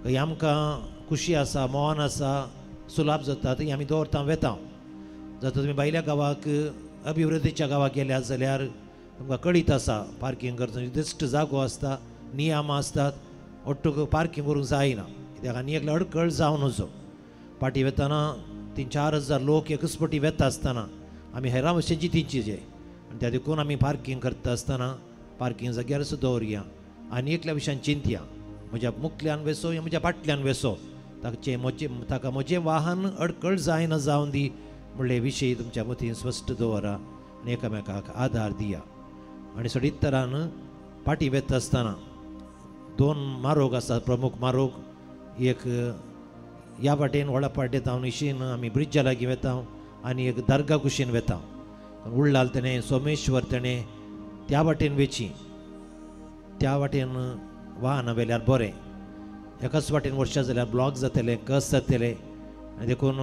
खंय आमकां खुशी आसा, मोहन आसा, सुलाभ जाता थंय आमी दवरता वेता. जर तुमी भायल्या गांवाक अभिवृद्धीच्या गांवाक गेल्यात जाल्यार तुमकां कळीत आसा पार्कींग करतना निर्दिश्ट जागो आसता, नियम आसतात, ओट्टूक पार्कींग करूंक जायना कित्याक आनी एकल्या अडकळ जावन वचो. पाटी वेतना 3-4 हजार लोक एकच पटी वेता आसतना आमी हेरां भशेन जितीची जे आनी त्या देखून आमी पार्कींग करता आसतना पार्कींग जाग्यारच दवरया आनी एकल्या विशयान चिंतया, म्हज्या मुखल्यान वेसो या म्हज्या फाटल्यान वेसो, ताचे म्हजें ताका म्हजें वाहन अडकळ जायना जावन दी म्हणले विशय तुमच्या मतीन स्पश्ट दवरा आनी एकामेकाक आदार दिया. आनी सडीत तरान पाटी वेता आसतना 2 मारोग आसात प्रमुख मारोग, एक ह्या वाटेन व्हडा पाटेंत हांव इशीन आमी ब्रिज्या लागीं वेता आनी एक दर्गा कुशीन वेता, उल्लाल तेणें सोमेश्वर तेणें त्या वाटेन वेची, त्या वाटेन वाहनां वेल्यार बरें. एकाच वाटेन वर्षा जाल्यार ब्लॉक जातले, कस जातले आनी देखून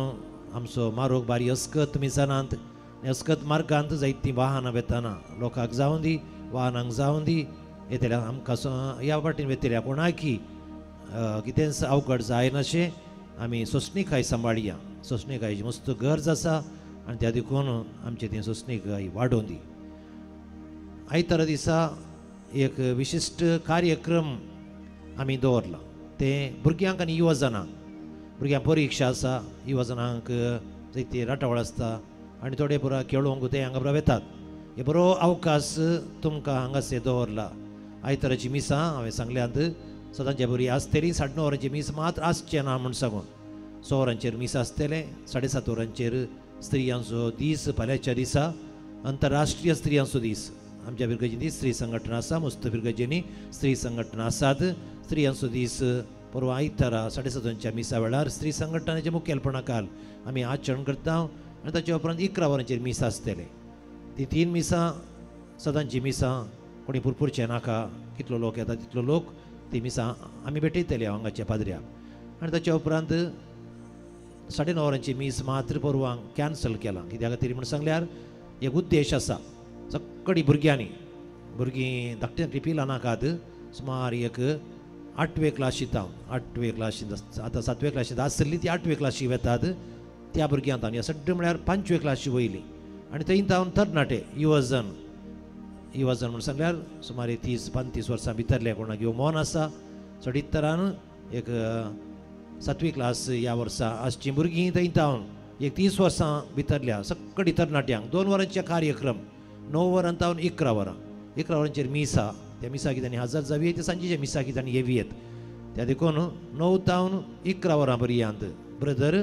आमचो मारोग बारी अस्कत तुमी जाणात. अस्कत मार्गांत जायतीं वाहनां वेतना लोकांक जावं दी, वाहनांक जावं दी, येतल्या आमकां ह्या वाटेन वेतल्या कोणाकी कितेंच अवघड जायनाशें आमी सोंसणीकाय सांबाळया. सोंसणीकायची मस्त गरज आसा आनी त्या देखून आमचे ती सोंसणीकाय वाडोवन दी. आयतारा दिसा एक विशिश्ट कार्यक्रम आमी दवरला, तें भुरग्यांक आनी युवजनांक. भुरग्यांक परिक्षा आसा, युवजनांक जायती राटावळ आसता आनी थोडे पुरा खेळोंक ते हांगा पुरा वेतात. हे बरो अवकाश तुमकां हांगासर दवरला. आयताराची मिसां हांवें सांगल्यांत सदांचे बरी आसतली, 9:30 वरांची मीस मात आसचें ना म्हूण सांगून 6 वरांचेर मीस आसतलें, 7:30 वरांचेर स्त्रियांचो दीस, फाल्यांच्या दिसा अंतरराष्ट्रीय स्त्रियांचो दीस. आमच्या फिरगजींनी स्त्री संघटना आसा, मस्त फिरगजींनी स्त्री संघटना आसात. स्त्रियांचो दीस परवां आयतारा 7:30 वरांच्या मिसा वेळार स्त्री संघटनाचें मुखेलपणा काल आमी आचरण करता आनी ताचे उपरांत 11 वरांचेर मीस आसतलें. ती 3 मिसां सदांची मिसां, कोणी पुरपुरचें नाका, कितलो लोक येता तितलो लोक ती मिसां आमी भेटयतले हांगाच्या पाद्र्याक. आनी ताच्या उपरांत 9:30 वरांची मीस मात्र परवांक कॅन्सल केलां. कित्या खातीर म्हूण सांगल्यार एक उद्देश आसा, सगळीं भुरग्यांनी, भुरगीं धाकटीं धाकटीं पिलां नाकात, सुमार एक 8वे क्लासींत हांव 8वे क्लासींत आतां 7वे क्लासींत आसली ती 8वे क्लासी वेतात त्या भुरग्यांत आनी सगळें म्हळ्यार 5वे क्लासी वयली आनी थंय तावन तरणाटे युवजन, युवजन म्हूण सांगल्यार सुमार 30-35 वर्सां भितरले कोणाक ह्यो मोन आसा चडीत तरान एक 7वी क्लास ह्या वर्सा आसची भुरगीं थंय तावन एक 30 वर्सां भितरल्या सगळीं तरणाट्यांक 2 वरांचे कार्यक्रम, 9 वरां तावन 11 वरां, 11 वरांचेर मिसा, त्या मिसाक तांणी हजर जावये, ते सांजेच्या मिसाक तांणी येवयेत. त्या देखून 9 तावन 11 वरां पर्यंत brother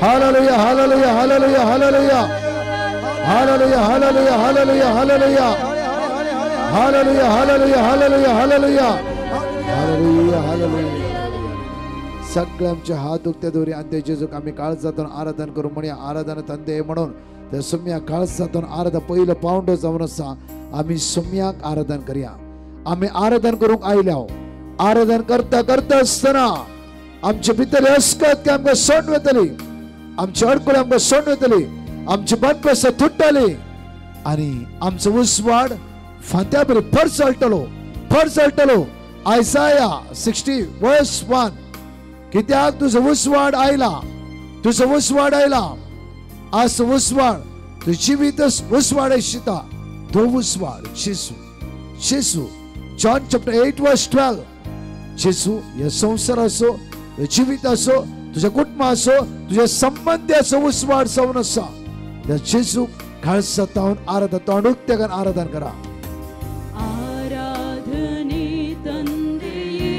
Hallelujah hallelujah hallelujah hallelujah hallelujah hallelujah hallelujah hallelujah hallelujah hallelujah hallelujah hallelujah hallelujah hallelujah. सगळे आमचे हात दुखते दवरी आनी ते जेजूक आमी काळजांतून आराधन करूं म्हणया. आराधना तंदे म्हणून त्या सुम्या काळजांतून आराधन पयलो पावंडो जावन आसा. आमी सुम्याक आराधन करया. आमी आराधन करूंक आयल्या. आराधन करता करता आसतना आमचे भितर अस्कत आमकां सोडून वतली, आमची अडकळ आमकां सोडून वतली, आमची बनपेस तुट्टली आनी आमचो उजवाड फांत्या बरी फर चलतलो, फर चलतलो. आयसाया 60:1. कित्याक तुजो उजवाड आयला, तुजो उजवाड आयला. आज उजवाड तुझ जिवीत उजवाड आशिता. तो उजवाड जेजू, जेजू. John chapter 8:12. जेजू ह्या संवसाराचो, जिविताचो, तुझ्या कुटुंबाचो, तुझ्या संबंधाचो उजवाड जावन आसा. त्या जेजूक काळजांतून आराधन, तोंड उक्तें करून आराधन करा. आराधने ತಂದೆಯೇ,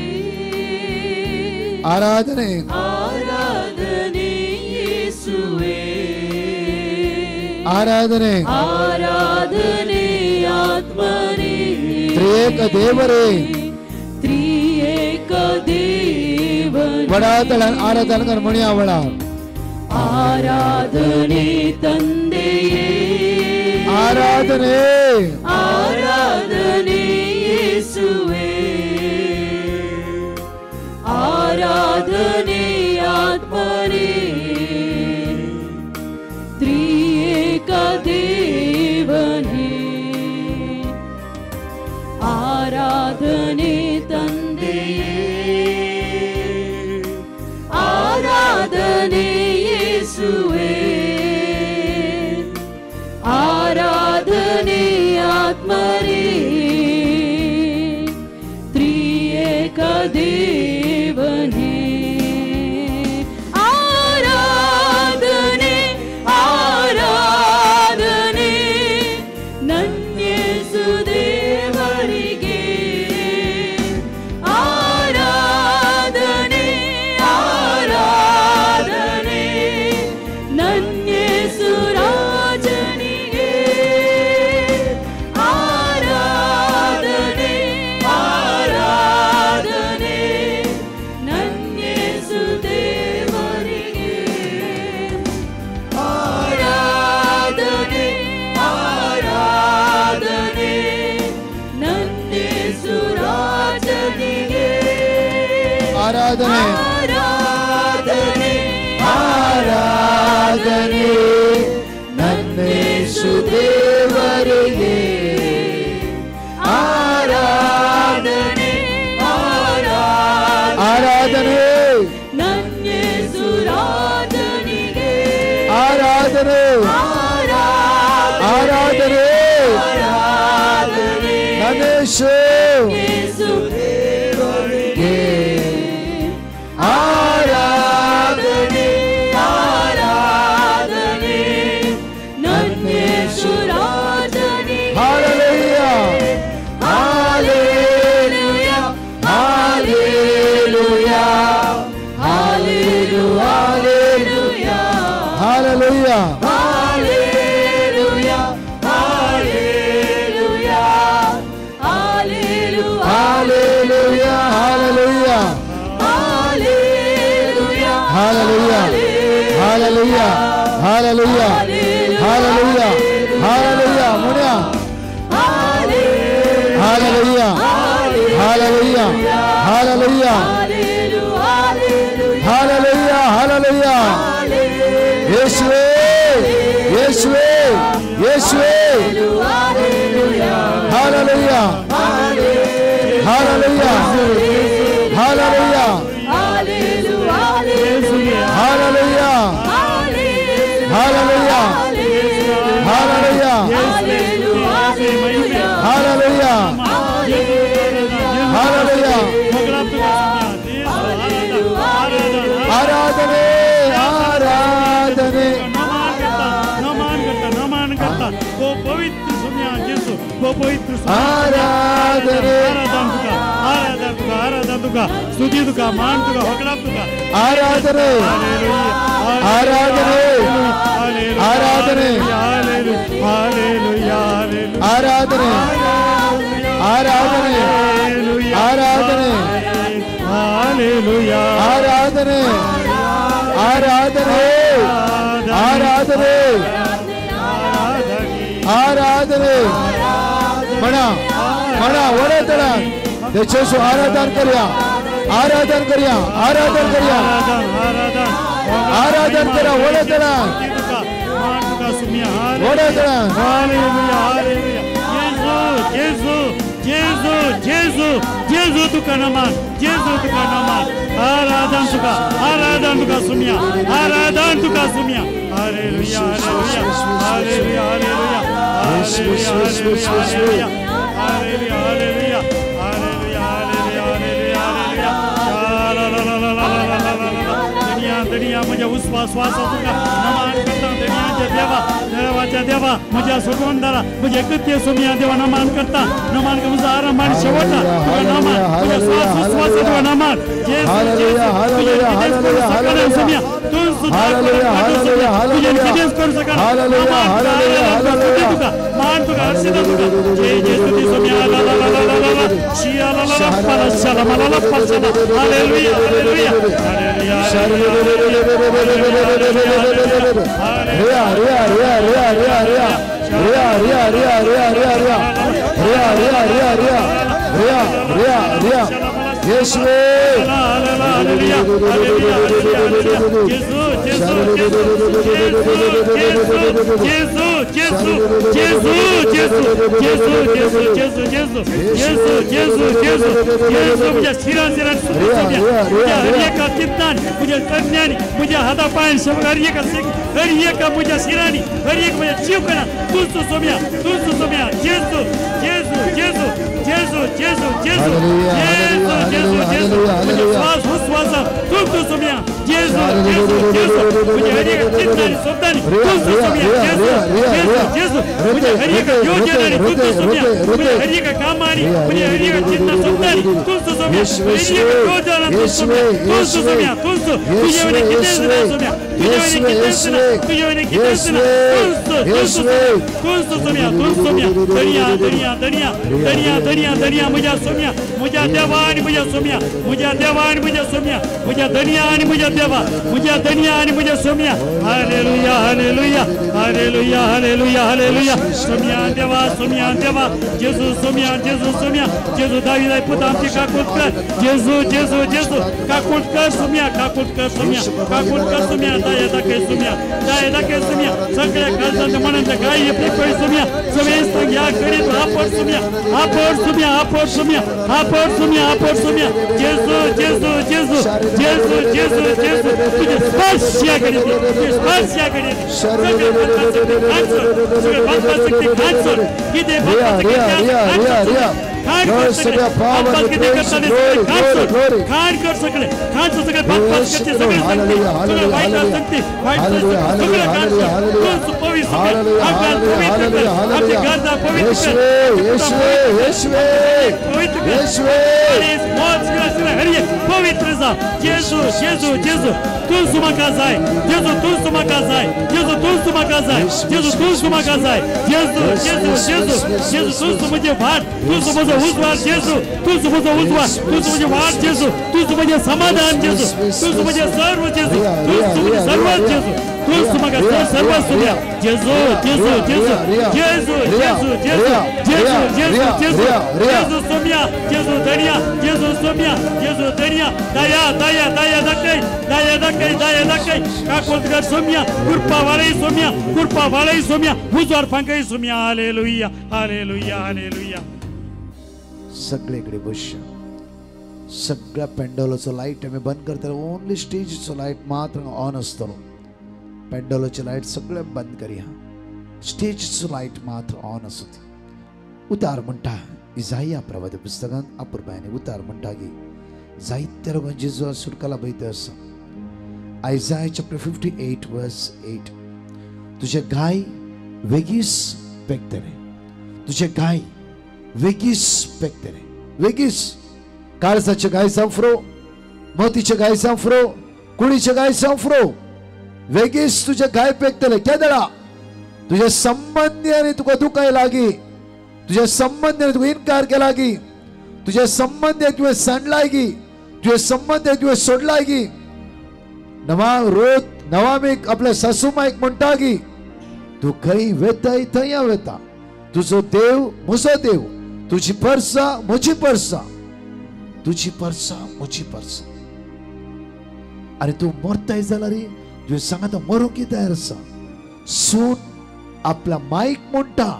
आराधने ಆರಾಧನೆ ಯೇಸುವೇ, ಆರಾಧನೆ ಆರಾಧನೆ ಆತ್ಮನೇ, ತ್ರಿಯೇಕ ದೇವರೇ, ತ್ರಿಯೇಕ ದೇವರೇ. वडातळान आराधन कर म्हणया वडा. ಆರಾಧನೆ ತಂದೆಯೇ, ಆರಾಧನೆ ಆರಾಧನೆ ಯೇಸುವೇ, ಆರಾಧನೆ ಆತ್ಮನೇ, ತ್ರಿಯೇಕ ದೇವನೇ. ಆರಾಧನೆ ತಂದೆಯೇ, ಆರಾಧನೆ ಯೇಸುವೇ, ಆರಾಧನೆ ಆತ್ಮನೇ, ತ್ರಿಯೇಕ ದೇವನೇ. ಆರಾಧನೆ ಆರಾಧನೆ ನನ್ಯೇಸು ದೇವರಿಗೆ, ಆರಾಧನೆ ಆರಾಧನೆ ನನ್ಯೇಸು ರಾಜನಿಗೆ, ಆರಾಧನೆ ಆರಾಧನೆ ನನ್ಯೇಸು ದೇವರಿಗೆ, ಆರಾಧನೆ ಆರಾಧನೆ ನನ್ಯೇಸು ರಾಜನಿಗೆ. ಆರಾಧನೆ ಆರಾಧನೆ ಆರಾಧನೆ ನನ್ನೇಸು ದೇವರಿಗೆ, ಆರಾಧನೆ ಆರಾಧನೆ ನನ್ಯೇಸು ರಾಜನಿಗೆ, ಆರಾಧನೆ ಆರಾಧನೆ ಆರಾಧನೆ ನನ್ನೇಸು ಯೇಸು ದೇವರಿಗೆ, ಆರಾಧನೆ ಆರಾಧನೆ ನನ್ಯೇಸು ರಾಜನಿಗೆ. Hallelujah hallelujah hallelujah hallelujah hallelujah hallelujah hallelujah hallelujah hallelujah hallelujah hallelujah hallelujah hallelujah hallelujah hallelujah hallelujah ಮುನಿಯ hallelujah hallelujah hallelujah hallelujah hallelujah. ಯೇಸುವೇ ಯೇಸುವೇ ಯೇಸುವೇ. Hallelujah hallelujah hallelujah hallelujah hallelujah hallelujah hallelujah hallelujah. ಆರಾಧನೆ ಆರಾಧನೆ ನಮನ್ करता, ನಮನ್ करता. ओ पवित्र सुम्या जेसू, पवित्र आराधने आराधन तुका आराधन तुका आराधन तुका स्तुती तुका मान तुका होगडाप तुका आराधने आराधने आराधने आराधने आराधने आराधने आराधने आराधने आराधने आराधने म्हणा म्हणा वडतळा देशेसु आराधन करूया आराधन करूया आराधन करूया आराधन करा वडतळा वडतळा जेजू जेजू जेजू जेजू तुका नमन जेजू तुका नमन आराधन तुका आराधन तुका सुमिया आराधन तुका सुमिया hallelujah hallelujah hallelujah hallelujah hallelujah hallelujah hallelujah hallelujah hallelujah दुनिया दुनिया म्हज्या उस्वास श्वास तुका नमन करता दुनियाच्या देवा देवाच्या देवा म्हज्या सुगंधारा म्हज्या कृत्य सुमिया देवा नमन करता नमन म्हजो आरंभ आनी शेवटा तुका नमन म्हज्या श्वास उस्वास तुका नमन जेजू जेजू तुजें कितेंच करूं शकना सुमिया तूं सुद्दां तुजें कितेंच करूं शकना तुका मान तुका हर्षिता तुका जय जेजू ती सुमिया ला ला ला ला ला ला शिया ला ला ला पाला शाला मला ला पाला हालेलुया हालेलुया हालेलुया रिया रिया रिया रिया रिया रिया रिया रिया रिया रिया रिया रिया रिया रिया रिया रिया रिया रिया रिया येशुवे जेजू जेजू जेजू जेजू जेजू जेजू जेजू जेजू जेजू जेजू जेजू जेजू म्हज्या शिरान शिरान म्हज्या हर एका चिंतान म्हज्या कन्यानी म्हज्या हाता पांयान हर एका हर एका म्हज्या शिरांनी हर एक म्हज्या जीव कणा तूंच सोम्या तूंच सोम्या जेजू जेजू जेजू जेजू जेजू जेजू जेजू जेजू जेजू म्हज्या श्वास उस्वास तूंच सोम्या जेजू जेजू जेजू म्हज्या हर एका चिंतानी स्वप्नांनी तूंच सोम्या जेजू जेजू जेजू म्हज्या हर एका योजनांनी तूंच सोम्या म्हज्या हर एका कामांनी म्हज्या हर एका चिंता स्वप्नांनी तूंच सोम्या हर एका योजना तूंच सोम्या तूंच सोम्या तूंच तुजे वयलें कितेंच ना सोम्या तुजे वयलें कितेंच ना तुजे वयलें कितेंच ना तूंच तूंच तूंच सोम्या तूंच सोम्या दर्या दर्या दर्या दर्या दर्या दर्या म्हज्या सोम्या म्हज्या देवा आनी म्हज्या सोम्या म्हज्या देवा आनी म्हज्या सोम्या म्हज्या धनया आनी म्हज्या देवा म्हज्या धनया आनी म्हज्या Saumya hallelujah hallelujah hallelujah hallelujah hallelujah Somya देवा सोम्या देवा जेजू सोम्या जेजू सोम्या जेजू दाविदा पुता आमची काकूट कर जेजू जेजू जेजू काकूट कर सोम्या काकूट कर सोम्या काकूट कर सोम्या दया दाखय सोम्या दया दाखय सोम्या सगळ्या काळजांत मनांत गाय आपली सोम्या सगळे ह्या घडीत आपड सोम्या आपड सोम्या आपड सोम्या आपड सोम्या आपड सोम्या जेजू जेजू जेजू जेजू जेजू जेजू तुझे स्पर्श या घडीत तुझे स्पर्श या घडीत सगळे शक्ती खानसोड किती खान कर सगळे खान सगळे सगळे वाईट शक्ती वाईट सगळे पवित्र जा जेजू जेजू जेजू तूंच म्हाका जाय जेजू तूंच म्हाका जाय जेजू तूंच म्हाका जाय जेजू तूंच म्हाका जाय जेजू जेजू जेजू जेजू तूंच म्हजें वाट तूंच म्हजो उजवाड जेजू तूंच म्हजो उजवाड तूंच म्हजें वाट जेजू तूंच म्हजें समाधान जेजू तूंच म्हजें सर्व जेजू तूंच म्हजें सर्व जेजू तूंच म्हाका सर्व सुद्या जेजू जेजू जेजू जेजू जेजू जेजू जेजू जेजू जेजू जेजू सोम्या जेजू धनिया जेजू सोम्या जेजू धनिया दया दया दया दाखय दया दाखय दया दाखय काकोत कर सोम्या कृपा वाळय सोम्या कृपा वाळय सोम्या उजवाड फांकय सोम्या हालेलुया हालेलुया हालेलुया. सगळीकडे बस सगळ्या पेंडोलाचो लायट आमी बंद करतले, ओनली स्टेजीचो लायट मात्र ऑन आसतलो. पेंडोलाचे लायट सगळे बंद करया, स्टेजीचो लायट मात्र ऑन आसूं. उतार म्हणटा इजाया प्रवादी पुस्तकांत अपुरबायानी उतार म्हणटा की जायत्या लोकांची जेजू सुटकाला बैते आसा. Isaiah chapter 58 verse 8. तुझे गाय वेगीच पेकतले, तुझे गाय वेगीच पेकतले, वेगीच. काळजाचे गाय सांफ्रो, मोतीचे गाय सांफ्रो, कुडीचे गाय सांफ्रो, वेगीच तुझे गाय पेकतले. केदळा तुझ्या संबंधी तुका दुखाय लागी, तुझ्या संबंधी तुका इन्कार केला की, तुझ्या संबंधी तुवें सांडलाय की, तुझ्या संबंधी तुवें सोडलाय की. नवा रोज नवामीक आपल्या सासूमाईक म्हणटा की तूं खंय वेताय थंय हांव वेता, तुजो देव म्हजो देव, तुजी परसा म्हजी परसा, तुजी परसा म्हजी परसा. आनी तूं मरताय जाल्यार तुवें सांगता मरूंक तयार आसा. सून आपल्या माईक म्हणटा,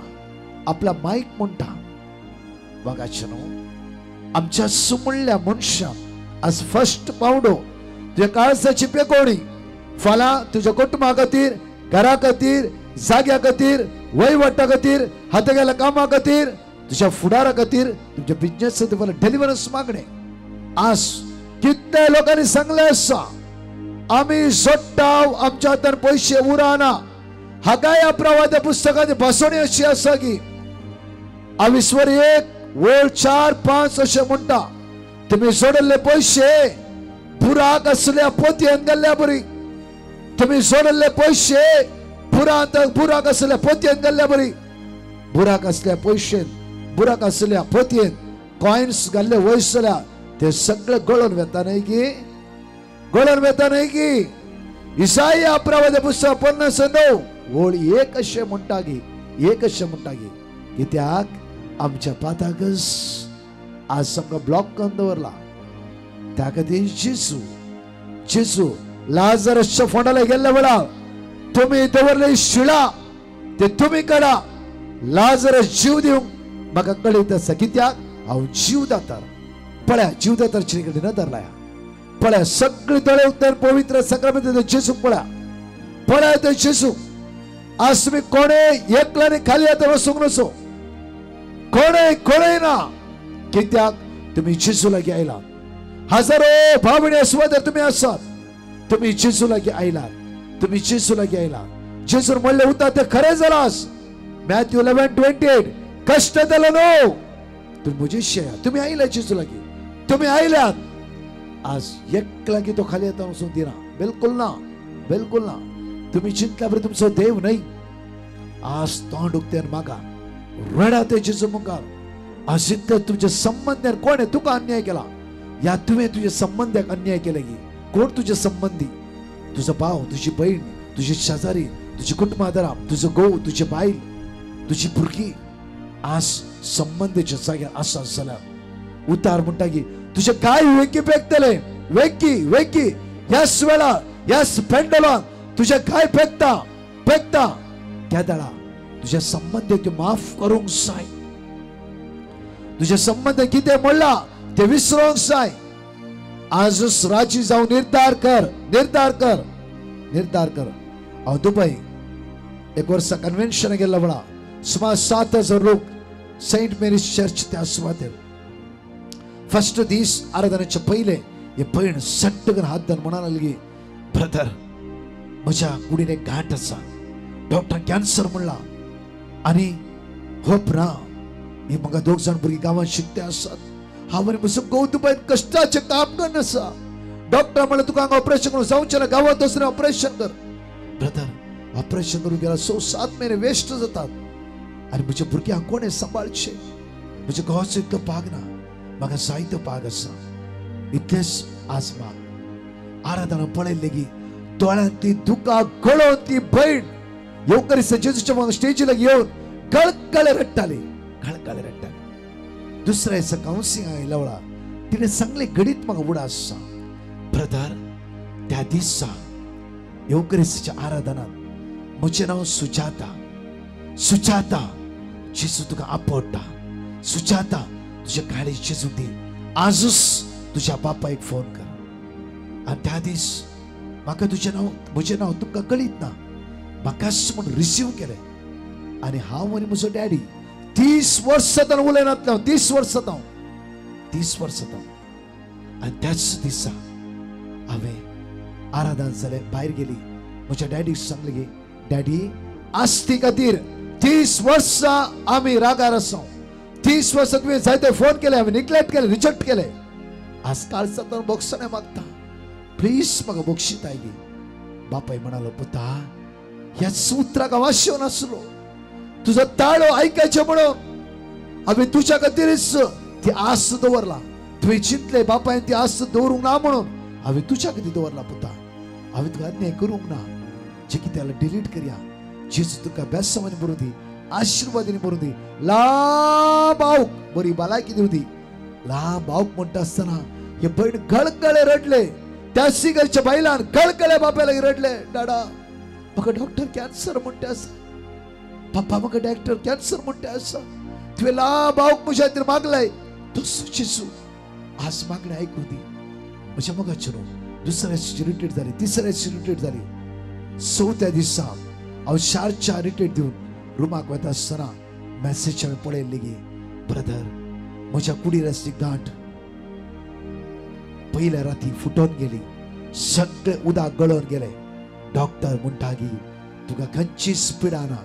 आपल्या माईक म्हणटा. बघाचें न्हू आमच्या सुमणल्या मनशाक आज फर्स्ट पावडो तुज्या काळजाची पेकोणी फाल्यां तुज्या कुटुंबा खातीर, घरा खातीर, जाग्या खातीर, वहिवटा खातीर, हाता गेल्या कामा खातीर, तुज्या फुडारा खातीर, तुमच्या बिजनेस फाल्यां डिलिव्हरन्स मागणें. आज कितल्या लोकांनी सांगलें आसा आमी जोडटा, आमच्या हातान पयशे उरना. हागाया प्रवाद्या पुस्तकांत भासोणी अशी आसा की आविस्वर 1 वळ 4 5 अशें म्हणटा, तुमी जोडल्ले पयशे बुराक आसल्या पोतयेन गेल्ल्या बरी, तुमी जोडल्ले पयशे बुराक आसल्या पोतयेन गेल्ल्या बरी. बुराक आसल्या पयशेन, बुराक आसल्या पोतयेन कॉयन्स घाल्ले वयस जाल्यार ते सगळे गळोन वेता न्हय की, गळोन वेता न्हय की. इसाया प्रवाद्या पुस्तक 59 वळ 1 अशें म्हणटा की, 1 अशें म्हणटा की, कित्याक आमच्या पाताकच आज आमकां ब्लॉक करून दवरला. त्या खातीर जेजू, जेजू लाजरसच्या फोंडाला गेल्ल्या वेळार तुमी दवरले शिळा ते तुमी काडा, लाजरस जीव दिवंक म्हाका कळीत आसा, कित्याक हांव जीव दातार. पळया जीव दातारचे कडेन नदर लाया, पळया सगळे दोळे उक्तावन पवित्र संक्रांत जेजूक पळया, पळया ते जेजूक. आज तुमी कोणे एकल्याने खाली आतां वचूंक नसो, कोणे कोणे ना, कित्याक तुमी जेजू लागीं आयला. हजारो भावणी सुवातेर तुमी आसात, तुमी जेजू लागीं आयलात, तुमी जेजू लागीं आयलात. जेजून म्हणलें उता तें खरें जालां. मॅथ्यू 11:28 कश्ट जालो न्हू तुमी म्हजे येया, तुमी आयल्या जेजू लागीं, तुमी आयल्यात. आज एक लागीं तो खाली येता वचूंक दिना, बिलकुल ना, बिलकुल ना. तुमी चिंतल्या बरें तुमचो देव न्हय. आज तोंड उक्तें मागा, रडा ते जेजू मुखार. आज इतले तुमच्या संबंध्यान कोणें तुका अन्याय केला, या तुवें तुज्या संबंध्याक अन्याय केला की, कोण तुजे संबंधी, तुजो भाव, तुजी भयण, तुजी शेजारी, तुजी कुटुंबादारां, तुजो घोव, तुजी बायल, तुजी भुरगीं, आज संबंधीच्या जाग्यार आसा जाल्यार उतार म्हणटा की तुजे काय वेगी पेकतले, वेगी वेगी ह्याच वेळार ह्याच पेंडलान तुजे काय पेकता पेकता. त्या दळा तुज्या संबंधी तूं माफ करूंक जाय, तुज्या संबंध कितें म्हणला ते विसरूंक जाय. आजच राजी जावन निर्धार कर, निर्धार कर, निर्धार कर. हांव दुबय एक वर्सा कन्व्हेन्शन गेल्लो वेळा सुमार 7000 लोक सेंट मेरीज चर्च त्या सुवातेर. फर्स्ट दीस आराधनेचे पयले हे भयण सट्ट करून हात धरून म्हणा लागली, ब्रदर म्हज्या कुडीन एक गांठ आसा, डॉक्टर कॅन्सर म्हणला आनी होप ना, ही म्हाका 2 जाण भुरगीं गांवांत शिकते आसात, हांव आनी म्हजो घोव दुबयन कश्टाचें काम करून आसा, डॉक्टर म्हणलें तुका हांगा ऑपरेशन करूंक जावचें ना, गांवांत वचून ऑपरेशन कर. ब्रदर ऑपरेशन करूंक गेल्यार 6-7 म्हयने वेस्ट जातात आनी म्हज्या भुरग्यांक कोणें सांबाळचें, म्हज्या घोवाचो इतलो पाग ना, म्हाका जायतो पाग आसा. इतलेंच आज म्हाका आराधना पळयलें लेगीत दोळ्यांतली दुकां गळोवन ती भयण येवकरी जेजूच्या स्टेजी लागीं येवन कळकळे रडटाली, कळकळे रडटाली. दुसऱ्या दिसा कावन्सिलिंग आयल्या वेळार तिणें सांगलें घडीत म्हाका उडास आसा, ब्रदर त्या दिसा येवकरिस्ताच्या आराधनांत म्हजें नांव सुजाता, सुजाता जेजू तुका आपडटा, सुजाता तुज्या गाडी जेजू दी, आजूच तुज्या बापायक फोन कर. आनी त्या दीस म्हाका तुजें नांव म्हजें नांव तुमकां कळीत ना, म्हाकाच म्हूण रिसीव केलें आनी हांव आनी म्हजो डॅडी 30 वर्सां ताणें उलयनातलें हांव, 30 वर्सां हांव, 30 वर्सां हांव. आनी त्याच दिसा हांवें आराधन जालें, भायर गेली, म्हज्या डॅडीक सांगलें की डॅडी आस्ती खातीर 30 वर्सां आमी रागार आसा, 30 वर्सां तुवें जायते फोन केले, हांवें निग्लेक्ट केले, रिजेक्ट केले. आज काळजांतल्यान बोगसणें मागता, प्लीज म्हाका बोगशिताय गी. बापाय म्हणालो, पुता ह्या उतराक हांव आशेवन आसलो, तुजो ताळो आयकायचें म्हणून हांवें तुज्या खातीरच ती आस दवरला. तुवें चिंतलें बापायन ती आस दवरूंक ना म्हणून हांवें तुज्या खातीर दवरला. पुता हांवें तुका अन्याय करूंक ना, जे कितें जाल्यार डिलीट करया. जेजू तुका बेसांवांनी भरून दी, आशिर्वादांनी भरून दी, लांब आवक बरी भलायकी दिवं दी. लांब आवक म्हणटा आसतना हे भयण गळगळे रडले. त्या सिगरच्या बायलान गळगळे बापाय लागीं रडले, डाडा म्हाका डॉक्टर कॅन्सर म्हणटा आसा, पप्पा म्हाका डॉक्टर कॅन्सर म्हणटा आसा, तुवें लांब आवक म्हज्या खातीर मागलाय, तसो जेजू आज मागणें आयकूं दी. म्हज्या मोगाचें न्हू दुसऱ्या दिसा रिटेट जाली, तिसऱ्या दिसा रिटेट जाली, चवथ्या दिसा हांव 4 रिटेट दिवन रुमाक वता आसतना मॅसेज हांवें पळयल्ली की ब्रदर म्हज्या कुडीर आसली गांठ पयल्या राती फुटोन गेली, सगळें उदक गळोन गेलें. डॉक्टर म्हणटा की तुका खंयचीच पिडा ना,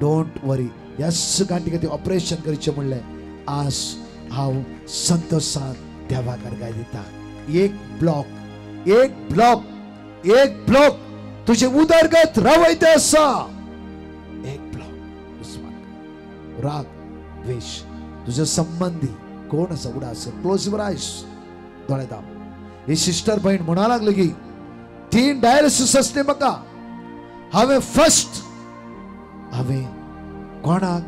don't वरी, ह्याच गांठी खातीर ऑपरेशन करचें म्हणलें. आज हांव संतोशान देवाक अर्गाय दिता. एक ब्लॉक, एक ब्लॉक, एक ब्लॉक तुझे उदरगत रावयते आसा. एक ब्लॉक दुस्मान, राग, द्वेश, तुझे संबंधी कोण आसा उडा आसा, क्लोज your eyes, दोळे दाम. ही सिस्टर भयण म्हणा लागली की 3 डायलिसिस आसले म्हाका, हांवें फर्स्ट हांवें कोणाक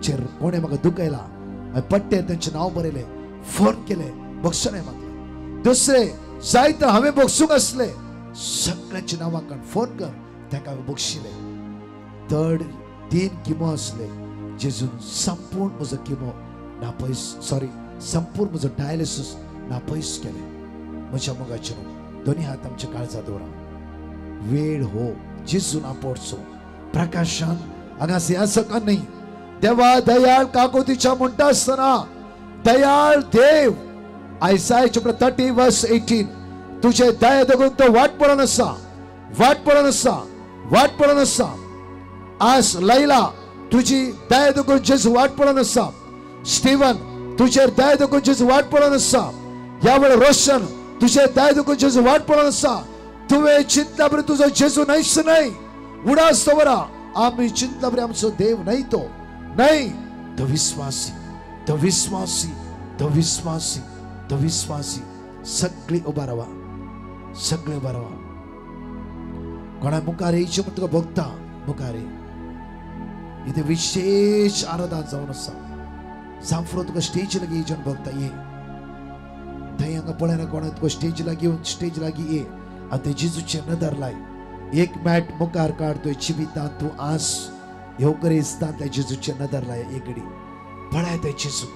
चेर कोणें म्हाका दुखयला हांवें पट्टे तेंचें नांव बरयलें, फोन केलें, बक्षणें मागलें. दुसरें जायते हांवें बक्षूंक आसलें, सगळ्यांच्या नांवां काड फोन कर, ताका हांवें बक्षिलें. थर्ड 3 किमो आसले, जेजून संपूर्ण म्हजो किमो नापयस, सॉरी संपूर्ण म्हजो डायलिसीस नापयस केलें. म्हज्या मोगाचें दोनी हात आमच्या काळजा दवरा. वेळ हो जेजून आपोवचो प्रकाशान हांगा सिंहासकान न्ही. देवा दयाळ काकोतीच्या म्हणटा आसतना दयाळ देव, आयसाय चॅप्टर 30 वर्स 18, तुझे दया दगून तो वाट पडोन आसा, वाट पडोन आसा, वाट पडोन आसा. आज लैला तुझी दया दगून जेजू वाट पडोन आसा. स्टीवन तुझेर दया दगून जेजू वाट पडोन आसा. ह्या वेळार रोशन तुझे दया दगून जेजू वाट पडोन आसा. तुवें चिंतला बरें तुजो जेजू न्हयच न्हय, उडास दवरा. आमी चिंतला बरें आमचो देव न्हय तो, न्हय तो विस्वासी, तो विस्वासी, तो विस्वासी, तो विस्वासी. सगळी उबा रावा, सगळे उबा रावा. कोणा मुखार येयचें म्हण तुका भोगता, मुखार इथे विशेष आराधना जावन आसा. जांफरो तुका स्टेज लागीं येयचें म्हण भोगता, ये थंय हांगा पळयना कोणा तुका स्टेज लागीं येवन स्टेज लागीं ये आनी थंय जेजूचेर नदर लाय. एक मॅट मुखार काड, तुवें जिवितांत तूं आज येवकरेस्तान त्या जेजूचेर नदर लाय. एक घडी पळय ते जेजू,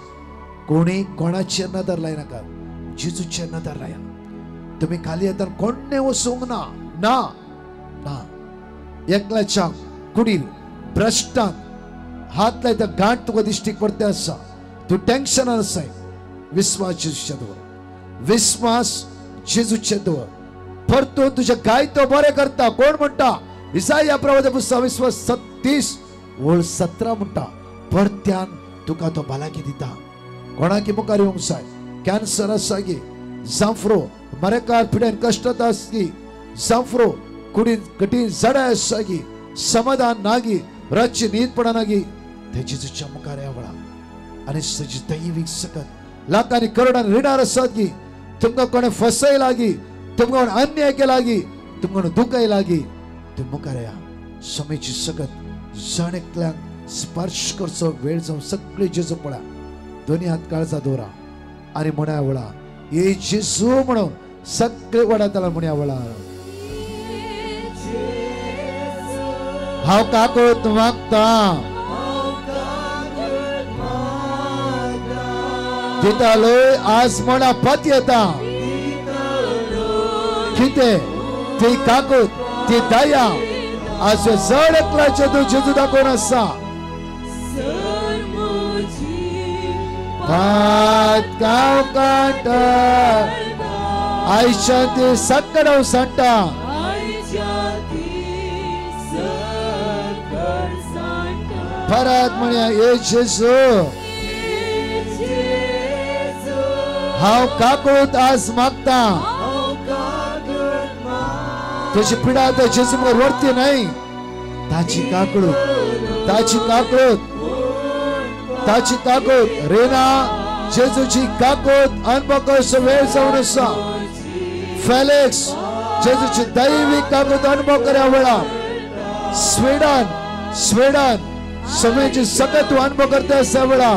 कोणी कोणाचेर नदर लायनाका, जेजूचेर नदर लाया. तुमी खाली येतना कोणें वचूंक ना, ना ना. एकल्याच्या कुडीर भ्रश्टान हात लायता गांठ तुका दिश्टीक पडते आसा, तूं टेन्शनान आसाय. विस्वास जेजूचेर दवर, विस्वास जेजूचेर दवर. परतून तुझ्या गाय तो बरें करता. कोण म्हणटा? इसाया प्रवाद्या पुस्तक विस्वास 37 ओळ 17 म्हणटा, परत्यान तुका तो भलायकी दिता. कोणाकी मुखार येवंक जाय, कॅन्सर आसा गी, जांफरो मरेकार पिड्यान कश्टात आसगी, जांफरो कुडीन कठीण जडाय आसा गी, समाधान नागी, रातची न्हीद पडना गी, ते जेजूच्या मुखार या वळा आनी ताजी दैवीक सकत. लाखांनी करोडांनी रिणार आसात गी, तुमकां कोणें फसयला गी, तुमकां कोणें अन्याय केला गी, तुमकां कोणें दुखयला गी, तुमी मुखार या. समेची सकत जण एकल्यांक स्पर्श करचो वेळ जावन सगळे जेजू पळा. दोनी हात काळजा दवरा आनी म्हणया वळा, ये जेजू म्हणून सगळे वडाताला म्हणया वळा. हांव काकूत मागता, दितालोय आज म्हणा पत येता. कितें ती काकूत, ती दया आज जड एकल्याचें तूं जेजू दाखोवन आसा. भात गांव कांटा आयच्या ती सकड हांव सांडटा. परत म्हणया, ये जेजू. हांव काकूत आज मागता. तुजी पिडा त्या जेजू मुखार व्हरती न्हय. ताची काकूत, ताची काकूत, ताची काकूत. रेना जेजूची काकूत अनुभव करचो वेळ जावन आसा. फेलिक्स जेजूची दैवी काकूत अनुभव करया वेळा. स्वीडन, स्वीडन समेची सकत तूं अनुभव करता आसता वेळा.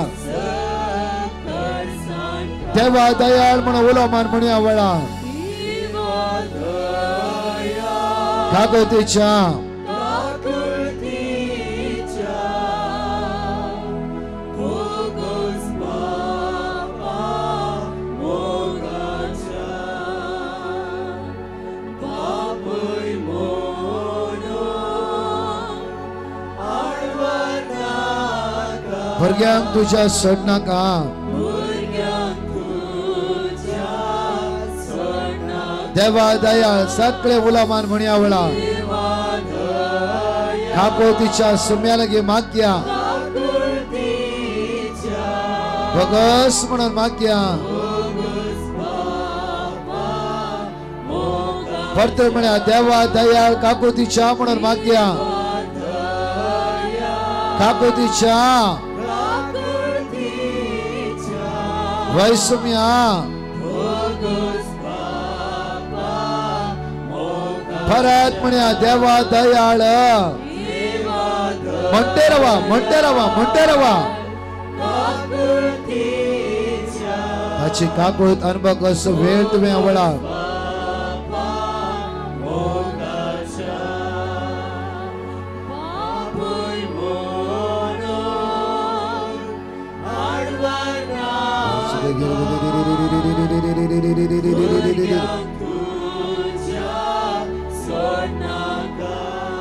देवा दयाळ म्हणून उलो मान म्हणया वेळा. काकुतीच्या भुरग्यांक तुज्या सोडनाका. देवा दयाळ सगळे उलामान म्हणया वेळा. काकुतीच्या सुम्या लागीं मागया. भगस म्हणून मागया. परत म्हण्या देवा दयाळ काकुतीच्या म्हणून मागया. काकुतीच्या वैसुम्या परत म्हण्या देवा दयाळ. म्हणते रवा, म्हणते रवा, म्हणते रवा. ताची काकूत अनुभव कसो वेळ तुवें आवडा.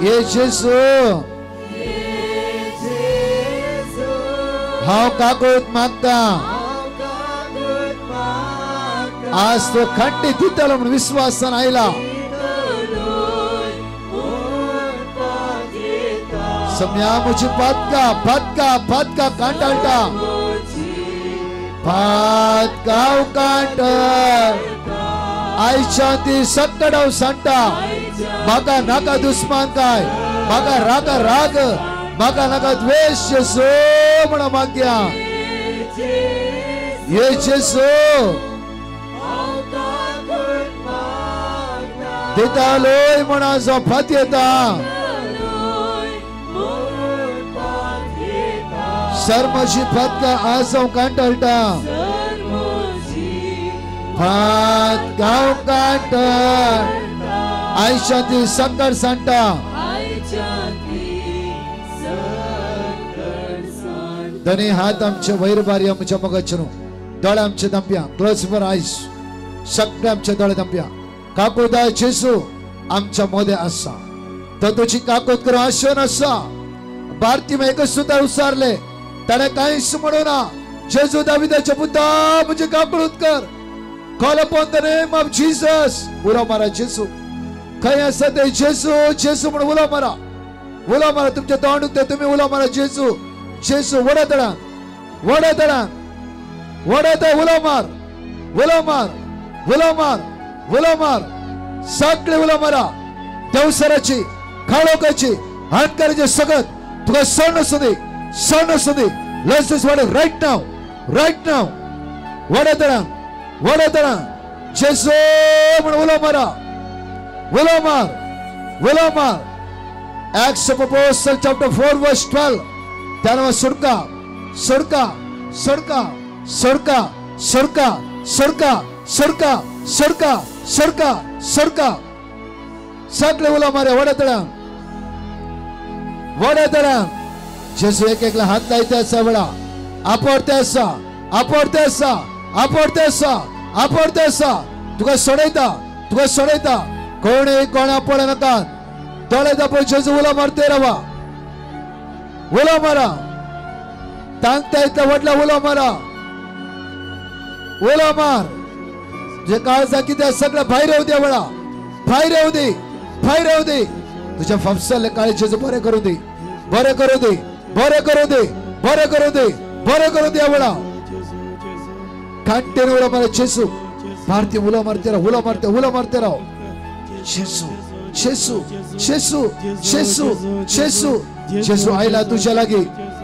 ये जेजू हांव काकूत मागता. आज तो खंडी दितलो म्हणून विश्वासान आयला. सम्या म्हजी पातका पातका पातका कांटाळटा. पातकाव कांट आयच्या ती सक्कड हांव सांडटा. म्हाका नाका दुस्मान काय, म्हाका रागा राग, म्हाका नाका द्वेश. जेजू म्हणून मागया. ये जेजू दितालोय म्हणा जो फात येता. सर म्हजी फातका आज हांव कांटाळटा. फात गांव कांट आयच्या ती संकट सांडटा. दोन्ही हात आमचे वयर बारी आमच्या मगाचे न्हू. दोळे आमचे दांपया. क्लोज फॉर आयज. सगळे आमचे दोळे दांपया. काकुदा जेजू आमच्या मोदे आसा. तो तुजी काकूत करून आशेवन आसा. भारती एकच सुद्दां उसारले ताणें कांयच म्हणू ना. जेजू दाविदाच्या पुता म्हजी काकूत कर. Call upon the name of Jesus. उलो मारा जेजू. खंय आसा ते जेजू जेजू म्हणून उलो मारा. उलो मारा. तुमचें तोंड उगता तुमी उलो मारा जेजू जेजू. वडा तळां, वडा तळां, वडा तळ. उलो मार, उलो मार, उलो मार, उलो मार. सगळे उलो मारा. देवसराची, काळोखाची, हाणकाराची सगत तुका सण आसूं दी, सण आसूं दी. Let's this water right now, right now. वडा तळां, वडा तळां. जेजू म्हणून उलो मारा. उलो मार, उलो मार. Acts of Apostles chapter 4 verse 12. त्यानं सुडका, सुडका, सुडका, सुडका, सुडका, सुडका, सुडका, सुडका, सुडका, सुडका. सगळे उलो मारे. वडा तळां, वडा तळां. जेजू एक एकला हात लायते आसा वेळा. आपडते आसा, आपडते आसा, आपडते आसा, आपडते आसा. तुका सोडयता, तुका सोडयता. कोणी कोणा पळय नाका. दोळे दापोय जेजू उलो मारते रवा. उलो मारा. तांकता इतल्या व्हडला उलो मारा. उलो मार. जे काळजा कितें सगळं भायर येवं दे वेळा. भायर येवं दे, भायर येवं दे. तुझ्या फाफसाले काळे जेजू बरें करूं दी, बरें करूं दी, बरें करूं दे, बरें करूं दे, बरें करूं दे वेळा. कांटेन उलो मारा जेसू. भारतीय उलो मारते राव, उलो मारते, उलो मारते राव. जेसू जेसू जेसू जेसू जेसू जेसू आयला तुझ्या लागी,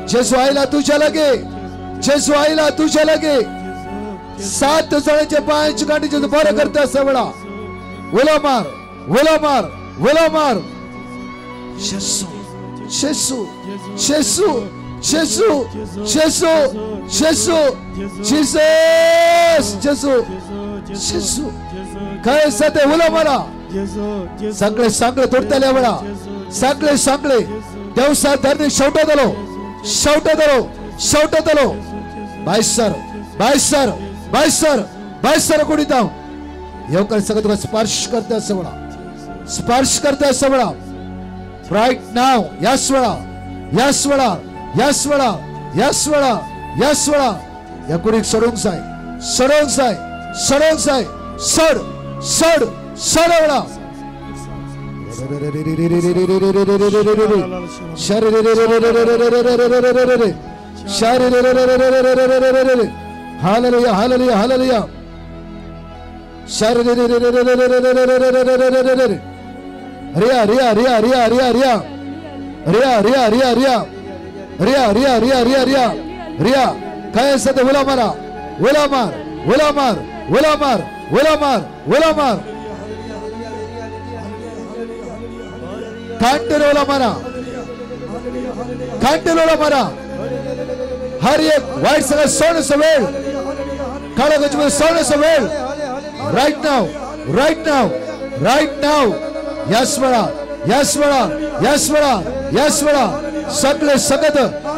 जेसू आयला तुझ्या लागी, जेसू आयला तुझ्या लागी. 7 जणांचे पायांची गांठी जेजू बरं करता सगळा. उलो मार, उलो मार, उलो मार. जेसू जेसू जेसू जेसू जेसू जेसू जीसस जेसू जेसू. काय आसा ते उलो मारा. सगळे सगळे तोडटले वेळा, सगळे सगळे देवसा धरणी शेवटतलो, शेवटतलो, शेवटतलो. बायसर बायसर बायसर बायसर कुडीत हांव येवकार सगळं तुका स्पर्श करता सगळा, स्पर्श करता सगळा. राईट नाव याच वेळा, याच वेळा, याच वेळा, याच वेळा, याच वेळा. या कुडीक सोडूंक जाय, सोडूंक जाय, सोडूंक जाय. सोड सोड सोड वेळा. Hallelujah hallelujah hallelujah. Riya Riya Riya Riya Riya Riya Riya Riya Riya Riya Riya Riya Riya Riya Riya Riya. काय आसा ते उलो मारा, उलो मार, उलो मार, उलो मार, उलो मार, उलो मार. कांटेर उलो मारा, कांटेर उलो मारा. हर एक वाईट सगळं सोडण्याचा वेळ, काळा गजमध्ये सोडण्याचा वेळ. Right now, right now, right now. याच वेळा, याच वेळा, याच वेळा, याच वेळा. सगळे सगत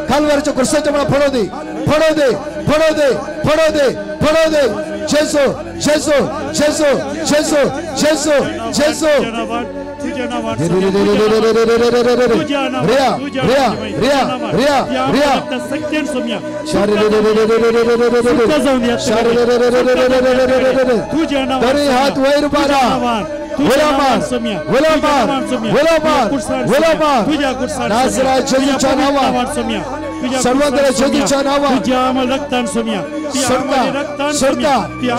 खालवरच्या कुर्साच्या मला फळो दे, फळो दे, फळो दे, फळो दे, फळो दे. जेसू जेसू जेसू जेसू जेसू जेसू. रिया रिया रिया रिया रिया. तरी हात वयर मारा. उलो मार, उलो मार, उलो मार, उलो मार. नासरा जेजूच्या नावात, सर्वत्र जेजूच्या नावात. सोडता सोडता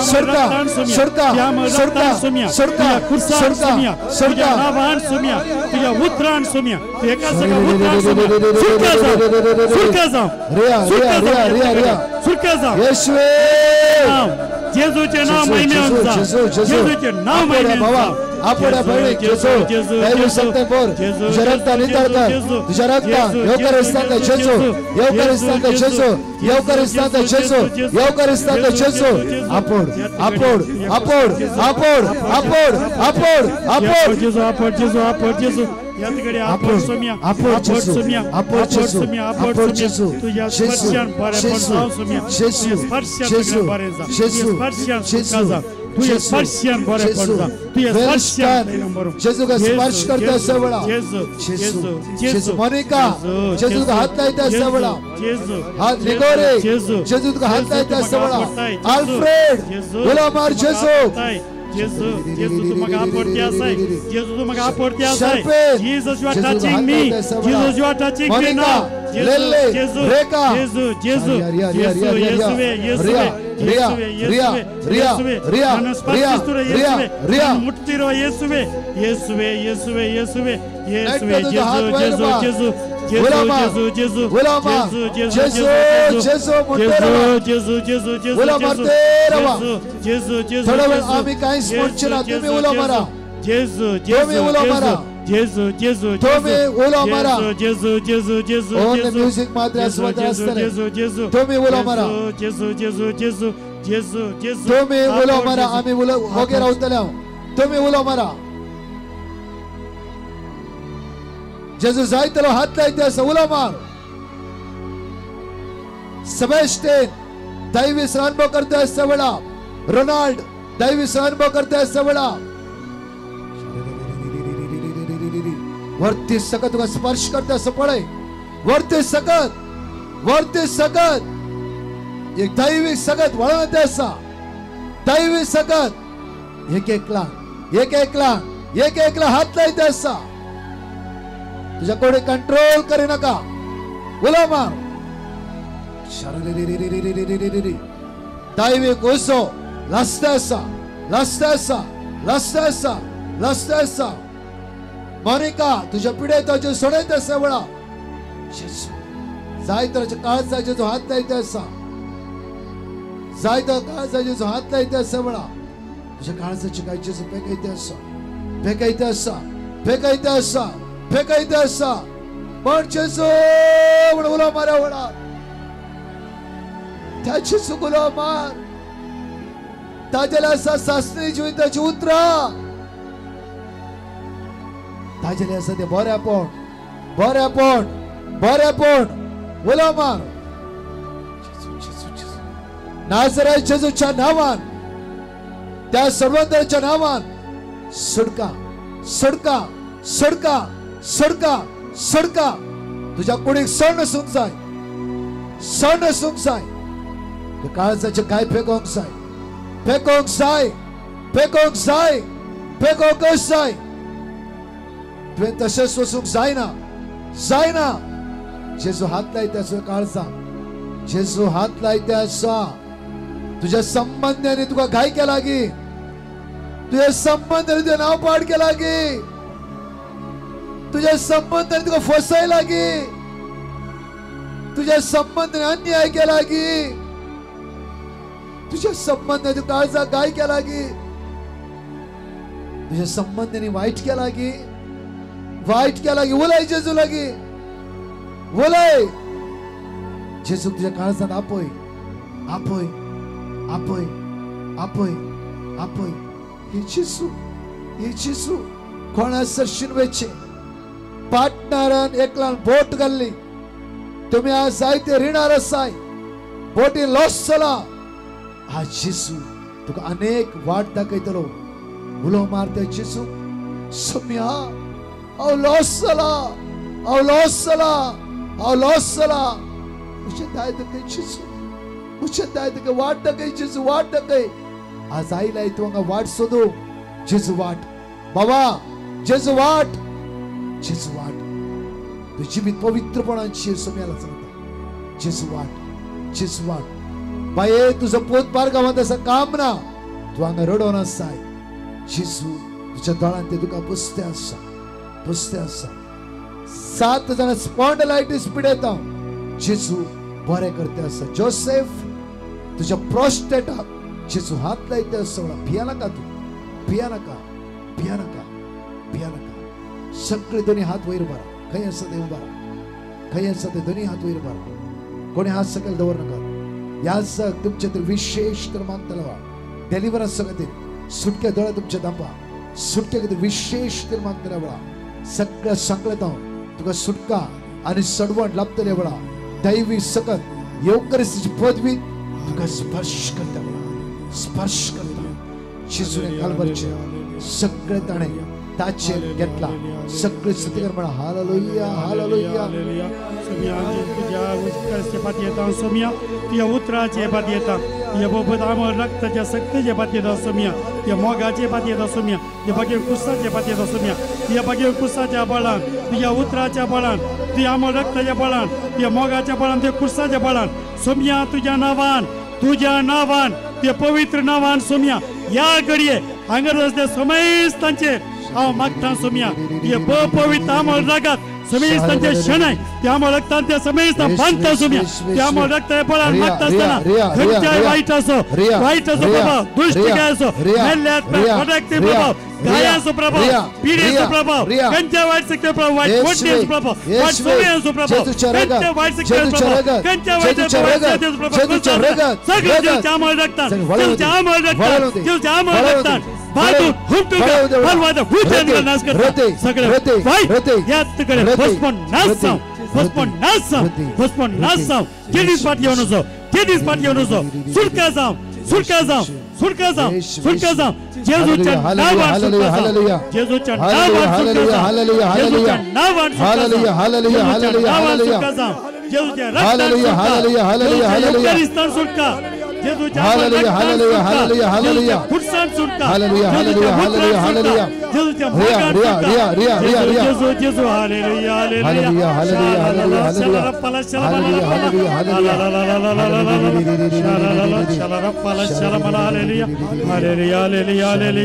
सोडता सोडता सोडता सोडता सोडता सोडता. रिया रिया रिया रिया रिया. येशूवे जेजूचे नाव महिमे, जेजूचे नाव महिमे. बाबा आपल्या बहिणीक जेजू दैवी शक्ती पोर तुझ्या रक्तान नितळ कर, तुझ्या रक्तान येवकार जेजू, येवकार जेजू, येवकार जेजू, येवकार जेजू. आपोड आपोड आपोड आपोड आपोड आपोड आपोड. जेजू आपोड, जेजू आपोड, जेजू. आपोड सोम्या, आपोड सोम्या, आपोड सोम्या, आपोड जेजू. तुझ्या स्पर्शान बरेपण जावं सोम्या, तुझ्या स्पर्शान बरें जावं, तुझ्या स्पर्शान सुटका जावं, तुझ्या स्पर्शान बरेपण जावं, तुझ्या स्पर्शान जेजू का स्पर्श करता सवळा. जेजू जेजू मोनिका जेजू का हात लायता सवळा, हात लिगोरे जेजू का हात लायता सवळा. आल्फ्रेड उलो मार जेजू. जेजू जेजू तू म्हाका आपडती आसाय, जेजू तू म्हाका आपडती आसाय. Jesus you are touching me, Jesus you are touching me now. जेजू जेजू जेजू जेजू येसुवे येसुवे येसुवे येसुवे रिया रिया रिया. मुट्टिरो येसुवे येसुवे येसुवे येसुवे येसुवे. जेजू जेजू जेजू जेजू जेजू जेजू जेजू जेजू जेजू जेजू जेजू जेजू. थोडा वेळ आम्ही काहीच म्हणचे ना, तुम्ही उलो मारा. जेजू तुम्ही उलो मारा. जेजू जेजू तुम्ही उलो मारा. जेजू जेजू जेजू. ओनली म्युझिक मात्र आसपास आसतलें. तुम्ही उलो मारा. जेजू जेजू जेजू जेजू जेजू. तुम्ही उलो मारा, आम्ही उलो वगैरे रावतले. तुम्ही उलो मारा. जेजू जायतलो हात लायते आसा, उलो मार. सेबेस्टियन दैवी अनुभव करता सवळा. रोनाल्ड दैवी अनुभव करता सवळा. वरती सकत तुका स्पर्श करता असं पळय. वरती सकत, वरती सकत एक दैवी सकत वळण आसा. दैवी सकत एक एकला, एक एकला, एक एकला हात लायते आसा. तुझ्या कोणी कंट्रोल करी नका. उलो मार. दैवीक उजो लासता आसा, लासता आसा, लासता आसा, लासता आसा. मोनिका तुज्या पिडेताचेर सोडयत आसा वेळा. जाय तराच्या काळजाचेर जो हात लायता आसा, जाय तर काळजाचेर जो हात लायता आसा वेळा. तुज्या काळजाचे काय जेजू पेकयता आसा, पेकयता आसा, पेकयता आसा, पेकयता आसा. पण जेजू म्हणून उलो मारा वेळा, त्या जेजूक उलो मार. ताजेले आसा सासणी जिविताची उतरां, ताजेले आसा ते बरेपण, बरेपण, बरेपण. उलो मार. नाझरेथ जेजूच्या नांवान, त्या सर्वंतराच्या नांवान सुटका, सुटका, सुटका, सुटका, सुटका. तुझ्या कुडीक सण आसूंक जाय, सण आसूंक जाय. काळजाचे काय फेकोंक जाय, फेकोंक जाय, फेकोंक जाय, फेकोंकच जाय. तुवें तशेंच वचूंक जायना, जायना. जेजू हात लायता आसा काळजाक, जेजू हात लायता आसा. तुझ्या संबंधाने तुका घाय केला की, तुझ्या संबंधाने तुझं नाव पाड केला की, तुझ्या संबंधाने तुका फसयला की, तुझ्या संबंधाने अन्याय केला की, तुझ्या संबंधाने तुका काळजाक घाय केला की, तुझ्या संबंधाने वाईट केला की, वाईट केला की. उलय जेजू लागी, उलय जेजू. तुझ्या काळजात आपय, आपय, आपय, आपय, आपय. हे जेजू, हे जेजू. कोणा सरशीन वेचे पार्टनरान एकल्यान बोट घाल्ली. तुमी आज जायते रिणार आसाय, बोटी लॉस जाला. आज जेजू तुका अनेक वाट दाखयतलो. उलो मारता जेजू, सोम्या हांव लॉस जाला, हांव लॉस जाला, हांव लॉस जाला. म्हजें दाय दाखय जेजू, म्हजें दाय दाखय, वाट दाखय जेजू, वाट दाखय. आज आयलाय तूं हांगा वाट सोदू. जेजू वाट बाबा, जेजू वाट, जेजू वाट. तूं जिवीत पवित्रपणान सोम्याला सांगता. जेजू वाट, जेजू वाट. बाये तुजो पोत बारगांवांत आसा, काम ना, तूं हांगा रडोवन आसाय. जेजू तुज्या दोळ्यान ते तुका पुसते आसा, पुसते आसा. 7 जाणां स्पॉन्डलायटीस पिडेता, जेजू बरें करते आसा. जोसेफ तुज्या प्रोस्टेटाक जेजू हात लायते आसा. भिया नाका तूं, भिया नाका, भिया नाका, भिया नाका. सगळे दोनी हात वयर उबारा. खंय आसा ते उबारा, खंय आसा ते दोनी हात वयर उबारा. कोणी हात सकयल दवर नाका. ह्या सग तुमचे तर विशेष तर मागतलो डेलिवरन्स खातीर सुटके दोळे तुमचे दांपा. सुटके खातीर विशेष तर मागतल्या वेळा सगळ्या सांगलें हांव तुका सुटका आनी सडवण लाभतले वेळा. दैवी सकत येवकरिस्तीची पदवी तुका स्पर्श करता वेळा, स्पर्श करता. जेजूने कालवरचे सगळे ताणें ताचेर घेतला. सगळे स्तुती म्हणा. Hallelujah, hallelujah. सोमिया तुज्या उतराचे पातयेता, तुज्या बोबत आमर रक्ताच्या सक्तीचे पातयेता सोमिया, तुज्या मोगाचे पातयेता सोमिया, तुज्या बागेर कुसाचे पातयेता सोमिया, तुज्या बागेर कुसाच्या बळान, तुज्या उतराच्या बळान, तुज्या आमर रक्ताच्या बळान, तुज्या मोगाच्या बळान, तुज्या कुसाच्या बळान सोमिया, तुज्या नांवान, तुज्या नांवान, तुज्या पवित्र नांवान सोमिया ह्या घडये हांगा आसल्या समेस्तांचेर हांव मागता सोमिया. तुज्या पवित्र आमर रागात समेस्तांचे शणय त्या रक्तान त्या समेस्तां बांदता सोमिया. त्या रक्ता बळान मागता आसतना खंयच्याय वायट असो, वायट असो प्रभाव, दुश्ट काय असो, मेल्ल्या आत्म्याक प्रभाव, गायांचो प्रभाव, पिढीचो प्रभाव, खंयच्या वायट शक्तीचो प्रभाव, वायट मोडणेचो प्रभाव, वायट सोम्यांचो प्रभाव, खंयच्या वायट शक्तीचो प्रभाव, खंयच्या वायट प्रभाव, सगळं जेजूच्या आमळ रक्तान, जेजूच्या आमळ रक्तान, जेजूच्या आमळ रक्तान बांदून हुमटून बलवाद हुचेन नाश करता. सगळे वाईट ह्याच कडे भस्मन नाश जावं, भस्मन नाश जावं, भस्मन नाश जावं. केदीस फाट घेवन वचो, केदीस फाट घेवन वचो. सुटका जावं, सुटका जावं, सुटका जावं, सुटका जावं. जेजूच्या नांवान सुटका जावं, जेजूच्या नांवान सुटका जावं, जेजूच्या नांवान सुटका जावं, जेजूच्या नांवान सुटका जावं, जेजूच्या रक्तान सुटका, जेजूच्या युक्तरिस्तान सुटका. Hallelujah, hallelujah, hallelujah, hallelujah. Hallelujah, hallelujah, hallelujah, hallelujah. Riya, Riya, Riya, Riya, Riya, Riya. Hallelujah, hallelujah, hallelujah, hallelujah. Hallelujah, hallelujah,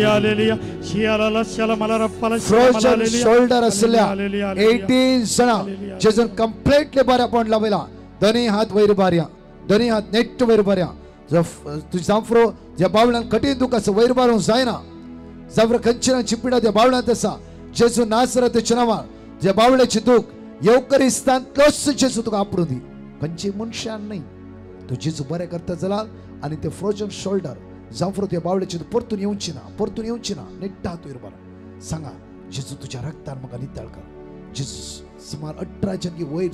hallelujah. Frozen shoulder असल्या 18 जाणां जेजून कंप्लीटली बऱ्या पण लावयला. दोन्ही हात वयर बारया, दोन्ही हात नेट वयर बारया. तुझ जांफ्रो ज्या बावळ्यान कठीण दुख आसा वयर बारूंक जायना. जांफ्रो खंयची ना चिपिडा त्या बावळ्यांत आसा. जेजू नासराच्या नांवान ज्या बावळ्याची दूख येवकरिस्तांतलोच जेजू तुका आपडूं दी. खंयची मनशान न्हय तूं जेजू बरें करता जाल्यार आनी ते फ्रोजन शोल्डर जांफ्रो त्या बावळ्याची तूं परतून येवची ना, परतून येवची ना. नेट्टा हात वयर बार सांगा जेजू तुज्या रक्तान म्हाका नितळ कर. जेजू सुमार 18 जनकी वयर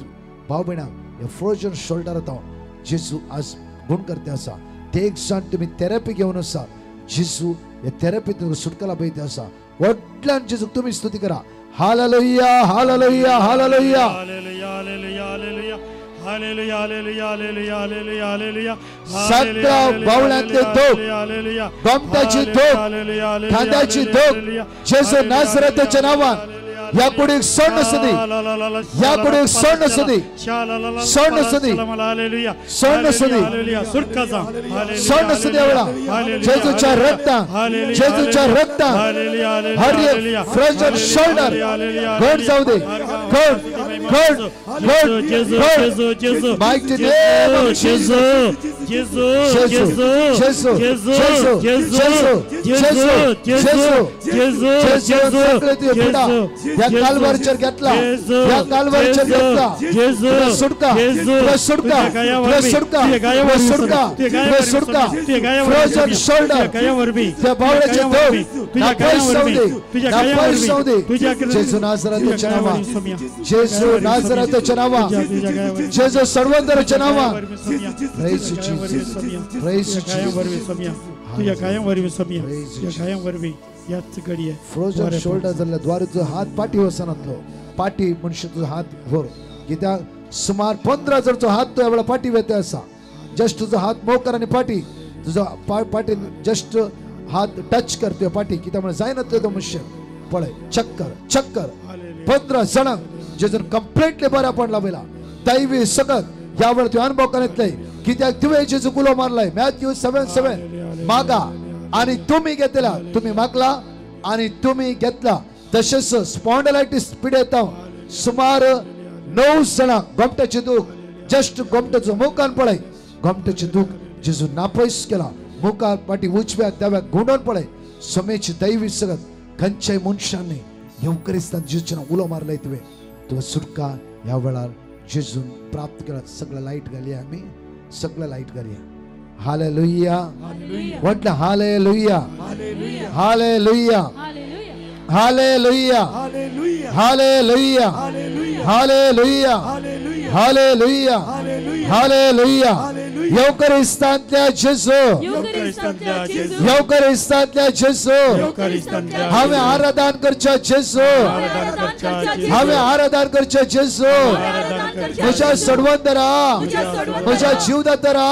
भाव भयणांक ह्या फ्रोजन शोल्डर जावन जेजू आज गुण करते आसा. ते एक जाण तुमी थेरपी घेवन आसा. जेजू ह्या थेरपी तुमकां सुटका लाभयता आसा. व्हडल्यान जेजूक तुमी स्तुती करा. Hallelujah, hallelujah, hallelujah. सगळ्या बावळ्यांतले दोख, गोमट्याची दोख, खांद्याची दोख जेजू नासराच्या नांवान ह्या कुडीक सोड आसूं दी, ह्या कुडीक सोड आसूं दी, सोड आसूं दी, सोड आसूं दी, सोड आसूं दी. वेळा जेजूच्या रक्तान, जेजूच्या रक्तान हर एक फ्रोजन शोल्डर घट जाऊ दे. घट, घट, घट, घट. Mighty name of Jesus. Jesus, Jesus, Jesus, Jesus, Jesus, Jesus. सगळे तुझे पिडा ह्या कालवारचेर घेतला, ह्या कालवारचेर घेतला. तुला सुटका, तुला सुटका, तुला सुटका, तुला सुटका, तुला सुटका. फ्रोजन शोल्डर त्या बावळ्याचे दोख ना पैस जाऊ दे, ना पैस जाऊ दे. जेजू नासराच्या नांवान, जेजू नासराच्या नांवान, जेजू सर्वंदराच्या नांवान. Praise Jesus, praise Jesus. तुझ्या कायम वरवीं सोम्या, तुझ्या कायम वरवीं याच घडये फ्रोजन शोल्डर जाल्ल्या द्वारे तुजो हात पाटी वचनातलो. पाटी मनशे तुजो हात व्हर कित्याक सुमार 15 जरचो हात तो ह्या वेळार पाटी वेता आसा. जस्ट तुजो हात मोव कर आनी पाटी तुजो पाटी जस्ट हात टच कर तुज्या पाटी कित्याक म्हळ्यार जायनातलो तो मनशे. पळय चक्कर, चक्कर. 15 जाणांक जेजून कंप्लीटली बऱ्या पण लावयला. दैवी सकत ह्या वेळार तुवें अनुभव करतले कित्याक तुवें जेजूक उलो मारलाय. मॅथ्यू 7:7 मागा आणि तुम्ही घेतला, तुम्ही मागला आणि तुम्ही घेतला. तशेंच स्पॉन्डलायटीस पिडेत सुमार 9 जाणांक गोमट्याचे दूख जस्ट गोमट्याचो मुखान पळय गोमट्याचे दूख जेजू नापयस केला. मुखार पाटी उजव्याक दाव्याक घुंवडोवन पळय. समेची दैवी सगत खंयच्याय मनशांनी येवकरिस्तान जेजूच्या उलो मारलाय तुवें तुका सुटका ह्या वेळार जेजून प्राप्त केला. सगळं लायट घालया आमी, सगळं लायट घालया. हालेलुया, म्हटलं hallelujah, hallelujah, hallelujah, hallelujah, hallelujah, hallelujah, hallelujah. येवकरिस्तांतल्या जेजू, येवकरिस्तांतल्या जेजू, हांवें आराधन करच्या जेजू, हांवें आराधन करच्या जेजू. म्हज्या सडवंतरा, म्हज्या जीवदातरा,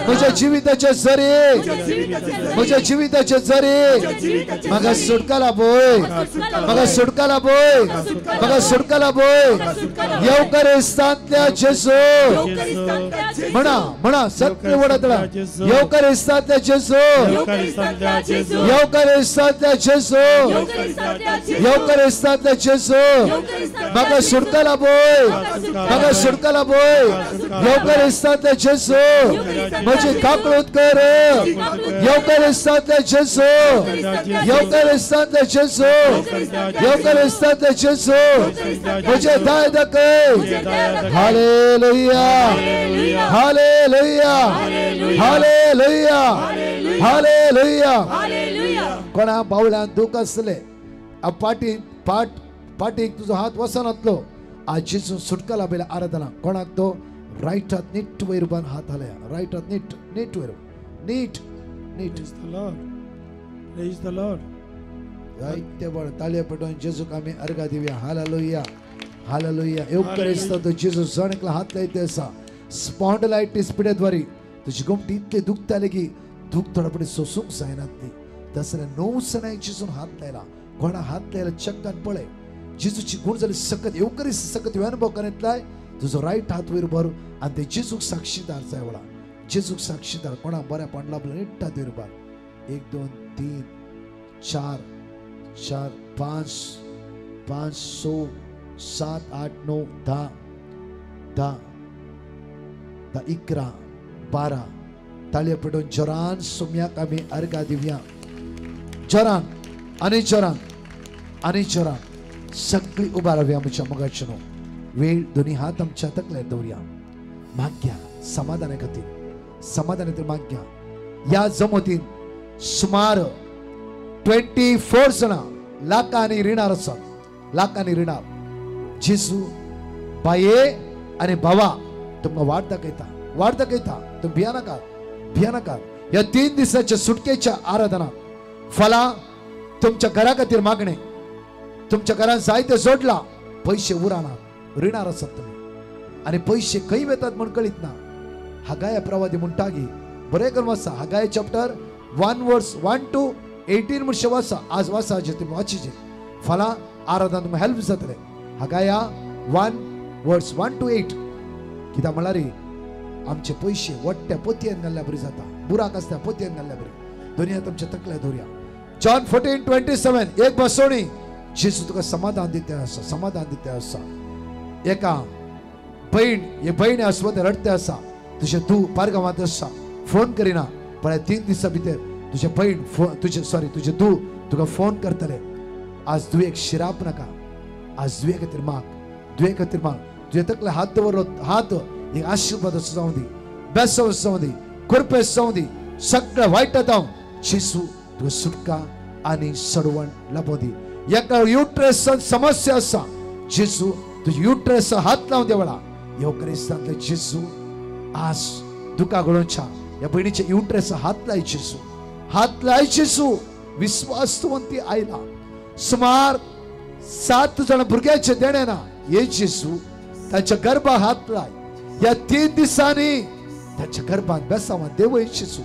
म्हज्या जिविताचे जरे, म्हज्या जिविताचे जरे म्हाका सुटका लाभय, म्हाका सुटका लाभय, म्हाका सुटका लाभय. येवकरिस्तांतल्या जेजू म्हणा, म्हणा सत्य वडतला. येवकरिस्तांतल्या जेजू, येवकरिस्तांतल्या जेजू, येवकरिस्तांतल्या जेजू म्हाका सुटका लाभय, म्हाका सुटका लाभय. येवकरिस्तांतल्या जेजू म्हजी काकळूत कर. येवकरिस्तांतल्या जेजू, येवकरिस्तांतल्या जेजू, येवकरिस्तांतल्या जेजू म्हजे दाय दाखय. Hallelujah, hallelujah, hallelujah, hallelujah. कोणा बावळ्यान दूख आसले पाटी पाट पाटीक तुजो हात वचनातलो आज जेजून सुटका लाभयला आराधना. कोणाक तो रायट हात नीट वयर बान हात हालया. रायट हात नीट, नीट वयर, नीट, नीट. Praise the Lord. जायते बळ ताळये पेटोवन जेजूक आमी अर्घा दिवया. Hallelujah, hallelujah. येवकरिस्तांत जेजू जण एकला हात लायते आसा. स्पॉन्डलायटीस पिडेद्वारे तुजी गोमटी इतले दुखताले की दूख थोडा पडे सोसूंक जायना ती. तसले 9 जाणां जेजून हात लायला. कोणा हात लायला चक्कान पळय जेजूची गुण जाली सकत येवकरी सकत अनुभव करीतलाय. तुजो रायट हात वयर भर आनी ते जेजूक साक्षीदार जाय वळा. जेजूक साक्षीदार कोणा बऱ्या लाभलं नीट हात वयर भर. 1 2 3 4 4 5 5 6 7 8 9 10 10 10 11 12. ताळयो पेटोवन जोरान सोम्याक आमी अर्घा दिवया. जोरान आनी जोरान आनी जोरान सगळी उबा रावया आमच्या मोगाचें न्हू. वेळ दोनी हात आमच्या तकल्यार दवरया. मागया समाधाना खातीर, समाधाना खातीर मागया. ह्या जमतीन सुमार 24 जाणां लाखांनी रिणार आसात, लाखांनी रिणार. जेजू बाये आनी भावा तुमकां वाट दाखयता, वाट दाखयता. तुमी भियानाकात, भियानाकात. ह्या 3 दिसाच्या सुटकेच्या आराधना फाल्यां तुमच्या घरा खातीर मागणें. तुमच्या घरान जायते जोडला पयशे उराना, रिणार आसात तुमी आनी पयशे खंय वेतात म्हूण कळीत ना. हागाया प्रवादी म्हणटा की बरें करून वाचा. हागाय चॅप्टर 1 verse 1 to 18 म्हणशे वाचा. आज वाचा जे तुमी वाचिचे. फाल्यां आराधना तुमकां हेल्प जातले. हागाया 1 verse 1 to 8 कित्याक म्हणल्यार आमचे पयशे वट्ट्या पोतयेन घाल्ल्या बरी जाता, बुराक आसता पोतयेन घाल्ल्या बरी. दोनी तुमच्या तकल्या दवरया. जॉन 14:27 एक बसोणी जेजू तुका समाधान दिते आसा, समाधान दिते आसा. एका बहीण हे बहीण आसवत रडते आसा. तुजें तूं पारगांवांत आसा, फोन करिना. पळय 3 दिसां भितर तुजें बहीण फोन तुजें सॉरी तुजें धूव तुका फोन करतले. आज धुवेक शिराप नाका, आज धुवे खातीर माग, धुवे खातीर माग. तुजे तकले हात दवरलो, हात एक आशिर्वाद जावं दी, बेसव जावं दी, कृपेस जावं दी. सगळें वायट जावं जेजू तुका सुटका आनी सडवण लाभों दी. एका युट्रस समस्या आसा, जेजू तुज्या युट्रस हात लावन देवळा. ह्यो क्रिस्तांतले जेजू आज दुखा गळोवच्या ह्या भयणीच्या युट्रस हात लाय जेजू, हात लाय जेजू. विस्वास तूं ती आयला. सुमार 7 जाण भुरग्याचे देणे ना हे जेजू तांच्या गर्भा हात लाय. ह्या 3 दिसांनी तांच्या गर्भात बेसावा. देवय जेजू,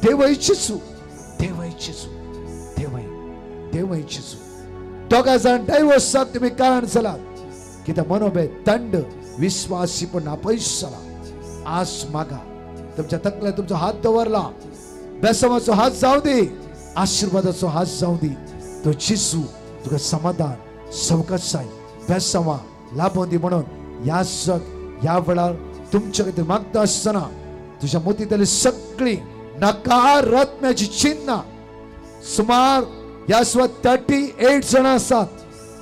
देवय जेजू, देवय जेजू, देवय, देवय जेजू. दोगा जाण डायवर्साक तुमी कारण जालात. कित्याक मनोबे दंड विस्वासी पण अपयश जाला. आज मागा तुमच्या तकल्यार तुमचो हात दवरला. बेसावाचो हात जावं दी, आशिर्वादाचो हात जावं दी. तो जेजू तुका समाधान सवकासाय बेसावा लाभों दी. म्हणून ह्या जग ह्या वेळार तुमच्या खातीर मागता आसतना तुज्या मोतींतली सगळी नकारात्म्याची चिन्हां सुमार ह्या सुवात 38 जाणां आसात.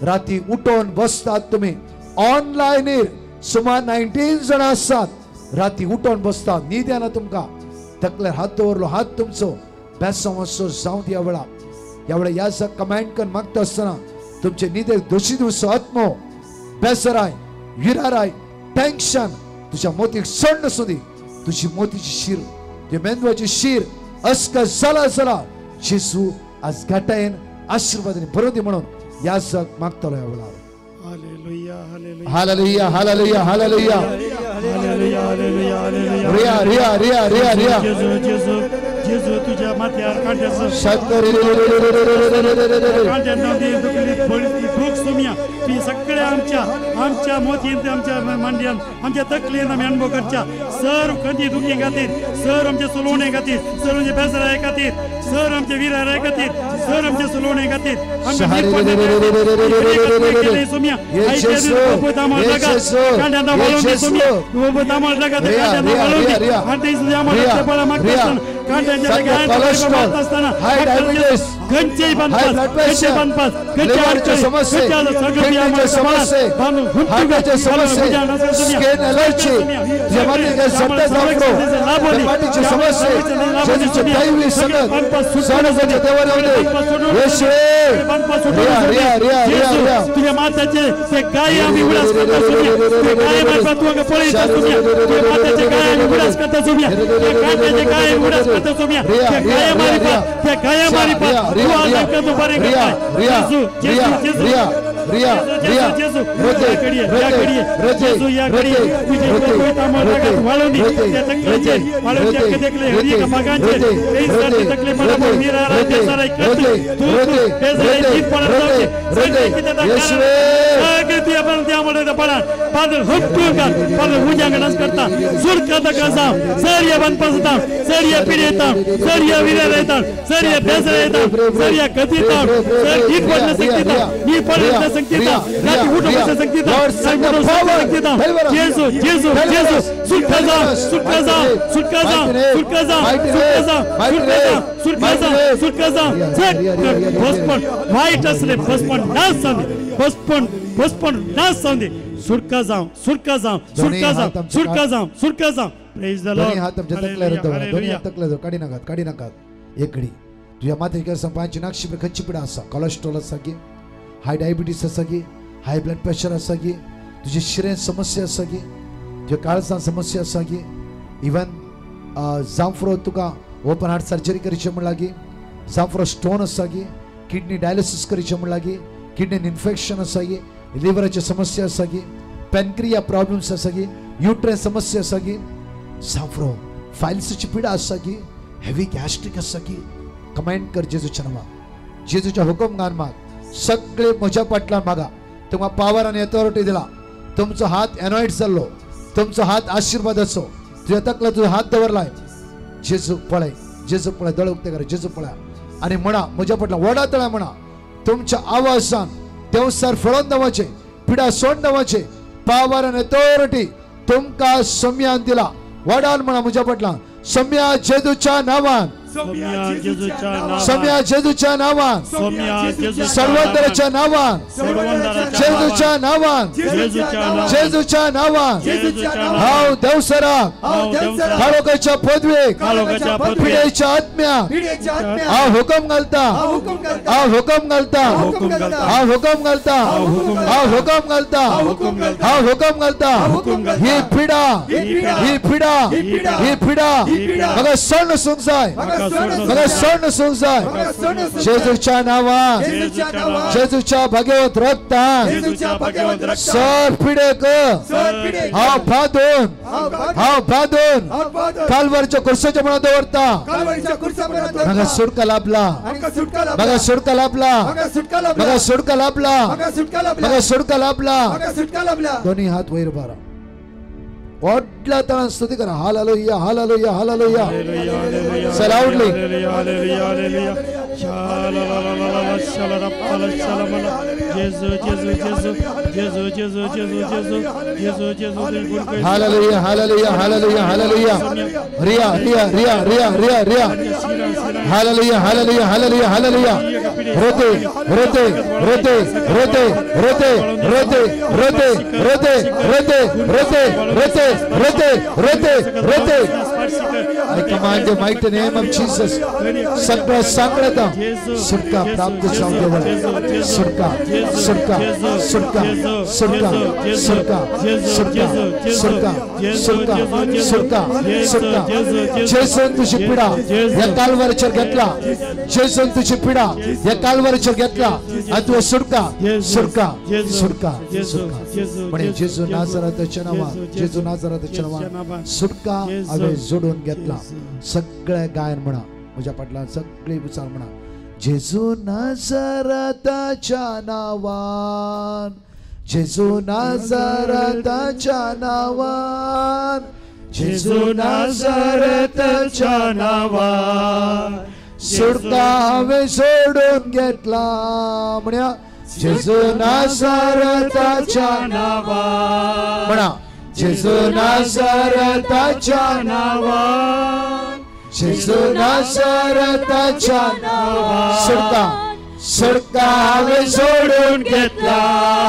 राती उठोवन बसतात तुमी. ऑनलायनीर सुमार 19 जाणां आसात. राती उठोवन बसतात, न्हीद येना तुमकां. तकल्यार हात दवरलो, हात तुमचो बेसावाचो जावं दी. ह्या वेळार, ह्या वेळार ह्या जग कमेंट करून मागता आसतना तुमचे न्हिदेक दोशी दिवचो आत्मो बेसराय, विराराय, टेन्शन तुज्या मोतीक सण नासूं दी. तुजी मोतीची शीर, तुज्या मेंदवाची शीर अस्क जाला जाला जेजू आज घाटायेन आशिर्वादान भरून दी. म्हणून ह्या जग मागतलो ह्या वेळार. हालेलुया, हालेलुया, हालेलुया, रिया रिया रिया रिया रिया. जेजू तुझ्या माथ्यार कांट्याचो दुख सुम्या ती सगळ्या आमच्या आमच्या मोतयेंत, आमच्या मांडयान, आमच्या तकलेन आमी अनुभव करच्या सर खंती दुखी खातीर, सर आमच्या सुलोवणे खातीर, सर आमच्या बेसराय खातीर, सर आमच्या विराराय खातीर, सर आमच्या सुलोवणे खातीर. सुम्या तुझ्या माताचे ते गाय आम्ही उडास करता सुम्या, ते गाय मार्फत तुका पळयता सुम्या, तुझ्या माताचे गाय आम्ही उडास करता सुम्या, ते कांट्याचे गाय उडास करता सुम्या, त्या गाया मारिफत, त्या गाया मारिफत तू आज आमकां तूं बरें करता. जेजू, जेजू, जेजू. रिया रिया रोते रोते रोते रोते रोते रोते रोते रोते रोते रोते येशुवे वाईट असले बसपण नाश जावं बसपण बसपण नाश जावं सुटका जावं सुटका जावं सुटका जावं सुटका जावं सुटका जावं. Praise the Lord. दोन्ही हात आमच्या तकल्यार दवर, दोन्ही हात तकल्यार दवर, काडी नाकात काडी नाकात. एक घडी तुझ्या माथ्याक संपांची नाक्षी खंयची पिडा आसा, कोलेस्ट्रॉल आसा की, हाय डायबिटीस आसा की, हाय ब्लड प्रेशर आसा की, तुझी शिरेन समस्या आसा की, तुझ्या काळजान समस्या आसा की, इवन जांफरो तुका ओपन हार्ट सर्जरी करची म्हण लागी, जांफरो स्टोन आसा की, किडनी डायलिसिस करचे म्हण लागी, किडनीन इन्फेक्शन आसा की, लिव्हराची समस्या आसा की, पेनक्रिया प्रॉब्लम्स आसा की, युट्रेन समस्या आसा की, जांफरो फायल्साची पिडा आसा की, हेवी गॅस्ट्रीक आसा की, कमेंट कर जेजूच्या नांवान, जेजूच्या हुकुम घाल माग, सगळे म्हज्या पाटल्यान मागा. तुमकां पावर आनी अथॉरिटी दिला, तुमचो हात एनॉयट जाल्लो, तुमचो हात आशिर्वादाचो, तुज्या तकल्या तुजो हात दवरलाय. जेजू पळय, जेजू पळय, दोळे उक्ते कर, जेजू पळय आनी म्हणा म्हज्या फाटल्यान व्हडा तळ्या म्हणा, तुमच्या आवाजान देवसार फळोन देवाचे, पिडा सोड देवाचे, पावर आनी अथॉरिटी तुमकां सम्यान दिला. वडान म्हणा म्हज्या फाटल्यान, सम्या जेजूच्या नांवान, सम्या जेजूच्या नांवान, सर्वोत्तराच्या नांवान, जेजूच्या नांवान, जेजूच्या नांवान, हांव देवसराक, काळोखाच्या पदवेक, पिडेच्या आत्म्या हांव हुकम घालता, हांव हुकम घालता, हांव हुकम घालता, हांव हुकम घालता, हांव हुकम घालता. ही पिडा, ही पिडा, ही पिडा म्हाका सण वचूंक जाय, म्हाका सण वचूंक जाय. जेजूच्या नांवान, जेजूच्या भाग्यवंत रक्तान सर पिडेक हांव बांदून, हांव बांदून कालवारच्या कुर्साच्या म्हणून दवरता. म्हाका सुटका लाभला, म्हाका सुटका लाभला, म्हाका सुटका लाभला, म्हाका सुटका लाभला. दोन्ही हात वयर बारा, व्हडल्या ताळान स्तुती करा. Hallelujah, hallelujah, hallelujah. Sir loudly. Hallelujah, hallelujah, hallelujah, hallelujah. Riya Riya Riya Riya Riya Riya. Hallelujah, hallelujah, hallelujah, hallelujah. रोते रोते रोते रोते रोते रोते रोते रोते रोते रोते रोते रोते रोते रोते. I command the mighty name of Jesus. सगळं सांगता सुटका प्राप्त जावं देवा. सुटका सुटका सुटका सुटका सुटका सुटका सुटका सुटका सुटका सुटका. जेजून तुझी पिडा ह्या कालवारीचेर घेतला, जेजून तुझी पिडा ह्या कालवारीचेर घेतला आनी तुवें सुटका सुटका सुटका सुटका. म्हणे जेजू नाझराताच्या नांवान, जेजू नाझराताच्या नांवान सुटका हांवें जोडून घेतला. सगळे गायन म्हणा म्हज्या फाटल्यान, सगळे उचार म्हणा, जेजू नाझराताच्या नांवान, जेजू नाझराताच्या नांवान, जेजू नाझराताच्या नांवान सुटका हांवें सोडून घेतला. म्हणया जेजू नाझराताच्या नांवान, म्हणा जेजू नाझराताच्या नांवान, जेजू नाझराताच्या नांवान सुटका सुटका हांवें सोडून घेतला.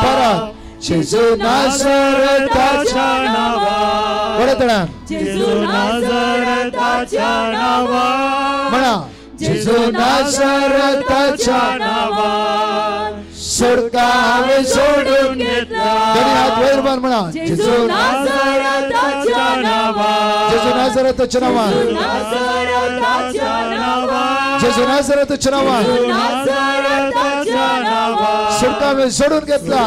परत जेजू नाझराताच्या नांवान, परत म्हणा जेजू नाझराताच्या नांवान, म्हणा जेजू नाझराताच्या नांवान सुटका हांवें सोडून घेतला. दोन्ही हात वयर मान म्हणा जेजू नाझराताच्या नांवान, जेजू नाझराताच्या नांवान, नाझराताच्या नांवान, जेजू नाझरेताच्या नांवान सुटका सोडून घेतला,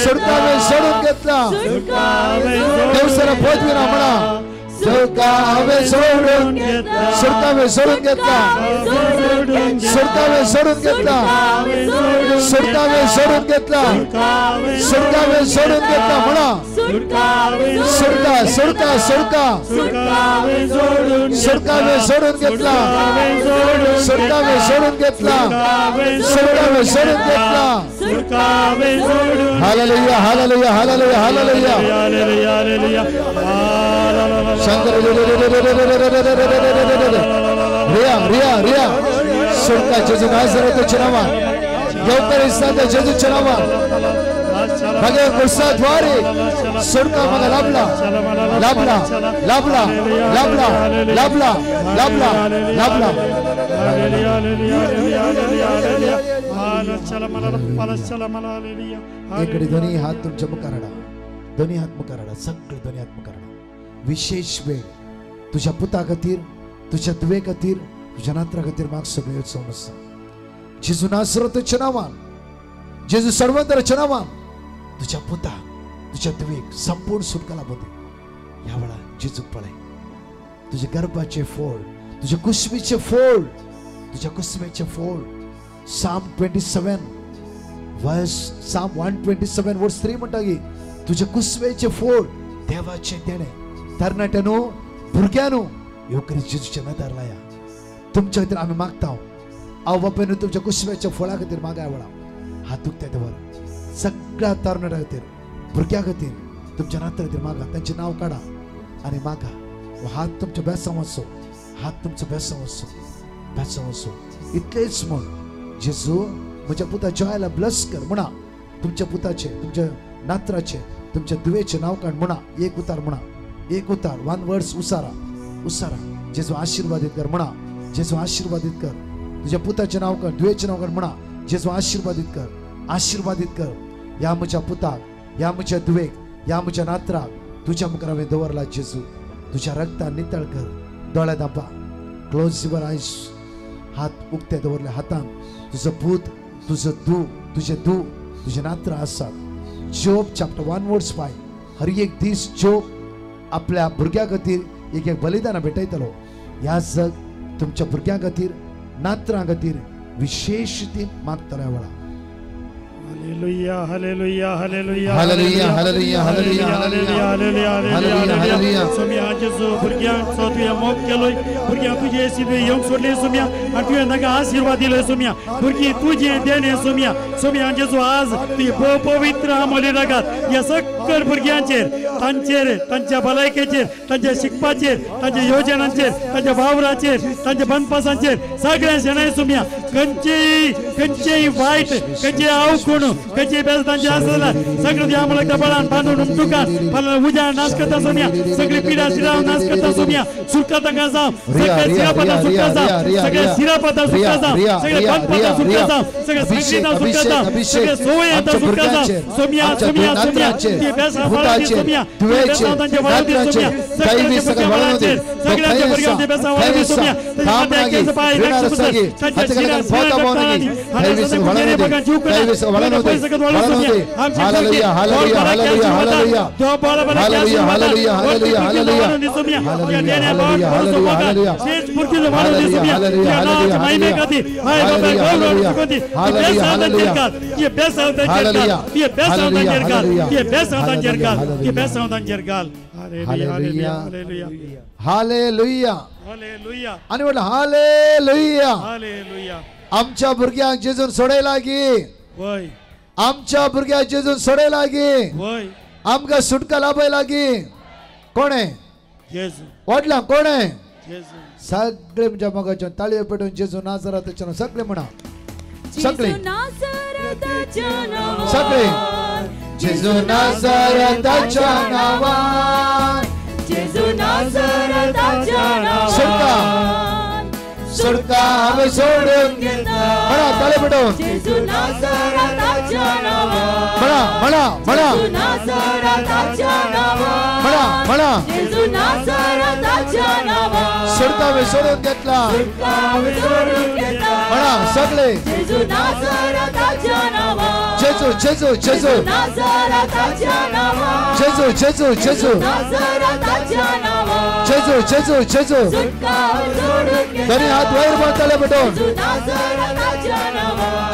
सुटका सोडून घेतला. देवसरा पोचविना म्हणा, सुटका हांवें सोडून, सुटका हांवें सोडून घेतला, सुटका हांवें सोडून घेतला, सुटका हांवें सोडून घेतला, सुटका हांवें सोडून घेतला म्हणा. सुटका सुटका सुटका सुटका हांवें सोडून घेतला, सुटका हांवें सोडून घेतला, सुटका हांवें सोडून घेतला. Hallelujah hallelujah hallelujah hallelujah. Shankar Riya Riya Riya. सुटका जेजू नाझरेताच्या नांवान, येवकार जेजूच्या नांवान, भगवान क्रुसाद्वारे सुटका म्हाका लाभला, लाभला लाभला लाभला लाभला लाभला लाभला. इकडे दोन्ही हात तुमच्या मुखार हाडा, दोन्ही हात मुखार हाडा, सगळे दोन्ही हात मुखार हाडा. विशेष वेळ तुझ्या पुता खातीर, तुझ्या धुवे खातीर, तुझ्या नात्रा खातीर मागचो वेळ जावन आसा. जेजू नाझरेताच्या नांवान, जेजू सर्वंतराच्या नांवान तुझ्या पुताक, तुझ्या धुवेक संपूर्ण सुटका लाभूं दी. ह्या वेळार जेजूक पळय, तुझ्या गर्भाचे फोड, तुझ्या कुसमीचे फोड, तुझ्या कुसमेचे फोड. Psalm 27 verse, Psalm 127 verse 3 म्हणटा की तुझ्या कुसवेचे फोड देवाचे देणे. तरणाट्यानो, भुरग्यांनो, येवकरी जेजूच्या नदर लाया. तुमच्या खातीर आमी मागता, हांव बापायनो तुमच्या कुसव्याच्या फळा खातीर मागाय वेळा हात दुखता दवर. सगळ्या तरणाट्या खातीर, भुरग्यां खातीर, तुमच्या नात्रा खातीर मागा. तांचें नांव काडा आनी मागा. हात तुमच्या बेसांव वचो, हात तुमचो बेसांव वचो, बेसांव वचो. इतलेच म्हण जेजू म्हज्या पुता जॉयला ब्लस कर म्हणा. तुमच्या पुताचे, तुमच्या नात्राचे, तुमच्या धुवेचें नांव काड म्हणा. एक उतार म्हणा, एक उतार, वन वर्ड्स उसारा उसारा. जेजू आशीर्वादीत कर म्हणा, जेजू आशीर्वादीत कर. तुझ्या पुताचें नांव काड, धुवेचें नांव काड म्हणा. जेजू आशीर्वादीत कर, आशीर्वादीत कर. ह्या म्हज्या पुताक, ह्या म्हज्या धुवेक, ह्या म्हज्या नात्राक तुज्या मुखार हांवें दवरला जेजू. तुज्या रक्तान नितळ कर. दोळे धांपा, क्लोज your eyes. हात उक्ते दवरले, हातान तुजो पूत, तुजो धूव, तुजें धूव, तुजें नात्र आसात. जोब चॅप्टर 1 वर्स 5. हर एक दीस जोब आपल्या भुरग्यां खातीर एक एक बलिदान भेटयतलो. ह्या जग तुमच्या भुरग्यां खातीर, नात्रां खातीर विशेश ती मागतल्या वेळा. Hallelujah hallelujah hallelujah hallelujah hallelujah hallelujah hallelujah hallelujah hallelujah. Saumya जेजू भुरग्यांचो तुवें मोग केलोय, भुरग्यां तुजे तुवें येवंक सोडले सोम्या, आनी तुवें तांकां आशिर्वाद दिलोय सोम्या. भुरगीं तुजें देणें सोम्या. सोम्या जेजू आज तुजें भोव पवित्र आमोले रागात ह्या सगळ्या भुरग्यांचेर, तांचेर, तांच्या भलायकेचेर, तांच्या शिकपाचेर, तांच्या योजनांचेर, तांच्या वावराचेर, तांच्या बनपासांचेर सगळ्या शेणाय सोम्या. खंयचेय खंयचेय वायट, खंयचेय अवगुण, खंयचेय बेस तांचे आसला सगळें तुज्या आमोलाक बळान बांदून उमटुकान फाल्यां उज्यान नाश करता सोम्या. सगळी पिडा शिराव नाश करता सोम्या. सुटका तांकां जावं, सगळ्या शिरापातां सुटका जावं, सगळ्या शिरापातां सुटका जावं, सगळ्या बनपातां सुटका जावं, सगळ्या संगीतां सुटका जावं, सगळ्या सोवयां सुटका जावं. सोम्या सोम्या सोम्या ती बेसां वाळोवची सोम्या, बेसां तांचे वाळोवची सोम्या. सगळ्यांच्या भुरग्यां वाळाचेर, सगळ्यांच्या भुरग्यांचे बेसां वाळोवची सोम्या. तांच्या माथ्याक केंस पांय रक्त पुसत, तांच्या शिरा शिरा रक्तान हांगा सगळ्या जीव करा. Hallelujah hallelujah hallelujah hallelujah hallelujah hallelujah hallelujah hallelujah hallelujah hallelujah. Hallelujah hallelujah. आनी म्हटलं हालेलुया. हालेलुया. आमच्या भुरग्यांक जेजून सोडयला की, वय आमच्या भुरग्यांक जेजून सोडयला की, वय आमकां सुटका लाभयला की. कोणे जेजू व्हडला कोणे जेजू. सगळे म्हज्या मोगाच्या ताळयो पेटून जेजू नाझराताच्या नांवान सगळे म्हणा, सगळे सगळे जेजू नाझराताच्या नांवान, जेजू नाझराताच्या नांवान सुटका सुटका हांवें सोडून घेतला. म्हणा ताळयो पेटोवन जेजू नाझराताच्या नांवान, म्हणा म्हणा म्हणा जेजू नाझराताच्या नांवान, म्हणा म्हणा जेजू नाझराताच्या नांवान सुटका हांवें सोडून घेतला. म्हणा सगळे जेजू जेजू जेजू जेजू जेजू जेजू जेजू जेजू जेजू. दोन्ही हात वयर मारताले पटोवन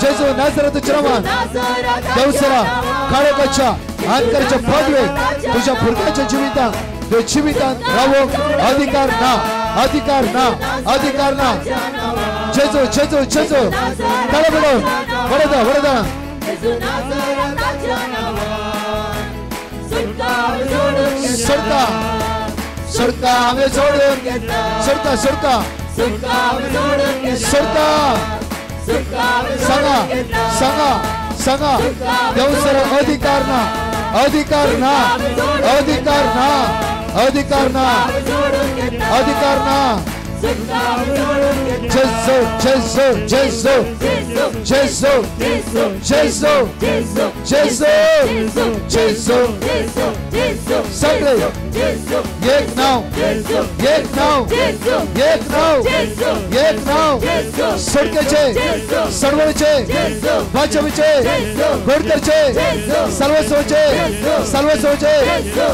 जेजू नाझरेताच्या नांवान देवसरा काळोखाच्या अंधकाराच्या पदवेक तुझ्या भुरग्याच्या जिवितांत तुझ्या जिवितांत रावोंक अधिकार ना, अधिकार ना, अधिकार ना. जेजू जेजू जेजू. ताळे पडोवन वडदा वडदा. सोडता सोडता हांवें सोडून सोडता सोडता सोडता. सांगा सांगा सांगा. देवसरा अधिकार ना, अधिकार ना, अधिकार ना, अधिकार ना, अधिकार ना. जेजू जेजू जेजू जेजू जेजू जेजू जेजू. सगळे एक नाव, एक नाव, एक नाव, एक नाव. सडकेचे सडवळचे वाचवीचे घोडकरचे सर्वस्वचे सर्वस्वचे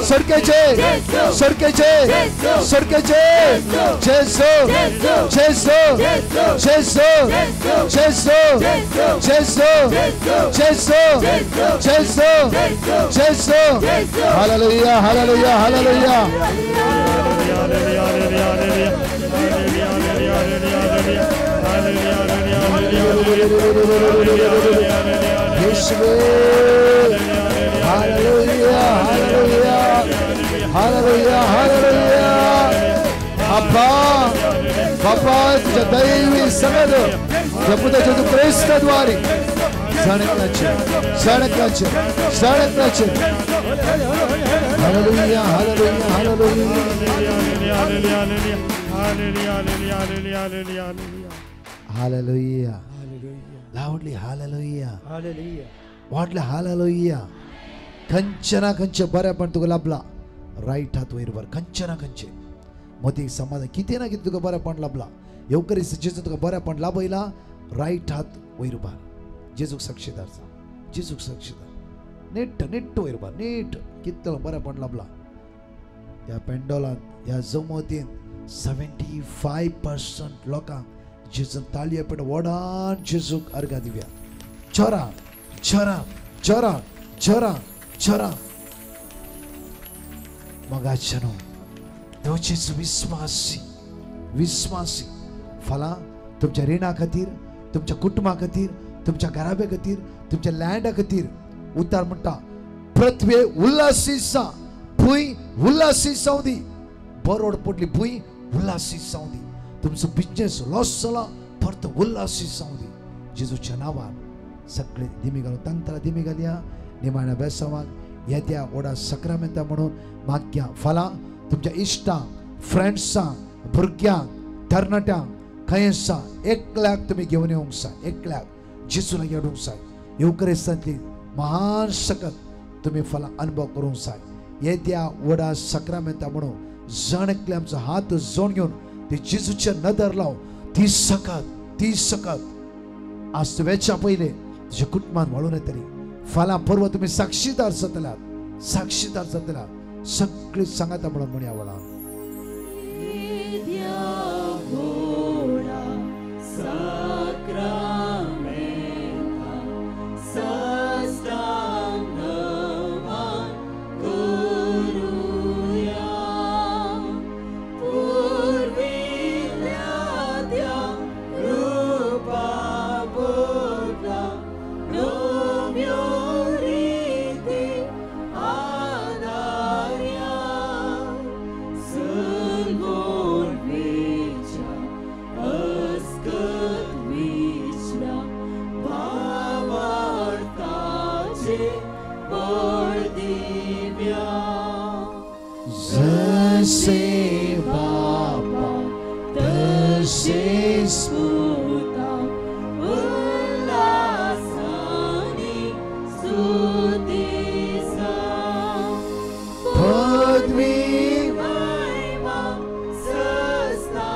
सडकेचे सडकेचे सडकेचे. जेजू जेजू जेजू जेजू जेजू जेजू जेजू जेजू. Hallelujah hallelujah hallelujah. येशुवे hallelujah hallelujah hallelujah hallelujah. अब्बा बाबा तुझ्या दैवी सगळं तुझ्या जेजू ख्रिस्ताद्वारे जाणकाचे जाणकाचे जाणकाचे. Hallelujah hallelujah hallelujah hallelujah. Loudly hallelujah hallelujah. वाटलं हालेलुया. खंयचे ना खंयचे बरेपण तुका लाभला. रायट हात वयर वर. खंयचे ना खंयचे मदीं समाधान कितें ना कितें तुका बरेपण लाभला. येवकरी जेजू तुका बरेपण लाभयला. रायट हात वयर उबार. जेजूक साक्षीदार जा, जेजूक साक्षीदार. नीट नीट वयर उबार नीट. कितलो बरेपण लाभला ह्या पेंडोलांत ह्या जमतीन 75% लोकांक जेजून ताळये पेट व्हडान जेजूक अर्घा दिवया. चोरा चोरा चोरा चोरा चोरा. मगाच्या न्हू देवचेच विस्वासी विस्वासी फाल्यां तुमच्या रिणा खातीर, तुमच्या कुटुंबा खातीर, तुमच्या घराब्या खातीर, तुमच्या लँडा खातीर उतार म्हणटा पृथ्वे उल्हासी सा, भूंय उल्हासी जावं दी. बरोड पडली भूंय उल्हासी जावं दी. तुमचो बिजनेस लॉस जाला परत उल्हासी जावं दी. जेजूच्या नांवान सगळे दिमी घालून तांकां दिमी घालया. निमाण्या बेसावाक येत्या व्हडा सक्रामेंता म्हणून मागया. फाल्यां तुमच्या इश्टांक, फ्रेंड्सांक, भुरग्यांक, तरणाट्यांक खंय आसा एकल्याक तुमी घेवन येवंक जाय. एकल्याक जेजू लागीं हाडूंक जाय. येवकरिस्तांतली महान शकत तुमी फाल्यां अनुभव करूंक जाय. येत्या व्हडा सक्रामेंता म्हणून जण एकले आमचो हात जोड घेवन ती जेजूचे नदर लावन ती सकत ती सकत आज वेच्या पयलें तुज्या कुटुंबान वळून येतली. फाल्यां परवा तुमी साक्षीदार जातल्यात, साक्षीदार जातल्यात. सगळी सांगाता म्हणून म्हणया वळा. जसे बापा तसेच पुता उल्हासाने स्तुतीचा पदवी महिमा सस्ता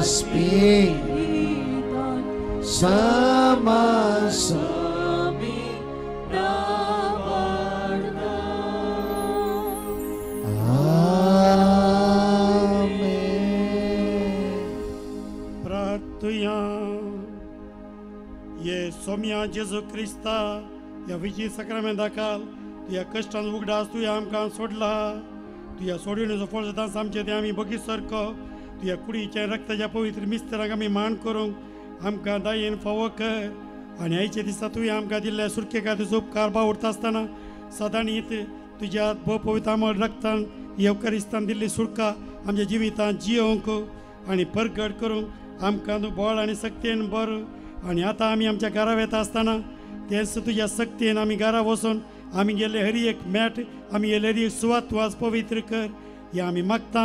स्पिरितान समासा आमेन. प्रार्थुया. ये सोम्या जेजू क्रिस्ता ह्या विजय सक्रामेंताकाल तुज्या कश्टान उगडास तुवें आमकां सोडला. तुज्या सोडवणेचो फळ सदांच आमचें तें आमी बगीत सारको तुज्या कुडीच्या रक्ताच्या पवित्र मिस्तरांक आमी मान करूंक आमकां दायेन फावो कर. आनी आयच्या दिसा तुवें आमकां दिल्ल्या सुरखे खातीर उपकार बावडता आसतना सदांनीत तुज्या भोव पवित्र आमळ रक्तान येवकारिस्तान दिल्ली सुरका आमच्या जिवितांत जियोवंक आनी परगट करूंक आमकां तूं बळ आनी सक्तेन बरो. आनी आतां आमी आमच्या घरा वेता आसतना तेंच तुज्या सक्तेन आमी घरा वचून आमी गेल्ले हरी एक मॅट आमी गेल्ले हरी एक सुवात तूं आज पवित्र कर. हे आमी मागता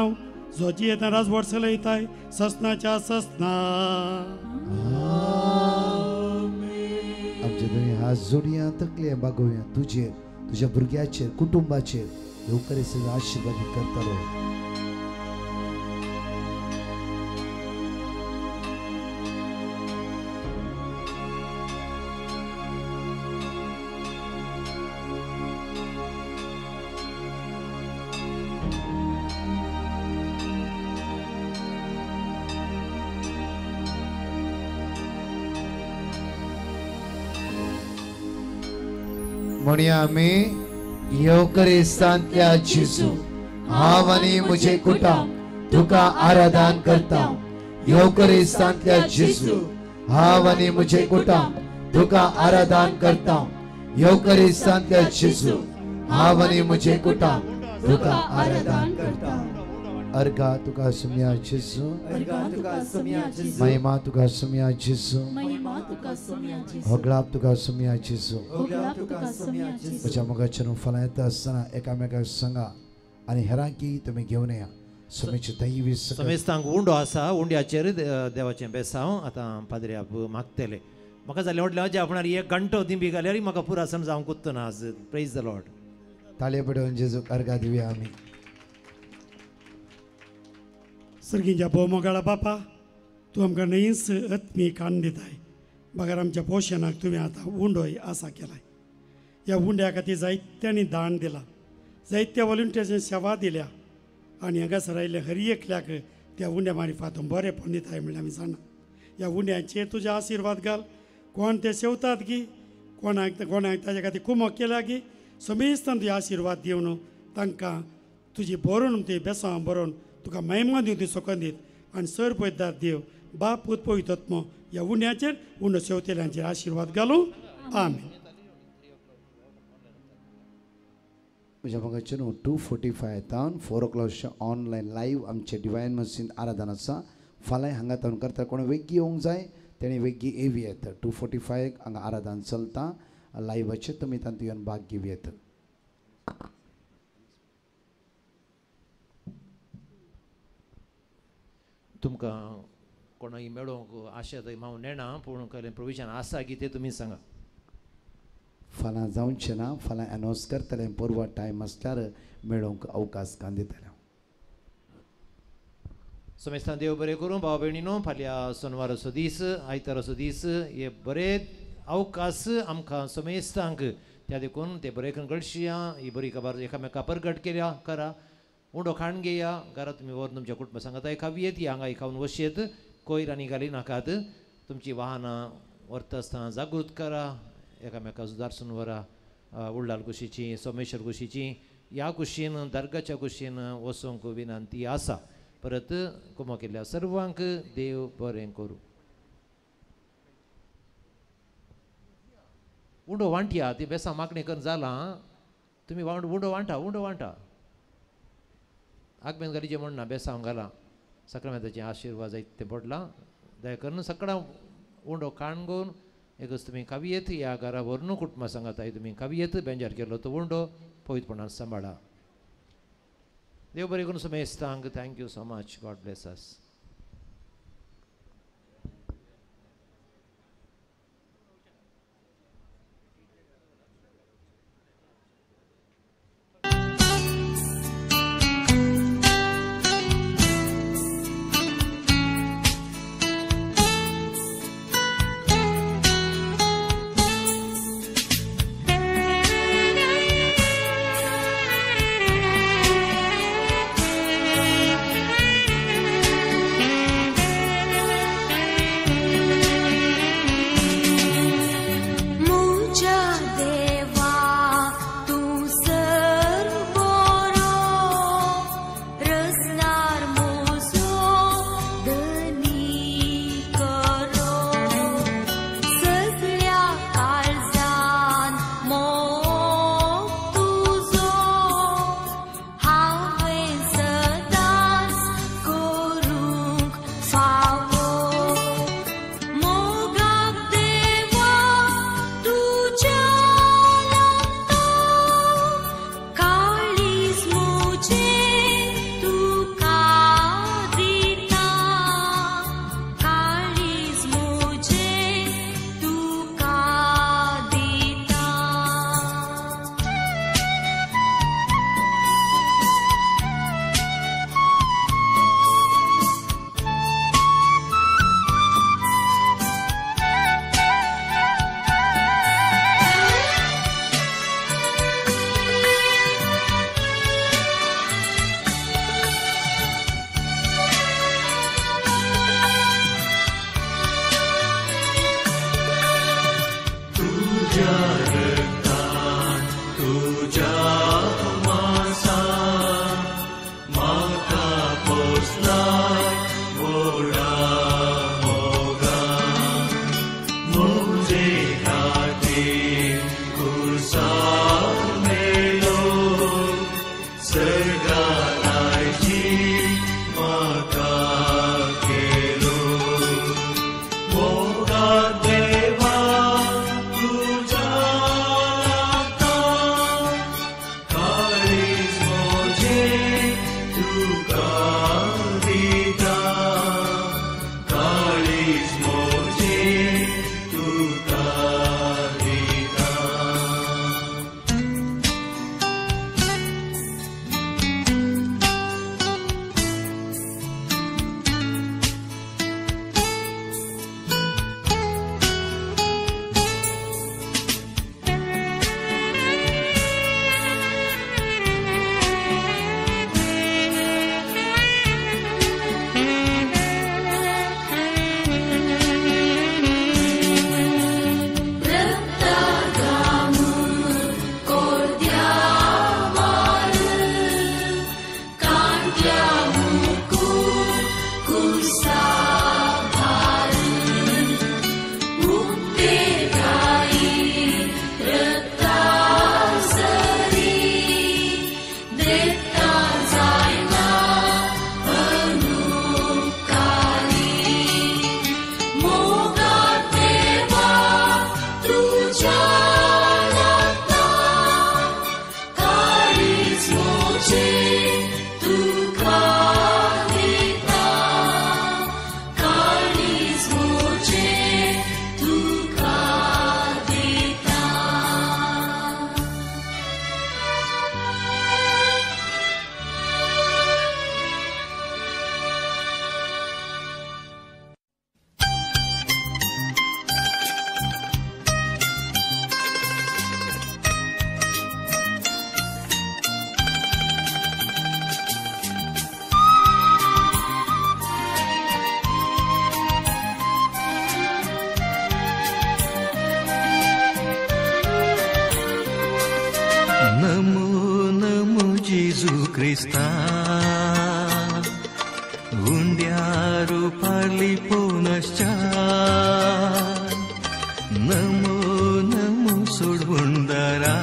जो जियेता राजवट चलयताय ससनाच्या ससना. आमचे दोनी हात जोडया, तकले बागोवया तुजेर, तुज्या भुरग्याचेर, कुटुंबाचेर येवकारिस्ताचो आशिर्वाद करतलो. म्हणया आमी येवकारिस्तांतल्या जेजू, हांव आनी म्हजें कुटुंब तुका आराधन करता. येवकारिस्तांतल्या जेजू, हांव आनी म्हजें कुटुंब तुका आराधन करता. येवकारिस्तांतल्या जेजू, हांव आनी म्हजें कुटुंब तुका आराधन करता. अर्घा तुका सुम्या जेजू, महिमा तुका सुम्या जेजू, होगळाप तुका सुम्या जेजू. म्हज्या मोगाच्यान फाल्यां येता आसतना एकामेकाक सांगा आनी हेरांकी तुमी घेवन या. समेची दैवी समेस्तांक उंडो आसा, उंड्याचेर देवाचें बेसांव आतां पाद्र्याप मागतले. म्हाका जालें म्हटलें अज्या आपणार एक घंटो दिंबी घाल्यार म्हाका पुरासन जावंक कुत्तना आज. Praise the Lord. ताळये पडोवन जेजूक अर्घा दिवया आमी. सर्गीच्या भोवमोगाळा बापा, तूं आमकां न्हयच आत्मीक कान दिताय बगर आमच्या पोशणाक तुवें आतां उंडोय आसा केलाय. ह्या उंड्या खातीर जायत्यांनी दान दिलां, जायत्या वॉलंटियर्सांनी सेवा दिल्या आनी हांगासर आयिल्ल्या हर एकल्याक त्या उंड्या मारिफात बरेंपण दिताय म्हणल्यार आमी जाणा. ह्या उंड्यांचेर तुजे आशिर्वाद घाल. कोण ते सेवतात की कोणाक कोणाक ताज्या खातीर कुमक केल्या की समेस्तान तुजे आशिर्वाद दिवन तांकां तुजी बरोवन ती बेसांव बरोवन तुका महिमा दिवन ती सोकन दीत. आनी सर पयदार देव बाप पूत पवित्र आत्मो ह्या उंड्याचेर उंडो सेवतेल्यांचेर आशिर्वाद घालूं. आमेन. म्हज्या मोगाचें न्हू 2:45 तावन 4 o'clock online live आमचे डिवायन मसीन आराधन आसा. फाल्यां हांगा तावन करता. कोण वेगळी येवंक जाय तेणी वेगळी येवं येता. 2:45 हांगा आराधन चलता लायव्हाचेर, तुमी तातूंत येवन भाग घेवं येता. तुमकां कोणाक मेळोवंक आशा थंय हांव नेणा, पूण कसलें प्रोविजन आसा की तें तुमी सांगा. फाल्यां जावचें ना, फाल्यां अनावंस करतलें. परवा टायम आसल्यार मेळोवंक अवकाश कान दितलें. समेस्तान देव बरें करूं. भाव भयणीनो, फाल्यां सोनवाराचो दीस, आयताराचो दीस, हे बरे अवकाश आमकां समेस्तांक त्या देखून ते बरें करून गळशिया. ही बरी खबर एकामेका परगट केल्या करा. उंडो खाण घेया घरा तुमी व्हरून तुमच्या कुटुंबा सांगता खावयेत, हांगा खावन वशयेत, कोयर आनी घाली नाकात. तुमची वाहनां व्हरता आसतना जागृत करा, एकामेका सुदारसून व्हरा. उल्लाल कुशीची, सोमेश्वर कुशीची, ह्या कुशीन दर्गाच्या कुशीन वचूंक विनंती आसा. परत कुमो केल्ल्या सर्वांक देव बरें करूं. उंडो वांटया, ती बेसां मागणी करून जालां. तुमी उंडो वांटा, उंडो वांटा. आगमेन घालीचें म्हण ना, बेसांव घालां. सक्रामेंताचें आशिर्वाद जायत तें पडलां. दया करून सकाळ उंडो काण घेवन एकच तुमी खावयेत, ह्या घरा व्हरून कुटुंबा सांगाताय तुमी खावयेत. बेंजार केलो तो उंडो पवित्रपणान सांबाळा. देव बरें करून समेस्तांक. Thank you so much. God bless us. उंड्या रुपार लिपोवन आसच्या नमो नमो सोडवणदारा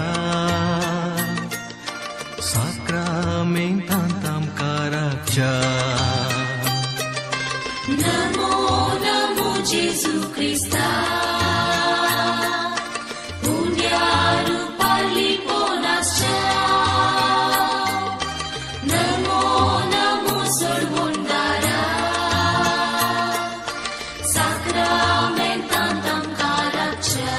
साक्रामेंतांत आमकां राखच्या. नमो नमो जेजू क्रिस्ता उंड्या रुपार लिपोवन आसच्या नमो नमो सोडवणदारा साक्रामेंतांत आमकां राखच्या.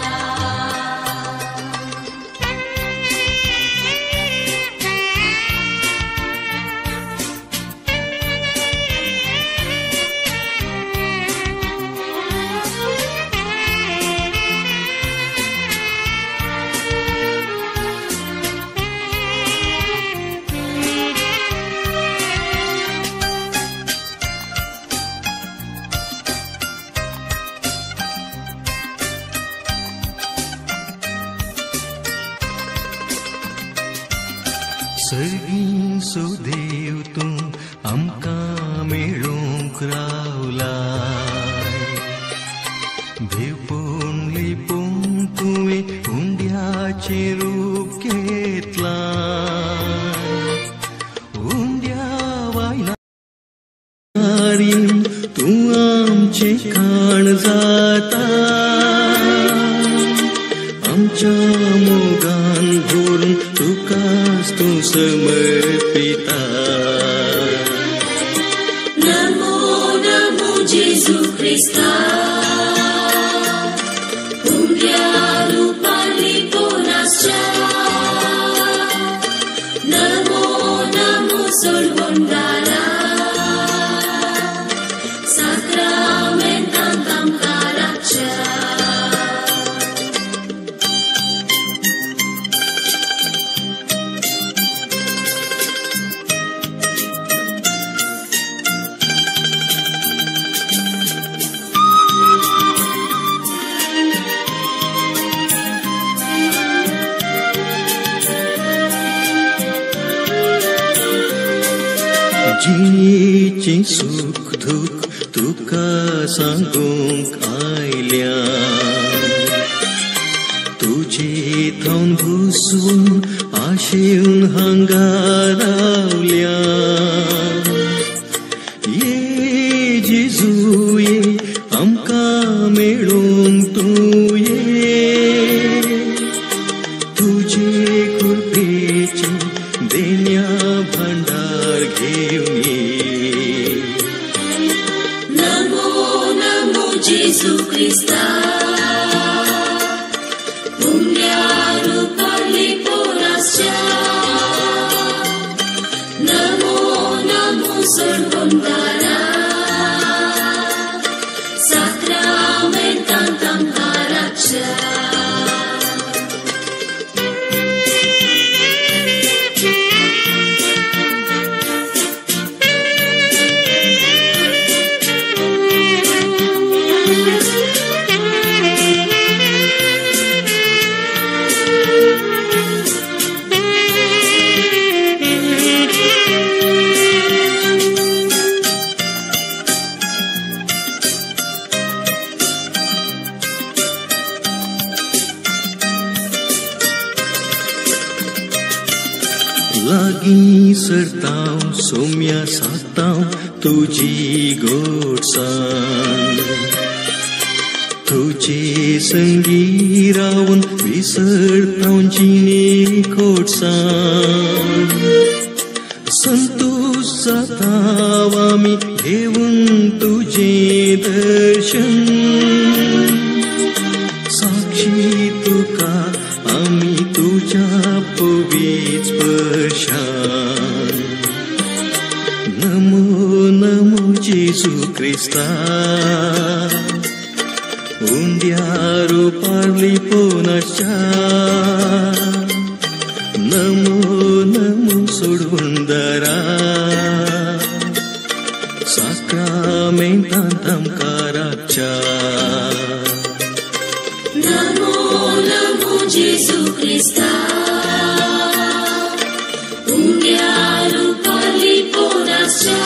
सर्गीं सुदेव तूं आमकां मेळूंक रावला देवपूण लिपून तुवें उंड्याचें रूप घेतलां उंड्या वायलार येवन तूं आमचें खाण जाता आमच्या मोगान भरून तुकाच तूं समर्पिता. नमो नमो जेजू क्रिस्ता उंड्या रुपार लिपोवन आसच्या नमो नमो सोडवणदारा साक्रामेंतांत आमकां राखच्या. जिणेचें सूख दूख तुका सांगूंक आयल्या तुजे थावन घुसवून आशेवन हांगा रावल्या ये जेजू ये आमकां मेळूंक तूं ये तुजे कृपेचें देण्या भांडार घेवन ये. नमो नमो जेजू क्रिस्ता उंड्या रुपार लिपोवन आसच्या नमो नमो सोडवणदारा साक्रामेंतांत आमकां राखच्या. लागीं सरतांव सोम्या सातांव तुजी गोडसाण तुजे संगी रावन विसरतांव जिणे कोडसाण संतोष जाताव आमी घेवन तुजें दर्शन साक्षी तुका आमी तुज्या पवीत स्पर्शान. नमो नमो जेजू क्रिस्ता उंड्या रुपार लिपोवन आसच्या नमो नमो सोडवणदारा साक्रामेंतांत आमकां राखच्या. नमो नमो जेजू क्रिस्ता उंड्या रुपार लिपोवन आसच्या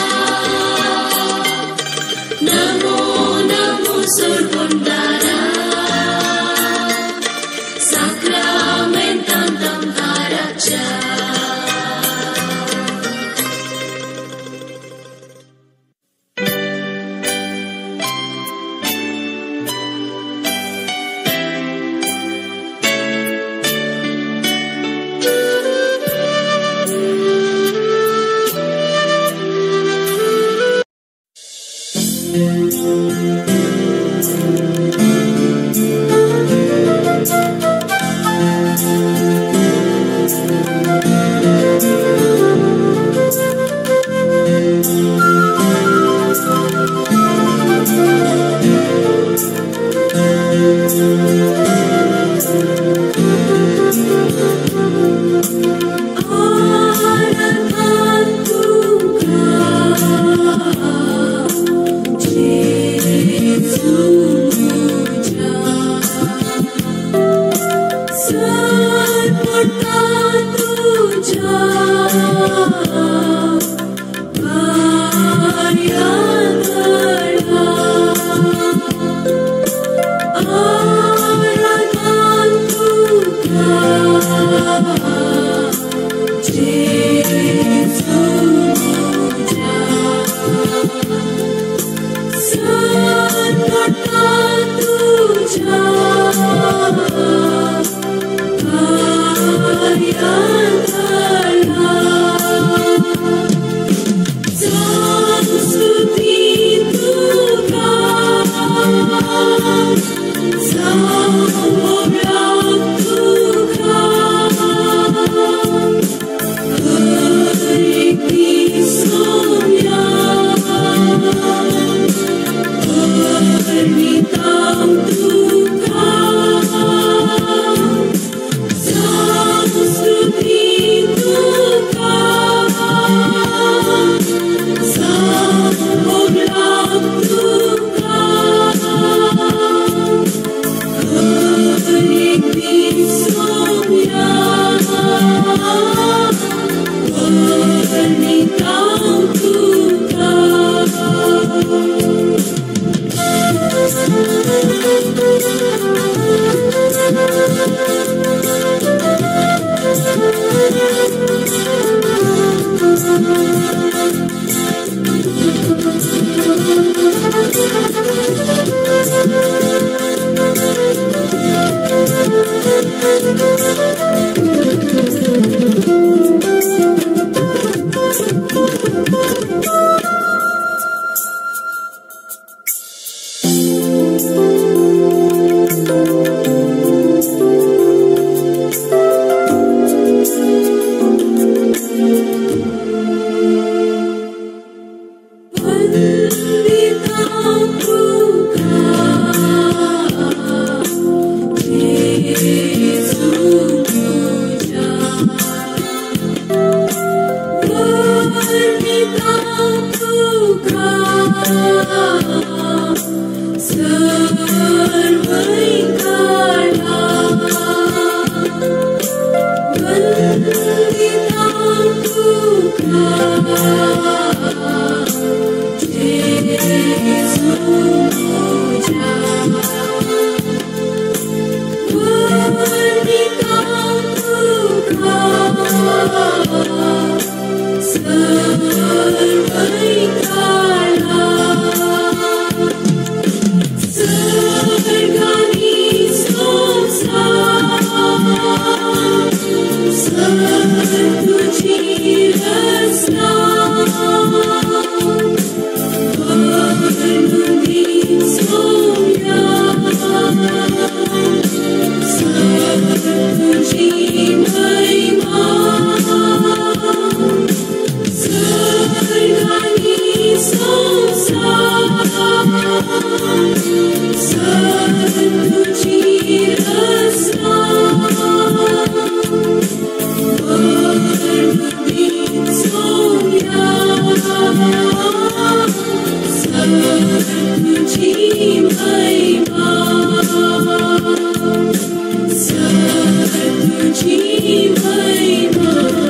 तुझी महिमा।